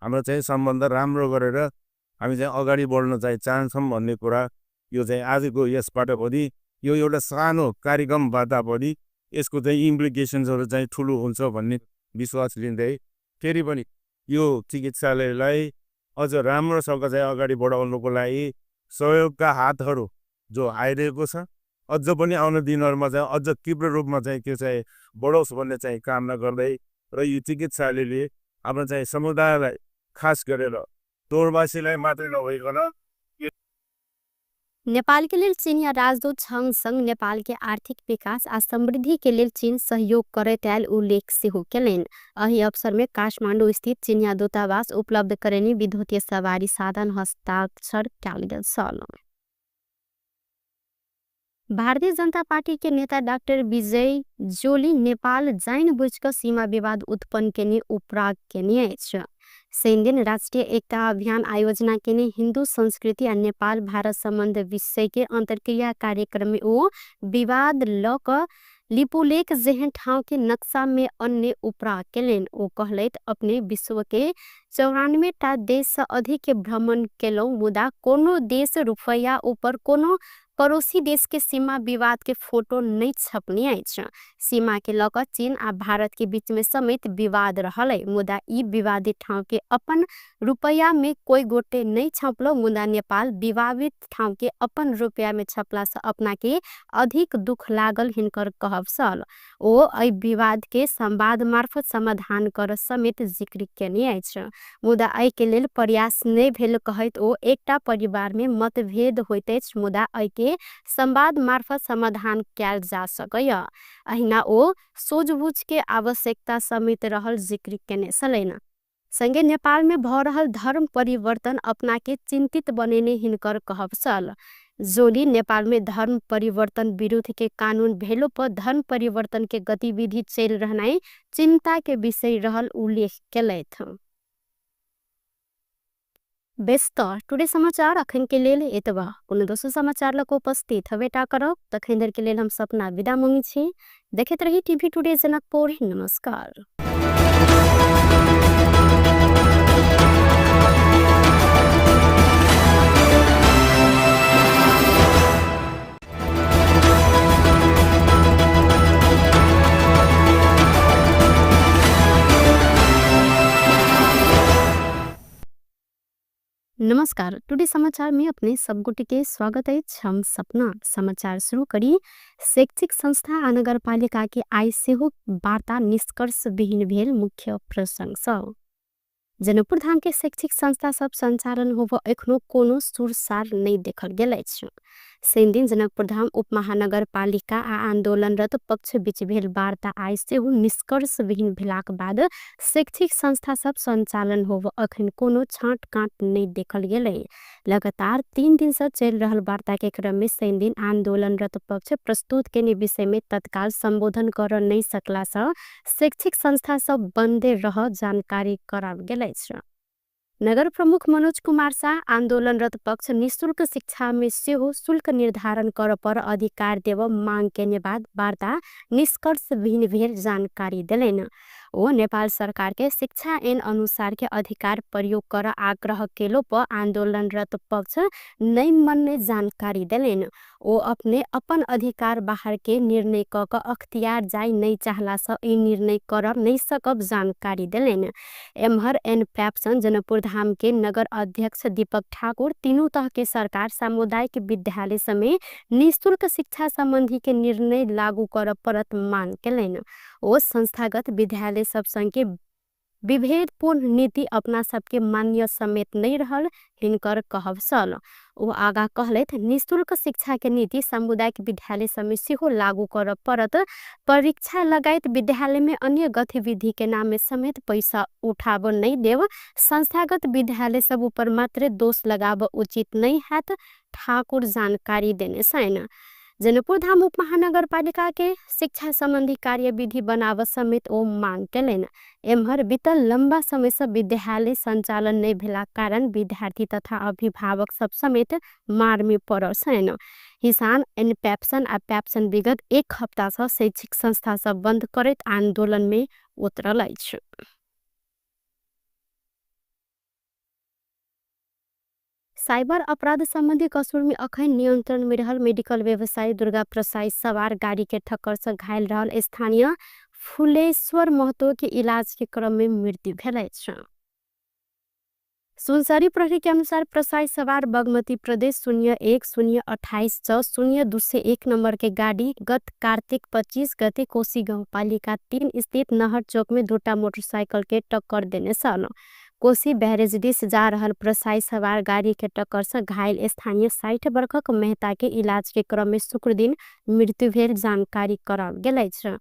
हाम्रो चाहिँ सम्बन्ध राम्रो गरेर हामी चाहिँ अगाडि बढ्न चाहिँ चाहन्छौँ भन्ने कुरा यो चाहिँ आजको यसबाट पनि यो एउटा सानो कार्यक्रमबाट पनि यसको चाहिँ इम्प्लिकेसन्सहरू चाहिँ ठुलो हुन्छ भन्ने विश्वास लिँदै फेरि पनि यो चिकित्सालयलाई अझ राम्रोसँग चाहिँ अगाडि बढाउनुको लागि सहयोगका हातहरू जो आइरहेको छ अझ पनि आउने दिनहरूमा चाहिँ अझ तीव्र रूपमा चाहिँ त्यो चाहिँ बढोस् भन्ने चाहिँ कामना गर्दै र यो चिकित्सालयले हाम्रो चाहिँ समुदायलाई खास गरेर तोरबासीलाई मात्रै नभइकन नेपाल के लेल चीनिया राजदूत छंग संग नेपाल के आर्थिक विकास आ समृद्धि के लेल चीन सहयोग करैत आयल उल्लेख सेहो केलनि। एहि अवसर में काठमांडू स्थित चीनिया दूतावास उपलब्ध करेनी विद्युतीय सवारी साधन हस्ताक्षर कयल गेल छल। भारतीय जनता पार्टी के नेता डॉक्टर विजय जोली नेपाल जाइन बुझि क सीमा विवाद उत्पन्न केने उपराग केने अछि। शनिदिन राष्ट्रिय एकता अभियान आयोजना केने हिन्दू संस्कृति आ नेपाल भारत संबंध विषय के अंतर्क्रिया कार्यक्रम में ओ विवाद ल क लिपुलेख जेहन ठाउँ के नक्शा में अन्य उपराग केलनि। ओ कहलथि अपने विश्व के 94 टा देश से अधिक के भ्रमण केलहुँ, मुदा कोनो देश रुपैया ऊपर कोनो पड़ोसी देश के सीमा विवाद के फोटो नहीं छपने अछि। सीमा के लऽ कऽ चीन आ भारत के बीच में समेत विवाद रहल है, मुदा ई विवादित ठाउँ के अपन रुपैया में कोई गोटे नहीं छपलो, मुदा नेपाल विवादित ठाउँ के अपन रुपैया में छपला से अपना के अधिक दुख लागल हिनकर कहब छल। ओ एहि विवाद के संवाद मार्फत समाधान कर समेत जिक्र केने अछि, मुदा एहि के लेल प्रयास नहि भेल कहैत ओ एकटा परिवार में मतभेद होइत अछि, मुदा एहि के संवाद मार्फत समाधान कयल जा सकैया। अहिना ओ सूझबूझ के आवश्यकता समेत रहल जिक्र केने छलनि। संगे नेपाल में भ रहल धर्म परिवर्तन अपना के चिंतित बनेने हिनकर कहब छल। जोली नेपाल में धर्म परिवर्तन विरुद्ध के कानून भेलो पर धर्म परिवर्तन के गतिविधि चल रहनाइ चिंता के विषय रहल उल्लेख केलथि। बेस त टुडे समाचार अखन के लेल एतबा। कोनो दोसर समाचार लऽ कऽ उपस्थित हबेटा करब, तखन धरि के लेल हम सपना विदा मंगै छी। देखैत रही टीवी टुडे जनकपुर। नमस्कार। नमस्कार, टुडे समाचार में अपने सब गोटे के स्वागत अछि। हम सपना समाचार शुरू करी। शैक्षिक संस्था आ नगरपालिका के आइ सेहो वार्ता निष्कर्ष विहीन भेल मुख्य प्रसंग सब। जनकपुर धाम के शैक्षिक संस्था सब संचालन होब एखनो कोनो सुरसार नहीं देखल गेल अछि। शनि दिन जनकपुर धाम उपमहानगरपालिका आ आंदोलनरत पक्ष बीच भेल वार्ता आइ सेहो निष्कर्ष विहीन भेलाक बाद शैक्षिक संस्था सब संचालन होब अखन कोनो छांट काट नहीं देखल गेल। लगातार 3 दिन से चल रहल वार्ता के क्रम में शनि दिन आंदोलनरत पक्ष प्रस्तुत केने विषय में तत्काल संबोधन कर नहीं सकला से शैक्षिक संस्था सब बंदे रह जानकारी कराओल गेल अछि। नगर प्रमुख मनोज कुमार शाह आंदोलनरत पक्ष निःशुल्क शिक्षा में सेहो शुल्क निर्धारण कर पर अधिकार देव मांग केने बाद वार्ता निष्कर्ष विहीन भेल जानकारी देलनि। ओ नेपाल सरकार के शिक्षा ऐन अनुसार के अधिकार प्रयोग कर आग्रह केलो पर आंदोलनरत पक्ष नहीं मनने जानकारी देलनि। ओ अपने अपन अधिकार बाहर के निर्णय क क अख्तियार जाय नहीं चाहला से ई निर्णय कर नहीं सकब जानकारी देलनि। एम्हर एन पैप्सन जनकपुर धाम के नगर अध्यक्ष दीपक ठाकुर तीनू तह के सरकार सामुदायिक विद्यालय समेत निःशुल्क शिक्षा संबंधी के निर्णय लागू कर परत मांग केलनि। ओ संस्थागत विद्यालय सब संग के विभेदपूर्ण नीति अपना सबके मान्य समेत नहीं रहल हिनकर कहब छल। ओ आगा कहलथि निःशुल्क शिक्षा के नीति सामुदायिक विद्यालय समेत सेहो लागू कर परत। परीक्षा लगायत विद्यालय में अन्य गतिविधि के नाम में समेत पैसा उठाब नहीं देव, संस्थागत विद्यालय सब ऊपर मात्र दोष लगाब उचित नहीं हैत, ठाकुर जानकारी देने छनि। जनकपुर धाम उपमहानगरपालिका के शिक्षा संबंधी कार्यविधि बनाव समेत ओ मांग केलनि। एम्हर बीतल लंबा समय से विद्यालय संचालन नहीं भेला कारण विद्यार्थी तथा अभिभावक सब समेत मार में पड़ल छनि। किसान एन पैप्सन आ पैप्सन विगत 1 हप्ता से शैक्षिक संस्था सब बंद करैत आंदोलन में उतरल अछि। साइबर अपराध संबंधी कसूर में अखन नियंत्रण में रहल मेडिकल व्यवसायी दुर्गा प्रसाई सवार गाड़ी के ठक्कर से घायल रहल स्थानीय फुलेश्वर महतो के इलाज के क्रम में मृत्यु भेल अछि। सुनसरी प्रहरी के अनुसार प्रसाई सवार बागमती प्रदेश 01 028 6 0 201 नंबर के गाड़ी गत कार्तिक 25 गते कोशी गाउँपालिका 3 स्थित नहर चौक में 2टा मोटरसाइकिल के टक्कर देने छल। कोशी बैरेज दिस जा रहल प्रसाई सवार गाड़ी के टक्कर से घायल स्थानीय 60 वर्षक मेहता के इलाज के क्रम में शुक्र दिन मृत्यु भेल जानकारी कराओल गेल अछि।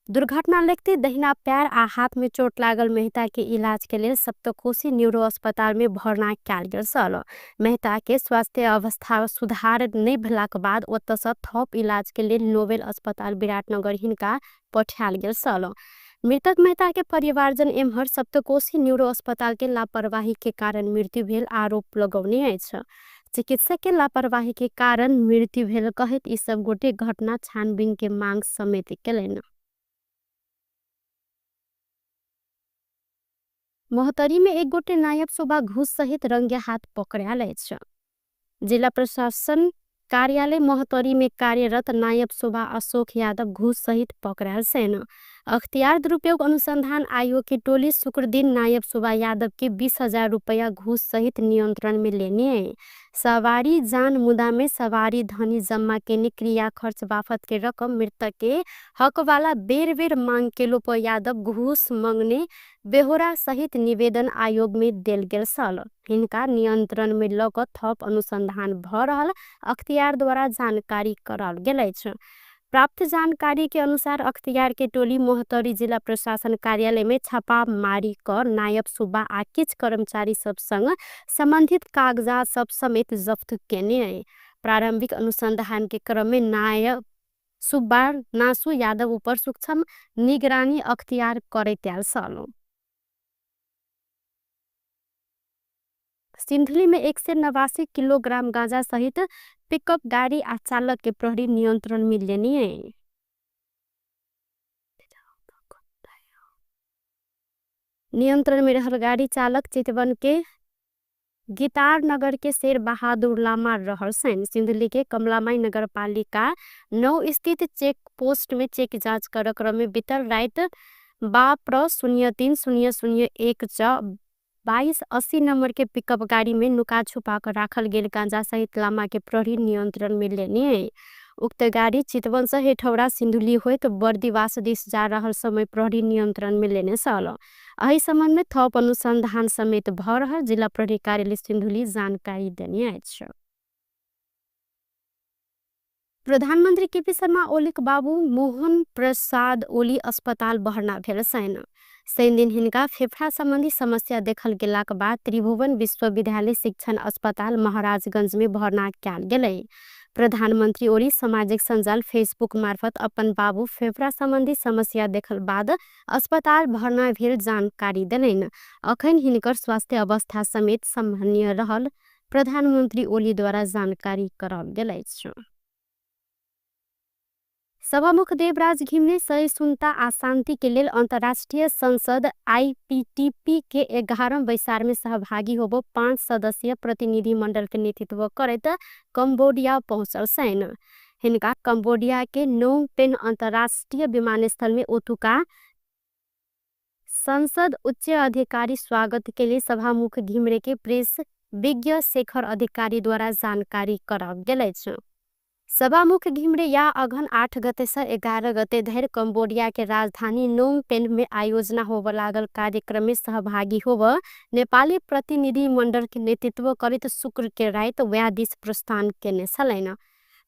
दुर्घटना लगते दहिना पैर आ हाथ में चोट लागल मेहता के इलाज के लेल सप्तकोशी न्यूरो अस्पताल में भर्ना कयल गेल छल। मेहता के स्वास्थ्य अवस्था सुधार नहीं भेलाक बाद ओतऽ से थप इलाज के लेल नोबेल अस्पताल विराटनगर हिनका पठायल गेल छल। मृतक मेहता के परिवारजन एम्हर सप्तकोशी न्यूरो अस्पताल के लापरवाही के कारण मृत्यु भेल आरोप लगौने अछि। चिकित्सक के लापरवाही के कारण मृत्यु भेल कहैत ई सब गोटे घटना छानबीन के मांग समेत केलनि। महोत्तरी में एक गोटे नायब शोभा घूस सहित रंगे हाथ पकड़ायल अछि। जिला प्रशासन कार्यालय महोत्तरी में कार्यरत नायब सुबा अशोक यादव घूस सहित पकड़ायल छन्। अख्तियार दुरुपयोग अनुसंधान आयोग की टोली शुक्रदिन नायब सुबा यादव के 20,000 रुपैया घूस सहित नियंत्रण में लेने। सवारी जान मुदा में सवारी धनी जम्मा केने क्रिया खर्च बाफत के रकम मृतक के हकवाला बेर बेर मांग केलो पर यादव घूस मंगने बेहोरा सहित निवेदन आयोग में देल गेल छल। हिनका नियंत्रण में लग थप अनुसंधान भ रहल अख्तियार द्वारा जानकारी कराओल गेल अछि। प्राप्त जानकारी के अनुसार अख्तियार के टोली महोत्तरी जिला प्रशासन कार्यालय में छापामारी क नायब सुब्बा आ किछ कर्मचारी सब संग संबंधित कागजात सब समेत जफ्त केने। प्रारंभिक अनुसंधान के क्रम में नायब सुब्बा नासु यादव ऊपर सूक्ष्म निगरानी अख्तियार करैत आयल छल। सिन्धुली में 189 किलोग्राम गांजा सहित पिकअप गाड़ी आ चालक के प्रहरी नियंत्रण में लेने। नियंत्रण में रहल गाड़ी चालक चितवन के गितार नगर के शेर बहादुर लामा रहल छन्। सिन्धुली के कमलामाई नगरपालिका 9 स्थित चेक पोस्ट में चेक जांच कर क्रम में बीतल रात 2 03 0 0 1 2280 नंबर के पिकअप गाड़ी में नुका छुपा कर राखल गेल गांजा सहित लामा के प्रहरी नियंत्रण में लेने। उक्त गाड़ी चितवन से हेठौरा सिन्धुली होइत बर्दिवास दिस जा रहल समय प्रहरी नियंत्रण में लेने छल। एहि संबंध में थप अनुसंधान समेत भ रहल जिला प्रहरी कार्यालय सिन्धुली जानकारी देने अछि। प्रधानमंत्री केपी शर्मा ओलीक बाबू मोहन प्रसाद ओली अस्पताल भर्ना भेल छन्। शनिदिन हिनका फेफड़ा संबंधी समस्या देखल गेलाक बाद त्रिभुवन विश्वविद्यालय शिक्षण अस्पताल महाराजगंज में भर्ना कयल गेलै। प्रधानमंत्री ओली सामाजिक सञ्जाल फेसबुक मार्फत अपन बाबू फेफड़ा संबंधी समस्या देखल बाद अस्पताल भर्ना भेल जानकारी देलनि। अखन हिनकर स्वास्थ्य अवस्था समेत सामान्य रहल प्रधानमंत्री ओली द्वारा जानकारी कराओल गेल अछि। सभामुख देवराज घिमिरे सहिष्णुता आ शांति के लेल अंतर्राष्ट्रीय संसद आईपीटीपी के 11 बैसार में सहभागी होबो 5 सदस्यीय प्रतिनिधि मंडल के नेतृत्व करैत कंबोडिया पहुंचल छनि। हिनका कंबोडिया के नोम पेन अंतर्राष्ट्रीय विमानस्थल में ओतुका संसद उच्च अधिकारी स्वागत के लिए सभामुख घिमिरे के प्रेस विज्ञ शेखर अधिकारी द्वारा जानकारी कराओल गेल अछि। सभामुख घिमिरे या अघन 8 गते से 11 गते धरि कंबोडिया के राजधानी नोम पेन में आयोजना होब लागल कार्यक्रम में सहभागी होब नेपाली प्रतिनिधि मंडल के नेतृत्व करैत शुक्र के राति वएह दिस प्रस्थान केने छलनि।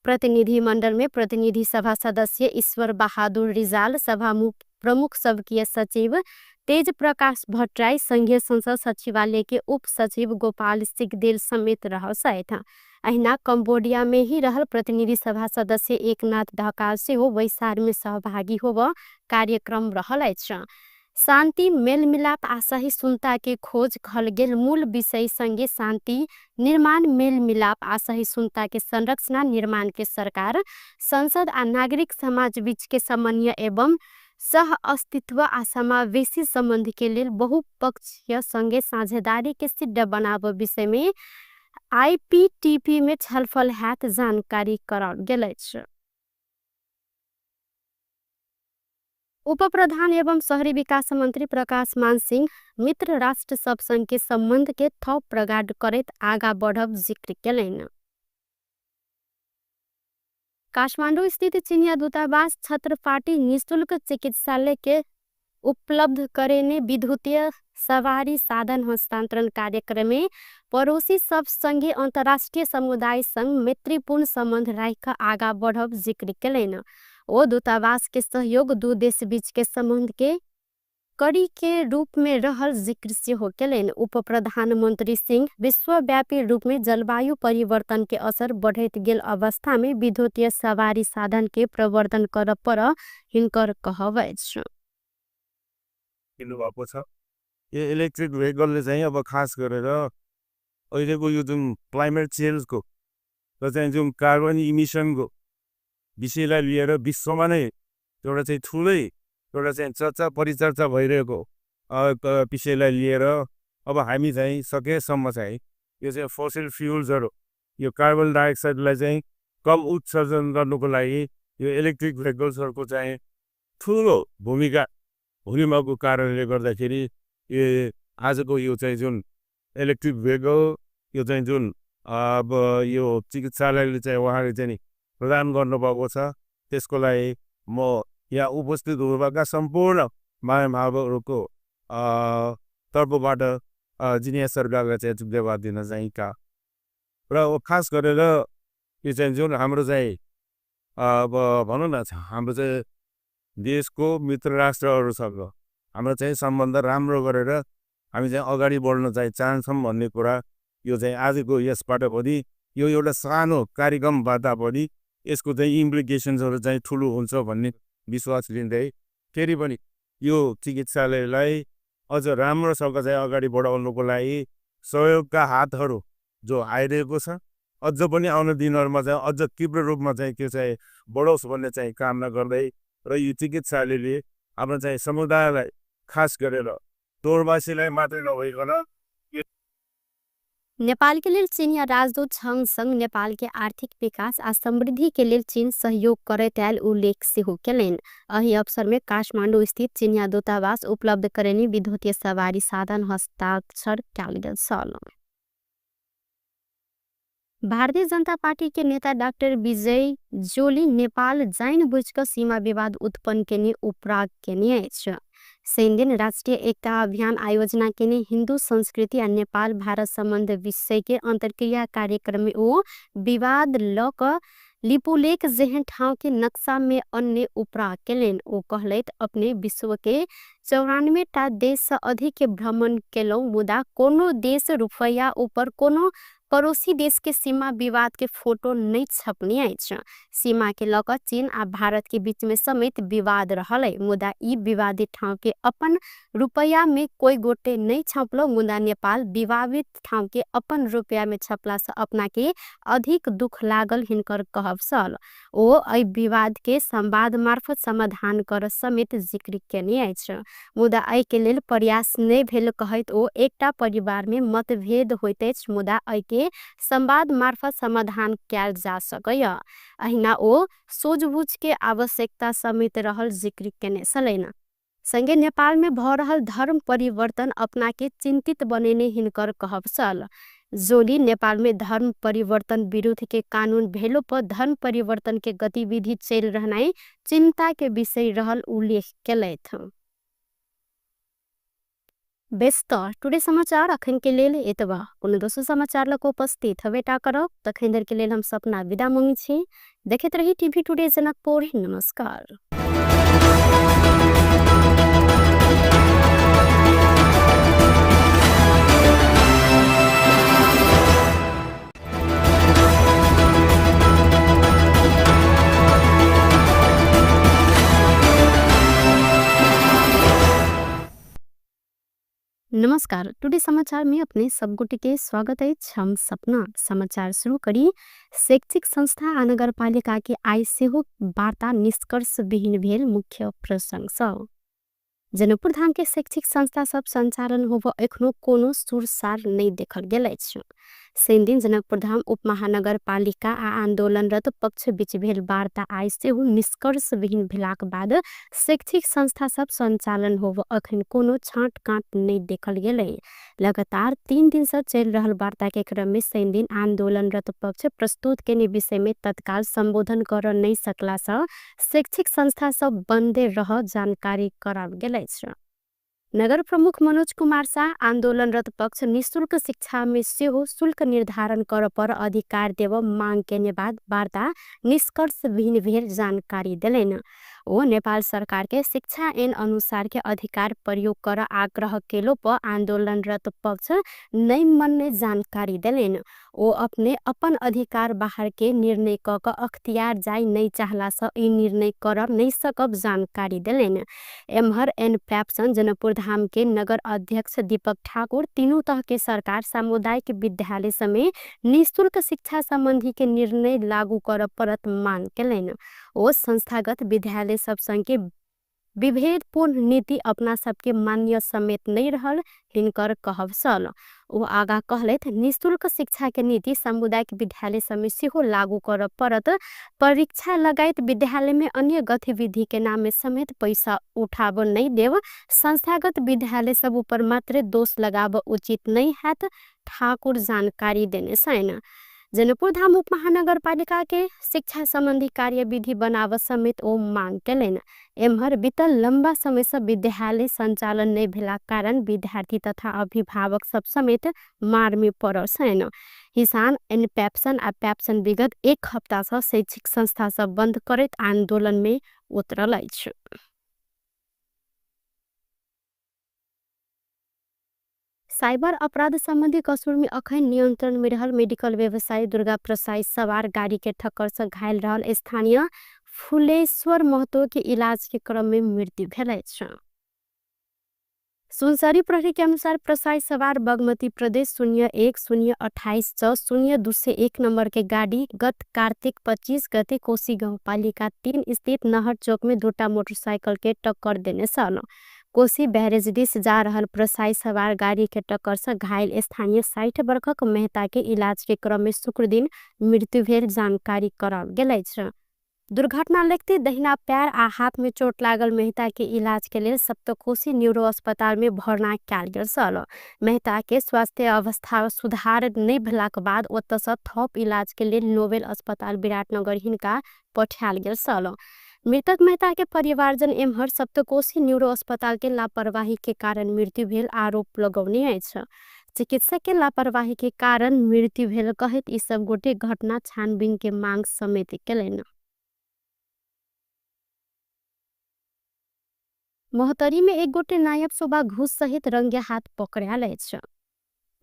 प्रतिनिधि मंडल में प्रतिनिधि सभा सदस्य ईश्वर बहादुर रिजाल, सभामुख प्रमुख सबकीय सचिव तेज प्रकाश भट्टराई, संघीय संसद सचिवालय के उप सचिव गोपाल सिगदेल समेत रहल छथि। अहिना कंबोडिया में ही रहल प्रतिनिधि सभा सदस्य एकनाथ ढकाल सेहो बैसार में सहभागी होब कार्यक्रम रहल अछि। शांति मेलमिलाप आ सहिष्णुता के खोज कहल गेल मूल विषय संगे शांति निर्माण मेलमिलाप आ सहिष्णुता के संरचना निर्माण के सरकार संसद आ नागरिक समाज बीच के समन्वय एवं सह अस्तित्व आ समावेशी संबंध के लेल बहुपक्षीय संगे साझेदारी के सिद्ध बनाब विषय में आईपीटीपी में छलफल हैत जानकारी कराओल गेल अछि। उप प्रधान एवं शहरी विकास मंत्री प्रकाश मान सिंह मित्र राष्ट्र सब संग के संबंध के थप प्रगाढ़ करैत आगा बढ़ब जिक्र केलनि। काठमांडू स्थित चिनिया दूतावास छत्रपाटी निःशुल्क चिकित्सालय के उपलब्ध करेने विद्युतीय सवारी साधन हस्तांतरण कार्यक्रम में पड़ोसी सब संगे अंतर्राष्ट्रीय समुदाय संग मैत्रीपूर्ण संबंध राखि आगा बढ़ब जिक्र केलनि। ओ दूतावास के सहयोग दू देश बीच के संबंध के कड़ी के रूप में रहल जिक्र सेहो केलनि। उप प्रधानमंत्री सिंह विश्वव्यापी रूप में जलवायु परिवर्तन के असर बढ़ैत गेल अवस्था में विद्युतीय सवारी साधन के प्रवर्धन करऽ पर हिनकर कहब अछि। किन्नु भएको छ। यो इलेक्ट्रिक भेहिकलले चाहिँ अब खास गरेर अहिलेको यो जुन क्लाइमेट चेन्जको र चाहिँ जुन कार्बन इमिसनको विषयलाई लिएर विश्वमा नै एउटा चाहिँ ठुलै एउटा चाहिँ चर्चा परिचर्चा भइरहेको विषयलाई लिएर अब हामी चाहिँ सकेसम्म चाहिँ यो चाहिँ फोसिल फ्युल्सहरू यो कार्बन डाइअक्साइडलाई चाहिँ कम उत्सर्जन गर्नुको लागि यो इलेक्ट्रिक भेहिकल्सहरूको चाहिँ ठुलो भूमिका हुनेको कारणले गर्दाखेरि यो आजको यो चाहिँ जुन इलेक्ट्रिक भेहिकल यो चाहिँ जुन अब यो चिकित्सालयले चाहिँ उहाँले चाहिँ प्रदान गर्नुभएको छ, त्यसको लागि म यहाँ उपस्थित हुनुभएका सम्पूर्ण महानुभावहरूको तर्फबाट जिनिया सरकारलाई चाहिँ धन्यवाद दिन चाहन्छु। र खास गरेर यो चाहिँ जुन हाम्रो चाहिँ अब भनौँ न हाम्रो चाहिँ देशको मित्र राष्ट्रहरूसँग हाम्रो चाहिँ सम्बन्ध राम्रो गरेर हामी चाहिँ अगाडि बढ्न चाहिँ चाहन्छौँ भन्ने कुरा यो चाहिँ आजको यसबाट पनि यो एउटा सानो कार्यक्रमबाट पनि यसको चाहिँ इम्प्लिकेसन्सहरू चाहिँ ठुलो हुन्छ भन्ने विश्वास लिँदै फेरि पनि यो चिकित्सालयलाई अझ राम्रोसँग चाहिँ अगाडि बढाउनुको लागि सहयोगका हातहरू जो आइरहेको छ अझ पनि आउने दिनहरूमा चाहिँ अझ तीव्र रूपमा चाहिँ त्यो चाहिँ बढोस् भन्ने चाहिँ कामना गर्दै र यो चिकित्सालयले हाम्रो चाहिँ समुदायलाई खास गरेर तोरवासीलाई मात्रै नभइकन नेपाल के लेल चीनिया राजदूत छंग नेपाल के आर्थिक विकास आ समृद्धि के लेल चीन सहयोग करैत आयल उल्लेख सेहो केलनि। एहि अवसर में काठमांडू स्थित चीनिया दूतावास उपलब्ध करेनी विद्युतीय सवारी साधन हस्ताक्षर कयल गेल छल। भारतीय जनता पार्टी के नेता डाक्टर विजय जोली नेपाल जाइन बुझि क सीमा विवाद उत्पन्न केने उपराग केने अछि। शनिदिन राष्ट्रिय एकता अभियान आयोजना केने हिन्दू संस्कृति आ नेपाल भारत सम्बन्ध विषय के अंतर्क्रिया कार्यक्रम में ओ विवाद ल क लिपुलेख जेहन ठाउँ के नक्शा में अन्य उपराग केलनि। ओ कहलथि अपने विश्व के 94 टा देश से अधिक के भ्रमण केलहुँ, मुदा कोनो देश रुपैया ऊपर कोनो पड़ोसी देश के सीमा विवाद के फोटो नहीं छपने अछि। सीमा के लऽ कऽ चीन आ भारत के बीच में समेत विवाद रहल है, मुदा ई विवादित ठाउँ के अपन रुपैया में कोई गोटे नहीं छपलो, मुदा नेपाल विवादित ठाउँ के अपन रुपैया में छपला से अपना के अधिक दुख लागल हिनकर कहब छल। ओ एहि विवाद के संवाद मार्फत समाधान कर समेत जिक्र केने अछि, मुदा एहि के लेल प्रयास नहीं भेल कहैत ओ एकटा परिवार में मतभेद होइत अछि, मुदा एहि के संवाद मार्फत समाधान कयल जा सकैया। अहिना ओ सूझबूझ के आवश्यकता समेत रहल जिक्र केने छलनि। संगे नेपाल में भ रहल धर्म परिवर्तन अपना के चिंतित बनेने हिनकर कहब छल। जोली नेपाल में धर्म परिवर्तन विरुद्ध के कानून भेलो पर धर्म परिवर्तन के गतिविधि चलि रहनाइ चिंता के विषय रहल उल्लेख केलथि। बेस त टुडे समाचार अखन के लेल एतबा। कोनो दोसर समाचार लऽ कऽ उपस्थित हबेटा करब, तखन धरि के लेल हम सपना विदा मांगै छी। देखैत रही टीवी टुडे जनकपुर। नमस्कार। नमस्कार, टुडे समाचार में अपने सब गोटे के स्वागत अछि। हम सपना समाचार शुरू करी। शैक्षिक संस्था आ नगरपालिका के आइ सेहो वार्ता निष्कर्ष विहीन भेल मुख्य प्रसंग सब। जनकपुर धाम के शैक्षिक संस्था सब संचालन होब एखनो कोनो सुरसार नहीं देखल गेल अछि। शनिदिन जनकपुर धाम उपमहानगरपालिका आ आंदोलनरत पक्ष बीच भेल वार्ता आइ सेहो निष्कर्ष विहीन भेलाक बाद शैक्षिक संस्था सब संचालन होब अखन कोनो छाँट काट नहीं देखल गेलै। लगातार 3 दिन से चलि रहल वार्ता के क्रम में शनिदिन आंदोलनरत पक्ष प्रस्तुत केने विषय में तत्काल संबोधन कर नहीं सकला से शैक्षिक संस्था सब बंदे रह जानकारी कराओल गेल अछि। नगर प्रमुख मनोज कुमार शाह आंदोलनरत पक्ष निःशुल्क शिक्षा में सेहो शुल्क निर्धारण कर पर अधिकार देव मांग केने बाद वार्ता निष्कर्ष विहीन भेल जानकारी देलनि। ओ नेपाल सरकार के शिक्षा ऐन अनुसार के अधिकार प्रयोग कर आग्रह केलो पर आंदोलनरत पक्ष नहीं मनने जानकारी देलनि। ओ अपने अपन अधिकार बाहर के निर्णय क क अख्तियार जाय नहीं चाहला से ई निर्णय कर नहीं सकब जानकारी देलनि। एम्हर एन पैप्सन जनकपुर धाम के नगर अध्यक्ष दीपक ठाकुर तीनू तह के सरकार सामुदायिक विद्यालय समेत निःशुल्क शिक्षा संबंधी के निर्णय लागू कर परत मांग केलनि। ओ संस्थागत विद्यालय सब संग के विभेदपूर्ण नीति अपना सबके मान्य समेत नै रहल हिनकर कहब छल। ओ आगा कहलथि, निःशुल्क शिक्षाके नीति सामुदायिक विद्यालय सबमे सेहो लागू कर परत। परीक्षा लगायत विद्यालयमे अन्य गतिविधिके नाममे समेत पैसा उठाब नै देब, संस्थागत विद्यालय सब उपर मात्रे दोष लगाब उचित नै हैत ठाकुर जानकारी देने छैन। जनकपुरधाम उपमहानगरपालिकाके शिक्षा सम्बन्धी कार्यविधि बनाब समेत ओ मांग केलनि। एम्हर बितल लम्बा समयसँ विद्यालय सञ्चालन नै भेलाक कारण विद्यार्थी तथा अभिभावक सब समेत मारमे पड़ल छैन। हिसान एनप्याप्सन आ प्याप्सन विगत एक हप्तासँ शैक्षिक संस्था सब बन्द करैत आन्दोलनमे उतरल अछि। साइबर अपराध सम्बन्धी कसुरमे अखन नियन्त्रणमे रहल मेडिकल व्यवसायी दुर्गा प्रसाई सवार गाडीके ठक्करसँ घायल रहल स्थानीय फुलेश्वर महतोके इलाजके क्रममे मृत्यु भेल अछि। सुनसरी प्रहरी के अनुसार प्रसाई सवार बागमती प्रदेश 01 0 28 6 0 201 नंबर के गाड़ी गत कार्तिक 25 गते कोशी गाउँपालिका 3 स्थित नहर चौक में दुटा मोटरसाइकिल के टक्कर देने छल। कोशी बैरेज दिस जा रहल प्रसाई सवार गाड़ी के टक्कर से घायल स्थानीय 60 वर्षक मेहता के इलाज के क्रम में शुक्रदिन मृत्यु भेल जानकारी कराओल गेल अछि। दुर्घटना लगते दहिना पैर आ हाथ में चोट लागल मेहता के इलाज के लेल सप्तकोशी न्यूरो अस्पताल में भर्ना कयल गेल छल। मेहता के स्वास्थ्य अवस्था सुधार नहीं भेलाक बाद ओतऽ थप इलाज के लेल नोबेल अस्पताल विराटनगर हिनका पठायल गेल छल। मृतक मेहता के परिवारजन एम्हर सप्तकोशी न्यूरो अस्पताल के लापरवाही के कारण मृत्यु भेल आरोप लगौने अछि। चिकित्सक के लापरवाही के कारण मृत्यु भेल कहैत ई सब गोटे घटना छानबीन के मांग समेत केलनि। महोत्तरी में एक गोटे नायब शोभा घूस सहित रंगे हाथ पकड़ायल अछि।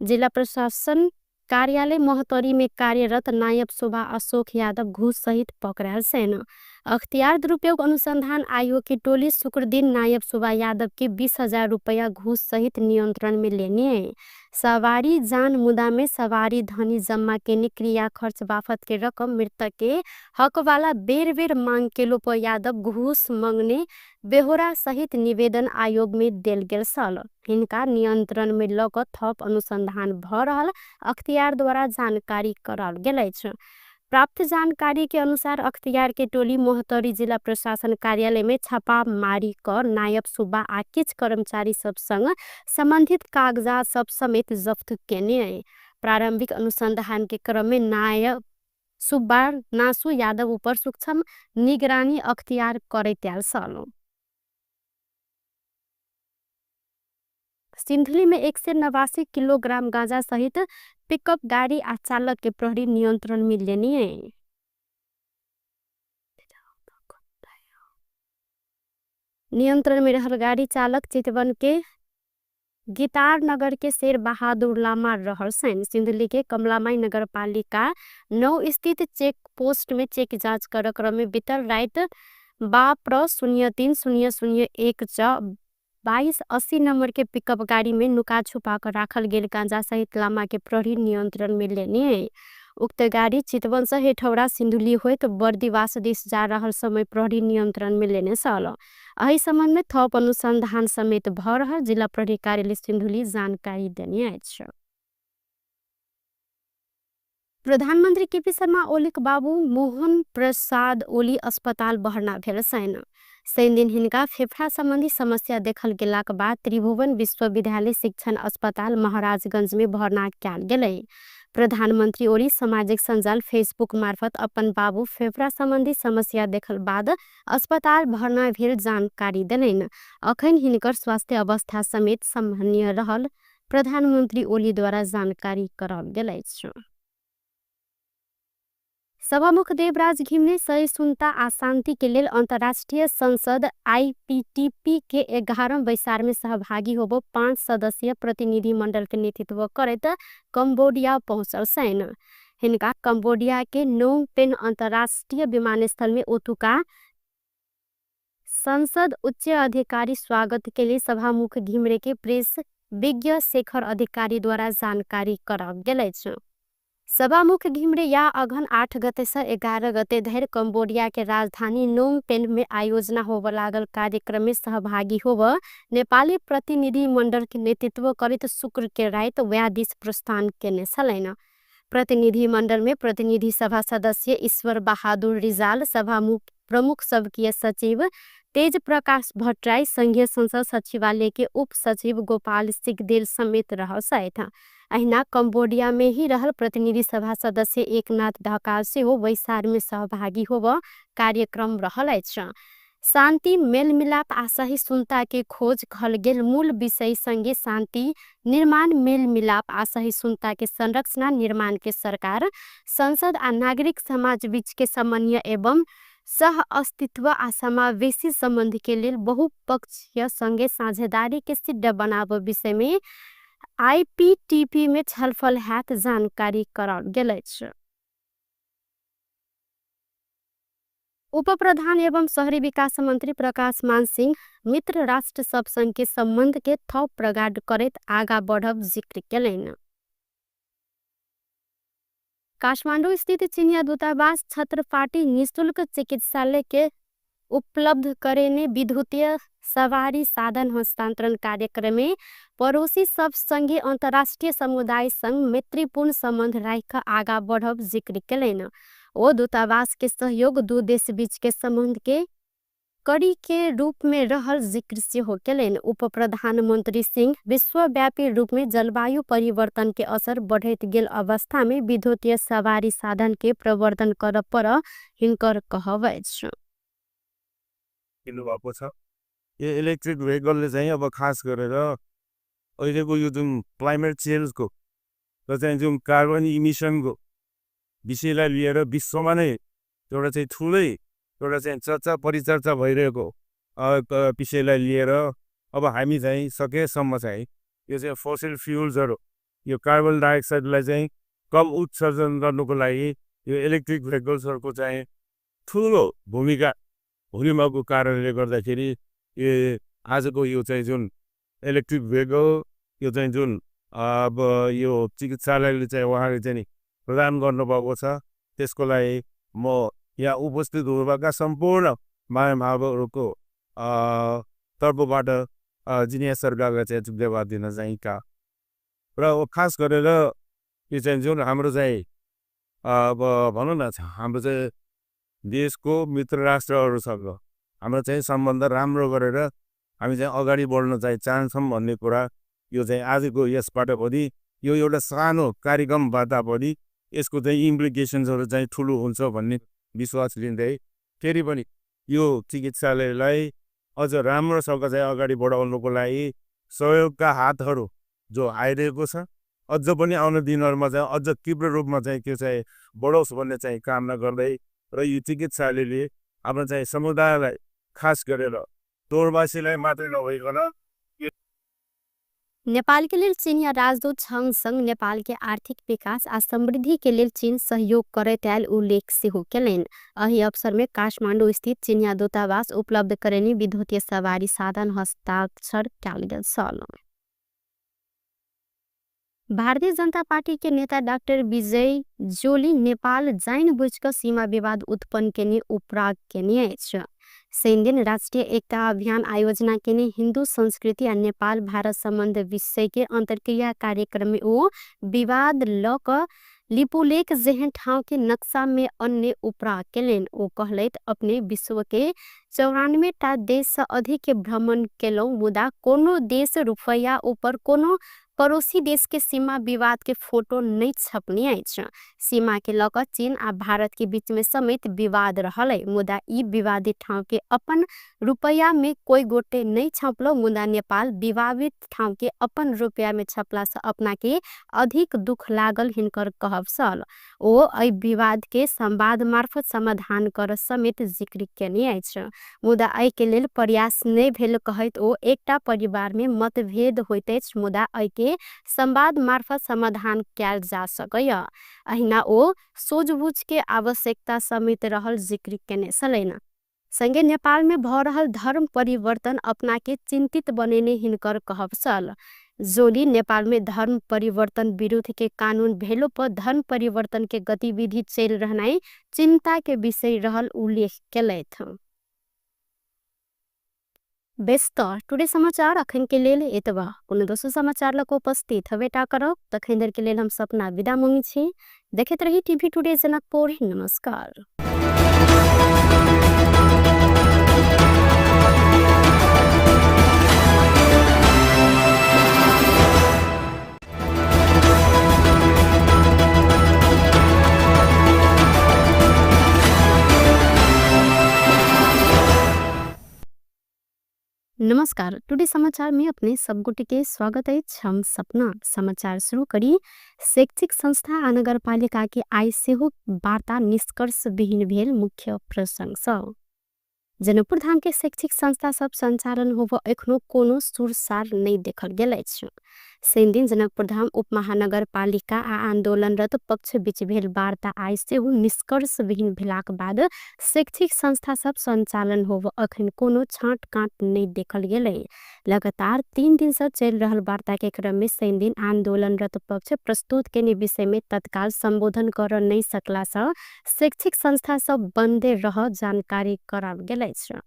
जिला प्रशासन कार्यालय महोत्तरी में कार्यरत नायब शोभा अशोक यादव घूस सहित पकड़ायल छनि। अख्तियार दुरुपयोग अनुसंधान आयोग की टोली शुक्रदिन नायब शोभा यादव के 20,000 रुपया घूस सहित नियंत्रण में लेने। सवारी जान मुदा में सवारी धनी जम्मा केने क्रिया खर्च बाफत के रकम मृतक के हकवाला बेर बेर मांग केलो पर यादव घूस मंगने बेहोरा सहित निवेदन आयोग में देल गेल छल। हिनका नियंत्रण में ल क थप अनुसंधान भ रहल अख्तियार द्वारा जानकारी कराओल गेल अछि। प्राप्त जानकारी के अनुसार अख्तियार के टोली महोत्तरी जिला प्रशासन कार्यालय में छापामारी क नायब सुब्बा आ किछ कर्मचारी सब संग संबंधित कागजात सब समेत जफ्त केने। प्रारंभिक अनुसंधान के क्रम में नायब सुब्बा नासु यादव ऊपर सूक्ष्म निगरानी अख्तियार करैत आयल छल। सिन्धुली में 189 किलोग्राम गांजा सहित पिकअप गाड़ी आ चालक के प्रहरी नियंत्रण में लेने। नियंत्रण में रहल गाड़ी चालक चितवन के गितार नगर के शेर बहादुर लामा रहल छनि। सिन्धुली के कमलामाई नगरपालिका 9 स्थित चेक पोस्ट में चेक जांच कर क्रम में बीतल रात 12 03 0 0 1 6 22 80 नंबर के पिकअप गाड़ी में नुका छुपा कर राखल गेल गांजा सहित लामा के प्रहरी नियंत्रण में लेने। उक्त गाड़ी चितवन से हेठौरा सिन्धुली होइत बर्दिवास दिस जा रहल समय प्रहरी नियंत्रण में लेने छल। एहि संबंध में थप अनुसंधान समेत भ रहल जिला प्रहरी कार्यालय सिन्धुली जानकारी देने अछि। प्रधानमन्त्री केपी शर्मा ओलीक बाबू मोहन प्रसाद ओली अस्पताल भर्ना भेल छनि। शनिदिन हिनका फेफड़ा सम्बन्धी समस्या देखल गेलाक बाद त्रिभुवन विश्वविद्यालय शिक्षण अस्पताल महाराजगंज में भर्ना कयल गेलै। प्रधानमन्त्री ओली सामाजिक सञ्जाल फेसबुक मार्फत अपन बाबू फेफड़ा सम्बन्धी समस्या देखल बाद अस्पताल भर्ना भेल जानकारी देलनि। अखन हिनकर स्वास्थ्य अवस्था समेत सामान्य रहल प्रधानमन्त्री ओलीद्वारा जानकारी कराओल गेल अछि। सभामुख देवराज घिमिरे सहिष्णुता आ शान्ति के लेल अन्तर्राष्ट्रिय संसद आईपीटीपी के 11 बैसार में सहभागी होबो 5 सदस्यीय प्रतिनिधि मंडल के नेतृत्व करैत कम्बोडिया पहुँचल छनि। हिनका कम्बोडिया के नोम पेन अन्तर्राष्ट्रिय विमानस्थल में ओतुका संसद उच्च अधिकारी स्वागत के लिए सभामुख घिमिरे के प्रेस विज्ञ शेखर अधिकारी द्वारा जानकारी कराओल गेल अछि। सभामुख घिमिरे या अगहन 8 गते से 11 गते धरि कम्बोडिया के राजधानी नोम पेन्ह में आयोजना होब लागल कार्यक्रम में सहभागी होब नेपाली प्रतिनिधि मंडल के नेतृत्व करैत शुक्र के राति वएह दिस प्रस्थान केने छलनि। प्रतिनिधि मंडल में प्रतिनिधि सभा सदस्य ईश्वर बहादुर रिजाल, सभामुख प्रमुख सबकीय सचिव तेज प्रकाश भट्टराई, संघीय संसद सचिवालय के उप सचिव गोपाल सिगदेल समेत रहल छथि। अहिना कम्बोडिया में ही रहल प्रतिनिधि सभा सदस्य एकनाथ ढकाल सेहो बैसार में सहभागी होब कार्यक्रम रहल अछि। शान्ति, मेलमिलाप आ सहिष्णुता के खोज कहल गेल मूल विषय संगे शान्ति निर्माण, मेलमिलाप आ सहिष्णुता के संरचना निर्माण के सरकार, संसद आ नागरिक समाज बीच के समन्वय एवं सह अस्तित्व आ समावेशी संबंध के लेल बहुपक्षीय संगे साझेदारी के सिद्ध बनाब विषय में आईपीटीपी में छलफल हैत जानकारी कराओल गेल अछि। उपप्रधान एवं शहरी विकास मंत्री प्रकाश मान सिंह मित्र राष्ट्र सब संग के संबंध के थप प्रगाढ़ करैत आगा बढ़ब जिक्र केलनि। काठमांडू स्थित चिनिया दूतावास छत्रपाटी निःशुल्क चिकित्सालय के उपलब्ध करेने विद्युतीय सवारी साधन हस्तांतरण कार्यक्रम में पड़ोसी सब संगे अंतर्राष्ट्रीय समुदाय संग मैत्रीपूर्ण संबंध राखि आगा बढ़ब जिक्र केलनि। ओ दूतावास के सहयोग दू देश बीच के संबंध के कड़ी के रूप में रहल जिक्र सेहो केलनि। उप प्रधानमंत्री सिंह विश्वव्यापी रूप में जलवायु परिवर्तन के असर बढ़ैत गेल अवस्था में विद्युतीय सवारी साधन के प्रवर्धन करऽ पर हिनकर कहब अछि। किन्नुभएको छ। यो इलेक्ट्रिक भेहिकलले चाहिँ अब खास गरेर अहिलेको यो जुन क्लाइमेट चेन्जको र चाहिँ जुन कार्बन इमिसनको विषयलाई लिएर विश्वमा नै एउटा चाहिँ ठुलै एउटा चाहिँ चर्चा परिचर्चा भइरहेको विषयलाई लिएर अब हामी चाहिँ सकेसम्म चाहिँ यो चाहिँ फोसिल फ्युल्सहरू, यो कार्बन डाइअक्साइडलाई चाहिँ कम उत्सर्जन गर्नुको लागि यो इलेक्ट्रिक भेहिकल्सहरूको चाहिँ ठुलो भूमिका हुने कारणले गर्दाखेरि यो आजको यो चाहिँ जुन इलेक्ट्रिक भेहिकल यो चाहिँ जुन अब यो चिकित्सालयले चाहिँ उहाँले चाहिँ प्रदान गर्नुभएको छ, त्यसको लागि म यहाँ उपस्थित हुनुभएका सम्पूर्ण महानुभावहरूको तर्फबाट जिनिया सरकारलाई चाहिँ धन्यवाद दिन चाहन्छु। र खास गरेर यो चाहिँ जुन हाम्रो चाहिँ अब भनौँ न हाम्रो चाहिँ देशको मित्र राष्ट्रहरूसँग हाम्रो चाहिँ सम्बन्ध राम्रो गरेर हामी चाहिँ अगाडि बढ्न चाहिँ चाहन्छौँ भन्ने कुरा यो चाहिँ आजको यसबाट पनि यो एउटा सानो कार्यक्रमबाट पनि यसको चाहिँ इम्प्लिकेसन्सहरू चाहिँ ठुलो हुन्छ भन्ने विश्वास लिँदै फेरि पनि यो चिकित्सालयलाई अझ राम्रोसँग चाहिँ अगाडि बढाउनुको लागि सहयोगका हातहरू जो आइरहेको छ अझ पनि आउने दिनहरूमा चाहिँ अझ तीव्र रूपमा चाहिँ त्यो चाहिँ बढोस् भन्ने चाहिँ कामना गर्दै र यो चिकित्सालयले आफ्नो चाहिँ समुदायलाई खास गरेर तोरबासीलाई मात्रै नभइकन नेपाल के लेल चीनिया राजदूत छंग संग नेपाल के आर्थिक विकास आ समृद्धि के लेल चीन सहयोग करैत आयल उल्लेख सेहो केलनि। एहि अवसर में काठमांडू स्थित चीनिया दूतावास उपलब्ध करेनी विद्युतीय सवारी साधन हस्ताक्षर कयल गेल छल। भारतीय जनता पार्टी के नेता डॉक्टर विजय जोली नेपाल जाइन बुझ सीमा विवाद उत्पन्न केने उपराग केने अछि। शनिदिन राष्ट्रिय एकता अभियान आयोजना केने हिन्दू संस्कृति आ नेपाल भारत संबंध विषय के अंतर्क्रिया कार्यक्रम में ओ विवाद ल क लिपुलेख जेहन ठाउँ के नक्शा में अन्य उपराग केलनि। ओ कहलथि अपने विश्व के 94 टा देश से अधिक के भ्रमण केलहुँ, मुदा कोनो देश रुपैया ऊपर कोनो पड़ोसी देश के सीमा विवाद के फोटो नहीं छपने अछि। सीमा के लऽ कऽ चीन आ भारत के बीच में समेत विवाद रहल है, मुदा ई विवादित ठाउँ के अपन रुपैया में कोई गोटे नहीं छपलो, मुदा नेपाल विवादित ठाउँ के अपन रुपैया में छपला से अपना के अधिक दुख लागल हिनकर कहब छल। ओ एहि विवाद के संवाद मार्फत समाधान कर समेत जिक्र केने अछि, मुदा एहि के लेल प्रयास नहीं भेल कहैत ओ एकटा परिवार में मतभेद होइत अछि, मुदा एहि के संवाद मार्फत समाधान कयल जा सकैया। अहिना ओ सूझबूझ के आवश्यकता समेत रहल जिक्र केने छलनि। संगे नेपाल में भ रहल धर्म परिवर्तन अपना के चिंतित बनेने हिनकर कहब छल। जोली नेपाल में धर्म परिवर्तन विरुद्ध के कानून भेलो पर धर्म परिवर्तन के गतिविधि चल रहनाइ चिंता के विषय रहल उल्लेख केलथि। बेस त टुडे समाचार अखन के लेल एतबा। कोनो दोसर समाचार लऽ कऽ उपस्थित हबेटा करब, तखन धरि के लेल हम सपना विदा मंगै छी। देखैत रही टीवी टुडे जनकपुर। नमस्कार। नमस्कार, टुडे समाचार में अपने सब गोटे के स्वागत अछि। हम सपना समाचार शुरू करी। शैक्षिक संस्था आ नगरपालिका के आइ सेहो वार्ता निष्कर्ष विहीन भेल मुख्य प्रसंग सँ। जनकपुर धाम के शैक्षिक संस्था सब संचालन होब एखनो कोनो सुरसार नहीं देखल गेल अछि। शनि दिन जनकपुर धाम उपमहानगरपालिका आ आंदोलनरत पक्ष बीच भेल वार्ता आइ सेहो निष्कर्ष विहीन भेलाक बाद शैक्षिक संस्था सब संचालन होब अखन कोनो छांट काट नहीं देखल गेलै। लगातार 3 दिन से चल रहल वार्ता के क्रम में शनि दिन आंदोलनरत पक्ष प्रस्तुत केने विषय में तत्काल संबोधन कर नहीं सकला से शैक्षिक संस्था सब बंदे रह जानकारी कराओल गेल अछि।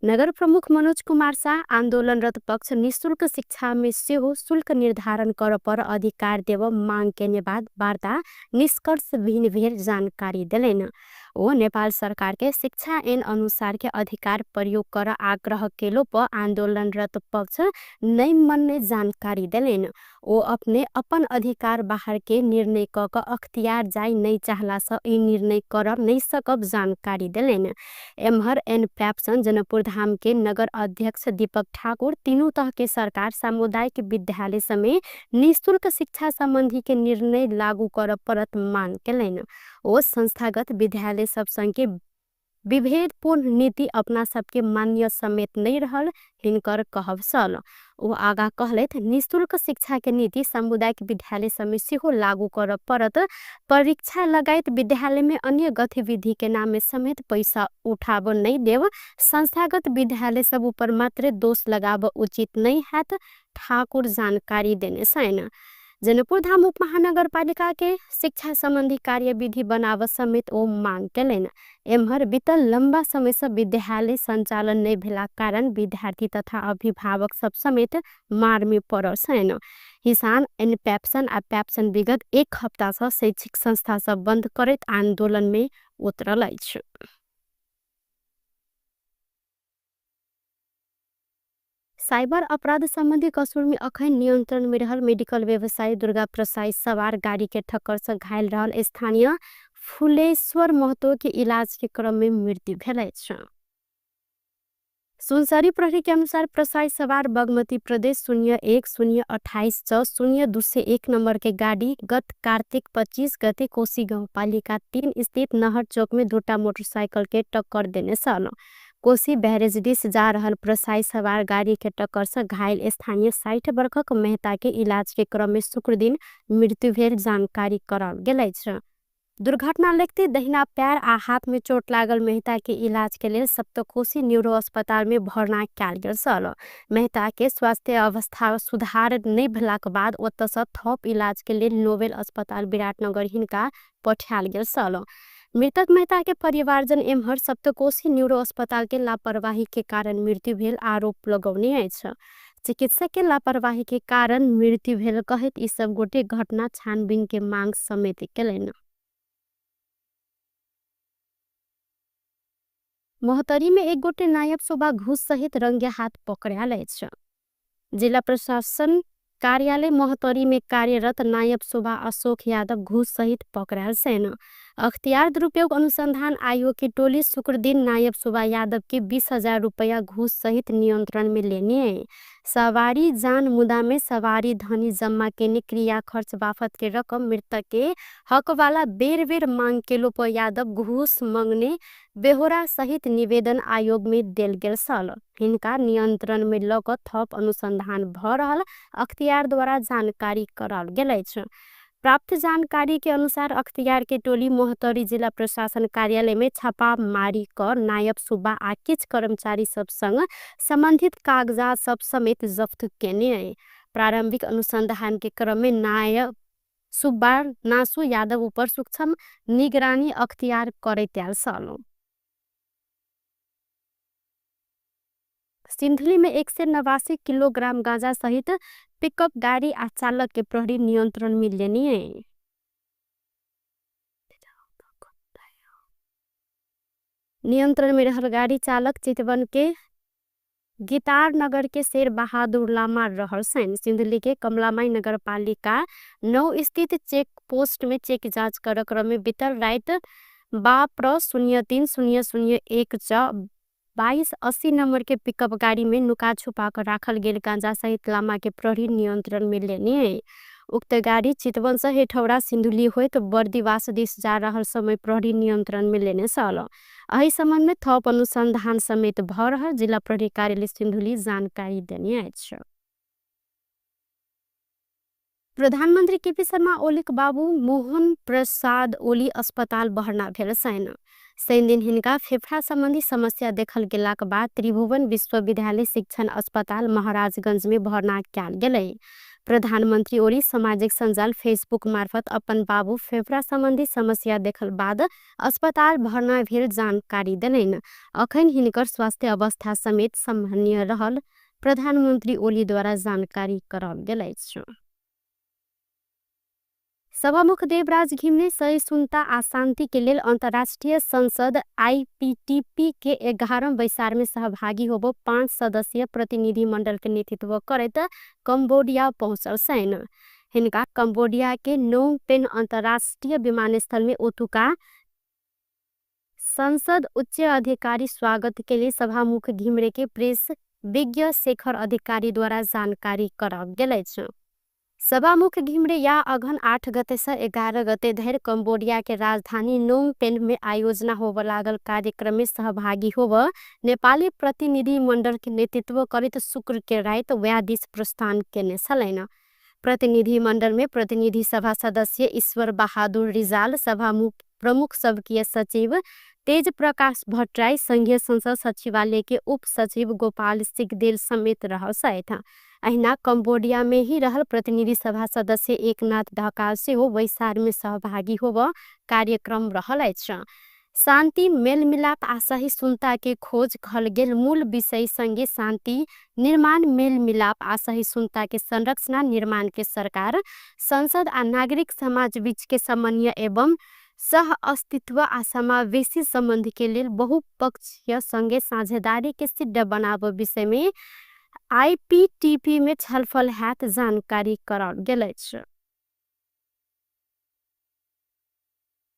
नगर प्रमुख मनोज कुमार शाह आंदोलनरत पक्ष निःशुल्क शिक्षा में सेहो शुल्क निर्धारण कर पर अधिकार देव मांग केने बाद वार्ता निष्कर्ष विहीन भेल जानकारी देलनि। ओ नेपाल सरकार के शिक्षा ऐन अनुसार के अधिकार प्रयोग कर आग्रह केलो पर आंदोलनरत पक्ष नहीं मनने जानकारी देलनि। ओ अपने अपन अधिकार बाहर के निर्णय क क अख्तियार जाय नहीं चाहला से ई निर्णय कर नहीं सकब जानकारी देलनि। एम्हर एन पैप्सन जनकपुर धाम के नगर अध्यक्ष दीपक ठाकुर तीनू तह के सरकार सामुदायिक विद्यालय समेत निःशुल्क शिक्षा संबंधी के निर्णय लागू कर परत मांग केलनि। ओ संस्थागत विद्यालय सब संग के विभेदपूर्ण नीति अपना सबके मान्य समेत नहीं रहल हिनकर कहब छल। ओ आगा कहलथि निःशुल्क शिक्षा के नीति सामुदायिक विद्यालय समेत सेहो लागू कर परत। परीक्षा लगायत विद्यालय में अन्य गतिविधि के नाम में समेत पैसा उठाब नहीं देव, संस्थागत विद्यालय सब ऊपर मात्र दोष लगाब उचित नहीं हैत, ठाकुर जानकारी देने छनि। जनकपुर धाम उपमहानगरपालिका के शिक्षा संबंधी कार्यविधि बनाव समेत ओ मांग केलनि। एम्हर बीतल लंबा समय से विद्यालय संचालन नहीं भेला कारण विद्यार्थी तथा अभिभावक सब समेत मार में पड़ल छनि। किसान एन पैप्सन आ पैप्सन विगत 1 हप्ता से शैक्षिक संस्था सब बंद करैत आंदोलन में उतरल अछि। साइबर अपराध संबंधी कसूर में अखन नियंत्रण में रहल मेडिकल व्यवसायी दुर्गा प्रसाई सवार गाड़ी के ठक्कर से घायल रहल स्थानीय फुलेश्वर महतो के इलाज के क्रम में मृत्यु भेल अछि। सुनसरी प्रहरी के अनुसार प्रसाई सवार बागमती प्रदेश 01 0 28 6 0 201 नंबर के गाड़ी गत कार्तिक 25 गते कोशी गाउँपालिका 3 स्थित नहर चौक में 2टा मोटरसाइकिल के टक्कर देने छल। कोशी बैरेज दिस जा रहल प्रसाई सवार गाड़ी के टक्कर से घायल स्थानीय 60 वर्षक मेहता के इलाज के क्रम में शुक्र दिन मृत्यु भेल जानकारी कराओल गेल अछि। दुर्घटना लगते दहिना पैर आ हाथ में चोट लागल मेहता के इलाज के लेल सप्तकोशी न्यूरो अस्पताल में भर्ना कयल गेल छल। मेहता के स्वास्थ्य अवस्था सुधार नहीं भेलाक बाद ओतऽ से थप इलाज के लेल नोबेल अस्पताल विराटनगर हिनका पठायल गेल छल। मृतक मेहता के परिवारजन एम्हर सप्तकोशी न्यूरो अस्पताल के लापरवाही के कारण मृत्यु भेल आरोप लगौने अछि। चिकित्सक के लापरवाही के कारण मृत्यु भेल कहैत ई सब गोटे घटना छानबीन के मांग समेत केलनि। महोत्तरी में एक गोटे नायब शोभा घूस सहित रंगे हाथ पकड़ायल अछि। जिला प्रशासन कार्यालय महोत्तरी में कार्यरत नायब शोभा अशोक यादव घूस सहित पकड़ायल छनि। अख्तियार दुरुपयोग अनुसंधान आयोग की टोली शुक्र दिन नायब शोभा यादव के 20,000 रुपया घूस सहित नियंत्रण में लेने है। सवारी जान मुदा में सवारी धनी जम्मा केने क्रिया खर्च बाफत के रकम मृतक के हक वाला बेर बेर मांग केलो पर यादव घूस मंगने बेहोरा सहित निवेदन आयोग में देल गेल छल। हिनका नियंत्रण में ल क थप अनुसंधान भ रहल अख्तियार द्वारा जानकारी कराओल गेल अछि। प्राप्त जानकारी के अनुसार अख्तियार के टोली महोत्तरी जिला प्रशासन कार्यालय में छापामारी क नायब सुब्बा आ किछ कर्मचारी सब संग संबंधित कागजात सब समेत जब्त केने है। प्रारंभिक अनुसंधान के क्रम में नायब सुब्बार नासु यादव ऊपर सूक्ष्म निगरानी अख्तियार करैत आयल छल। सिन्धुली में 189 किलोग्राम गांजा सहित पिकअप गाड़ी आ चालक के प्रहरी नियंत्रण में लेनी। नियंत्रण में रहल गाड़ी चालक चितवन के गितार नगर के शेर बहादुर लामा रहल छनि। सिन्धुली के कमलामाई नगरपालिका 9 स्थित चेक पोस्ट में चेक जांच कर क्रम में बीतल रात बाप्र 03 0 0 1 2280 नंबर के पिकअप गाड़ी में नुका छुपा कर राखल गेल गांजा सहित लामा के प्रहरी नियंत्रण में लेनी। उक्त गाड़ी चितवन से हेठौरा सिन्धुली होइत बर्दिवास दिस जा रहल समय प्रहरी नियंत्रण में लेने छल। एहि संबंध में थप अनुसंधान समेत भ रहल जिला प्रहरी कार्यालय सिन्धुली जानकारी देने अछि। प्रधानमंत्री केपी शर्मा ओलीक बाबू मोहन प्रसाद ओली अस्पताल भर्ना भेल छनि। शनिदिन हिनका फेफड़ा संबंधी समस्या देखल गेलाक बाद त्रिभुवन विश्वविद्यालय शिक्षण अस्पताल महाराजगंज में भर्ना कयल गेलै। प्रधानमंत्री ओली सामाजिक सञ्जाल फेसबुक मार्फत अपन बाबू फेफड़ा संबंधी समस्या देखल बाद अस्पताल भर्ना भेल जानकारी देलनि। अखन हिनकर स्वास्थ्य अवस्था समेत सामान्य रहल प्रधानमंत्री ओली द्वारा जानकारी कराओल गेल अछि। सभामुख देवराज घिमिरे सहिष्णुता आ शांति के लेल अंतर्राष्ट्रीय संसद आईपीटीपी के 11वां बैसार में सहभागी होबो 5 सदस्यीय प्रतिनिधि मंडल के नेतृत्व करैत कंबोडिया पहुंचल छनि। हिनका कंबोडिया के नोम पेन अंतर्राष्ट्रीय विमानस्थल में ओतुका संसद उच्च अधिकारी स्वागत के लिए सभामुख घिमिरे के प्रेस विज्ञ शेखर अधिकारी द्वारा जानकारी कराओल गेल अछि। सभामुख घिमिरे या अघन 8 गते से 11 गते धरि कंबोडिया के राजधानी नोम पेन में आयोजना होब लागल कार्यक्रम में सहभागी होब नेपाली प्रतिनिधि मंडल के नेतृत्व करैत शुक्र के राति वएह दिस प्रस्थान केने छलनि। प्रतिनिधि मंडल में प्रतिनिधि सभा सदस्य ईश्वर बहादुर रिजाल, सभामुख प्रमुख सबकीय सचिव तेज प्रकाश भट्टराई, संघीय संसद सचिवालय के उप सचिव गोपाल सिगदेल समेत रहल छथि। अहिना कंबोडिया में ही रहल प्रतिनिधि सभा सदस्य एकनाथ ढकाल सेहो बैसार में सहभागी होब कार्यक्रम रहल अछि। शांति मेलमिलाप आ सहिष्णुता के खोज कहल गेल मूल विषय संगे शांति निर्माण मेलमिलाप आ सहिष्णुता के संरचना निर्माण के सरकार संसद आ नागरिक समाज बीच के समन्वय एवं सह अस्तित्व आ समावेशी संबंध के लेल बहुपक्षीय संगे साझेदारी के सिद्ध बनाब विषय में आईपीटीपी में छलफल हैत जानकारी कराओल गेल अछि।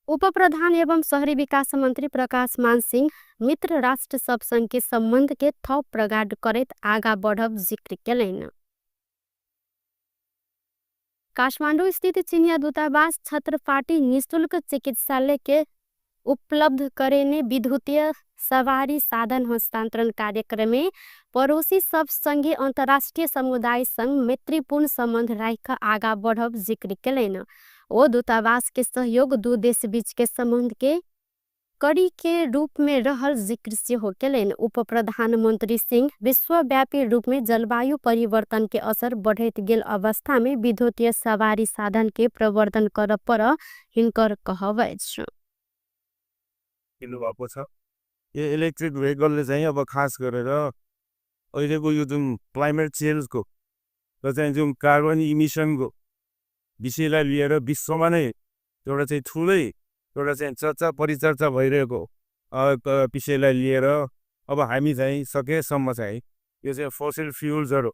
उप प्रधान एवं शहरी विकास मंत्री प्रकाश मान सिंह मित्र राष्ट्र सब संग के संबंध के थप प्रगाढ़ करैत आगा बढ़ब जिक्र केलनि। काठमांडू स्थित चीनिया दूतावास छत्रपाटी निःशुल्क चिकित्सालय के उपलब्ध करेने विद्युतीय सवारी साधन हस्तांतरण कार्यक्रम में पड़ोसी सब संगे अंतर्राष्ट्रीय समुदाय संग मैत्रीपूर्ण संबंध राखि आगा बढ़ब जिक्र केलनि। ओ दूतावास के सहयोग दू देश बीच के संबंध के कड़ी के रूप में रहल जिक्र सेहो केलनि। उप प्रधानमंत्री सिंह विश्वव्यापी रूप में जलवायु परिवर्तन के असर बढ़ैत गेल अवस्था में विद्युतीय सवारी साधन के प्रवर्धन करऽ पर हिनकर कहब अछि। किन्नुभएको छ। यो इलेक्ट्रिक भेहिकलले चाहिँ अब खास गरेर अहिलेको यो जुन क्लाइमेट चेन्जको र चाहिँ जुन कार्बन इमिसनको विषयलाई लिएर विश्वमा नै एउटा चाहिँ ठुलै एउटा चाहिँ चर्चा परिचर्चा भइरहेको विषयलाई लिएर अब हामी चाहिँ सकेसम्म चाहिँ यो चाहिँ फोसिल फ्युल्सहरू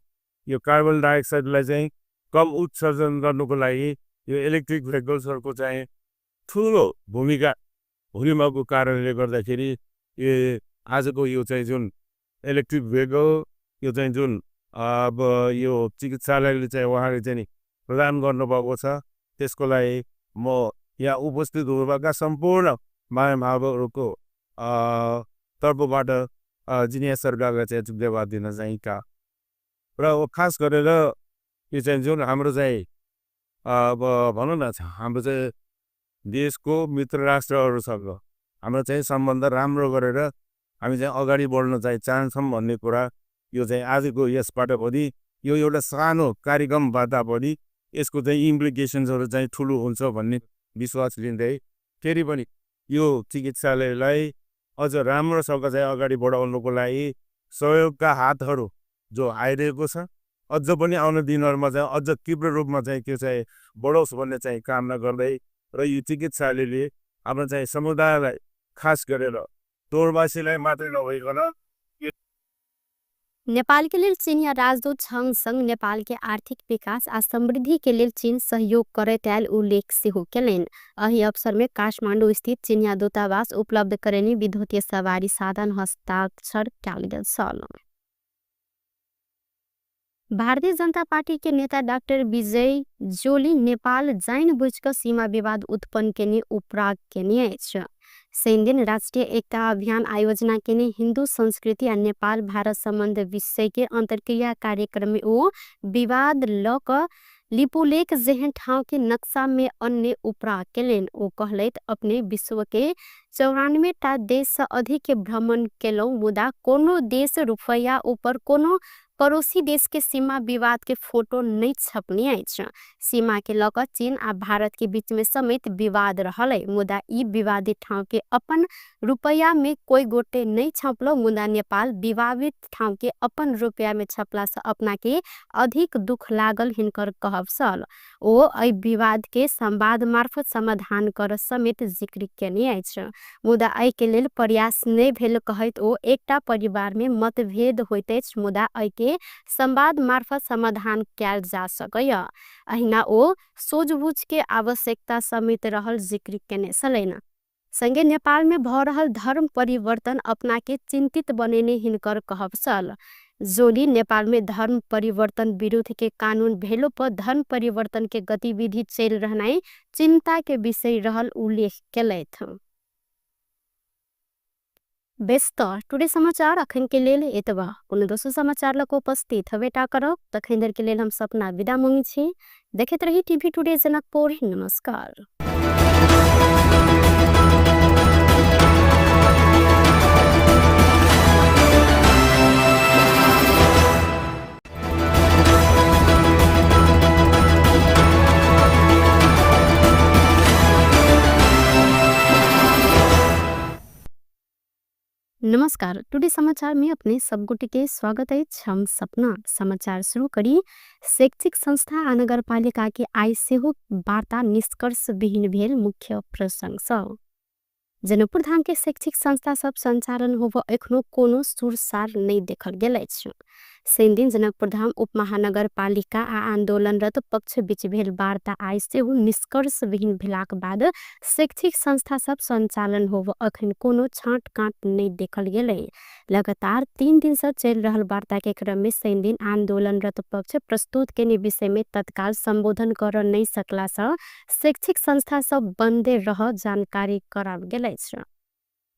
यो कार्बन डाइअक्साइडलाई चाहिँ कम उत्सर्जन गर्नुको लागि यो इलेक्ट्रिक भेहिकल्सहरूको चाहिँ ठुलो भूमिका हुने कारणले गर्दाखेरि यो आजको यो चाहिँ जुन इलेक्ट्रिक भेहिकल यो चाहिँ जुन अब यो चिकित्सालयले चाहिँ उहाँले चाहिँ प्रदान गर्नुभएको छ, त्यसको लागि म यहाँ उपस्थित हुनुभएका सम्पूर्ण महानुभावहरूको तर्फबाट जिनिया सरकारलाई चाहिँ धन्यवाद दिन चाहन्छु। र खास गरेर यो चाहिँ जुन हाम्रो चाहिँ अब भनौँ न हाम्रो चाहिँ देशको मित्र राष्ट्रहरूसँग हाम्रो चाहिँ सम्बन्ध राम्रो गरेर हामी चाहिँ अगाडि बढ्न चाहिँ चाहन्छौँ भन्ने कुरा यो चाहिँ आजको यसबाट पनि यो एउटा सानो कार्यक्रम भए तापनि यसको चाहिँ इम्प्लिकेसन्सहरू चाहिँ ठुलो हुन्छ भन्ने विश्वास लिँदै फेरि पनि यो चिकित्सालयलाई अझ राम्रोसँग चाहिँ अगाडि बढाउनुको लागि सहयोगका हातहरू जो आइरहेको छ, अझ पनि आउने दिनहरूमा चाहिँ अझ तीव्र रूपमा चाहिँ त्यो चाहिँ बढोस् भन्ने चाहिँ कामना गर्दै र यो चिकित्सालयले आफ्नो चाहिँ समुदायलाई, खास गरेर तोरवासीलाई मात्रै नभइकन नेपाल के लेल चीनिया राजदूत छंग संग नेपाल के आर्थिक विकास आ समृद्धि के लेल चीन सहयोग करैत आयल उल्लेख सेहो केलनि। एहि अवसर में काठमांडू स्थित चीनिया दूतावास उपलब्ध करेनी विद्युतीय सवारी साधन हस्ताक्षर कयल गेल छल। भारतीय जनता पार्टी के नेता डाक्टर विजय जोली नेपाल जाइन बुझ क सीमा विवाद उत्पन्न केने उपराग केने अछि। शनिदिन राष्ट्रिय एकता अभियान आयोजना केने हिन्दू संस्कृति आ नेपाल भारत सम्बन्ध विषय के अंतर्क्रिया कार्यक्रम में ओ विवाद ल क लिपुलेख जेहन ठाउँ के नक्शा में अन्य उपराग केलनि। ओ कहलथि, अपने विश्व के 94 टा देश से अधिक के भ्रमण केलहुँ, मुदा कोनो देश रुपैया ऊपर कोनो पड़ोसी देश के सीमा विवाद के फोटो नहीं छपने अछि। सीमा के लऽ कऽ चीन आ भारत के बीच में समेत विवाद रहल है, मुदा ई विवादित ठाउँ के अपन रुपैया में कोई गोटे नहीं छपलो, मुदा नेपाल विवादित ठाउँ के अपन रुपैया में छपला से अपना के अधिक दुख लागल हिनकर कहब छल। ओ एहि विवाद के संवाद मार्फत समाधान कर समेत जिक्र केने अछि, मुदा एहि के लेल प्रयास नहि भेल कहैत ओ एकटा परिवार में मतभेद होइत अछि, मुदा एहि के संवाद मार्फत समाधान कयल जा सकैया। अहिना ओ सूझबूझ के आवश्यकता समेत रहल जिक्र केने छलनि। संगे नेपाल में भ रहल धर्म परिवर्तन अपना के चिंतित बनेने हिनकर कहब छल। जोली नेपाल में धर्म परिवर्तन विरुद्ध के कानून भेलो पर धर्म परिवर्तन के गतिविधि चलि रहनाइ चिंता के विषय रहल उल्लेख केलथि। बेस त टुडे समाचार अखन के लेल एतबा। कोनो दोसर समाचार लऽ कऽ उपस्थित हबेटा करब, तखन धरि के लेल हम सपना विदा मांगै छी। देखैत रही टीवी टुडे जनकपुर। नमस्कार। नमस्कार, टुडे समाचार में अपने सब गोटे के स्वागत अछि। हम सपना समाचार शुरू करी। शैक्षिक संस्था आ नगरपालिका के आइ सेहो वार्ता निष्कर्ष विहीन भेल मुख्य प्रसंग सँ। जनकपुर धाम के शैक्षिक संस्था सब संचालन होब एखनो कोनो सुरसार नहीं देखल गेल अछि। शनिदिन जनकपुर धाम उपमहानगरपालिका आ आंदोलनरत पक्ष बीच भेल वार्ता आइ सेहो निष्कर्ष विहीन भेलाक बाद शैक्षिक संस्था सब संचालन होब अखन कोनो छाँट काँट नहीं देखल गेलै। लगातार 3 दिन से चलि रहल वार्ता के क्रम में शनिदिन आंदोलनरत पक्ष प्रस्तुत केने विषय में तत्काल संबोधन कर नहीं सकला से शैक्षिक संस्था सब बंदे रह जानकारी कराओल गेल अछि।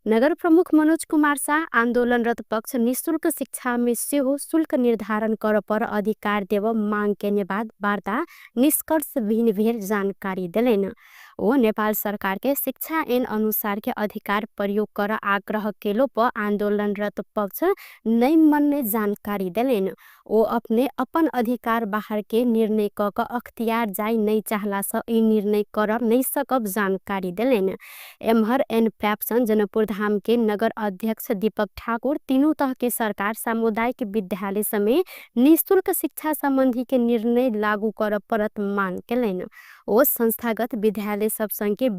नगर प्रमुख मनोज कुमार शाह आंदोलनरत पक्ष निःशुल्क शिक्षा में सेहो शुल्क निर्धारण कर पर अधिकार देव मांग केने बाद वार्ता निष्कर्ष विहीन भेल जानकारी देलनि। ओ नेपाल सरकार के शिक्षा ऐन अनुसार के अधिकार प्रयोग कर आग्रह केलो पर आंदोलनरत पक्ष नहीं मनने जानकारी देलनि। ओ अपने अपन अधिकार बाहर के निर्णय क क अख्तियार जाय नहीं चाहला से ई निर्णय कर नहीं सकब जानकारी देलनि। एम्हर एन पैप्सन जनकपुर धाम के नगर अध्यक्ष दीपक ठाकुर तीनू तह के सरकार सामुदायिक विद्यालय समेत निःशुल्क शिक्षा संबंधी के निर्णय लागू कर परत मांग केलनि। ओ संस्थागत विद्यालय सब संग के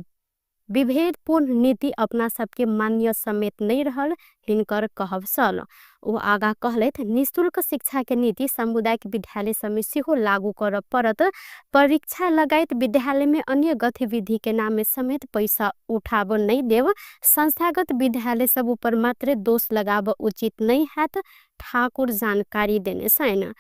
विभेदपूर्ण नीति अपना सबके मान्य समेत नहीं रहल हिनकर कहब छल। ओ आगा कहलथि, निःशुल्क शिक्षा के नीति सामुदायिक विद्यालय समेत सेहो लागू कर परत। परीक्षा लगायत विद्यालय में अन्य गतिविधि के नाम में समेत पैसा उठाब नहीं देव, संस्थागत विद्यालय सब ऊपर मात्र दोष लगाब उचित नहीं हैत, ठाकुर जानकारी देने छनि।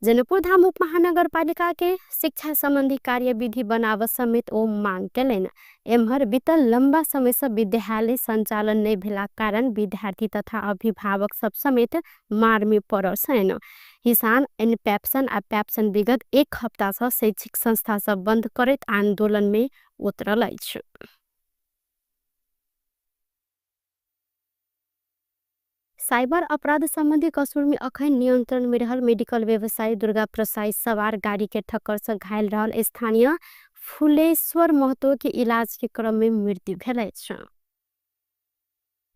जनकपुर धाम उपमहानगरपालिका के शिक्षा संबंधी कार्यविधि बनाव समेत ओ मांग केलनि। एम्हर बीतल लंबा समय से विद्यालय संचालन नहीं भेला कारण विद्यार्थी तथा अभिभावक सब समेत मार में पड़ल छनि। किसान एन पैप्सन आ पैप्सन विगत 1 हप्ता से शैक्षिक संस्था सब बंद करैत आंदोलन में उतरल अछि। साइबर अपराध सम्बन्धी कसुरमे अखन नियन्त्रणमे रहल मेडिकल व्यवसायी दुर्गा प्रसाई सवार गाडीके ठक्करसँ घायल रहल स्थानीय फुलेश्वर महतोके इलाजके क्रममे मृत्यु भेल अछि।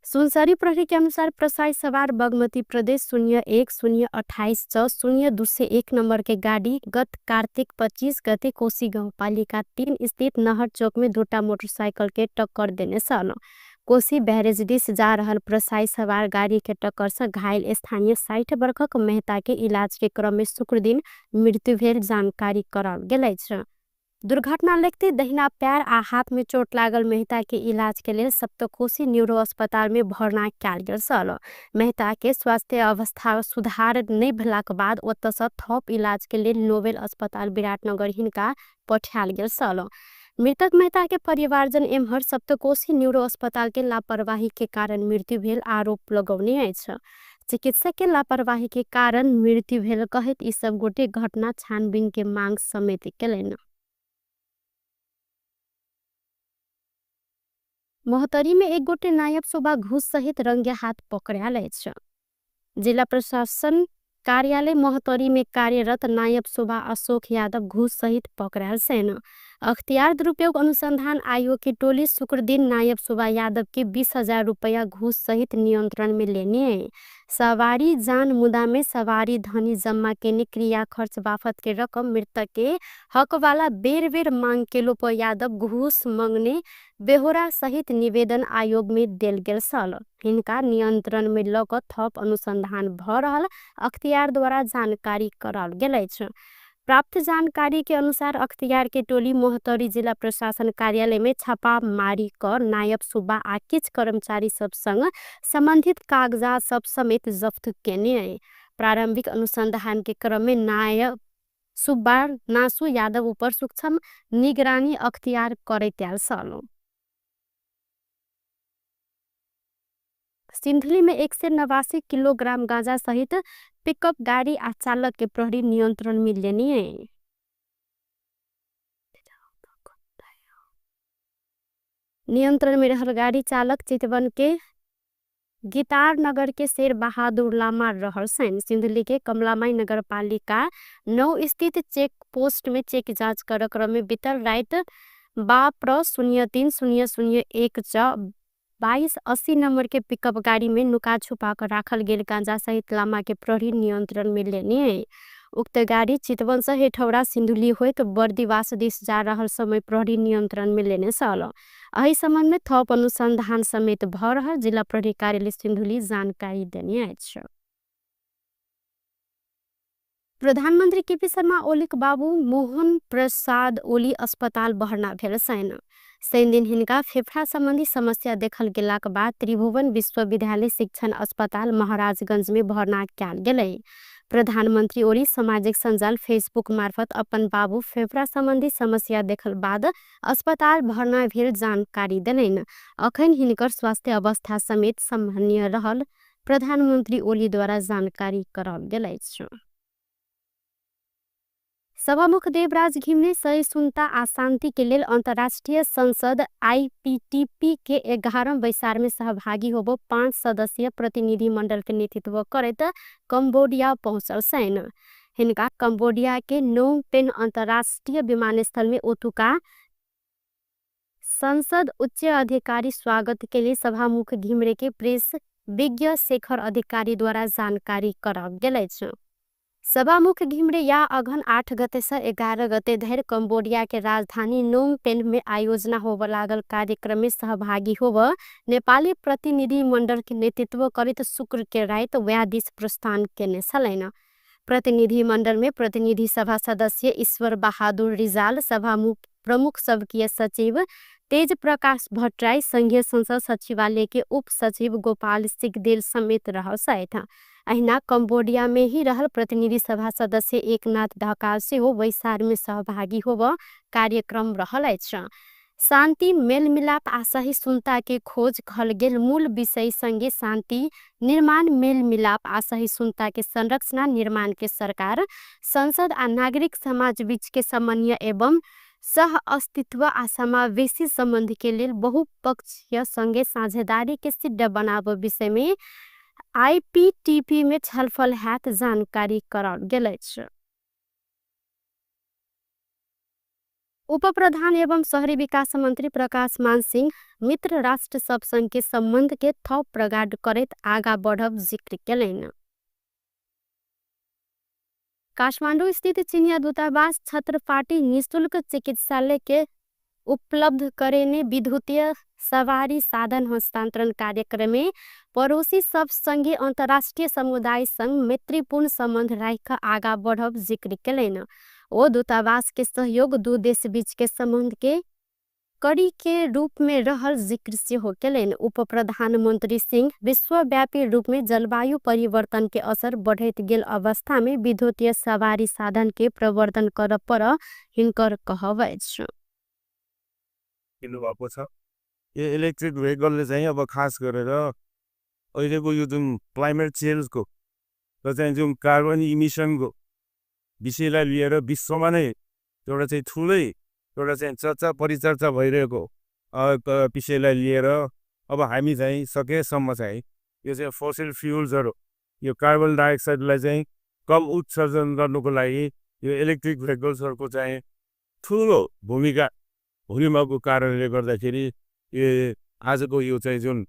सुनसरी प्रहरी के अनुसार प्रसाई सवार बागमती प्रदेश 0 1 0 28 6 0 201 नंबर के गाड़ी गत कार्तिक 25 गते कोशी गाउँपालिका 3 स्थित नहर चौक में 2टा मोटरसाइकिल के टक्कर देने छल। कोशी बैरेज दिस जा रहल प्रसाई सवार गाड़ी के टक्कर से घायल स्थानीय 60 वर्षक मेहता के इलाज के क्रम में शुक्रदिन मृत्यु भेल जानकारी कराओल गेल अछि। दुर्घटना लगते दहिना पैर आ हाथ में चोट लागल मेहता के इलाज के लेल सप्तकोशी न्यूरो अस्पताल में भर्ना कयल गेल छल। मेहता के स्वास्थ्य अवस्था सुधार नहि भेलाक बाद ओतऽ थप इलाज के लेल नोबेल अस्पताल विराटनगर हिनका पठायल गेल छल। मृतक मेहता के परिवारजन एम्हर सप्तकोशी न्यूरो अस्पताल के लापरवाही के कारण मृत्यु भेल आरोप लगौने अछि। चिकित्सक के लापरवाही के कारण मृत्यु भेल कहैत ई सब गोटे घटना छानबीन के मांग समेत केलनि। महोत्तरी में एक गोटे नायब शोभा घूस सहित रंगे हाथ पकड़ायल अछि। जिला प्रशासन कार्यालय महोत्तरी में कार्यरत नायब शोभा अशोक यादव घूस सहित पकड़ायल छनि। अख्तियार दुरुपयोग अनुसंधान आयोग की टोली शुक्रदिन नायब शोभा यादव के 20,000 रुपया घूस सहित नियंत्रण में लेने सवारी जान मुदा में सवारी धनी जम्मा केने क्रिया खर्च बाफत के रकम मृतक के हक वाला बेर बेर मांग केलो पर यादव घूस मंगने बेहोरा सहित निवेदन आयोग में देल गेल छल। हिनका नियंत्रण में ल क थप अनुसंधान भ रहल अख्तियार द्वारा जानकारी कराओल गेल अछि। प्राप्त जानकारी के अनुसार अख्तियार के टोली महोत्तरी जिला प्रशासन कार्यालय में छापामारी क नायब सुब्बा आ किछ कर्मचारी सब संग संबंधित कागजात सब समेत जफ्त केने। प्रारंभिक अनुसंधान के क्रम में नायब सुब्बा नासु यादव ऊपर सूक्ष्म निगरानी अख्तियार करैत आयल छल। सिन्धुली में 189 किलोग्राम गांजा सहित पिकअप गाड़ी आ चालक के प्रहरी नियंत्रण में लेने। नियंत्रण में रहल गाड़ी चालक चितवन के गितार नगर के शेर बहादुर लामा रहल छनि। सिन्धुली के कमलामाई नगरपालिका 9 स्थित चेक पोस्ट में चेक जांच कर क्रम में बीतल रात 12 03 0 0 1 6 22 80 नंबर के पिकअप गाड़ी में नुका छुपा कर राखल गेल गांजा सहित लामा के प्रहरी नियंत्रण में लेने। उक्त गाड़ी चितवन से हेठौरा सिन्धुली होइत बर्दिवास दिस जा रहल समय प्रहरी नियंत्रण में लेने छल। एहि संबंध में थप अनुसंधान समेत भ रहल जिला प्रहरी कार्यालय सिन्धुली जानकारी देने अछि। प्रधानमन्त्री केपी शर्मा ओलीक बाबू मोहन प्रसाद ओली अस्पताल भर्ना भेल छनि। शनिदिन हिनका फेफड़ा सम्बन्धी समस्या देखल गेलाक बाद त्रिभुवन विश्वविद्यालय शिक्षण अस्पताल महाराजगंज में भर्ना कयल गेलै। प्रधानमन्त्री ओली सामाजिक सञ्जाल फेसबुक मार्फत अपन बाबू फेफड़ा सम्बन्धी समस्या देखल बाद अस्पताल भर्ना भेल जानकारी देलनि। अखन हिनकर स्वास्थ्य अवस्था समेत सामान्य रहल प्रधानमन्त्री ओलीद्वारा जानकारी कराओल गेल अछि। सभामुख देवराज घिमिरे सहिष्णुता आ शान्ति के लेल अन्तर्राष्ट्रिय संसद आईपीटीपी के 11 बैसार में सहभागी होबो 5 सदस्यीय प्रतिनिधि मंडल के नेतृत्व करैत कम्बोडिया पहुँचल छनि। हिनका कम्बोडिया के नोम पेन अन्तर्राष्ट्रिय विमानस्थल में ओतुका संसद उच्च अधिकारी स्वागत के लिए सभामुख घिमिरे के प्रेस विज्ञ शेखर अधिकारी द्वारा जानकारी कराओल गेल अछि। सभामुख घिमिरे या अघन 8 गते से 11 गते धरि कम्बोडिया के राजधानी नोम पेन में आयोजना होब लागल कार्यक्रम में सहभागी होब नेपाली प्रतिनिधि मंडल के नेतृत्व करैत शुक्र के राति वएह दिस प्रस्थान केने छलनि। प्रतिनिधि मंडल में प्रतिनिधि सभा सदस्य ईश्वर बहादुर रिजाल, सभामुख प्रमुख सबकीय सचिव तेज प्रकाश भट्टराई, संघीय संसद सचिवालय के उप सचिव गोपाल सिगदेल समेत रहल छथि। अहिना कम्बोडिया में ही रहल प्रतिनिधि सभा सदस्य एकनाथ ढकाल सेहो बैसार में सहभागी होब कार्यक्रम रहल अछि। शान्ति मेलमिलाप आ सहिष्णुता के खोज कहल गेल मूल विषय संगे शान्ति निर्माण मेलमिलाप आ सहिष्णुता के संरचना निर्माण के सरकार संसद आ नागरिक समाज बीच के समन्वय एवं सह अस्तित्व आ समावेशी संबंध के लेल बहुपक्षीय संगे साझेदारी के सिद्ध बनाब विषय में आईपीटीपी में छलफल हैत जानकारी कराओल गेल अछि। उपप्रधान एवं शहरी विकास मंत्री प्रकाश मान सिंह मित्र राष्ट्र सब संग के संबंध के थप प्रगाढ़ करैत आगा बढ़ब जिक्र केलनि। काठमांडू स्थित चिनिया दूतावास छत्रपाटी निःशुल्क चिकित्सालय के उपलब्ध करेने विद्युतीय सवारी साधन हस्तांतरण कार्यक्रम में पड़ोसी सब संगे अंतर्राष्ट्रीय समुदाय संग मैत्रीपूर्ण संबंध राख आगा बढ़ब जिक्र केलनि। ओ दूतावास के सहयोग दू देश बीच के संबंध के कड़ी के रूप में रहल जिक्र सेहो केलनि। उप प्रधानमंत्री सिंह विश्वव्यापी रूप में जलवायु परिवर्तन के असर बढ़ैत गेल अवस्था में विद्युतीय सवारी साधन के प्रवर्धन कर पर हिनकर कहब अछि। भएको छ यो इलेक्ट्रिक भेहिकलले चाहिँ अब खास गरेर अहिलेको यो जुन क्लाइमेट चेन्जको र चाहिँ जुन कार्बन इमिसनको विषयलाई लिएर विश्वमा नै एउटा चाहिँ ठुलै एउटा चाहिँ चर्चा परिचर्चा भइरहेको विषयलाई लिएर अब हामी चाहिँ सकेसम्म चाहिँ यो चाहिँ फोसिल फ्युल्सहरू यो कार्बन डाइअक्साइडलाई चाहिँ कम उत्सर्जन गर्नुको लागि यो इलेक्ट्रिक भेहिकल्सहरूको चाहिँ ठुलो भूमिका हुने कारणले गर्दाखेरि यो आजको यो चाहिँ जुन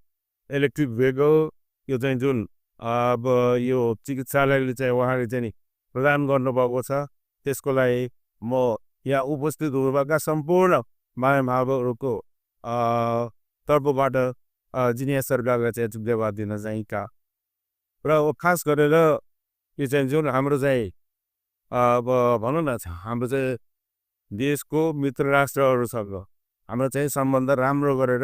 इलेक्ट्रिक भेहिकल यो चाहिँ जुन अब यो चिकित्सालयले चाहिँ उहाँले चाहिँ नि प्रदान गर्नुभएको छ, त्यसको लागि म यहाँ उपस्थित हुनुभएका सम्पूर्ण महानुभावहरूको तर्फबाट जिनिया सरकारलाई चाहिँ धन्यवाद दिन चाहन्छु। र खास गरेर यो चाहिँ जुन हाम्रो चाहिँ अब भनौँ न हाम्रो चाहिँ देशको मित्र राष्ट्रहरूसँग हाम्रो चाहिँ सम्बन्ध राम्रो गरेर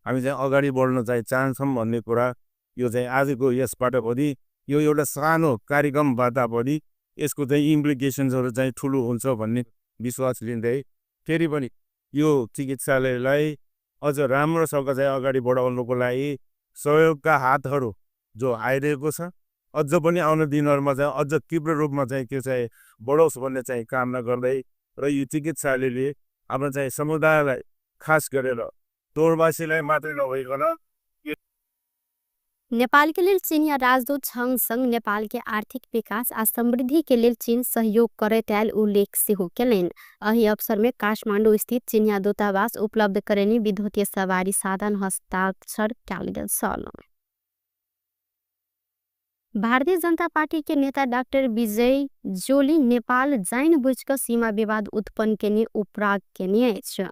हामी चाहिँ अगाडि बढ्न चाहिँ चाहन्छौँ भन्ने कुरा यो चाहिँ आजको यसबाट पनि यो एउटा सानो कार्यक्रमबाट पनि यसको चाहिँ इम्प्लिकेसन्सहरू चाहिँ ठुलो हुन्छ भन्ने विश्वास लिँदै फेरि पनि यो चिकित्सालयलाई अझ राम्रोसँग चाहिँ अगाडि बढाउनुको लागि सहयोगका हातहरू जो आइरहेको छ अझ पनि आउने दिनहरूमा चाहिँ अझ तीव्र रूपमा चाहिँ त्यो चाहिँ बढोस् भन्ने चाहिँ कामना गर्दै र यो चिकित्सालयले हाम्रो चाहिँ समुदायलाई खास गरेर तोरवासीलाई मात्रै नभइकन नेपाल के लेल चीनिया राजदूत छंग संग नेपाल के आर्थिक विकास आ समृद्धि के लेल चीन सहयोग करैत आयल उल्लेख सेहो केलनि। एहि अवसर में काठमांडू स्थित चीनिया दूतावास उपलब्ध करेनी विद्युतीय सवारी साधन हस्ताक्षर कयल गेल छल। भारतीय जनता पार्टी के नेता डाक्टर विजय जोली नेपाल जाइन बुझ सीमा विवाद उत्पन्न केने उपराग केने अछि।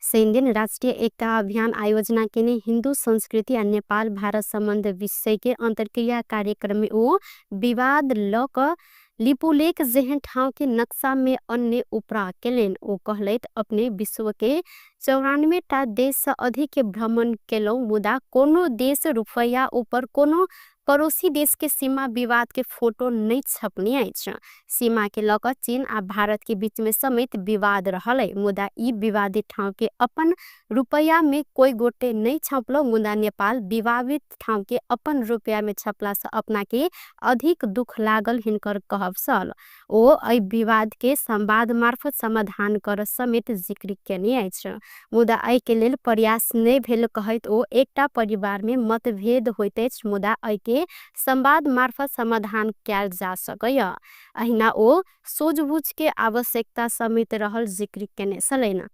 शनिदिन राष्ट्रिय एकता अभियान आयोजना केने हिन्दू संस्कृति आ नेपाल भारत संबंध विषय के अंतर्क्रिया कार्यक्रम में ओ विवाद ल क लिपुलेख जेहन ठाउँ के नक्शा में अन्य उपराग केलनि। ओ कहलथि अपने विश्व के 94 टा देश से अधिक के भ्रमण केलहुँ, मुदा कोनो देश रुपैया ऊपर कोनो पड़ोसी देश के सीमा विवाद के फोटो नहीं छपने अछि। सीमा के लऽ कऽ चीन आ भारत के बीच में समेत विवाद रहल है, मुदा ई विवादित ठाउँ के अपन रुपैया में कोई गोटे नहीं छपलो, मुदा नेपाल विवादित ठाउँ के अपन रुपैया में छपला से अपना के अधिक दुख लागल हिनकर कहब छल। ओ एहि विवाद के संवाद मार्फत समाधान कर समेत जिक्र केने अछि, मुदा एहि के लेल प्रयास नहीं भेल कहैत ओ एकटा परिवार में मतभेद होइत अछि, मुदा एहि के संवाद मार्फत समाधान कयल जा सकैया। अहिना ओ सूझबूझ के आवश्यकता समेत रहल जिक्र केने छलनि।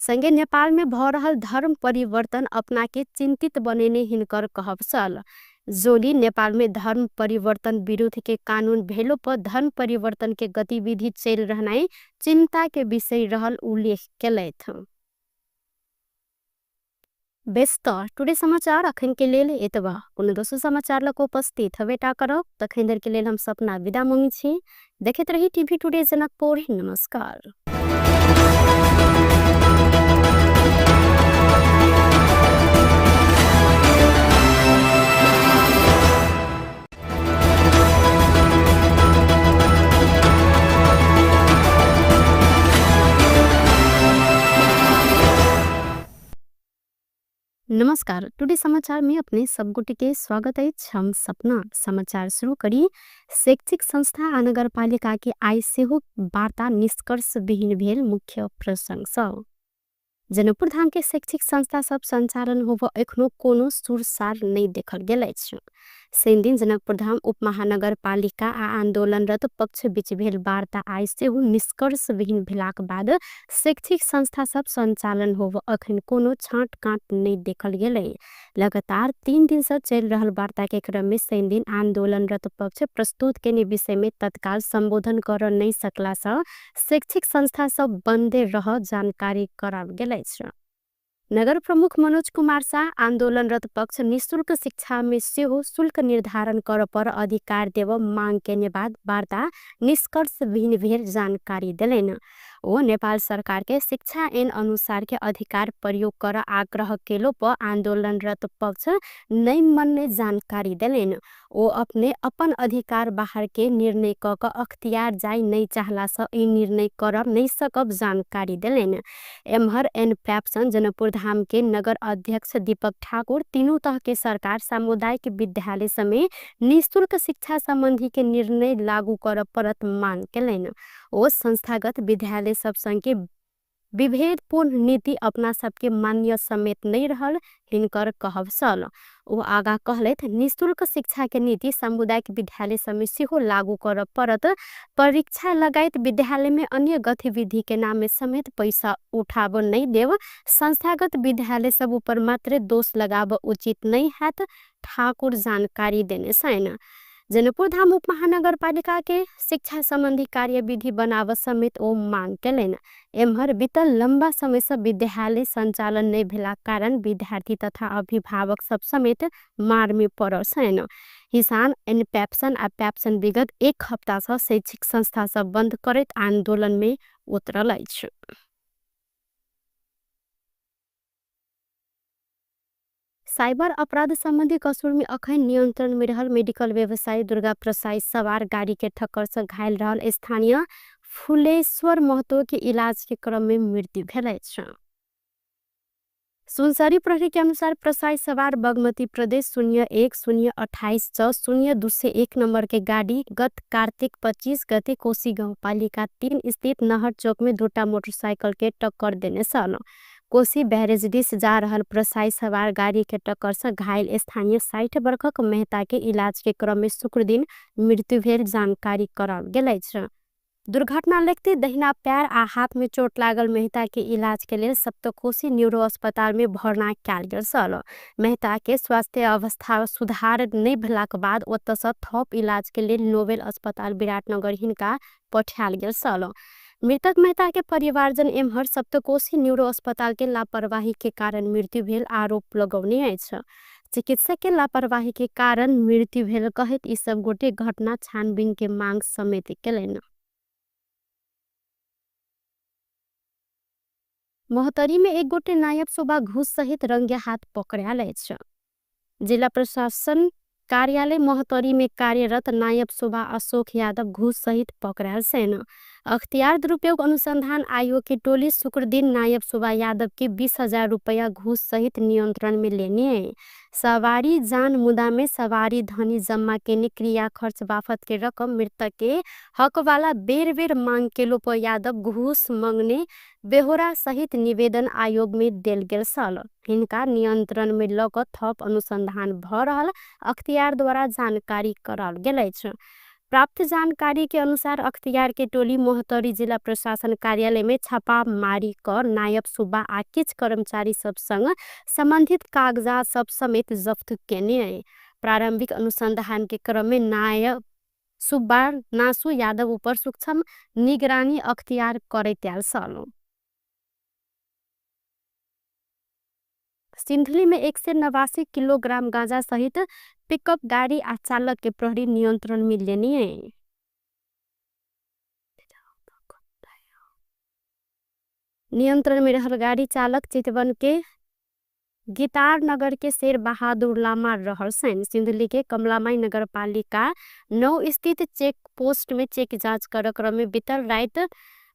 संगे नेपाल में भ रहल धर्म परिवर्तन अपना के चिंतित बनेने हिनकर कहब छल। जोली नेपाल में धर्म परिवर्तन विरुद्ध के कानून भेलो पर धर्म परिवर्तन के गतिविधि चल रहनाइ चिंता के विषय रहल उल्लेख केलथि। बेस त टुडे समाचार अखन के लेल एतबा। कोनो दोसर समाचार लऽ कऽ उपस्थित हबेटा करब, तखन धरि के लेल हम सपना विदा मंगै छी। देखैत रही टीवी टुडे जनकपुर। नमस्कार। नमस्कार, टुडे समाचार में अपने सबगोटे के स्वागत अछि। हम सपना समाचार शुरू करी। शैक्षिक संस्था आ नगरपालिका के आइ सेहो वार्ता निष्कर्ष विहीन भेल मुख्य प्रसंग सब। जनकपुर धाम के शैक्षिक संस्था सब संचालन होब एखनो कोनो सुरसार नहीं देखल गेल अछि। शनिदिन जनकपुरधाम उपमहानगरपालिका आ आन्दोलनरत पक्ष बीच भेल वार्ता आइ सेहो निष्कर्षविहीन भेलाक बाद शैक्षिक संस्था सब सञ्चालन होब अखन कोनो छाँट काँट नहि देखल गेलै। लगातार 3 दिन से चलि रहल वार्ता के क्रम में शनिदिन आन्दोलनरत पक्ष प्रस्तुत केने विषय में तत्काल सम्बोधन कर नहि सकला से शैक्षिक संस्था सब बन्दे रह जानकारी कराओल गेल अछि। नगर प्रमुख मनोज कुमार शाह आन्दोलनरत पक्ष निःशुल्क शिक्षा में सेहो शुल्क निर्धारण कर पर अधिकार देव मांग केने बाद वार्ता निष्कर्षविहीन भेल जानकारी देलनि। ओ नेपाल सरकार के शिक्षा ऐन अनुसार के अधिकार प्रयोग कर आग्रह केलो पर आन्दोलनरत पक्ष नै मनने जानकारी देलनि। ओ अपने अपन अधिकार बाहर के निर्णय क क अख्तियार जाय नै चाहला से ई निर्णय कर नै सकब जानकारी देलनि। एम्हर एन पैप्सन जनकपुरधाम के नगर अध्यक्ष दीपक ठाकुर तीनू तह के सरकार सामुदायिक विद्यालय समेत निःशुल्क शिक्षा संबंधी के निर्णय लागू कर परत मांग केलनि। ओ संस्थागत विद्यालय सब संग के विभेदपूर्ण नीति अपना सबके मान्य समेत नहीं रहल हिनकर कहब छल। ओ आगा कहलथि निःशुल्क शिक्षा के नीति सामुदायिक विद्यालय समेत सेहो लागू कर परत। परीक्षा लगायत विद्यालय में अन्य गतिविधि के नाम में समेत पैसा उठाब नहीं देव, संस्थागत विद्यालय सब ऊपर मात्र दोष लगाब उचित नहीं हैत ठाकुर जानकारी देने छैन। जनकपुरधाम उपमहानगरपालिका के शिक्षा संबंधी कार्यविधि बनाव समेत ओ मांग केलनि। एम्हर बीतल लंबा समय से विद्यालय संचालन नहीं भेला कारण विद्यार्थी तथा अभिभावक सब समेत मार में पड़ल छैन। किसान एन पैप्सन आ पैप्सन विगत 1 हप्ता से शैक्षिक संस्था सब बंद करैत आंदोलन में उतरल अछि। साइबर अपराध संबंधी कसुर में अखन नियंत्रण में रहल मेडिकल व्यवसायी दुर्गा प्रसाई सवार गाड़ी के ठक्कर से घायल रहल स्थानीय फुलेश्वर महतो के इलाज के क्रम में मृत्यु भेल अछि। सुनसरी प्रहरी के अनुसार प्रसाई सवार बागमती प्रदेश 01 0 28 6 0 201 नंबर के गाड़ी गत कार्तिक 25 गते कोशी गाउँपालिका 3 स्थित नहर चौक में 2टा मोटरसाइकिल के टक्कर देने छल। कोशी बैरेज दिस जा रहल प्रसाई सवार गाड़ी के टक्कर से घायल स्थानीय 60 वर्षक मेहता के इलाज के क्रम में शुक्रदिन मृत्यु भेल जानकारी कराओल गेल अछि। दुर्घटना लगते दहिना पैर आ हाथ में चोट लागल मेहता के इलाज के लेल सप्तकोशी न्यूरो अस्पताल में भर्ना कयल गेल छल। मेहता के स्वास्थ्य अवस्था सुधार नहीं भेलाक बाद ओतऽ से थप इलाज के लेल नोबेल अस्पताल विराटनगर हिनका पठायल गेल छल। मृतक मेहता के परिवारजन एम्हर सप्तकोशी न्यूरो अस्पताल के लापरवाही के कारण मृत्यु भेल आरोप लगौने अछि। चिकित्सक के लापरवाही के कारण मृत्यु भेल कहैत ई सब गोटे घटना छानबीन के मांग समेत केलनि। महोत्तरी में एक गोटे नायब शोभा घूस सहित रंगे हाथ पकड़ायल अछि। जिला प्रशासन कार्यालय महोत्तरी में कार्यरत नायब शोभा अशोक यादव घूस सहित पकड़ायल छनि। अख्तियार दुरुपयोग अनुसंधान आयोग की टोली शुक्रदिन नायब शोभा यादव के 20,000 रुपया घूस सहित नियंत्रण में लेने सवारी जान मुदा में सवारी धनी जम्मा केने क्रिया खर्च बाफत के रकम मृतक के हक वाला बेर बेर मांग केलो पर यादव घूस मंगने बेहोरा सहित निवेदन आयोग में देल गेल छल। हिनका नियंत्रण में ल क थप अनुसंधान भ रहल अख्तियार द्वारा जानकारी कराओल गेल अछि। प्राप्त जानकारी के अनुसार अख्तियार के टोली महोत्तरी जिला प्रशासन कार्यालय में छापामारी क नायब सुब्बा आ किछ कर्मचारी सब संग संबंधित कागजात सब समेत जब्त केने। प्रारंभिक अनुसंधान के क्रम में नायब सुब्बा नासु यादव ऊपर सूक्ष्म निगरानी अख्तियार करैत आयल छल। सिन्धुली में 189 किलोग्राम गांजा सहित पिकअप गाड़ी आ चालक के प्रहरी नियंत्रण में लेने। नियंत्रण में रहल गाड़ी चालक चितवन के गितार नगर के शेर बहादुर लामा रहल छनि। सिन्धुली के कमलामाई नगरपालिका 9 स्थित चेक पोस्ट में चेक जांच कर क्रम में बीतल रात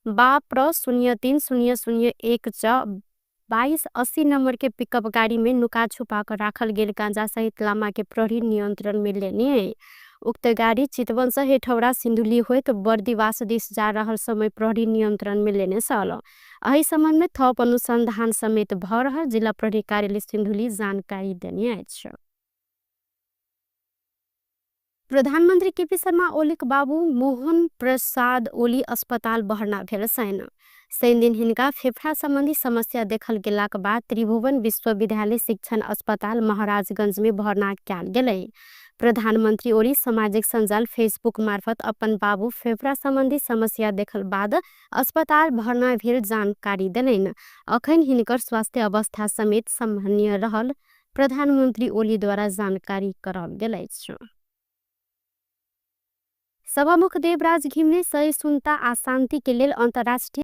बाप्र 03 0 0 1 6 2280 नंबर के पिकअप गाड़ी में नुका छुपा कर राखल गेल गांजा सहित लामा के प्रहरी नियंत्रण में लेने। उक्त गाड़ी चितवन से हेठौरा सिन्धुली होइत बर्दिवास दिस जा रहल समय प्रहरी नियंत्रण में लेने छल। एहि संबंध में थप अनुसंधान समेत भ रहल जिला प्रहरी कार्यालय सिन्धुली जानकारी देने अछि। प्रधानमन्त्री केपी शर्मा ओलीक बाबू मोहन प्रसाद ओली अस्पताल भर्ना भेल छनि। शनिदिन हिनका फेफड़ा सम्बन्धी समस्या देखल गेलाक बाद त्रिभुवन विश्वविद्यालय शिक्षण अस्पताल महाराजगंज में भर्ना कयल गेलै। प्रधानमन्त्री ओली सामाजिक सञ्जाल फेसबुक मार्फत अपन बाबू फेफड़ा सम्बन्धी समस्या देखल बाद अस्पताल भर्ना भेल जानकारी देलनि। अखन हिनकर स्वास्थ्य अवस्था समेत सामान्य रहल प्रधानमन्त्री ओलीद्वारा जानकारी कराओल गेल अछि। सभामुख देवराज घिमिरे सहिष्णुता आ शान्ति के लेल अन्तर्राष्ट्रिय